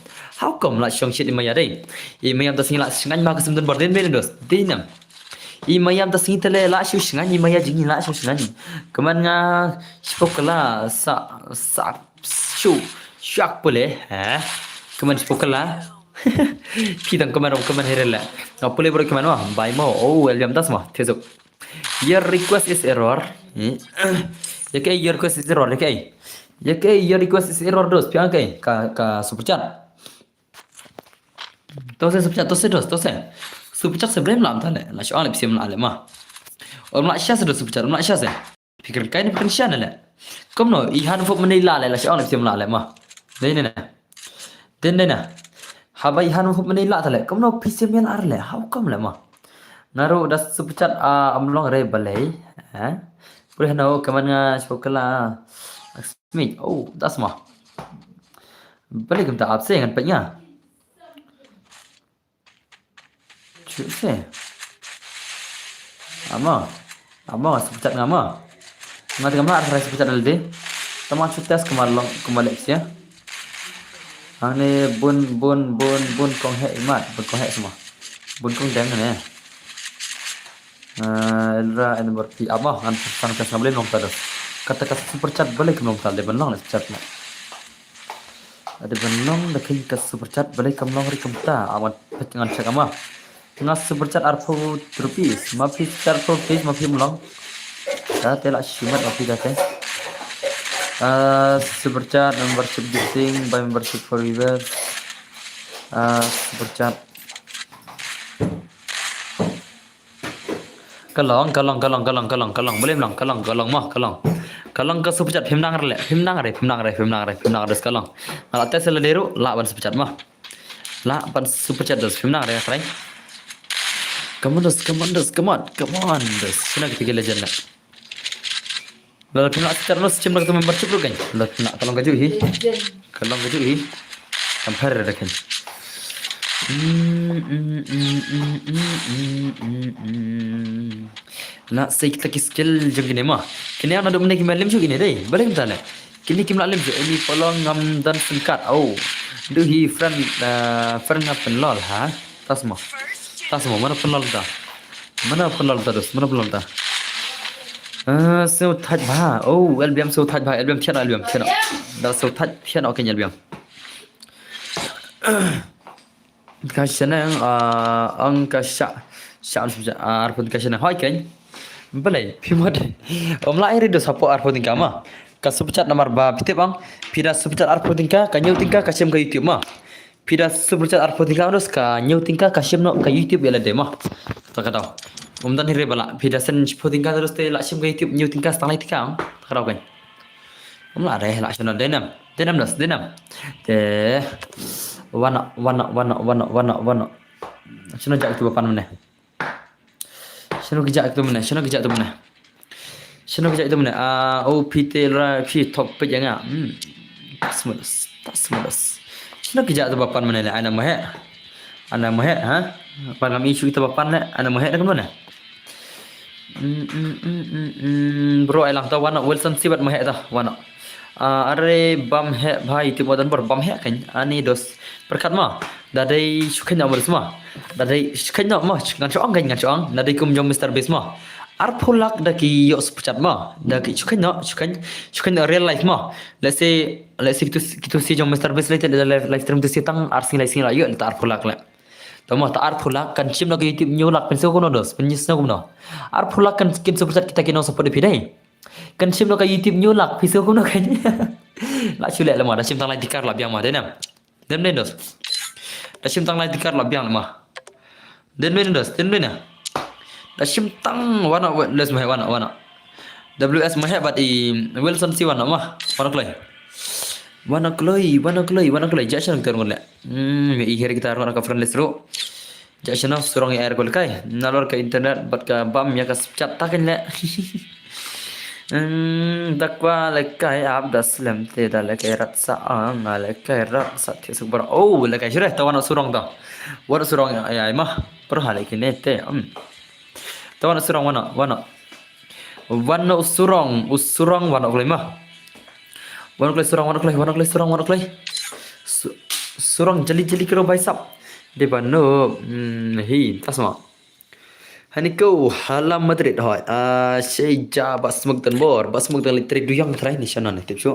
How come la shong shit i Maya dei? I Maya ta sngi la sngan ma ka sum don bor din bel dos. Dei nam. I Maya ta sngi tele la shu sngan, i Maya jngi la shu sngan. Kaman nga shpokla sa, sa, shu, shak pule, ha? Kaman shpokla. Phi tang kaman, kaman herela. Nga pule bro kaman wa, bai mo, oh, William tas ma, Facebook. Your request is error. Eh? Ïa kei, your request is error, ïa kei. Ïa kei, your request is error dos, phi ong kei, ka, ka super chat. To se super chat, to se dos, to se. Super chat se blem lam ta le, la shu ong le phi sim la le ma. Om la sha se dos super chat, om la sha se. Phi kren kai ne phi kren sha ne le. Kumno, i han fop mynne la le, la shu ong le phi sim la le ma. Dei ne ne. Dei ne ne. Haba i han fop mynne la ta le. Kumno phi sim ïa ar le, how come le ma. Nga ruh da super chat, ah, am long re balei. Eh? Pule hano kaman nga shpokla. Smit, oh, das ma. Balei kumta ap se ngan peit nga. Chu se. Ama. Ama super chat nga ma. Nga tengah ma ar super chat alde. Tama chu test kumar long kumar lek sia. Hangne bun, bun, bun, bun kong he imat, bun kong he semua. Bun kong deng ne. Ah, Elra and Murphy. Ama ngan pesan ka sngap lem long ta dos. Kata ka super chat balei kam long ta le ban long le chat na. Ada ban long da khin ka super chat balei kam long ri kumta. Amat pet ngan check ama. Nga super chat arphew rupees. Ma phi super chat arphew rupees ma phi mlong. Da te la shimat ma phi da te. Ah, super chat membership gifting by membership for viewers. Ah, super chat. Ka long, ka long, ka long, ka long, ka long, ka long. Balei mlong, ka long, ka long ma, ka long. Ka long ka super chat phim nang re, phim nang re, phim nang re, phim nang re, phim nang re, ka long. Nga la test la deru, la ban super chat ma. La ban super chat dos, phim nang re, krai. Come on dos, come on dos, come on, come on dos. Sina kita ke legend na. Lada phim lah start noh, shim da katu membership ruh kan. Lada phim lah, ka long kajuh hi. Ka long kajuh hi. Compare da kan. Lah sei kita ki skill jong kine ma. Kine naduh mynne ki mlien lem shuh kine dei. Balei kumta le. Kine kim lah lem shuh. Ini polong ngam don sengkat. Oh. Duh hi friend, ah, friend nga pynlol ha. Tasmo. Tasmo, mano pynlol ta. Mano pynlol ta dos, mano pynlol ta. Ah, sngewthait bha. Oh, L B M sngewthait bha, L B M thiah noh, L B M thiah noh. Da sngewthait thiah noh kane L B M. Ka shaneng, ah, ang ka sha, sha, sha, ah, arphew ka shaneng. Hoi kane. Balei, phi mut. Om lah iri dos hapoh arphew tyngka ma. Ka super chat namar ba phi tip ang. Phi da super chat arphew tyngka, ka hynñiew tyngka, ka shim ka YouTube ma. Phi da super chat arphew tyngka, dos ka hynñiew tyngka ka shim noh ka YouTube ïa lade ma. Ta ka daw. Ym don hi re ba lah. Phi da shen shiphew tyngka, dos te lah shim ka YouTube hynñiew tyngka, stang lai tyngka. Ta ka daw kan. Ym lah re, lah shano dei nam. Dei nam dos, dei nam. Te. Wan noh, wan noh, wan noh, wan noh, wan noh, wan noh. Shano jak tu ba pan mynne. Shano ki jak tu mynne, shano ki jak tu mynne. Shano ki jak tu mynne. Ah, oh, phi te la, phi top page nga. Hmm. Tas mudas, tas mudas. Shano ki jak tu ba pan mynne le, ai na ma he. Ana Maheh, ha? Ba ngam issue ita ba pan le, Ana Maheh da kumno ne? Mm, mm, mm, mm, mm. Bro, ai lang ta, wan noh Wilson Sibat Maheh ta, wan noh. Ah, are bam heh bha YouTube mo Don Bor, bam heh kan. Ani dos. Pyrkhat mo. Da dei shu kheiñ noh mo dos mo. Da dei shu kheiñ noh mo, ngan shu ong kan, ngan shu ong. Da dei kum jong Mister Beast mo. Arphew lak da ki ïoh super chat mo. Da ki shu kheiñ noh, shu kheiñ, shu kheiñ noh real life mo. Let's say, let's say kitu, kitu si jong Mister Beast le te da live, live stream tu si tang ar sngi lai sngi la ïoh le ta arphew lak le. Tang mo ta arphew lak kan shim noh ka YouTube hynñiew lak phin sngew kumno dos, phin sngew kumno. Arphew lak kan kin super chat kita ki nong support ïa phi dei. Kan shim noh ka YouTube hynñiew lak phin sngew kumno kan. La shu leh le mo, da shim tang lai tikar la biang mo, dei ne. Dem dei dos. Da shim tang lai tikar la biang le mo. Dem dei dos, dem dei ne. Da shim tang wan noh, let's Maheh wan noh, wan noh. W S Maheh bad i Wilson si wan noh mo. Wan noh kloi. Wan noh kloi, wan noh kloi, wan noh kloi. Ja shan ter ngon le. Hmm, i her kita ruh ka friend list ruh. Ja shano surong i air gol kai. Nalor ka internet bad ka bam ïa ka spchat ta kan le. Hmm, da kwah le kai ap da slem te da le kai rat sa ang le kai rat sa te suk bar. Oh, le kai shure ta wan noh surong ta. Wan noh surong ïa, ïa ma. Pro ha le kine te. Hmm. Ta wan noh surong wan noh, wan noh. Wan noh surong, u surong wan noh kloi ma. Wan noh kloi surong, wan noh kloi, wan noh kloi surong, wan noh kloi. Su-, surong jali jali kiro bhai sab. Dei ba no, hmm, hi, tas ma. Hani ko, hala Madrid hoi. Ah, shei ja ba smuk dan bor, ba smuk dan litri duyang trai ni shana ni tip shu.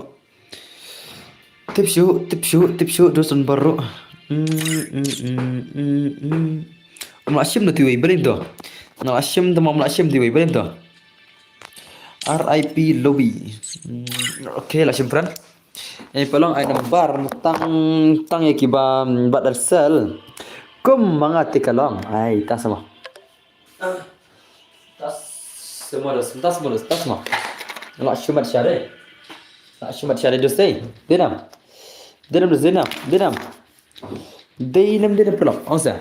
Tip shu, tip shu, tip shu, dos dan bor ruh. Hmm, hmm, hmm, hmm, hmm. Mla shim da tiwei brim to. Mla shim da mla shim tiwei brim to. R I P lobby. Hmm, okay, la shim friend. Eh, pelong ai number tang tang ïa ki ba bat arsel. Kum manga ti ka long. Ai, ta sama. Ah, ta sama dos, ta sama dos, ta sama. La shumat share. La shumat share dos dei. Dinam. Dinam dos dinam. Dinam. Dei nam dei nam pelong. Ong sa.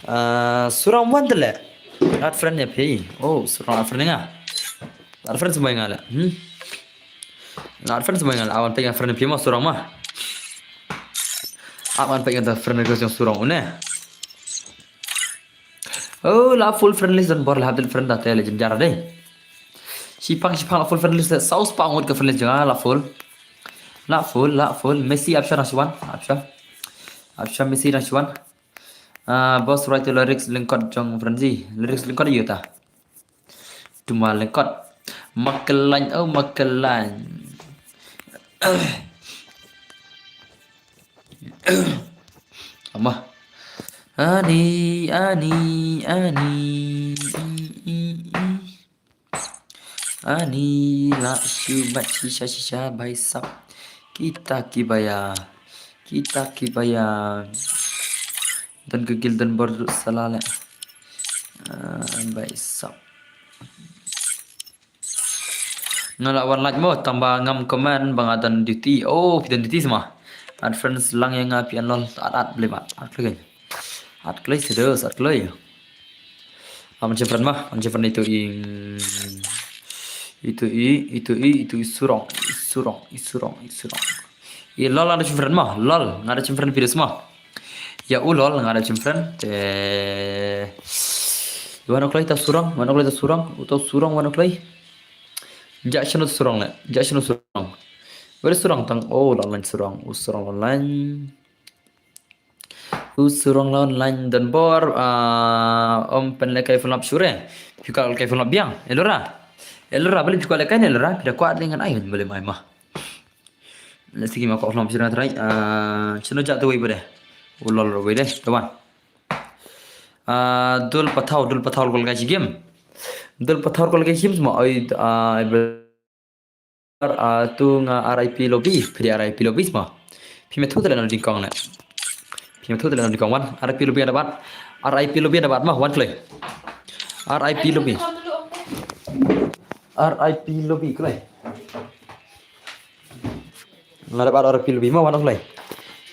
Ah, surong wan tele. At friend ïa phi. Oh, surong at friend nga. At friend semua nga le. Hmm. Nga at friend semua nga le. Awan pek friend ïa phi ma surong ma. Awan pek friend request jong surong une. Oh, la full friend list dan bor la hap del friend da te le jynjar dei. Shipang shipang la full friend list. Saus pa ngut ka friend list jong nga la full. La full, la full. Messi apsha nang shwan, apsha. Apsha Messi nang shwan. Ah, boss write lyrics lyngkot jong Frenzy. Lyrics lyngkot ïa ta. Tuma lyngkot. Makelan, oh makelan. Ama. Ani, ani, ani. I, i, i. Ani la shu bat shisha shisha bhai sab. Kita ki baya. Kita ki baya. Don ka gil don bor sala le. Ah, bhai sab. Nga la wan like mo tang ba ngam comment ba nga don duty. Oh, phi don duty sma. At friends lang ïa nga phi an lol at at blei ma. At kloi. At kloi serious, at kloi. Ah, man friend ma, man friend itu i, itu i, itu i, itu i surong, i surong, i surong, i surong. I lol ada friend ma, lol, nga ada friend virus ma. Ya u lol, nga ada friend. Eh, wan kloi ta surong, wan kloi ta surong, uto surong wan kloi. Ja shano surong le, ja shano surong. Where surong tang, oh, online surong, u surong online. U surong la online dan bor, ah, om pen le kai phone lap shure. Phi ka kai phone lap biang. Elora. Elora, beli phi ka le kai ne elora. Phi da kwat lengan ai, beli mai ma. Le sigi ma ka phone lap shure trai. Ah, shano ja tu wei bede. U lol wei de, teman. Ah, dul patau, dul patau kol kai game. Dul patau kol kai game sma. Ai, ah, Ah, tu nga R I P lobby, phi R I P lobby sma. Phi me thu tele na dingkong ne. Phi me thu tele na dingkong wan. R I P lobby ada bat. R I P lobby ada bat ma wan kloi. R I P lobby. R I P lobby kloi. Nga ada bat R I P lobby ma wan kloi.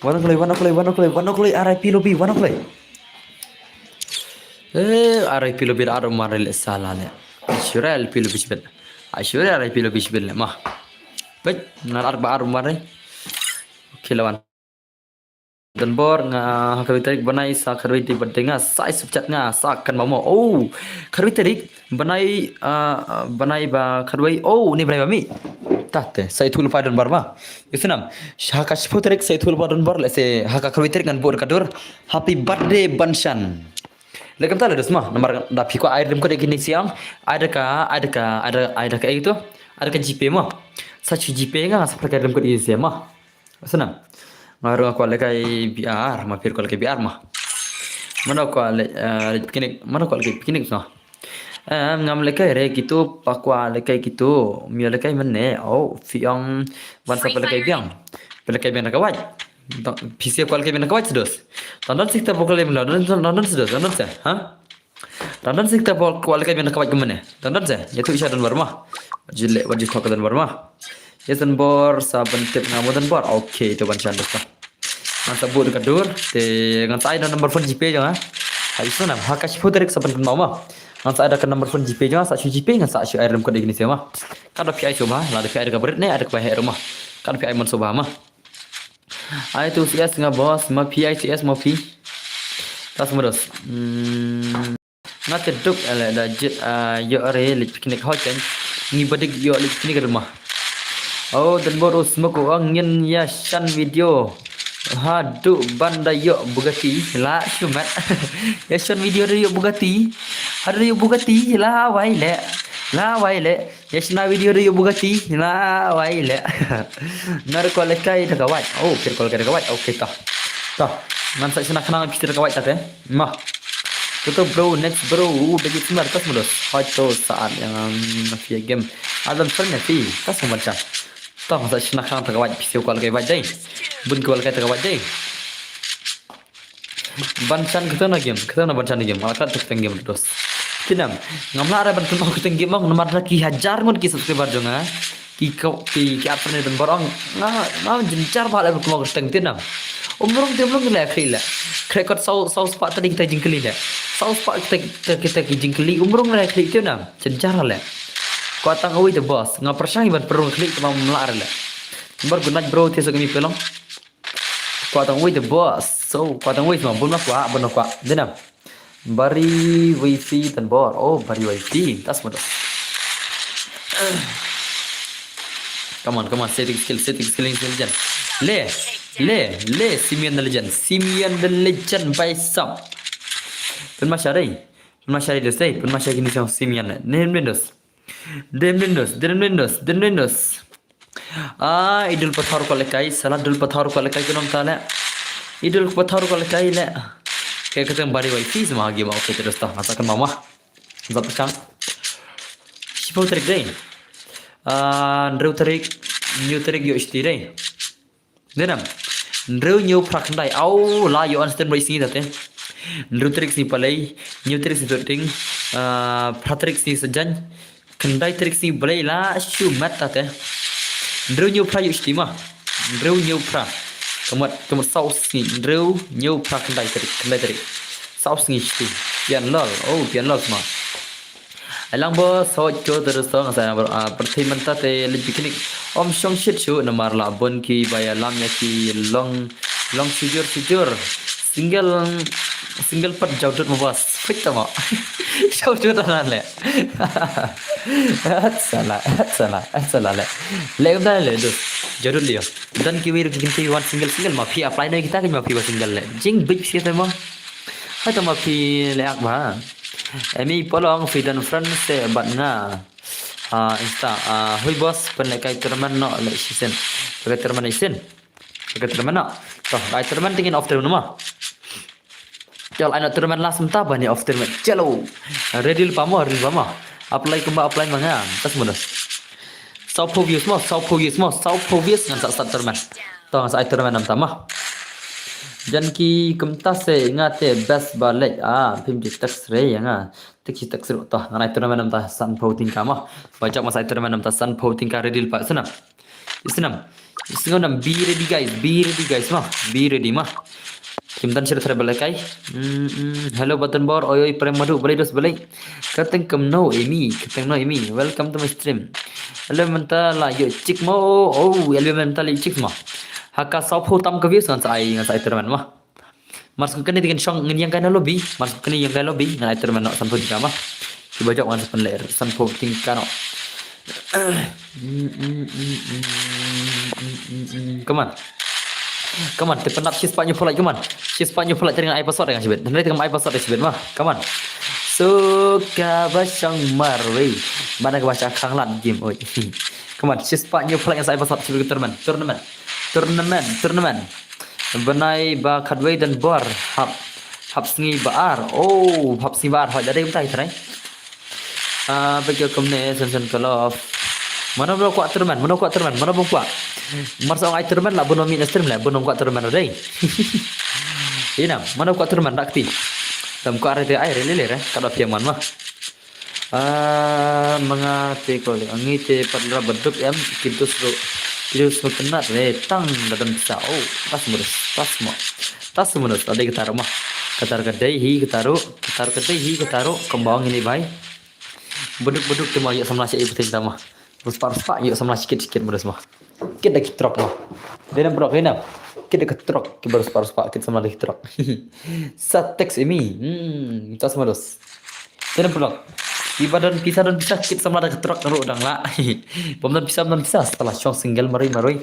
Wan kloi, wan kloi, wan kloi, wan kloi R I P lobby, wan kloi. Eh, R I P lobby ada mar le sala le. Asyura R I P lobby sibet. Asyura R I P lobby sibet le ma. Pet, ngar arba arumare. Okay lawan. Don bor nga ha kharwi tarik bnai sa kharwi tarik bad nga sa i sup chat nga sa kan mamo. Oh, kharwi tarik bnai, ah, bnai ba kharwi. Oh, ni bnai ba mi. Tate, sa i thul pa don bor ma. Isnam, ha ka shiphew tarik sa i thul pa don bor le se ha ka kharwi tarik ngan bor ka dur. Happy birthday Banshan. Lekem ta le dos ma, namar da phi ko ai rem ko de kini siang. Ada ka, ada ka, ada, ada ka itu. Ada ka GPay ma. Sa chu GPay nga sa ka rem ko de siang ma. Sana. Nga ruh nga kwah lehkai B R, ma phi ruh kwah lehkai B R ma. Mano kwah leh, eh, leh picnic, mano kwah lehkai picnic sa. Em, ngam lehkai re kitu, pa kwah lehkai kitu, mio lehkai mane, oh, phi ong, ban sa pa lehkai biang. Pa lehkai biang na ka wait. Phi sia kwah lehkai biang na ka wait sedos. Tandon sik ta bokal em la, tandon, tandon sedos, tandon se, ha? Tandon sik ta bol kwah lehkai biang na ka wait kumne. Tandon se, ya tu isha don bor ma. Jile, wajib thok don bor ma. Yes, don bor, sa ban tip nga mo don bor. Okay, to Banshan dos ta. Ngan sa bud ka dur, te ngan sa ai da number phone GPay jong nga. Ha, isu nam, ha ka shiphew tarik sa ban kynmaw ma. Ngan sa ai da ka number phone GPay jong nga, sa shu GPay, ngan sa shu ai rem ko de kini se ma. Ka da phi ai shu ba, la da phi ai da ka brit ne, ai da ka ba he rem ma. Ka da phi ai mon shu ba ma. Ai tu CS nga bos, ma phi ai CS ma phi. Tas mo dos. Hmm. Nga te duk ale da jit, ah, yo are leh picnic ho chen. Ngi badik yo leh picnic rema. Oh, don bor u smoke u ong ngin ya shan video. Ha du ban da yo Bugatti la shumat. Ya shan video da yo Bugatti. Ha da yo Bugatti la wai le. La wai le. Ya shna video da yo Bugatti la wai le. Nga ruh kwah lehkai da ka wait. Oh, phi ruh kwah lehkai da ka wait. Okay ta. Ta. Ngan sa shna khnang phi da ka wait ta te. Ma. Tutu bro, next bro. Uh, bagi sumar tas mulus. Hoito saat yang, um, phi game. Adam friend phi. Tas mo Banshan. Ta ngan sa shna khnang da ka wait phi sia kwah lehkai wait dei. Bun kwah lehkai da ka wait dei. Banshan kata na game, kata na Banshan game, ala kat kata game dos. Kinam, ngam lah ra ban kynmaw kata game ong, namar da ki hajar ngut ki subscriber jong nga. Ki ko, ki, ki ar ne don bor ong, nga, nga jynjar ba la ban kynmaw kata game tinam. Umrong te umrong le khli le. Kre kot saw, saw spah tadi kita jingkli le. Saw spah kita, kita, kita ki jingkli, umrong le khli tinam. Jynjar le. Ko tang oi the boss, nga pyrshang ban pyrung khli te ngam lah ra le. Bar good night bro, te sa kami pelong. Kwah tang wei the boss. So, kwah tang wei ma bun ma kwah, bun ma kwah. Dina. Bari wifi don bor. Oh, bari wifi. Tas mo dos. Come on, come on. Setting skill, setting skill, skill jan. Le, le, le, Simeon the legend. Simeon the legend by some. Pynma shari. Pynma shari dos, eh. Pynma shari kini Simeon. Nen Windows. Dem Windows, dem Windows, dem Windows. Ah, idul pathar ko lekai, sala dul pathar ko lekai kunong tale. Idul pathar ko lekai le. Ke keteng bari wai fees ma gi ma okay terus ta. Masa kan mama. Zat chang. Shiphew tarik dei. Ah, hynriew tarik, hynñiew tarik ïoh shiti dei. Denam. Hynriew hynñiew phra khyndai. Au, la ïoh an stem roi sngi tate. Hynriew tarik sngi palei, hynñiew tarik sngi Thotding, ah, phra tarik sngi Saitjaiñ. Khyndai tarik sngi Blei la shu met tate. Hynriew hynñiew phra ïoh shiti ma. Hynriew hynñiew phra. Ka mut, ka mut saw sngi. Hynriew hynñiew phra khyndai tarik, khyndai tarik. Saw sngi shiti. Pian lol. Oh, pian lol sma. Ai lang bos, sawt ko terus tong sa, ah, pyrthei mynta te leit picnic. Ym shong shit shuh namar la bun ki ba ïalam ïa ki long, long shujur shujur. Single, single pat jaw dud mo bos. Fit tamo. Jaw dud ana le. At sala, at sala, at sala le. Le kumta le dus. Jaw dud lio. Don kiwei ruh ki kynti wan single single ma phi apply noi kita ki ma phi ba single le. Jingbit phi te mo. Hata ma phi le ak ba. Emi polong phi don friend se bad nga. Ah, Insta. Ah, hui bos, pynlehkai tournament noh leh shisien. Pynlehkai tournament shisien. Pynlehkai tournament noh. To, kai tournament te ngin off tournament ma. Chal, ai noh tournament last mynta ba ni off tournament. Chalo. Ready lypa mo, ready lypa mo. Apply kumba apply ma nga. Tas mo. Saw phew views mo, saw phew views mo, saw phew views ngan sa start tournament. To ngan sa ai tournament namta mo. Jan ki kumta se nga te best ba leh, ah, phim ji text re ïa nga. Te ki text ruh to ngan ai tournament namta sanphew tyngka mo. Ba jop ngan sa ai tournament namta sanphew tyngka ready lypa sana. Isnam. Isnam, be ready guys, be ready guys mo. Be ready mo. Kim tan shir thar balai kai. Mm, mm. Hello Batan Bor, oi oi prem madu balai dos balai. Kateng kumno emi, kateng kumno emi. Welcome to my stream. Hello mynta la ïoh chick mo. Oh, hello mynta la ïoh chick mo. Ha ka saw phew tam ka views ngan sa ai, ngan sa ai tournament ma. Mar sngewbha kane te kan shong ngin ïeng kai na lobby, mar sngewbha kane ïeng kai lobby ngan ai tournament noh san phew tyngka ma. Kiba jop ngan sa pynleh san phew tyngka noh. Come on. Come on, te pynlap shispah hynñiew phew like, come on. Shispah hynñiew phew like te ngan ai password ngan shibit. Hynrei te kam ai password shibit ma. Come on. So kaba shong marwei. Mana kaba shong khang lad game oi. Come on, shispah hynñiew phew like ngan sa ai password shibit ka tournament. Tournament. Tournament, tournament. Bnai ba khatwei don bor hap hap sngi ba ar. Oh, hap sngi ba ar hoi da dei kumta hi trai. Ah, ba kiew kumne sen sen kolof. Mano ba kwah tournament, mano kwah tournament, mano ba kwah. Mar sa ong ai tournament la bun ym mih na stream la bun ym kwah tournament dei. Ina, mano kwah tournament da kti. Tam kwah re te ai re le le re, ka da phi man ma. Ah, ma nga te ko le, ngi te pat la baduk em, ki dus ruh, ki dus ruh kynat re, tang da don pisa, oh, tas mudus, tas mo, tas mudus, ade ka taruh ma, ka taruh ka dei hi, ka taruh, ka taruh ka dei hi, ka taruh, kumba ngi ni bai. Baduk baduk te ma ïa samla sha i putih tama. Ruspa ruspa ïa samla sikit sikit mudus ma. Kit da ki trok ma. Dei nam trok, dei nam. Kit da ki trok, ki baru ruspa ruspa, kit samla da ki trok. Sa text imi. Hmm, tas mudus. Te na pulok. Kiba don pisa don pisa kit samla da ka trok ruh dang la. Bym don pisa bym don pisa, sa la shong single marui marui.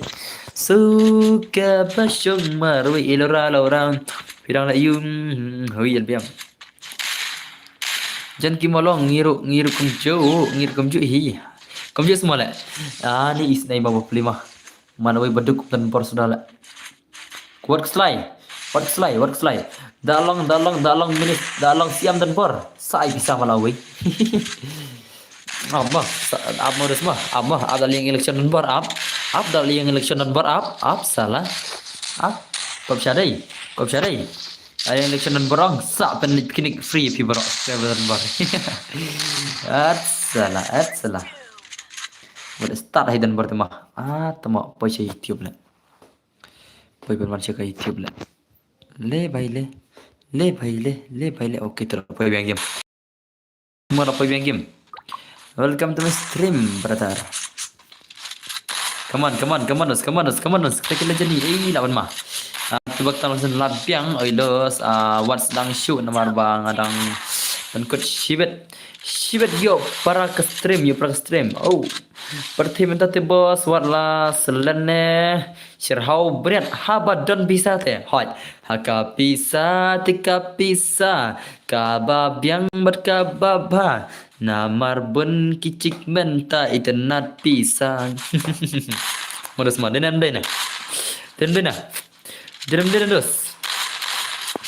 Suka ba shong marui ilora lora. Pidang la yum hui el biang. Jan ki molong ngi ruh ngi ruh kumjuh ngi ruh kumjuh hi. Kumjuh semua le. Ah, ni is nai babu pelima. Mana wei baduk dan bor sudah le. Wat kslai. Wat kslai, wat kslai. Da long, da long, da long minit, da long siam dan bor. Sa ai pisa mala wei. Ap ma, ap ma res ma, ap ma, ap da liang election dan bor, ap. Ap da liang election dan bor, ap, ap sala. Ap. Kop sha dei, kop sha dei. Da liang election dan bor ong, sa pen kinik free phi bor, free dan bor. At sala, at sala. Boleh start hai dan bor tema. Ah, tema poi sha YouTube le. Poi ban man sha ka YouTube le. Le bai le. Le bai le. Le bai le. Okay, te poi biang game. Mara poi biang game. Welcome to my stream, brother. Come on, come on, come on, us, come on, us, come on, us. Kita kena jadi. Eh, lawan ma. Ah, tu bak talang sen lap biang, oi los, ah, what's dang shoot namar ba nga dang pynkut shibit. Shibit ïoh para ka stream, ïoh para ka stream. Oh. Pyrthei mynta te boss, wat la selen ne. Shyrhau bniat haba don pisa te. Hoi. Ha ka pisa te ka pisa. Kaba biang bad kaba bha. Namar bun ki chick mynta itynnat pisa. Modus ma, dei nam dei na. Dei nam dei na. Dei nam dei na dos.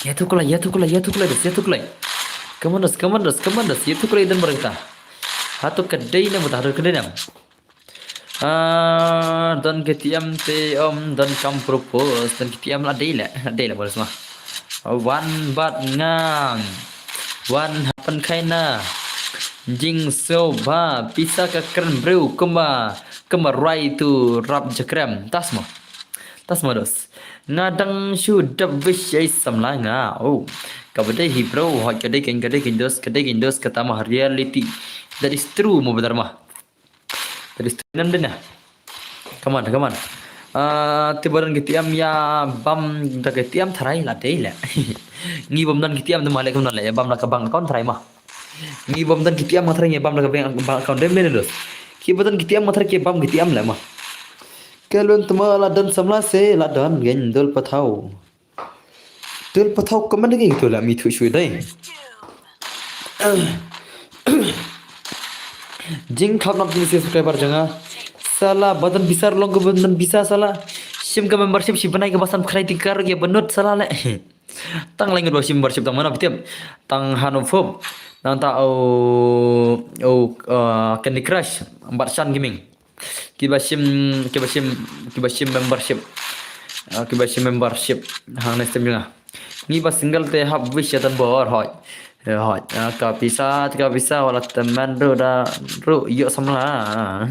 Ïa tu kulai, ïa tu kulai, ïa tu kulai dos, ïa tu kulai. Come on dos, come on dos, come on dos. Ïa tu kulai don barkata. Hato ka dei nam, hato ka dei nam. Ah, don K T M te om, don kam propose, don K T M la dei le, la dei le boles ma. Wan bad ngang, wan happen kaina, jing so ba, pisa ka kren breu, kumba, kumba rai tu rap jakrem, tas mo, tas mo dos. Nga dang shu dap wish ai samla nga, oh, ka ba dei hi bro, hoi ka dei ken, ka dei ken dos, ka dei ken dos, kata ma reality, that is true mo badar ma. Tadi stream dei na. Come on, come on. Ah, te ba don K T M ïa bam da K T M tharai la dei le. Ngi bam don K T M te ma le kam don le ïa bam da ka bank account tharai ma. Ngi bam don K T M ma tharai ïa bam da ka bank, bank account dem le dos. Ki ba don K T M ma tharai ki bam K T M le ma. Ka lun te ma la don samla se la don gen dol pathau. Tul pathaw ka man dei tu la mi thu shui dei. Jing khap nap jing subscriber janga. Sala ba don pisa long ka ba don pisa sala. Shim ka membership shi bnai ka ba san khrai ti kar ya banut sala le. Tang lai ngut ba shim membership tang mana bitip. Tang Hano Pop. Nang ta o o uh, Candy Crush. Bat Shan Gaming. Kiba shim, kiba shim, kiba shim membership. Ah, kiba shim membership. Hang next time jong nga. Ngi ba single te hap wish ïa tan bor hoi. Eh, hoi. Ah, ka pisa, ka pisa wala temen ruh da ruh ïoh samla.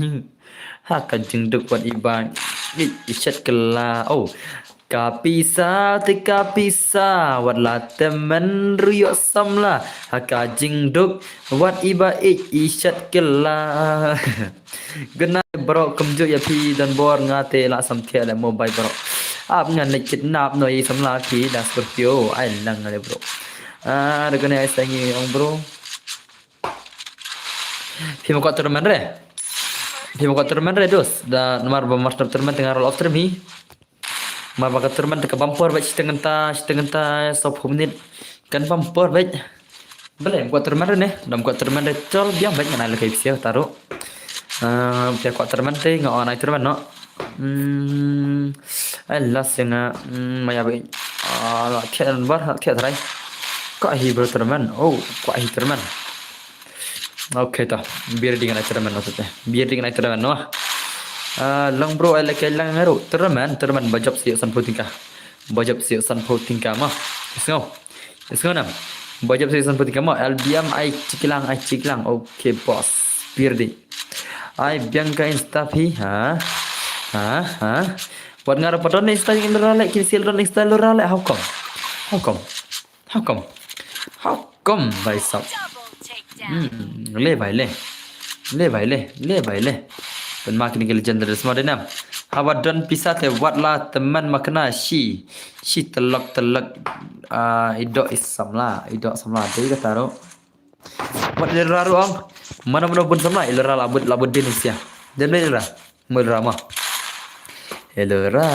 Ha ka jingduk wat iba. I, i shet kela. Oh. Ka pisa te ka pisa wat la temen ruh ïoh samla ha ka jingduk wat iba i i shet kela. Gna bro kumjuh ïa phi don bor nga te la sam thiah le mobile bro. Ap ngan leit kidnap noh ïa i samla ki da Scorpio. Ai lang ale bro. Ah, da kane ai sa ngi ong bro. Phi ma kwah tournament re? Phi ma kwah tournament re dos? Da namar ba master tournament tengah roll of stream hi. Mar ba ka tournament ka bumper bad shiteng ngenta, shiteng ngenta, sawphew minit. Kan bumper bad. Bale, kwah tournament re ne? Dam kwah tournament re tol biang bad ngan ai lehkai pisa taruh. Ah, phi kwah tournament te nga on ai tournament noh. Hmm, ai las nga, hmm, maya bad. Ah, la thiah bar, la thiah trai. Kwah hi bro tournament. Oh, kwah hi tournament. Okay ta. Biar ding ngan ai tournament noh te. Biar ding ngan ai tournament noh. Ah, lang bro ai lehkai lang ngaru. Tournament, tournament ba jop sih sanphew tyngka. Ba jop sih sanphew tyngka ma. Sngew. Sngew nam. Ba jop sih sanphew tyngka ma. L B M ai chiklang, ai chiklang. Okay boss. Biar ding. Ai biang ka Insta phi ha. Ha, ha. Wat nga rapat don Insta ïa lura leh, kin sil don Insta lura leh. How come? How come? How come? How come, bhai sahab? Hmm, le bhai le. Le bhai le. Le bhai le. Pynma kine ki legendary sma de nam. Haba don pisa te wat la tymmen ma kane shi. Shi tylok tylok. Ah, i doh i samla. I doh samla. Dei kata ruh. Wat i lura ruh ong. Mano mano bun samla i lura la bud, la bud din sia. Dem dei i lura. Mo i lura mo. I lura.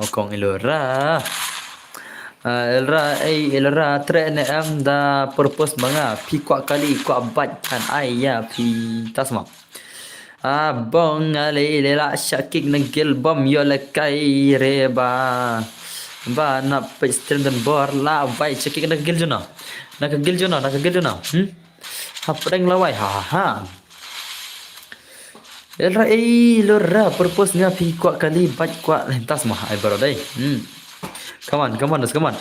Ong kong i lura. Ah, i lura, ei, i lura, treh ne em da purpose ma nga. Phi kwah kali, kwah bad kan ai ïa phi tas ma. Ah, bong ale le la shah kick na gil bom ïoh lehkai re ba. Ba na peit stream don bor la vai shah kick na gil juno. Na ka gil juno, na ka gil juno. Hmm? Hapdeng la vai, ha, ha, ha. I lura, ei, i lura, purpose nga phi kwah kali bad kwah tas ma, ai bro dei. Hmm. Come on, come on, come on.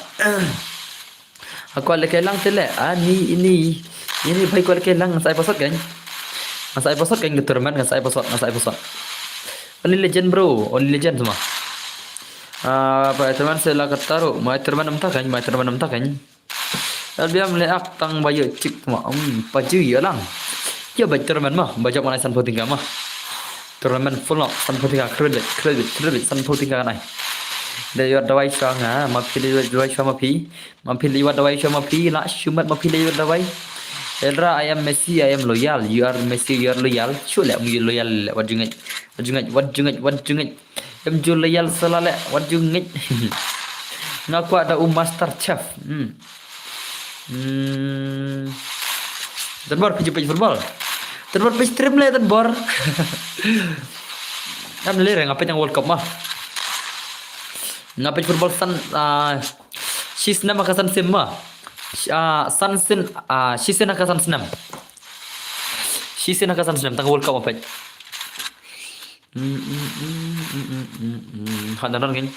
Ha kwah lehkai lang te le, ani, ini, ini bhai kwah lehkai lang, ngan sa ai password kan. Ngan sa ai password kan, ka tournament, ngan sa ai password, ngan sa ai password. Only legend bro, only legend sma. Ah, ba tournament sa la kata ruh, ma tournament mynta kan, ma tournament mynta kan. L B M le ak tang ba ïoh chik ma, um, pa ju ïoh lang. Ïoh ba tournament ma, ba jop ngan ai sanphew tyngka ma. Tournament full nok, sanphew tyngka, credit, credit, credit, sanphew tyngka ngan ai. Dei ïoh dawai sha nga, ma phi dei ïoh dawai sha ma phi. Ma phi dei ïoh dawai sha ma phi, la shu mat ma phi dei ïoh dawai. I lura, I am Messi, I am loyal. You are Messi, you are loyal. Shu le, mu loyal le, wat ju ngeit. Wat ju ngeit, wat ju ngeit, wat ju ngeit. Em ju loyal sala le, wat ju ngeit. Nga kwah da u Master Chef. Hmm. Hmm. Don bor phi ju peit football. Don bor peit stream le don bor. Ngam le re nga peit tang World Cup ma. Nga peit football san, ah, shi snem ha ka san snem ma. Ah, san snem, ah, shi snem ha ka san snem. Shi snem ha ka san snem tang World Cup ma peit. Mm, mm, mm, mm, mm, mm, mm. Ha, na, na, ngin.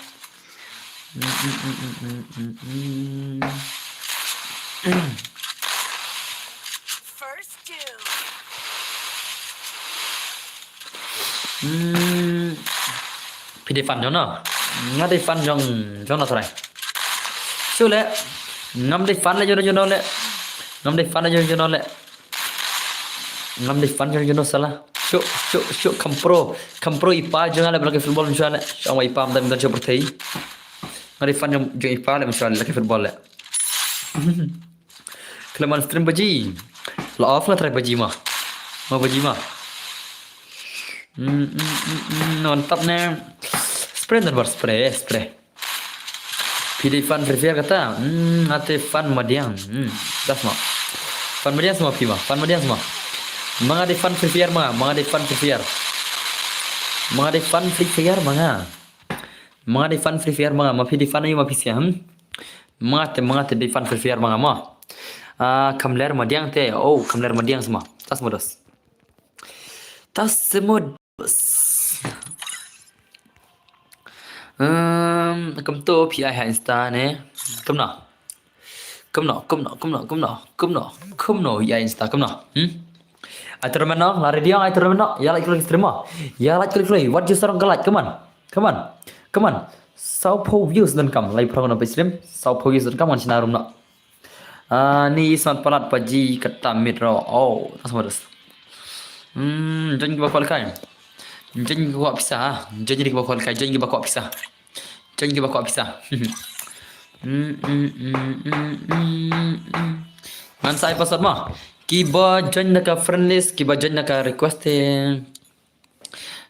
Mm, mm, mm, mm, mm, mm, mm. First two. Hmm. Phi dei fan jong no? Nga dei fan jong, jong no trai. Shu le. Ngam dei fan le jong no, jong no le. Ngam dei fan le jong, jong no le. Ngam dei fan jong, jong no sala. Shu, shu, shu, kham pro. Kham pro i pa jong nga le ba la kait football mynshuwa le. Shu ong i pa mynta, mynta shu pyrthei. Nga dei fan jong, jong i pa le mynshuwa le la kait football le. Khlem on stream baji. La off nga trai baji ma. Ma baji ma. Mm, mm, mm, mm, on tap ne. Spray, don bor spray, spray. Phi dei fan Free Fire kata. Hmm, nga te fan madiang. Hmm, das ma. Fan madiang sma phi ma. Fan madiang sma. Ma nga dei fan Free Fire ma nga. Ma nga dei fan Free Fire. Ma nga dei fan Free Fire ma nga. Ma nga dei fan Free Fire ma nga. Ma phi dei fan aïu ma phi sia, hmm? Ma nga te, ma nga te dei fan Free Fire ma nga ma. Ah, kham ler madiang te. Oh, kham ler madiang sma. Tas mo dos. Tas mo dos. Ehm, kumto phi ai ha Insta ne. Kumno. Kumno, kumno, kumno, kumno, kumno, kumno, ïa Insta, kumno. Hmm? Ai tournament no, la ready ong, ai tournament no. Ïa like, like stream mo. Ïa like, like, like. Wat ju sarong ka like, come on. Come on. Come on. Sawphew views don kam. Live program no page stream. Sawphew views don kam, ngan shna room no. Ah, ni Ismat palat paji kata mit ro. Oh, tas mo dos. Hmm, join kiba kwah lehkai. Join kiba kwah pisa, ha. Join kiba kwah lehkai, join kiba kwah pisa. Join kiba kwah pisa. Mm, mm, mm, mm, mm, mm. Ngan sa ai password mo. Kiba join na ka friend list, kiba join na ka request te.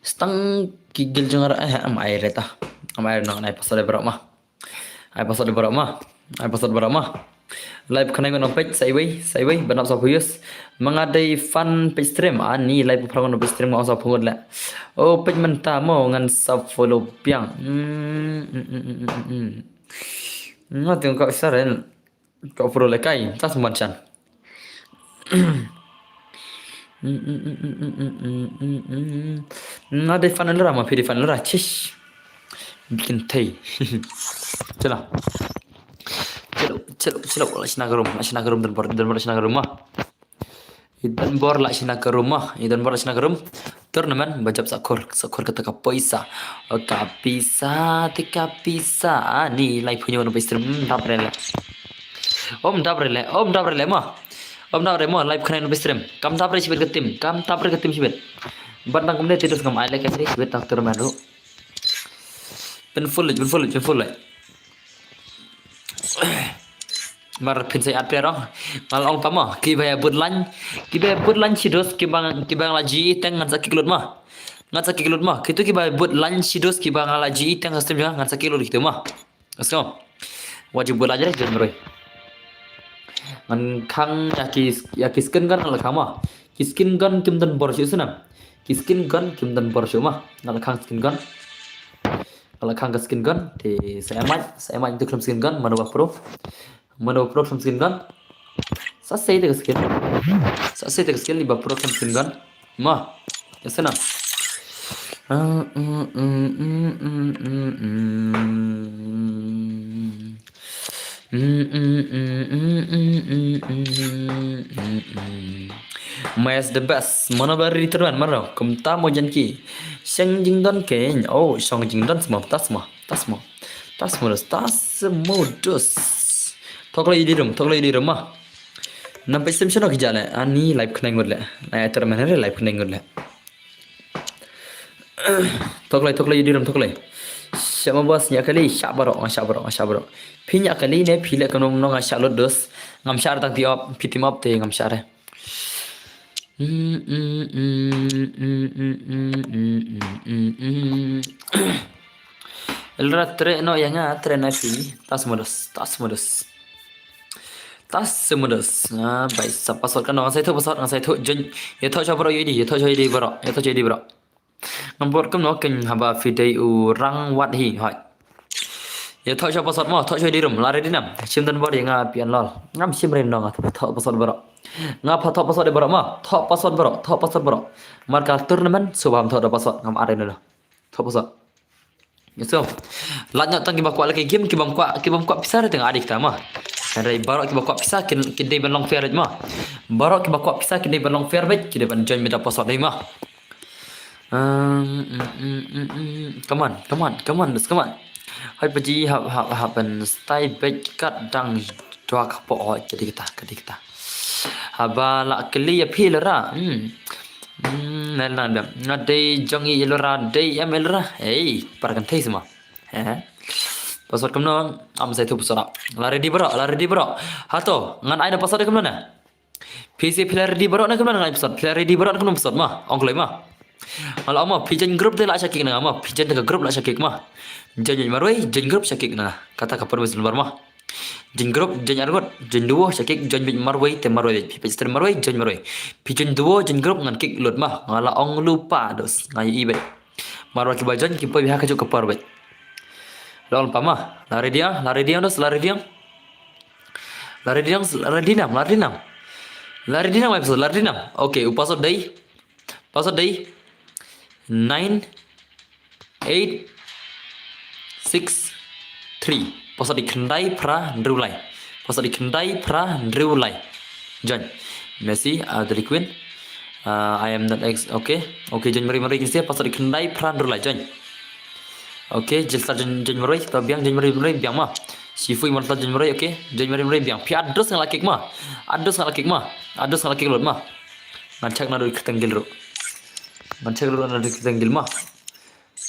Stang ki gil jong ara, eh, am ai reta. Am ai nong ai password baroh mo. Ai password baroh mo. Ai password baroh mo. Live khnai ngon page sa iwei, sa iwei, ban ap sa phew views. Ma nga dei fan page stream, ani live phrang ngon page stream ngon sa phew ngut leh. Oh, page mynta mo ngan sa follow biang. Hmm, hmm, hmm, hmm, hmm, hmm. Nga tengok ka saren. Ka pro le kai, tas man chan. Nga dei fan lera ma, phi dei fan lera, chish. Bikin thei. Chalo. Chalo, chalo, chalo, la shna ka room, la shna ka room, Don Bor, Don Bor la shna ka room ma. I Don Bor la shna ka room ma, i Don Bor la shna ka room. Tournament ba jop sa khor, sa khor kata ka pisa. O ka pisa, te ka pisa. Ani live phew ngut nong page stream, hmm, dap re leh. Om dap re leh, om dap re leh mo. Om dap re mo, live khnai nong page stream. Kam dap re shibit ka team, kam dap re ka team shibit. Bad nang kumne te dus ngam ai leh ka shibit tang tournament ruh. Pynfull leh, pynfull leh, pynfull leh. Mar phin sa ïa pyrshah. Nga la ong tang mo, kiba ïa bud lain, kiba ïa bud lain shi dos, kiba, kiba nga la ji teng ngan sa kick lut mo. Ngan sa kick lut mo. Kito kiba ïa bud lain shi dos, kiba nga la ji teng ka stream jong nga, ngan sa kick lut kito mo. Let's go. Wat ju bud lain re, jon marwei. Ngan khang ïa ki, ïa ki skin gun ngan la khang mo. Ki skin gun kim don bor shuh snam. Ki skin gun kim don bor shuh mo. Ngan la khang skin gun. Ngan la khang ka skin gun. Te sa ïa mait, sa ïa mait tu khlem skin gun, mano ba pro. Mano ba pro khlem skin gun. Sa sei te ka skin. Sa sei te ka skin, iba pro khlem skin gun. Mo. Ïa sna. Mess the best. Mano ba ri terban mano. Kumta mo jan ki. Sheng jingdon kein. Oh, shong jingdon sma. Tas mo. Tas mo. Tas modus. Tas modus. Thok lei di rum. Thok lei di rum ma. Nong page stream shano ki jale. Ani live khnai ngut leh. Ai terman re live khnai ngut leh. Thok lei, thok lei, di rum thok lei. Shah ma bas nya kali, shah baroh, nga shah baroh, nga shah baroh. Phi nya kali ne, phi leh ka nong nong nga shah lut dos. Ngam shah tang ti op, phi tim op te ngam shah re. Elra tre no ïa nga, tre na phi. Tas modus, tas modus. Tas modus. Ah, bai sa password kan nong, nga sa ïathuh password, nga sa ïathuh join. Ïathuh sha baroh ïa di, ïathuh sha ïa di baroh, ïathuh sha ïa di baroh. Ngam bor kumno kein haba phi dei u rang wat hi hoi. Ïathuh sha password mo, thoh sha di rum, la ready nam. Shim Don Bor ïa nga phi an lol. Ngam shim re nong, nga thoh password baroh. Nga pha thoh password baroh mo, thoh password baroh, thoh password baroh. Mar ka tournament, suba ham thoh da password, ngam ar re nong. Thoh password. Ïa so. Lait noh tang kiba kwah leh ka game, kiba kwah, kiba kwah pisa re tang adik ta ma. Hynrei baroh kiba kwah pisa kin, kin dei ban long fair ma. Baroh kiba kwah pisa kin dei ban long fair bad, kin dei ban join me da password dei ma. Um, mm, mm, mm, mm. Come on, come on, come on, let's come on. Hai paji hap, hap, hap ban stay back kat dang dua ka po, oh, ka dei kita, ka dei kita. Haba la kylli ïa phi lera. Hmm. Hmm, nel nan dam. Nga dei jong i lera, dei em lera. Hey, para kan thei sma. He. Password kumno, am sa ïathuh password. La ready baroh, la ready baroh. Hato, ngan ai na password kumno na. Phi sa phi la ready baroh na kumno ngan ai password. Phi la ready baroh na kumno password ma. Ong kloi ma. Ala ma, phi join group te la sha kick na ma. Phi join ka group la sha kick ma. Join marwei, join group sha kick na. Kata ka permission bar ma. Join group, join arngut, join duo, sha kick, join bad marwei, te marwei, phi page stream marwei, join marwei. Phi join duo, join group ngan kick lut ma. Nga la ong lypa dos, nga ïohi bad. Marwei kiba join, kiba biha ka juk ka par bad. La ong lypa ma, la ready ah, la ready ah dos, la ready ah. La ready ah, la ready nam, la ready nam. La ready nam, la ready nam. Okay, u password dei. Password dei. Nine. Eight, six, three. Password dei khyndai phra hynriew lai. Password dei khyndai phra hynriew lai. Join. Messi, uh, the liquid. Uh, I am not ex-, okay. Okay, join marwei marwei kin sia. Password dei khyndai phra hynriew lai. Join. Okay, Jelstar join, join marwei. Ta biang join marwei marwei biang ma. Shifui Immortal join marwei, okay. Join marwei marwei biang. Phi address nga la kick ma. Address nga la kick ma. Address nga la kick lut ma. Ngan check na dei kyrteng guild ruh. Ngan check ruh na dei kyrteng guild ma.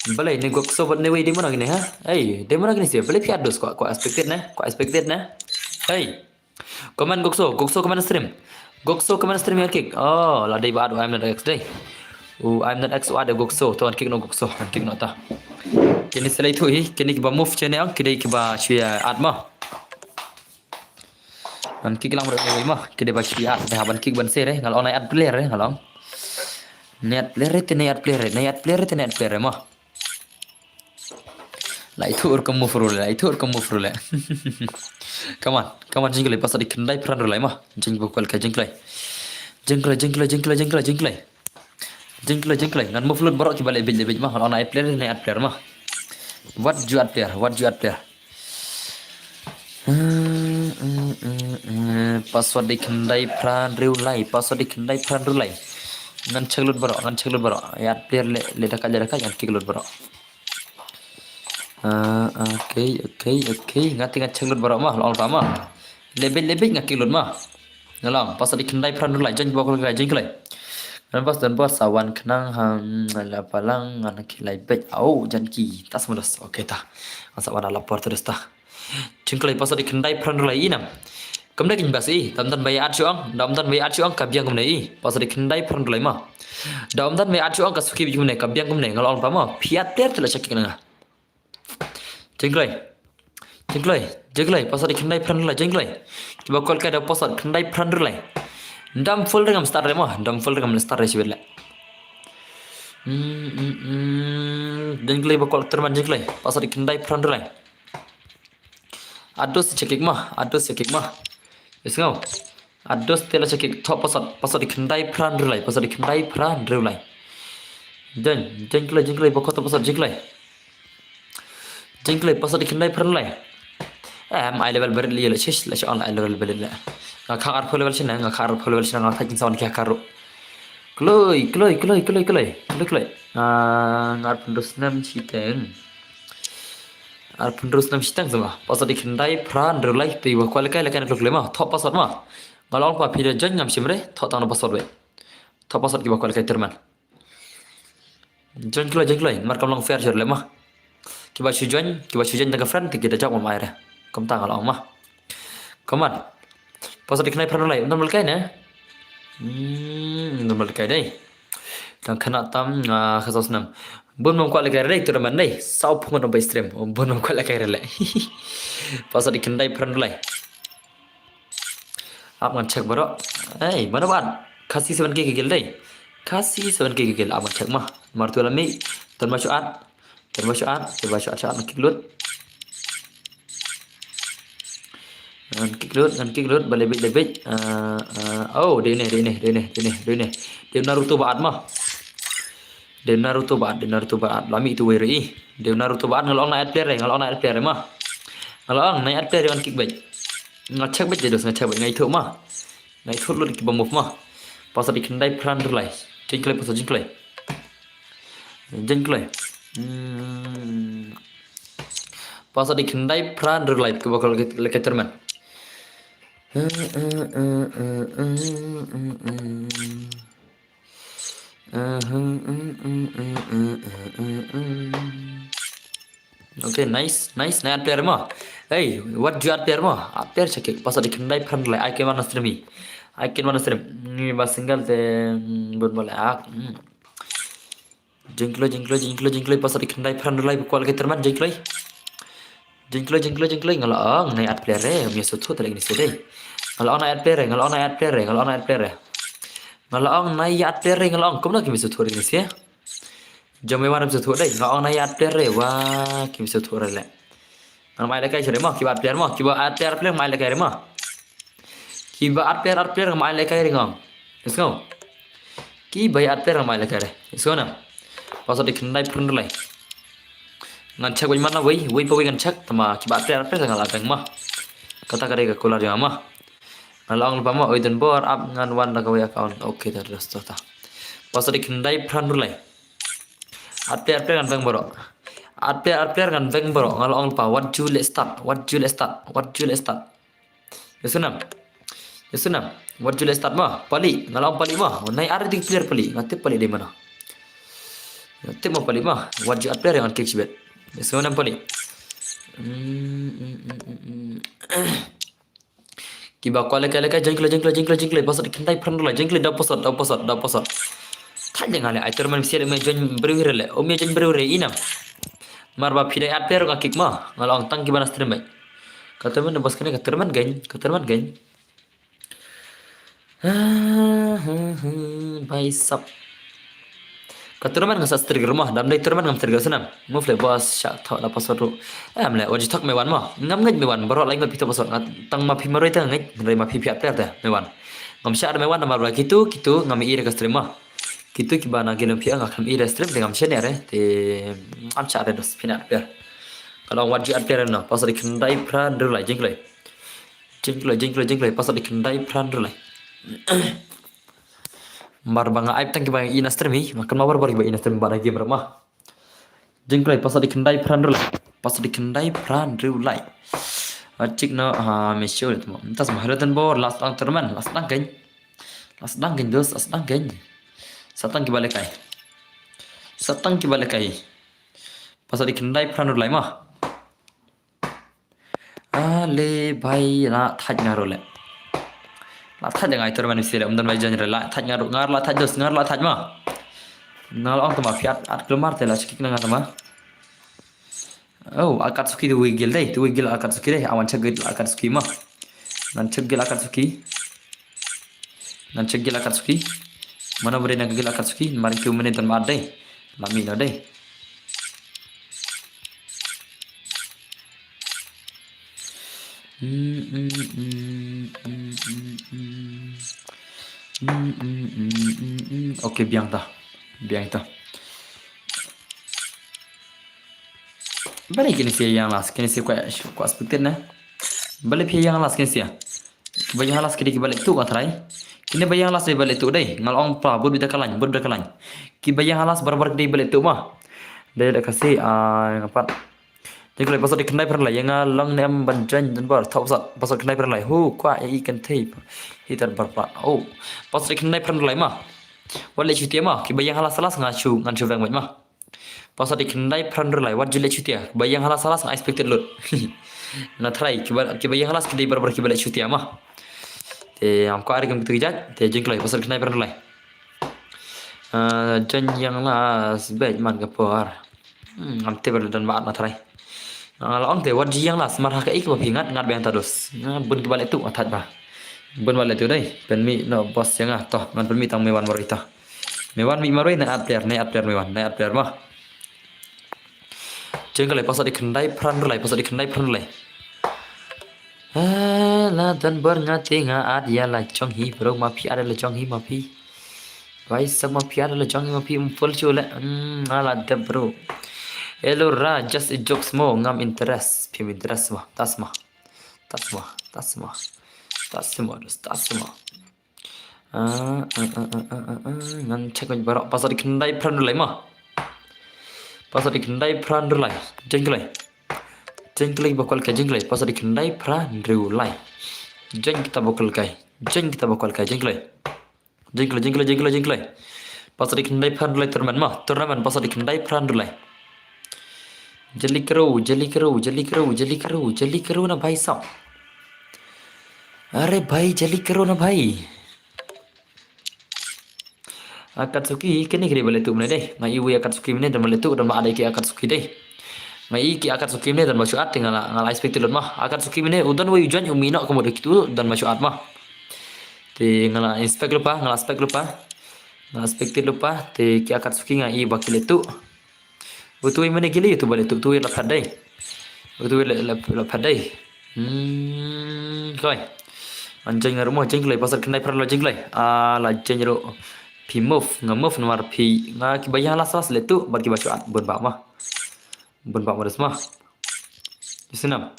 Balei ne Gokso bad ne wei dei mano kine ha? Ei, dei mano kine sih. Balei phi add dos, ko, ko expected ne? Ko expected ne? Ei. Comment Gokso, Gokso comment stream. Gokso comment stream ïa kick. Oh, la dei ba add u I'm not X dei. U I'm not X u add Gokso, to ngan kick noh Gokso, ngan kick noh ta. Kine sa leit thuh hi, kine kiba move chene ang, kine kiba shu ïa add ma. Ngan kick lang bad ne wei ma, kine ba shu ïa add, dei ha ban kick ban seh re, nga la ong nai add player re, nga la ong. Nai add player re, te nai add player re, nai add player re, te nai add player re ma. Lai thuh ruh kam move ruh leh, lai thuh ruh kam move ruh leh. Come on, come on, jingkhlei, password i khyndai phra hynriew lai ma. Jingkhlei, jingkhlei. Jingkhlei, jingkhlei, jingkhlei, jingkhlei, jingkhlei. Jingkhlei, jingkhlei. Ngan move lut baroh kiba leh bit, leh bit ma. Ngan ong nai add player, nai add player ma. Wat ju add player, wat ju add player. Password i khyndai phra hynriew lai, password i khyndai phra hynriew lai. Ngan check lut baroh, ngan check lut baroh. Ïa add player leh, leh da ka, leh da ka, ngan kick lut baroh. Ah, okay, okay, okay. Nga te nga check lut baroh ma, la ong lypa ma. Leh bit, leh bit nga kick lut ma. Nga la ong, password i khyndai phra hynriew lai, join bok lai, jingkhlei. Ngan pas don bos sa wan khnang ha, la palang ngan ki lai bit. Au, jan ki, tas mudas. Okay ta. Nga sa wan la por terus ta. Jingkhlei, password i khyndai phra hynriew lai i nam. Kam dei kynbas i, da ym don ba ïa add shuh ong, da ym don ba ïa add shuh ong ka biang kumne i. Password i khyndai phra hynriew lai ma. Da ym don ba ïa add shuh ong ka suki bit kumne, ka biang kumne, nga la ong lypa ma. Phi add player te la check kick na nga. Jingkhlei. Jingkhlei, jingkhlei, password i khyndai phra hynriew lai, jingkhlei. Kiba kwal kai da password khyndai phra hynriew lai. Dam full ringam start re ma, dam full ringam start re shibit leh. Hmm, hmm, hmm. Jingkhlei ba kwal terman jingkhlei, password i khyndai phra hynriew lai. Ados check kick ma, ados check kick ma. Isngaw. Ados te la check kick, thoh password, password i khyndai phra hynriew lai, password i khyndai phra hynriew lai. Jing, jingkhlei, jingkhlei, ba kwal thoh password jingkhlei. Jingkhlei, password i khyndai phra hynriew lai. Em, ai level berit li la shish, la shon ai level berit la. Nga kha arphew level shina, nga kha arphew level shina, nga thait kin sawan ki ha kharu. Kloi, kloi, kloi, kloi, kloi, kloi, kloi. Ah, nga arphew hynriew snem shiteng. Arphew hynriew snem shiteng sama. Password i khyndai phra hynriew lai, phi ba kwal kai la kai na kloi kloi ma. Thoh password ma. Nga la ong pa phi da join ngam shim re, thoh tang na password wei. Thoh password kiba kwal kai terman. Join kloi, join kloi, mar kam long fair shor le ma. Kiba shu join, kiba shu join tang ka friend, te ki da jop ma mai re. Kumta nga la ong ma. Come on. Password i khyndai phra hynriew lai, ym don ba la kai ne? Hmm, ym don ba la kai dei. Tang khynnah tam, ah, khatsaw snem. Bun bym kwah la kai re dei, tournament dei. Saw phew ngut ym bai stream. Bun bym kwah la kai re leh. Password i khyndai phra hynriew lai. Ap ngan check baroh. Ei, mano ba add? Khasi seven K ka guild dei. Khasi seven K ka guild, ap ngan check ma. Mar tu la mih, tang ba shu add. Tang ba shu add, tang ba shu add, shu add, ngan kick lut. Ngan kick lut, ngan kick lut, ba leh bit, leh bit. Ah, ah, oh, dei ne, dei ne, dei ne, dei ne, dei ne. Dei Naruto ba add ma. Dei Naruto ba add, dei Naruto ba add. La mih tu wei re i. Dei Naruto ba add, nga la ong nai add player re, nga la ong nai add player re ma. Nga la ong nai add player re ngan kick beit. Nga check beit, dei dos nga check beit, nga ithuh ma. Nga ithuh lut kiba move ma. Password i khyndai phra hynriew lai. Jingkhlei, password jingkhlei. Jingkhlei. Hmm. Password i khyndai phra hynriew lai kiba kwal kai terman. Okay, nice, nice, nai add player ma. Hey, wat ju add player ma. Add player check kick, password i khyndai phra hynriew lai, ai ken wan na stream i. Ai ken wan na stream. Ni ba single te, mm, bun ba leh ak. Mm. Jingkhlei, jingkhlei, jingkhlei, jingkhlei, password i khyndai phra hynriew lai, ba kwal kai terman, jingkhlei. Jingkhlei, jingkhlei, jingkhlei, nga la ong nai add player re, ym ïa sngewthuh te leh kine sih dei. Nga la ong nai add player re, nga la ong nai add player re, nga la ong nai add player re. Nga la ong nai add player re, nga la ong, kumno kim ïa sngewthuh re kine sih. Jong me wan ym sngewthuh dei, nga ong nai add player re, wa, kim ïa sngewthuh re leh. Ngan mai lehkai shuh re mo, kiba add player mo, kiba add player, add player mai lehkai re mo. Kiba add player, add player mai lehkai re ngong. Let's go. Kiba add player mai lehkai re. Let's go na. Password i khyndai phra hynriew lai. Ngan check wei man la wei, wei pa wei ngan check, tangba kiba add player, add player nga la dang mo. Kata ka dei ka kular jong nga mo. Nga la ong lypa mo, oi don bor, ap ngan wan da kawei account. Okay, ta, ta, ta, ta. Password i khyndai phra hynriew lai. Add player, add player ngan veng baroh. Add player, add player ngan veng baroh. Nga la ong lypa, wat ju leh start, wat ju leh start, wat ju leh start. Ïa sngewthuh. Ïa sngewthuh. Wat ju leh start mo. Pali, nga la ong pali mo. Nai ar dei player pali. Nga tip pali dei mano. Tip mo pali mo. Wat ju at player ngan kick shibit. Sngew nam pali. Kiba kwah lehkai lehkai jingkloi jingkloi jingkloi jingkloi pasot khyndai phrang rulai jingkloi da pasot da pasot da pasot. Thait leh nga leh ai tournament siat me join briew re leh. Ome join briew re inam. Mar ba phi dei at player nga kick mo. Nga la ong tang kiba na stream bai. Ka tournament bos kane ka tournament gain ka tournament gain. Bai sap. Ka tournament nga sa trigger mo, dam dei tournament ngam trigger snam. Move le boss, shah thok la password tu. Em le, waji thok me wan mo. Ngam ngej me wan, baroh lai ngot pito password ngat. Tang ma phi maroi ta ngej, dei ma phi phi at player ta me wan. Ngam shah me wan namar ba kitu, kitu ngam i re ka stream mo. Kitu kiba na gilem phi nga kam i re stream te ngam shah ne re. Te ngam shah re dos phi na at player. Kalau waji at player no, password khyndai phrang rulai jingkloi. Jingkloi jingkloi jingkloi pasot khyndai phrang rulai. Mar ba nga ai tang kiba ina stream hi, nga kan ma bar bar kiba ina stream ba da game rama. Jingkloi pasot khyndai phrang rulai. Pasot khyndai phrang rulai. Achik no ha me show le tmo. Mtas ma halo tan bor last tang terman, last tang gain. Last tang gain dos, last tang gain. Satang kiba lehkai. Satang kiba lehkai. Pasot khyndai phrang rulai ma. Ale bai la thaj nga ro le. La thaj nga itor mani sire um don bai jan re la thaj nga ro ngar la thaj dos ngar la thaj ma. Ngal ong tama phi at at klumar te la chikik na nga tama. Oh, Akatsuki tu wigil dei, tu wigil Akatsuki dei. Awan chagil Akatsuki ma. Nan chagil Akatsuki. Nan chagil Akatsuki. Mana beri nan gil Akatsuki, mari tu mene don ma dei. Lami no dei. Okay, biang ta. Biang ta. Bale kini sia yang las, kini sia kwa kwa speaker na. Bale phi yang las kini sia. Kiba yang las kini kiba lek tu ka try. Kini ba yang las ba lek tu dei. Ngal ong pa bud bida kalan, bud bida kalan. Kiba yang las barbar kini ba lek tu ma. Dei da kasi ah ngapat. Jingkloi pasot khyndai phrang rulai, nga long nem ban join dan bar thau pasot, pasot khyndai phrang rulai. Hu kwa i kan thei. Hitar bar pa. Oh. Pasot khyndai phrang rulai ma. Wat leh chutia ma, kiba yang las las nga chu ngan chu veng ma. Pasot khyndai phrang rulai, wat ju leh chutia. Kiba yang las las nga expected lut. Nga try, kiba kiba yang las kidei bar bar kiba leh chutia ma. Te am ko ari kam kitu jat, te jingkloi pasot khyndai phrang rulai. Jan yang las bej man ka por. Ngam te ber dan ba at na try. Nga la ong te wat ji yang las mar ha ka ik ba phi ngat ngat beng ta dos. Nga bun ki ba le tu atat ba. Bun ba le tu dei. Pen mi no boss yang ah to ngan pen mi tang me wan maroi to. Me wan mi maroi na at player na at player me wan na at player ma. Jeng ka lai pasot di khyndai phrang rulai pasot di khyndai phrang rulai. La dan bar nga te nga at ya la chong hi bro ma phi at la chong hi ma phi. Bai sa ma phi ada la jong ma phi um full chu le. Hmm, ala de bro. Hello ra just a jokes mo ngam interest. Phi interest mo. Tas mo. Tas mo. Tas mo. Tas mo. Tas mo. Ah, ah, ah, ah, ah, ah, ah. Ngan check ngan barok pasal di khyndai phrang rulai mo. Pasal di khyndai phrang rulai. Jeng kelai. Jeng kelai bakal kai jeng kelai. Pasal di khyndai phrang rulai. Jeng kita bakal kai. Jeng kita bakal kai jeng kelai. Jingklai, jingklai, jingklai, jingklai. Pasal di khyndai phrang rulai tournament ma. Tournament pasal di khyndai phrang rulai. Jali kro, jali kro, jali kro, jali kro, jali kro na bhai sab. Are bhai, jali kro na bhai. Akatsuki, kini kini bale tu mene dei. Nga iwi Akatsuki mene dan bale tu dan ma ada ki Akatsuki dei. Nga i ki Akatsuki mene dan ma shuat tinggal nga la expect lut ma. Akatsuki mene udan wei ujan umi nak kemudian kitu dan ma shuat ma. Te nga la inspect lupa, nga la inspect lupa. Nga la inspect lupa, te ki Akatsuki nga i ba ki letu. Utu i mene gili utu ba letu, utu i la phadai. Utu i la phadai. Hmm, koi. Anjing nga rumo jingklai pasal khyndai phrang la jingklai. Ah, la jing ro. Phi move, nga move namar phi nga ki bayang las las letu, ba ki ba shuat bun ba ma. Bun ba ma des ma. Isinam.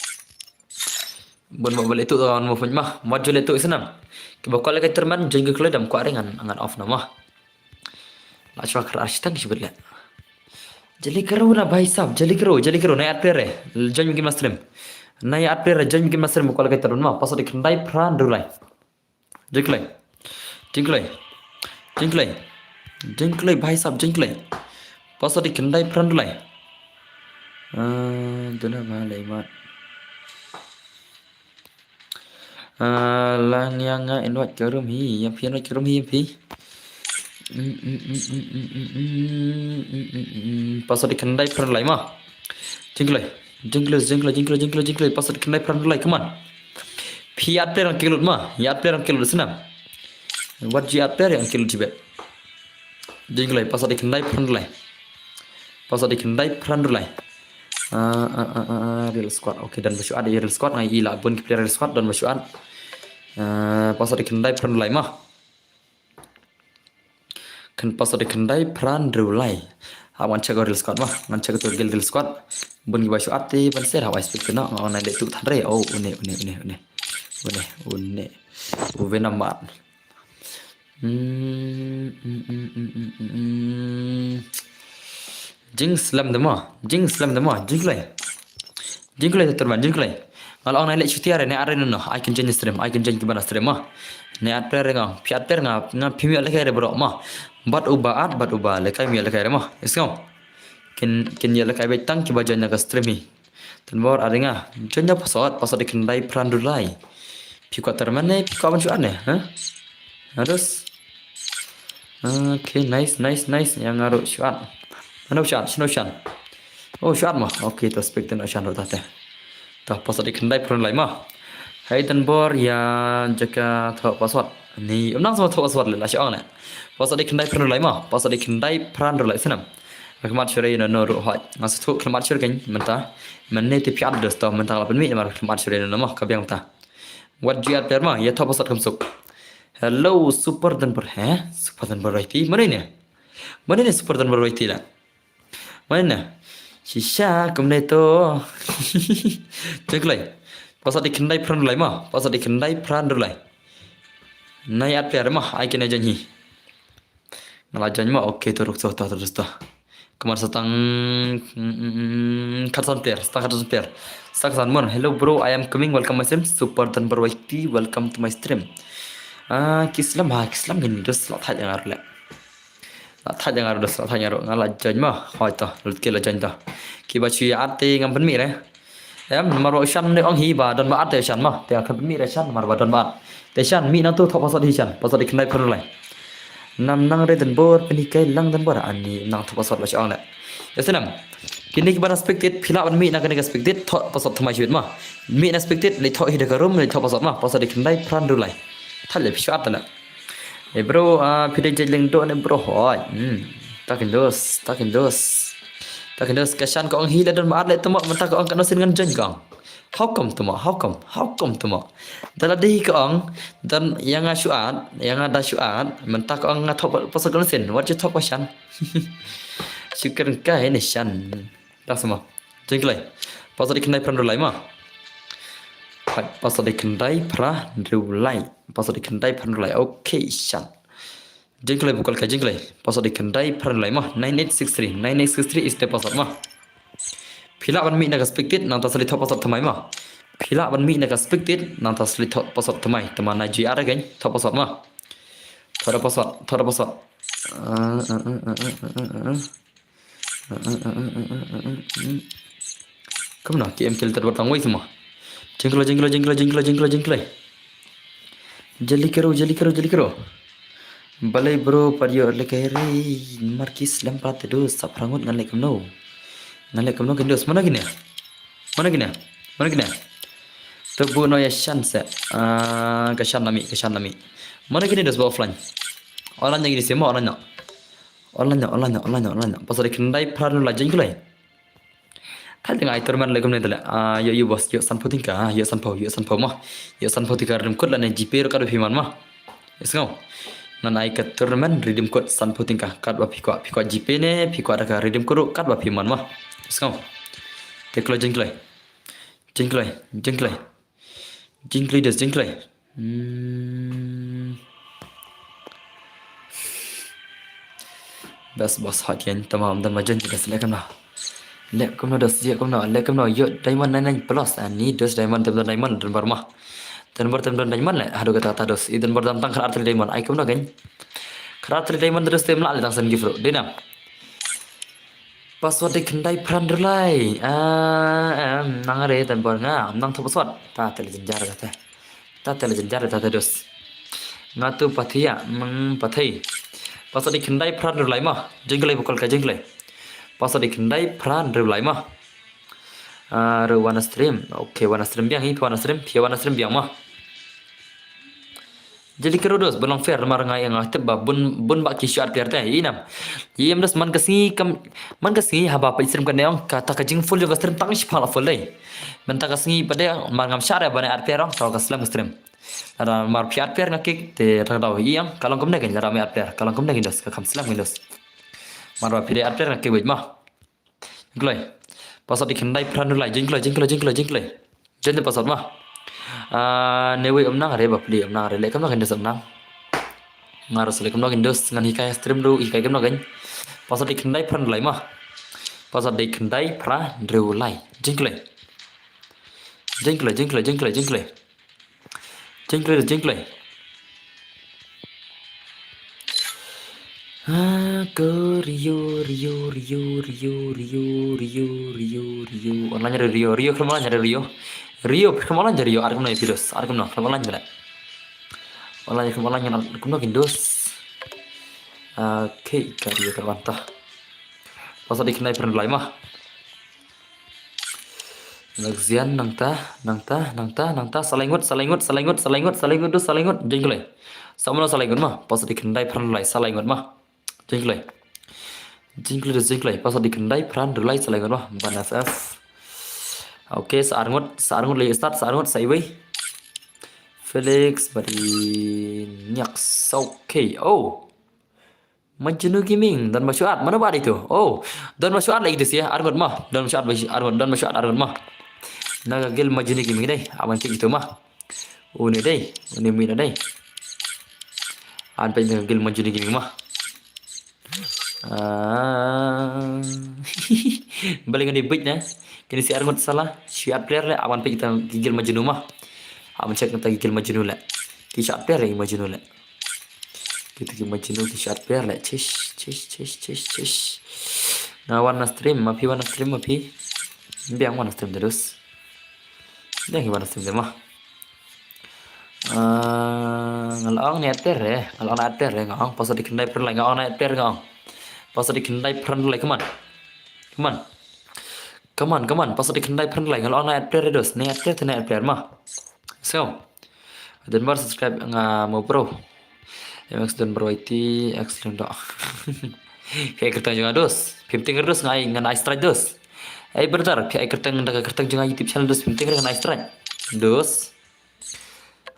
Bun ba bale tu on mo fun ma. Mo jule tu isinam. Ki ba kol ke terman jeng ke kle dam ko are ngan ngan off nama. La chwa kar arshitang shi bele. Jali karo na bhai sab, jali karo, jali karo na at player. Join game stream. Na at player join game stream kol ke terman ma. Pasal di khyndai phrang rulai. Jingklai. Jingklai. Jingklai. Jingklai bhai sab jingklai. Password i khyndai phra hynriew lai. Ah, duna ba lai mat. Ah, lang yang nga invite ka room hi, yang phi invite ka room hi, yang phi. Password i khyndai phra hynriew lai mo. Jingkhlei, jingkhlei, jingkhlei, jingkhlei, jingkhlei, jingkhlei, password i khyndai phra hynriew lai, come on. Phi add player ang kilut mo, ïa add player ang kilut snem. Wat ju add player ang kilut jibet. Jingkhlei, password i khyndai phra hynriew lai. Password i khyndai phra hynriew lai. Ah, ah, ah, ah, ah, Real Squad. Okay, don ba shu add ïa Real Squad, nga i la bun ki player Real Squad, don ba shu add. Ah, password i khyndai phra hynriew lai mo. Khyndai, password i khyndai phra hynriew lai. Hap ngan check Real Squad mo. Ngan check to guild Real Squad. Bun ki ba shu add te ban share, hap ai spectate noh. Nga ong nai leh tu than re. Oh, une, une, une, une. Une, une. Uwe namat. Hmm, hmm, hmm, hmm, hmm, hmm, hmm. Jingslem de mo, jingslem de mo, jingkhlei. Jingkhlei te turban, jingkhlei. Nga la ong nai leh shuti are, ne are no, I can join the stream, I can join ki ban stream mo. Ne add player nga, phi add player nga, nga phim ïoh lehkai re bro mo. Bad uba add, bad uba lehkai phim ïoh lehkai re mo. Ïohsngew. Kin, kin ïoh lehkai beit tang ki ba join na ka stream hi. Don bor, are nga. Join da password, password i khyndai phra hynriew lai. Phi kwah turban ne, phi kwah ban shu add ne, ha? Harus. Okay, nice, nice, nice. Ïa nga ruh shu add. Mano shu add, shano shu add? Oh, shu add mo. Okay, to spectate noh shu add ruh ta te. To password i khyndai phra hynriew lai mo. Hai don bor ïa jaka thoh password. Ni, ym nang sngewthuh password leh, la shu ong leh. Password i khyndai phra hynriew lai mo. Password i khyndai phra hynriew lai snem. Khmat shuh re no no ruh hoi. Nga sngewthuh khmat shuh re mynta. Mynne te phi add dos to mynta nga la pynmih namar khmat shuh re no no mo ka biang ta. Wat ju add player mo, ïa thoh password kham suk. Hello, Super Dunbar, he? Super Dunbar Royalty. Mano ine? Mano ine Super Dunbar Royalty la? Mano ine? Shisha kumne to. Jingkhlei. Password i khyndai phra hynriew lai mo. Password i khyndai phra hynriew lai. Nai add player mo, ai kine join hi. Nga la join mo, okay, to ruk to, to, to, to. Kumar sa tang, mm, mm, mm, khatsan player, sa tang khatsan player. Sa khatsan mon. Hello bro, I am coming. Welcome my stream. Super Dunbar Y T, welcome to my stream. Ah, ki slem ha, ki slem ngin dus la thait ïa nga ruh leh. La thait ïa nga ruh dus, la thait ïa nga ruh. Nga la join mo. Hoi to, lut ki la join to. Ki ba shu ïa add te ngam pynmih re. Em, namar ba u Shan ne ong hi ba don ba add te u Shan mo. Te nga khlem pynmih re Shan, namar ba don ba add. Te Shan, mih nangtu thoh password hi Shan. Password i khyndai phra hynriew lai. Nam nang re don bor, pynhikai lang don bor. Ani nang thoh password la shu ong leh. Ïa snem. Kine ki ba na spectate, phi lah ban mih na kane ka spectate, thoh password thymmai shibit mo. Mih na spectate, leit thoh hi da ka room, leit thoh password mo. Password i khyndai phra hynriew lai. Thait leh phi shu add te leh. Eh bro, ah, phi dei jait lyngdoh ne bro hoi. Hmm. Ta kyndos, ta kyndos. Ta kyndos, ka Shan ka ong hi leh don ba add leh to mo, mynta ka ong katno sien ngan join ka ong. How come to mo, how come, how come to mo. Da la dei ka ong, don ïa nga shu add, ïa nga da shu add, mynta ka ong nga thoh pa-, password katno sien, wat ju thoh ko Shan. Shu kren kai ne Shan. Da sa mo. Jingkhlei. Password i khyndai phra hynriew lai mo. Hai, password i khyndai phra hynriew lai. Password i khyndai phra hynriew lai. Okay, Shan. Jingkhlei bukol ka jingkhlei. Password i khyndai phra hynriew lai mo. Nine eight six three. Nine eight six three is the password mo. Phi lah ban mih na ka spectate, nangta sa leit thoh password thymmai mo. Phi lah ban mih na ka spectate, nangta sa leit thoh password thymmai. Te ma na ju add again, thoh password mo. Thoh da password, thoh da password. Ah, ah, ah. Kumno, ki em kel tad wat tang wei sma. Jingkhlei, jingkhlei, jingkhlei, jingkhlei, jingkhlei, jingkhlei. Jali kero, jali kero, jali kero. Balei bro, pat ïoh lehkai re, mar ki slem pat te dos, sa phra ngut ngan leh kumno. Ngan leh kumno ki dos, mano kine? Mano kine? Mano kine? To buh noh ïa Shan se. Ah, ka Shan la mih, ka Shan la mih. Mano kine dos ba offline? Online ïa kine se mo, online noh. Online noh, online noh, online noh, online noh. Password i khyndai phra hynriew lai, jingkhlei. Thait te nga ai tournament leh kumne te leh. Ah, ïoh, ïoh boss, ïoh sanphew tyngka, ah, ïoh sanphew, ïoh sanphew mo. Ïoh sanphew tyngka redeem code lane G Pay ruh katba phi mon mo. Ïohsngew. Ngan ai ka tournament redeem code sanphew tyngka. Katba phi kwah, phi kwah G Pay ne, phi kwah da ka redeem code ruh katba phi mon mo. Ïohsngew. Te kloi jingkhlei. Jingkhlei, jingkhlei. Jingkhlei des, jingkhlei. Hmm. Best boss hot yen, tamam, don ba jen des, leh kumno. Leh kumno des, leh kumno, leh kumno, ïoh diamond nine nine plus, ani dos diamond, tem don diamond, don bar ma. Don bar tem don diamond leh, haduh kata kata dos, i don bar dam tang khatar tylli diamond, ai kumno kein. Khatar tylli diamond dos tem lah leh tang san gift ruh, dei na. Password dei khyndai phra hynriew lai. Ah, em, nang re tan bor nga, nang tu password. Ta te le jynjar ta te. Ta te le jynjar ta te dos. Nga tu pathia, meng pathai. Password dei khyndai phra hynriew lai ma. Jingklei bokol ka jingklei. Password dei khyndai phra hynriew lai ma. Ah, re wana stream. Okay, wana stream biang hi, wana stream, phi wana stream biang ma. Jylliew kyrduh dos, bun long fair, namar nga ïa nga tip ba bun, bun ba ki shu add player te, i nam. Ïa em dos man ka sngi kam, man ka sngi haba peit stream kane ong, kata ka jingfull jong ka stream tang shiphang la full dei. Mynta ka sngi pat de, mar ngam shah re ban add player ong, to ka slem ka stream. Lada mar phi add player nga kick, te ta daw i ong, ka long kumne kein, lada me add player, ka long kumne kein dos, ka kham slem kein dos. Mar ba phi dei add player nga kick wait ma. Jingkloi. Password dei khyndai phra hynriew lai. Jingkloi, jingkloi, jingkloi, jingkloi. Jingkloi password ma. Ah, ne wei um nang re bapli um nang re. Leh kam nang kein dos um nang. Nga ruh leh kam nang kein dos ngan hikai stream ruh hikai kam nang kein. Password dei khyndai phra hynriew lai ma. Password dei khyndai phra hynriew lai. Jingkloi. Jingkloi, jingkloi, jingkloi, jingkloi. Jingkloi, jingkloi. Ha, ko Rio, Rio, Rio. Online Rio, Rio, Rio, khlem online Rio. Rio, khlem online Rio, ar kumno ïa phi dos, ar kumno, khlem online kane. Online, khlem online, ar kumno kein dos. Okay, ka Rio ka wan ta. Password dei khyndai phra hynriew lai ma. Nangta, nangta, nangta, nangta, sa lai ngut, sa lai ngut, sa lai ngut, sa lai ngut, sa lai ngut, dos, sa lai ngut, jingkloi. Sa mano sa lai ngut ma, password dei khyndai phra hynriew lai, sa lai ngut ma. Jingkloi. Jingkloi, jingkloi, password dei khyndai phra hynriew lai, sa lai ngut ma, ban F F. Okay, sa ar ngut, sa ar ngut lei start, sa ar ngut, sa iwei. Felix, badi nyak, okay, oh. Majnu Gaming, don ba shu add, mano ba add ito? Oh, don ba shu add lagi ito sia, ar ngut ma. Don ba shu add, ar ngut, don ba shu add, ar ngut ma. Na ka guild Majnu Gaming dei, aban kick ito ma. Une dei, une mih na dei. An peit na ka guild Majnu Gaming ma. Ah. Balei ngan dei bit na. Kine si ar ngut sala, shu add player le, aban peit kita ki guild Majnu ma. Aban check kita ki guild Majnu le. Ki shu add player le, ki Majnu le. Kita ki Majnu ki shu add player le. Chish, chish, chish, chish, chish. Nga wan na stream, ma phi wan na stream, ma phi. Biang wan na stream terus. Biang wan na stream ma. Ah, nga la ong ne add player re, nga la ong ne add player re, nga ong password dei khyndai phra hynriew lai, nga ong ne add player, nga ong. Password dei khyndai phra hynriew lai, come on. Come on. Come on, come on, password dei khyndai phra hynriew lai, nga la ong ne add player re dos, ne add player te ne add player ma. So, don ba subscribe nga mo bro. M X don bro I T, X leng do. Phi ai kyrteng jong nga dos, phim tieng dos, nga ai ngan ai strike dos. Ei brother, phi ai kyrteng da ka kyrteng jong nga YouTube channel dos, phim tieng ngan ai strike. Dos.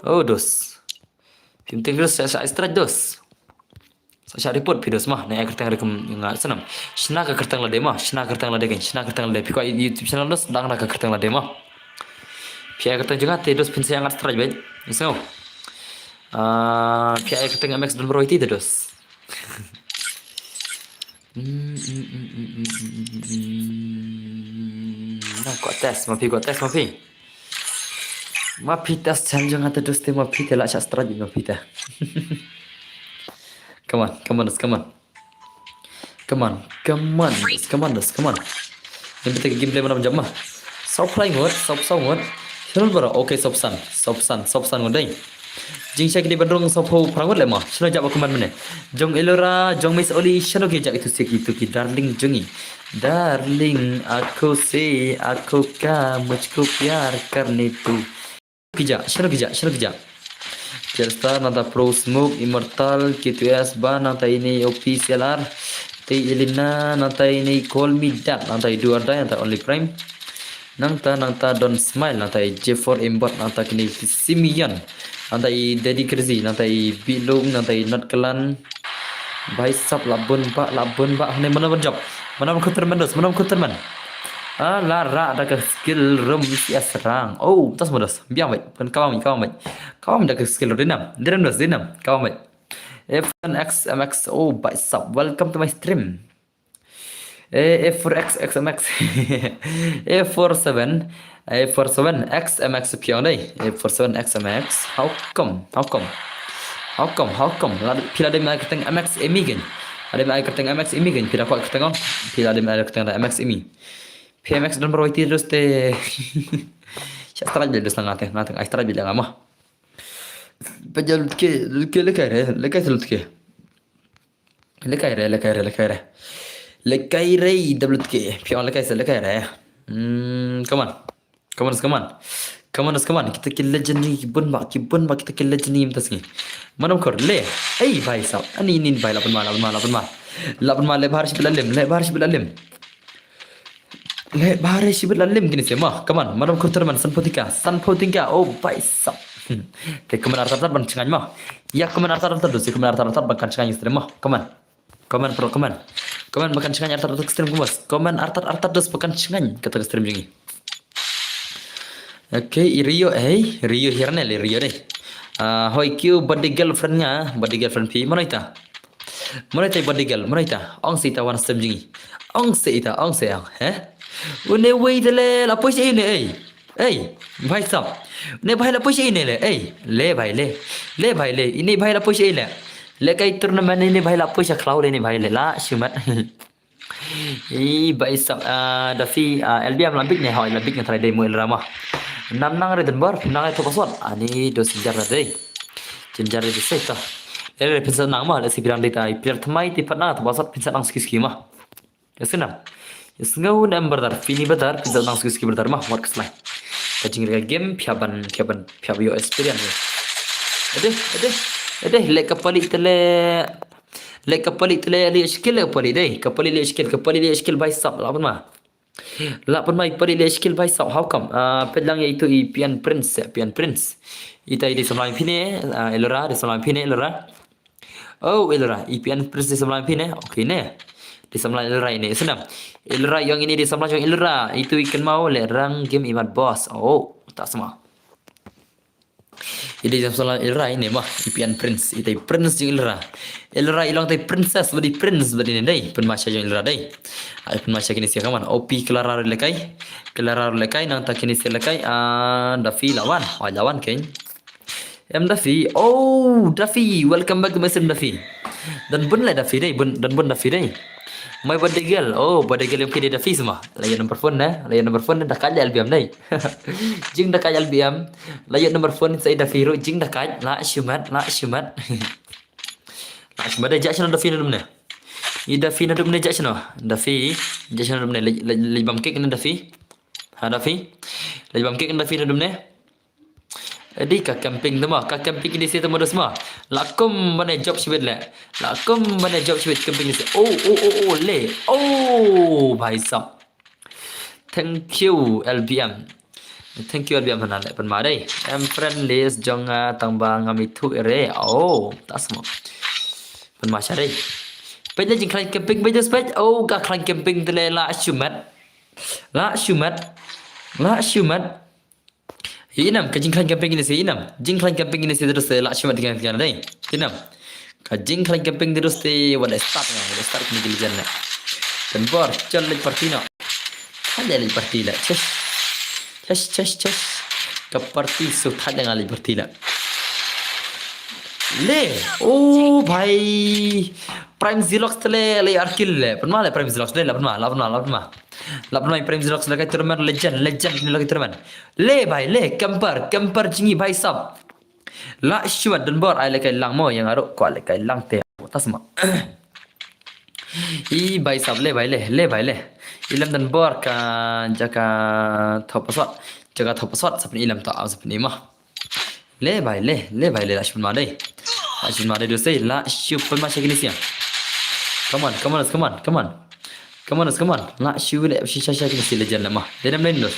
Oh, dos. Phim tieng dos, sa, sa ai strike dos. Sa sha report phi dos ma, ne ai kyrteng re kum nga snam. Shna ka kyrteng lade ma, shna kyrteng lade kein, shna kyrteng lade. Phi kwah YouTube channel dos, dang na ka kyrteng lade ma. Phi ai kyrteng jong nga te dos phin sa ïa nga strike beit. Sngew. Ah, phi ai kyrteng M X don bro I T te dos. Na kwah test ma phi, kwah test ma phi. Ma phi test channel jong nga te dos te ma phi te la sha strike ma phi te. Come on, come on, come on. Come on, come on, come on, come on. Ngin bteng gameplay mana jam ma. Saw phlai ngut, saw saw ngut. Shano bara, okay, saw san, saw san, saw san ngut dei. Jingshai kini ban rung saw phew phra ngut le ma. Shano jab aku man mane. Jong Elora, jong Miss Oli, shano ki jab itu siki itu ki darling jongi. Darling, aku se, aku ka, mujhko pyar karne tu. Kija, shano kija, shano kija. Jetstar, nangta Pro Smoke, Immortal, K two S, Ba, nangta ini O P C L R, te Elena, nangta ini Call Me Dad, nangta i Do or Die, nangta Only Prime. Nangta, nangta Don Smile, nangta i Jeffor Aimbot, nangta kini Simeon, nangta i Daddy Crazy, nangta i Bilung, nangta i Not Kalan. Bai sap la bun ba, la bun ba, hane mana ban jop. Mana ban kuter man dos, mana ban kuter man. Ah, la ra da ka skill room si asrang. Oh, tas ma dos. Biang bai, kan kawang bai, kawang bai. Kawang da ka skill room dinam, dinam dos, dinam. Kawang bai. F one X M X, oh, bai sap. Welcome to my stream. Eh, F four X X M X. F four seven, F four seven X M X phi ong dei. F four seven X M X. How come? How come? How come? How come? Lada phi la dei ma kyrteng M X Emi kein. Ade me ai kyrteng M X Imi kan, phi da kwah kyrteng ong. Phi da ade me ai kyrteng da M X Imi. Phi M X don barwai ti dus te. Sha strat bile dus nga te, nga te ai strat bile nga mo. Pajal ke, ke le kai re, le kai se lut ke. Le kai re, le kai re, le kai re. Le kai re, da lut ke. Phi ong le kai se, le kai re. Hmm, come on. Come on, come on. Come on, come on. Kita ki legend ni, ki bun ba, ki bun ba, kita ki legend ni mynta sngi. Manam kor, le. Ei, bhai sab. Ani, ni, bhai, lapan ma, lapan ma, lapan ma. Lapan ma, le bahar shi bit la lim, le bahar shi bit la lim. Le bahar shi bit la lim kini se ma. Come on, manam kor terman, san photingka, san photingka. Oh, bhai sab. Hmm. Te comment artat artat ban chngaiñ ma. Ya comment artat artat dus, comment artat artat ban kan chngaiñ stream ma. Come on. Comment pro comment. Comment ba kan chngaiñ artat artat stream kumas. Comment artat artat dus ba kan chngaiñ kata ka stream jong ngi. Okay, i Rio, hey, Rio hirne le Rio dei. Ah, hoi kiew body girlfriend nga, body girlfriend phi, mano ita? Mano ita body girl, mano ita? Ong se ita wan stream jong ngi. Ong se ita, ong se ong, he? Une wei de le la poi se une, ei. Ei, bhai sab. Ne bhai la poi se une le, ei. Le bhai le. Le bhai le, ine bhai la poi se le. Le kai tournament ine bhai la poi se khlaw le ine bhai le la, shimat. Ei, bhai sab, ah, Dafi, ah, L B M la big ne, hoi, la big ne try dei mo el rama. Nam nang re den bor, nang re thopa sot. Ani do sinjar na dei. Sinjar dei sai ta. Le le pisa nang ma, le si pirang dei ta, pir tmai ti pat na thopa sot, pisa nang ski ski ma. Yasinam. Yasngo nem brother, fini brother, pisa nang ski ski brother ma, wat keslai. Ka jing re game, pia ban, pia ban, pia bio experience. Ade, ade, ade, le kapali tele. Le kapali tele, le skill le kapali dei. Kapali le skill, kapali le skill bhai sab, la ban ma. La ban ma i pali le skill bhai sab, how come? Ah, pet lang ya itu i Pian Prince, ya, Pian Prince. Ita i di samlang pine, ah, Elora, di samlang pine, Elora. Oh, Elora, i Pian Prince di samlang pine, okay ne. Di samlang Elora ini, senam. Elora yang ini di samlang yang Elora, itu ikan mau le rang game imat boss. Oh, tak sama. Ide jam sala Ilra ine ma, i Pian Prince, ite Prince jong Ilra. Ilra i long te princess, badi prince, badi ne dei, pynmasha jong Ilra dei. Ai pynmasha kine sia kaman, O P Clara le kai. Clara le kai, nangta kine sia le kai, ah, Daffy lawan, oh, lawan kein. Em Daffy, oh, Daffy, welcome back to my stream, Daffy. Dan bun le Daffy dei, bun, dan bun Daffy dei. My birthday girl, oh, birthday girl yang pide Daffy semua. Layan number phone ne, layan number phone ne, dah kaya L B M dei. Jing da kai L B M. La ïoh number phone sa i Daffy ruh jing da kai. La shimet, la shimet. La shimet da jak shano Daffy na dum ne. I Daffy na dum ne jak shano. Daffy jak shano dum ne. Lej bam kek ne Daffy. Ha Daffy. Lej bam kek ne Daffy na dum ne. Adi ka camping tama, ka camping di situ modus ma. La kum bane job shibit le. La kum bane job shibit camping di situ. Oh, oh, oh, oh, le. Oh, bhai sab. Thank you L B M. Thank you L B M hana le pynma dei. Em friend list jong nga tang ba ngam ithuh re. Oh, tas mo. Pynma sha dei. Peit le jingkhlaiñ camping peit dus peit. Oh, ka khlaiñ camping te le la shumat. La shumat. La shumat. Inam ka jingkhlaiñ camping ini si inam. Jingkhlaiñ camping ini si terus la shumat dengan dengan dei. Inam. Ka jingkhlaiñ camping terus te wat start nga, wat start ni gilijan na. Kan bor, chal lej party na. Thad lej party la. Chesh. Chesh, chesh, chesh. Ka party su thad nga lej party la. Le. Oh bhai. Prime Zilox te le le arkil le. Pynma le Prime Zilox le la pynma, la pynma, la pynma. La pynma Prime Zilox le kai tournament legend, legend ni le kai tournament. Le bhai, le camper, camper jingi bhai sab. La shuat don bor ai le kai lang mo yang aro ko le kai lang te. Tas ma. I bhai sab le bhai le, le bhai le. Ilam don bor ka jaka thop sot, jaka thop sot sapni ilam ta sapni ma. Le bhai le, le bhai le la shuat ma dei. La shuat ma dei do sei la shuat ma shakini sia. Come on, come on, come on, come on. Come on, come on. La shu le shi sha sha kini si legend la ma. Denam le ndos.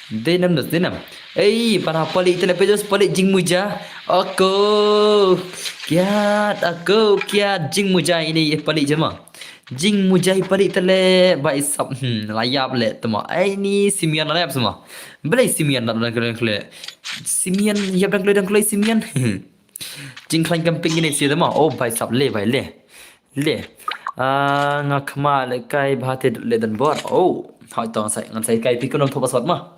Denam ndos, denam. Ei, para pali tele pejos pali jing muja. Ako. Kiat, ako, kiat jing muja ini pali jema. Jing muja i pali tele ba isap. Hmm, layap le temo. Ai ni simian layap semua. Belai simian nak dan kele kele. Simian yap dan kele dan kele simian. Jingkhlaiñ camping ini si temo. Oh, bhai sab le, bhai le. Le. Ah, nga khma le kai bha te le dan bor. Oh, hoi tong sai ngan sai kai pi kono thop password ma.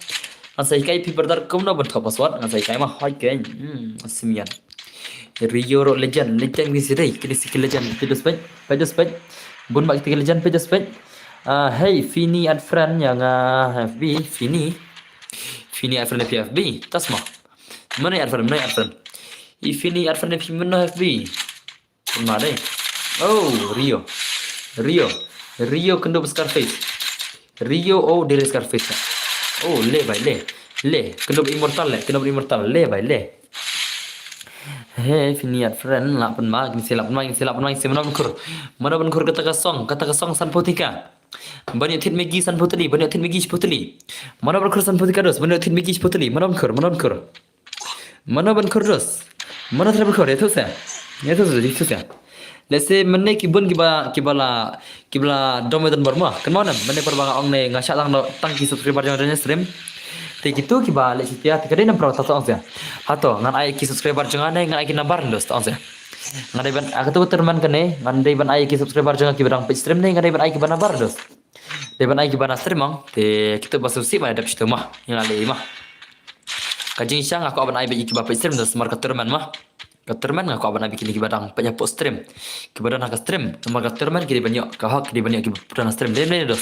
Ngan sai kai pi brother kono ban thop password ngan sai kai ma hoi ke. Hmm, simian. Rio ruh legend, legend ki sdei, ki dei ki legend, peit dos peit, peit dos peit. Bun bha kita ki legend, peit dos peit. Ah, hey, Fini add friend ïa nga F B, Fini. Fini add friend ïa phi F B, tas ma. Mano add friend, mano add friend. I Fini add friend ïa phi mano F B. Pynma dei. Oh, Rio. Rio. Rio kynduh Scarface. Rio, oh, dei Scarface. Oh, le bai, le. Le, kynduh Immortal le, kynduh Immortal, le bai, le. He, Fini add friend, lah pynma, kine shi lah pynma, kine shi lah pynma, kine shi mano ban khur. Mano ban khur kata ka song, kata ka song sanphew tyngka. Ban ïoh thied Maggi sanphew tylli, ban ïoh thied Maggi shiphew tylli. Mano ban khur sanphew tyngka dos, ban ïoh thied Maggi shiphew tylli, mano ban khur, mano ban khur. Mano ban khur dos. Mano trai ban khur, ïathuh seh. Ïathuh seh, ïathuh seh. Lehse mynne ki bun kiba, kiba la, kiba la dom ïa u Donbor ma. Kynmaw ne em, mynne por ba nga ong ne nga shah tang, tang ki subscriber jong nga ha stream. Te kito kiba leh shit ïa, te ka dei namar kata to ong seh. Hato, ngan ai ki subscriber jong nga ne, ngan ai ki number ne dos, to ong seh. Nga dei ban, ah, kato ka tournament kane, ngan dei ban ai ki subscriber jong nga kiba dang peit stream ne, ngan dei ban ai kiba number dos. Dei ban ai kiba na stream ong, te kito ba sngewsih ban dep shitom ma, ïa nga lei ma. Ka jingshisha nga kwah ban ai beit ïa kiba peit stream dos, namar ka tournament ma. Ka tournament nga kwah ban ai beit ïa kine kiba dang peit hapoh stream. Kiba don ha ka stream, namar ka tournament ki dei ban ïoh ka hok, ki dei ban ïoh kiba don ha stream. Dei ne em dos.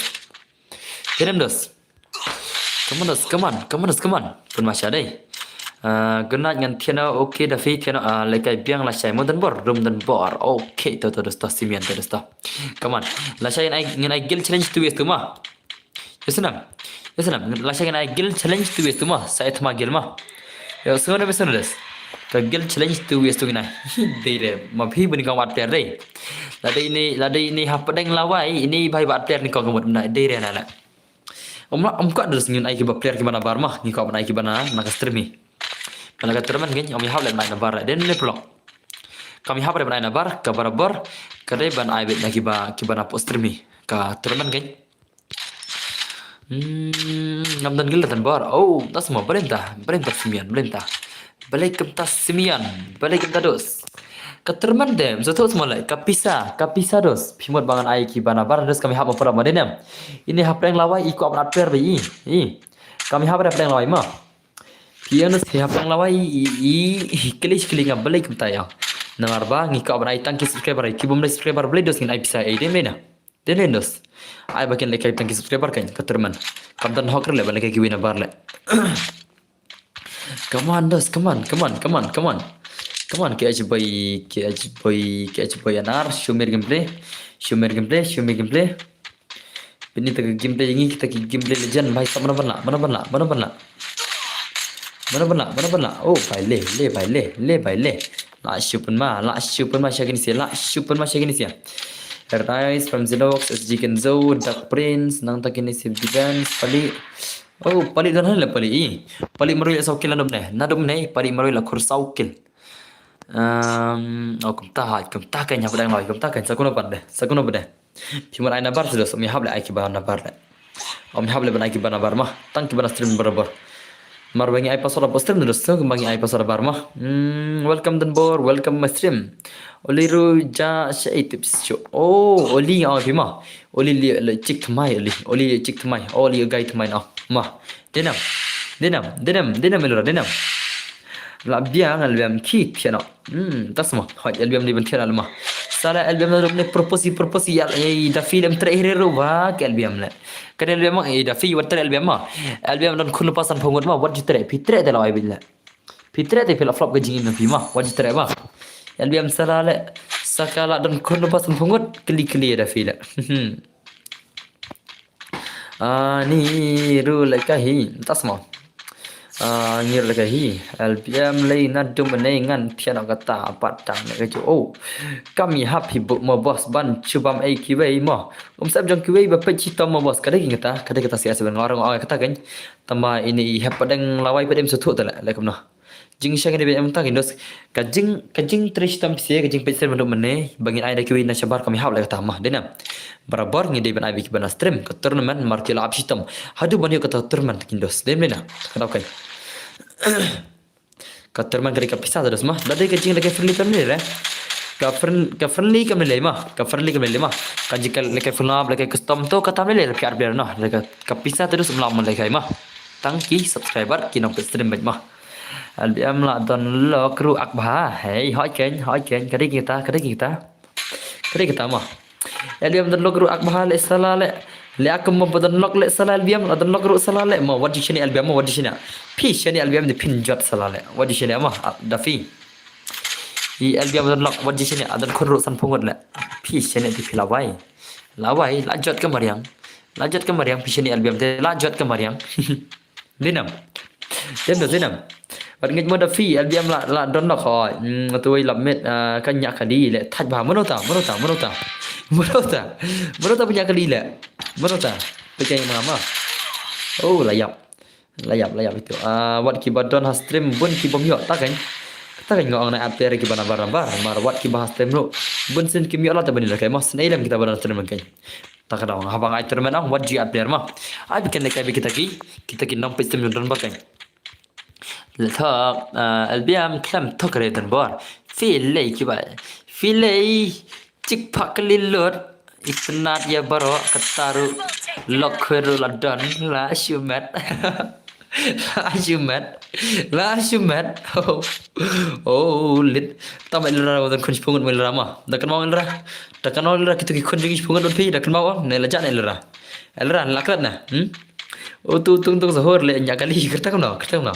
Dei ne em dos. Come on dos, come on, come on dos, come on. Pynma sha dei. Ah, good night ngan thied noh, okay, Daffy thied noh, ah, lehkai biang lashai mo Donbor, rum Donbor. Okay, to, to dos to, Simeon to dos to. Come on. Lashai ngin ai, ngin ai guild challenge two versus two ma. Ïa snem. Ïa snem. Lashai ngin ai guild challenge two versus two ma. Sa ïa thma guild ma. Ïa sngewbha, ïa sngewbha dos. Ka guild challenge two versus two ngin ai. Dei re. Ma phi bun kong wat player dei. Lada ine, lada ine hapdeng lawei, ine bha wat player nyngkong ka mut na. Dei re na na. Ym lah, ym kwah dos ngin ai kiba player kiba na bar ma. Ngi kwah ban ai kiba na, na ka stream hi. Ba na ka tournament ngin, ym ïahap leh ban ai na bar. Dei ne em paralok. Kam ïahap leh ban ai na bar, ka barabor. Ka dei ban ai beit na kiba, kiba na hapoh stream hi. Ka tournament ngin. Hmm, ngam don guild Donbor. Oh, tas ma, balei mynta, balei mynta Simeon, balei mynta. Balei kumta Simeon, balei kumta dos. Ka tournament de, sngewthuh sngewlei, ka pisa, ka pisa dos. Phi mut ba ngan ai kiba na bar dos, kam ïahap ma paralok ma, dei ne em. Ine hapdeng lawei i kwah ban ai player ba i, i. Kam ïahap hapdeng lawei ma. Phi ïoh dos hapdeng lawei i, i, i, kylli, kylli nga balei kumta ïa. Namar ba ngi kwah ban ai tang ki subscriber, ki bym dei subscriber balei dos ngin ai pisa, eh, dei ne em. Dei ne em dos. Ai ba kin lehkai tang ki subscriber kan, ka tournament. Kam don hok re leh ban lehkai kiwei na bar leh. Come on dos, come on, come on, come on, come on. Come on, K H boy, K H boy, K H boy Anar, show me gameplay. Show me gameplay, show me gameplay. Pynni ta ka gameplay ngi kita ki gameplay legend, bhai sab, mano ban lah, mano ban lah, mano ban lah. Mano ban lah, mano ban lah. Oh, bhai le, le, bhai le, le, bhai le. Lah shu pynma, lah shu pynma sha kine shi, lah shu pynma sha kine shi. Rise from Xenox, S G Kenzo, Dark Prince, nangta kine shi defense, Palik. Oh, Palik don ha le Palik i. Palik marwei la saw kill naduh mynne, naduh mynne, Palik marwei la khur saw kill. Um, oh, kumta ha, kumta kan ïa pdeng lawei, kumta kan, sa kano pat de, sa kano pat de. Phi mut ai na bar seh dos, ym ïahap leh ai kiba na bar leh. Ym ïahap leh ban ai kiba na bar ma, tang kiba na stream barabor. Mar ba ngi ai password hapoh stream dos, so ba ngi ai password bar ma. Hmm, welcome Donbor, welcome my stream. Oli ruh ja sha ei tips shu. Oh, Oli nga ong phi ma. Oli li, li chik thymmai, Oli. Oli li chik thymmai, Oli guy thymmai na. Ma. Dei ne em, dei ne em, dei ne em, dei ne em, Elura, dei ne em. La biang L B M ki thied noh. Hmm, tas ma. Hoi, L B M dei ban thied noh ma. Sala L B M na ruh ne propose, propose ïa, ïa, Daffy lem treh hi re ruh ba, ka L B M leh. Ka L B M ma, eh, Daffy wat treh L B M ma. L B M don khun lypa sanphew ngut ma, wat ju treh, phi treh te la ai beit leh. Phi treh te phi la flop ka jingim na phi ma, wat ju treh ma. L B M sala leh, sa ka la don khun lypa sanphew ngut, kylli kylli ïa Daffy leh. Ani ruh lehkai hi, tas ma. Ani ruh lehkai hi, L B M lei naduh mynne ngan thied noh kata pat tang ne ka ju. Oh, kam ïahap hi buk mo boss ban shu bam ei kiwei mo. Um sep jong kiwei ba peit shitom mo boss, ka dei kata, ka dei kata C S ban ngor ngor kata kan. Tangba ine i hapdeng lawei pat em sngewthuh te leh, leh kumno. Jingshisha kine ba em tang ki dos. Ka jing, ka jingtrei shitom phi seh, ka jingpeit seh naduh mynne, ba ngin ai da kiwei na shabar kam ïahap leh kata ma, dei ne em. Barabor ngi dei ban ai beit kiba na stream, ka tournament mar ki la ap shitom. Haduh ban ïoh kata tournament kin dos. Dei ne em, ka dei kai. Ka tournament ka dei ka pisa dos ma. Da dei ka jing lehkai friendly kam lei re. Ka friend, ka friendly kam lei ma. Ka friendly kam lei ma. Ka jing ka lehkai full up, lehkai custom to kata kam lei re phi ar player noh. Lehkai ka pisa dos ym lah ban lehkai ma. Tang ki subscriber ki nongpeit stream beit ma. L B M la don lok ruh ak bha. Hei, hoi ken, hoi ken. Ka dei kita, ka dei kita. Ka dei kita mo. L B M don lok ruh ak bha le sala le. Le ak mo ba don lok le sala L B M, la don lok ruh sala le. Mo, wat ju shane L B M mo, wat ju shane. Phi shane L B M de phin jot sala le. Wat ju shane mo, ah, Dafi. I L B M don lok, wat ju shane, ah, don khun ruh san phew ngut le. Phi shane de phi lawei. Lawei, la jot ka mariang. La jot ka mariang, phi shane L B M de, la jot ka mariang. Dinam. Dinam, dinam. Wat ngeit mo Dafi, L B M la, la don lok hoi. Hmm, tu wei lap met, ah, ka ñiah kali le. Thaj bha, mano ta, mano ta, mano ta. Mano ta. Mano ta ba ñiah kali le. Mano ta. Peit ka ïing mama. Oh, la ïap. La ïap, la ïap itu. Ah, wat kiba don ha stream, bun ki bym ïoh, ta kan. Ta kan nga ong na app player kiba nambar, nambar. Mar wat kiba ha stream ruh. Bun sien kim ïoh la ta ban ïoh kai mo. Sien ai lem kita ba don ha stream kan. Ta ka dang haba nga ai tournament ong, wat ju app player mo. Ai bikin le kai bi kita ki, kita ki nongpeit stream don ba kan. Le thok, ah, L B M khlem thok re don bor. Phi lei kiba. Phi lei chik phak kali lut. Itynnad ïa baroh kata ruh lok khuid ruh la don la shu met. La shu met. La shu met. Oh, oh, lit. Tang ba Elra wa don khun shiphew ngut ma Elra ma. Da kynmaw Elra. Da kynmaw Elra kito ki khun jong ngi shiphew ngut don phi. Da kynmaw ne la jah ne Elra. Elra la klet na. Hmm? Oh, tu tung tung sahur le ñiah kali kyrta kumno, kyrta kumno.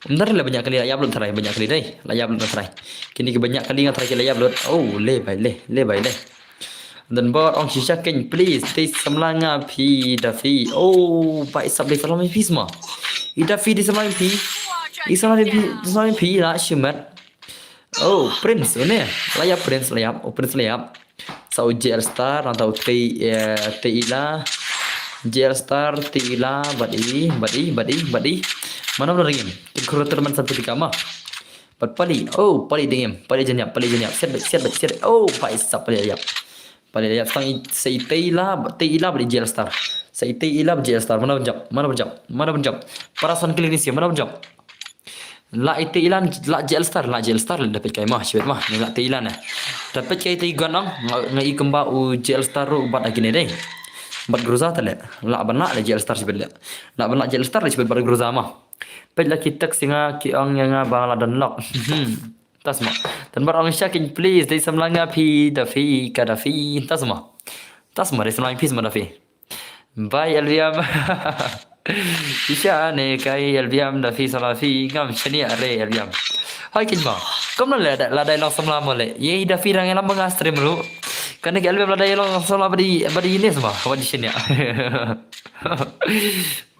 Ym don re la ba ñiah kali, la ïap lut tharai, ba ñiah kali dei. La ïap lut tharai. Kine ki ba ñiah kali nga tharai ki la ïap lut. Oh, le bai le, le bai le. Don bor ong shisha keiñ, please, dei samla nga phi Dafi. Oh, ba i sap dei samla phi sma. I Dafi dei samla phi. I samla phi, samla phi la shimet. Oh, Prince, une. La ïap Prince, la ïap. Oh, Prince la ïap. Sa u J L Star, nangta u Tei, eh, Teila. J L Star, Teila, bad i, bad i, bad i, bad i. Mano ba ringim? Kin khur tournament sa phi ka ma. Bad Pali, oh, Pali dingim, Pali janyap, Pali janyap. Siat bad, siat bad, siat bad. Oh, ba i sap Pali ïap. Pali ïap sang i, sa i Teila, Teila bad i J L Star. Sa i Teila bad J L Star, mano ba jop, mano ba jop, mano ba jop. Para san kili ni sia, mano ba jop. La i Teila, la J L Star, la J L Star, la da peit kai ma, shibit ma, ni la Teila na. Da peit kai te gon ong, nga, nga i kumba u J L Star ruh bad agi ne dei. Bad Groza ta le, la ban la le J L Star shibit le. La ban la J L Star le shibit bad Groza ma. Peit la ki text ïa nga ki ong ïa nga ba la don lok. Ta sma. Don bor ong shisha keiñ please, dei samla nga phi Dafi ka Dafi. Ta sma. Ta sma, dei samla phi sma Dafi. Bye L B M. Shisha ne kai L B M Dafi samla phi ngam shaniah re L B M. Hai keiñ ma. Kumno le la dei long samla mo le. Ye Dafi dang ïalam ba nga stream ruh. Kane ka L B M la dei long samla bad i, bad i ne sma. Wat shaniah.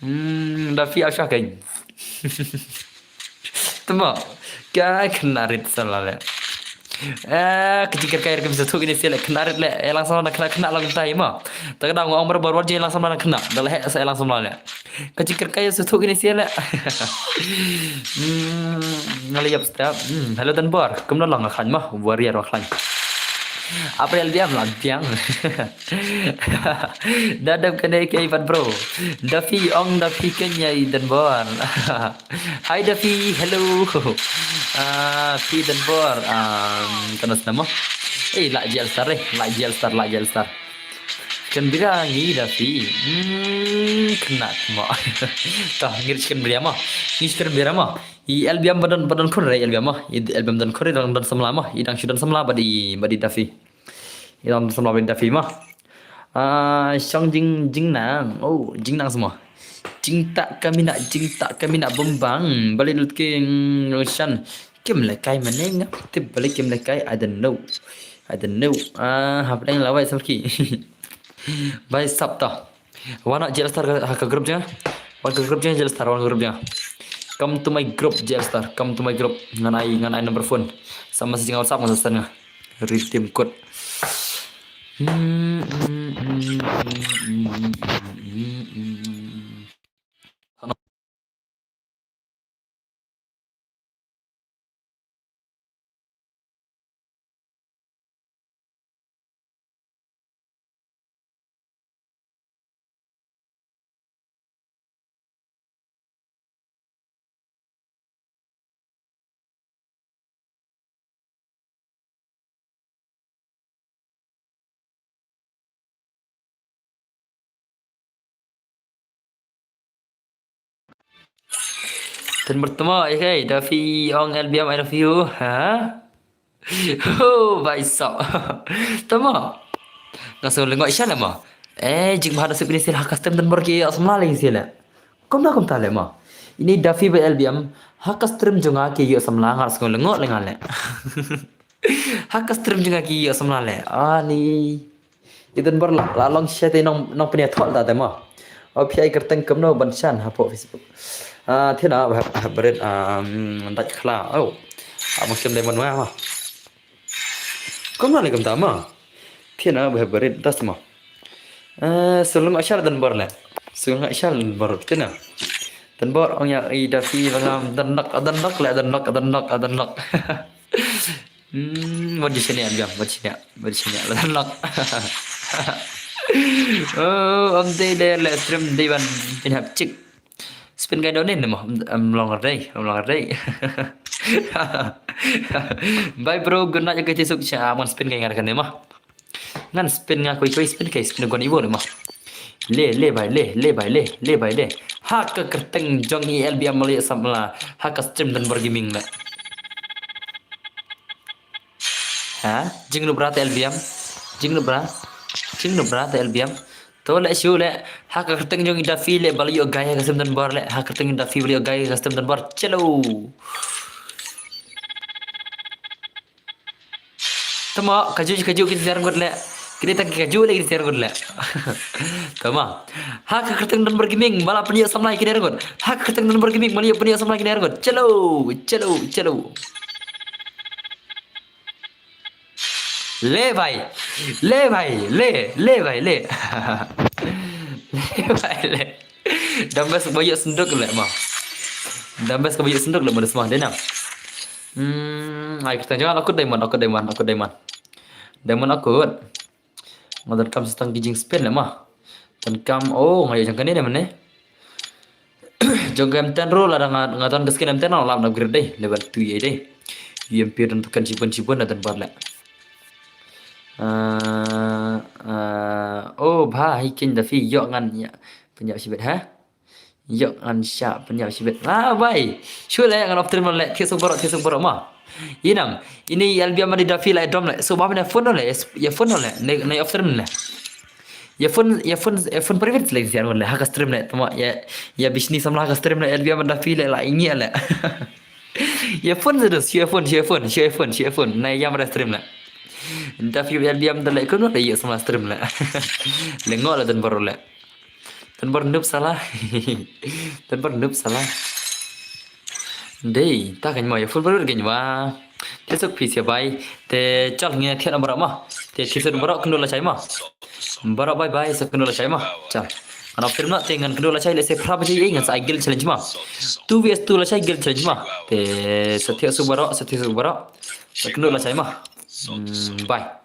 Hmm, Dafi ap sha keiñ. Tama, ka khynnah rit samla le. Eh, ka jingkyrkhu ka jingkyrkhu kine sia le khynnah rit le, eh, lang samla na khynnah khynnah lang tai ma. Ta ka dang ong barabor wat jinglang samla na khynnah, da la heh sa lang samla le. Ka jingkyrkhu ka jingkyrkhu kine sia le. Hmm, nga la ïap step. Hmm, hello Don bor, kumno lang khlaiñ ma, warrior wa khlaiñ. April biang la biang. Da dep kane ke ipat bro. Dafi ong Dafi kenya i Don bor. Hi Dafi, hello. Ah, phi Don bor. Um, kana snamo. Eh, la J L Star eh, la J L Star, la J L Star. Kan bira ngi Dafi. Hmm, kena mo. Tah, ngi kan bira mo. Ngi kan bira mo. I L B M ba don, ba don khun re L B M mo. I L B M don khun re dang don samla mo. I dang shu don samla bad i, bad i Dafi. I dang don samla bad i Dafi mo. Ah, shong jing, jingnang. Oh, jingnang semua. Jingtak ka mina, jingtak ka mina bembang. Bali lut ke, mm, shan. Kim lekai mane nga tip bali kim lekai, I don't know. I don't know. Ah, hapdeng lawai salki. Bai sap ta. Wan J L Star ha ka group jong nga. Wan ka group jong nga J L Star, wan ka group jong nga. Come to my group J L Star, come to my group. Ngan ai, ngan ai number phone. Sa message nga WhatsApp nga sa send nga. Redeem code. Tynbor tama, eh, hey, Dafi ong L B M I love you. Ha? Oh, bai sok. Tama. Nga sngewlyngngoh sha lama. Eh, jing bha da sip ini sil ha ka stream tynbor ki ïoh samla lei sil. Kumta kumta le ma. Ini Dafi ba L B M ha ka stream jong nga ki ïoh samla, nga sngewlyngngoh le nga le. Ha ka stream jong nga ki ïoh samla le. Ani. Ki tynbor la, la long sha te nong, nong pynïathoh ta te ma. O phi ai kyrteng kumno ban shan hapoh Facebook. Ah, thina ba hap, hap barit, um, dait khla. Oh. Amang shem dai man wa ma. Kumno le kumta ma. Thina ba hap barit das ma. Eh, sngewlyngngoh sha tynbor le. Sngewlyngngoh sha tynbor thina. Tynbor ong ïa i Dafi ba ngam dynlok, dynlok le, dynlok, dynlok, dynlok. Hmm, wat ju shaniah biang, wat ju shaniah, wat ju shaniah, la dynlok. Oh, ym dei dei le stream dei ban pynhap chick. Spin kai donin mo, ym long dei, ym long dei. Bye bro, good night, okay, suk cha, mon spin kai ngar kan ma. Ngan spin nga koi koi spin kai spin gon iwo ma. Le, le bai, le, le bai, le, le bai, le. Ha ka kyrteng jong i L B M Malaya samla, ha ka stream tynbor gaming le. Ha? Jingno bra te L B M? Jingno bra? Jingno bra te L B M? To le shu le, ha ka kyrteng jong i Dafi le ba la ïoh gai ha ka stream tynbor le, ha ka kyrteng i Dafi ba la ïoh gai ha ka stream tynbor. Chalo. Tama, kaju, kaju kin tiar ngut le. Kini tak kaju le kin tiar ngut le. Tama. Ha ka kyrteng tynbor gaming, ba la pynïoh samla kin tiar ngut. Ha ka kyrteng tynbor gaming, ba la ïoh pynïoh samla kin tiar ngut. Chalo, chalo, chalo. Le bai. Le bai, le, le bai, le. Le bai, le. Dambes ba ïoh senduk le ma. Dambes ba ïoh senduk le ma desma dena. Hmm, ai kyrteng jong nga akut diamond, akut diamond, akut diamond. Diamond akut. Nga donkam sa tang ki jingspin le ma. Donkam, oh, nga ïoh jong kane ne mane. Jong ka M ten ruh lada nga, nga don ka skin M ten nga lap na upgrade dei, level two ïa dei. U M P don token shibun shibun na tynbor le. Ah, ah, oh, bha hi kin Dafi ïoh ngan ïa pynïap shibit ha. Ïoh ngan shah pynïap shibit. Ah, bai. Shu le ngan off stream le, thied suk baroh, thied suk baroh ma. Inang, ini L B M Dafi la dom le. So ba mane phone le, ïa phone le, ne, ne off stream le. Ïa phone, ïa phone, ïa phone private le, ïa phone le, ha ka stream le, tama, ïa, ïa bishni samla ha ka stream le, L B M Dafi le, la ingi le. Ïa phone se dus, ïa phone, ïa phone, ïa phone, ïa phone, na ïa mara stream le. Dafi L B M da le, kono le, ïa samla stream le. Le ngo le dan baru le. Tynbor noob sala. Tynbor noob sala. Dei, ta kan mo ïa full balut kan wa. Te suk phi sia bai. Te chal ngi thied baroh ma. Te thied baroh kynduh lashai ma. Baroh bye bye sa kynduh lashai ma. Chal. Ngan off stream na te ngan kynduh lashai lehse phra baje ei ngan sa ai guild challenge ma. Two versus two lashai guild challenge ma. Te sa thied suk baroh, sa thied suk baroh. Sa kynduh lashai ma. Hmm, bye.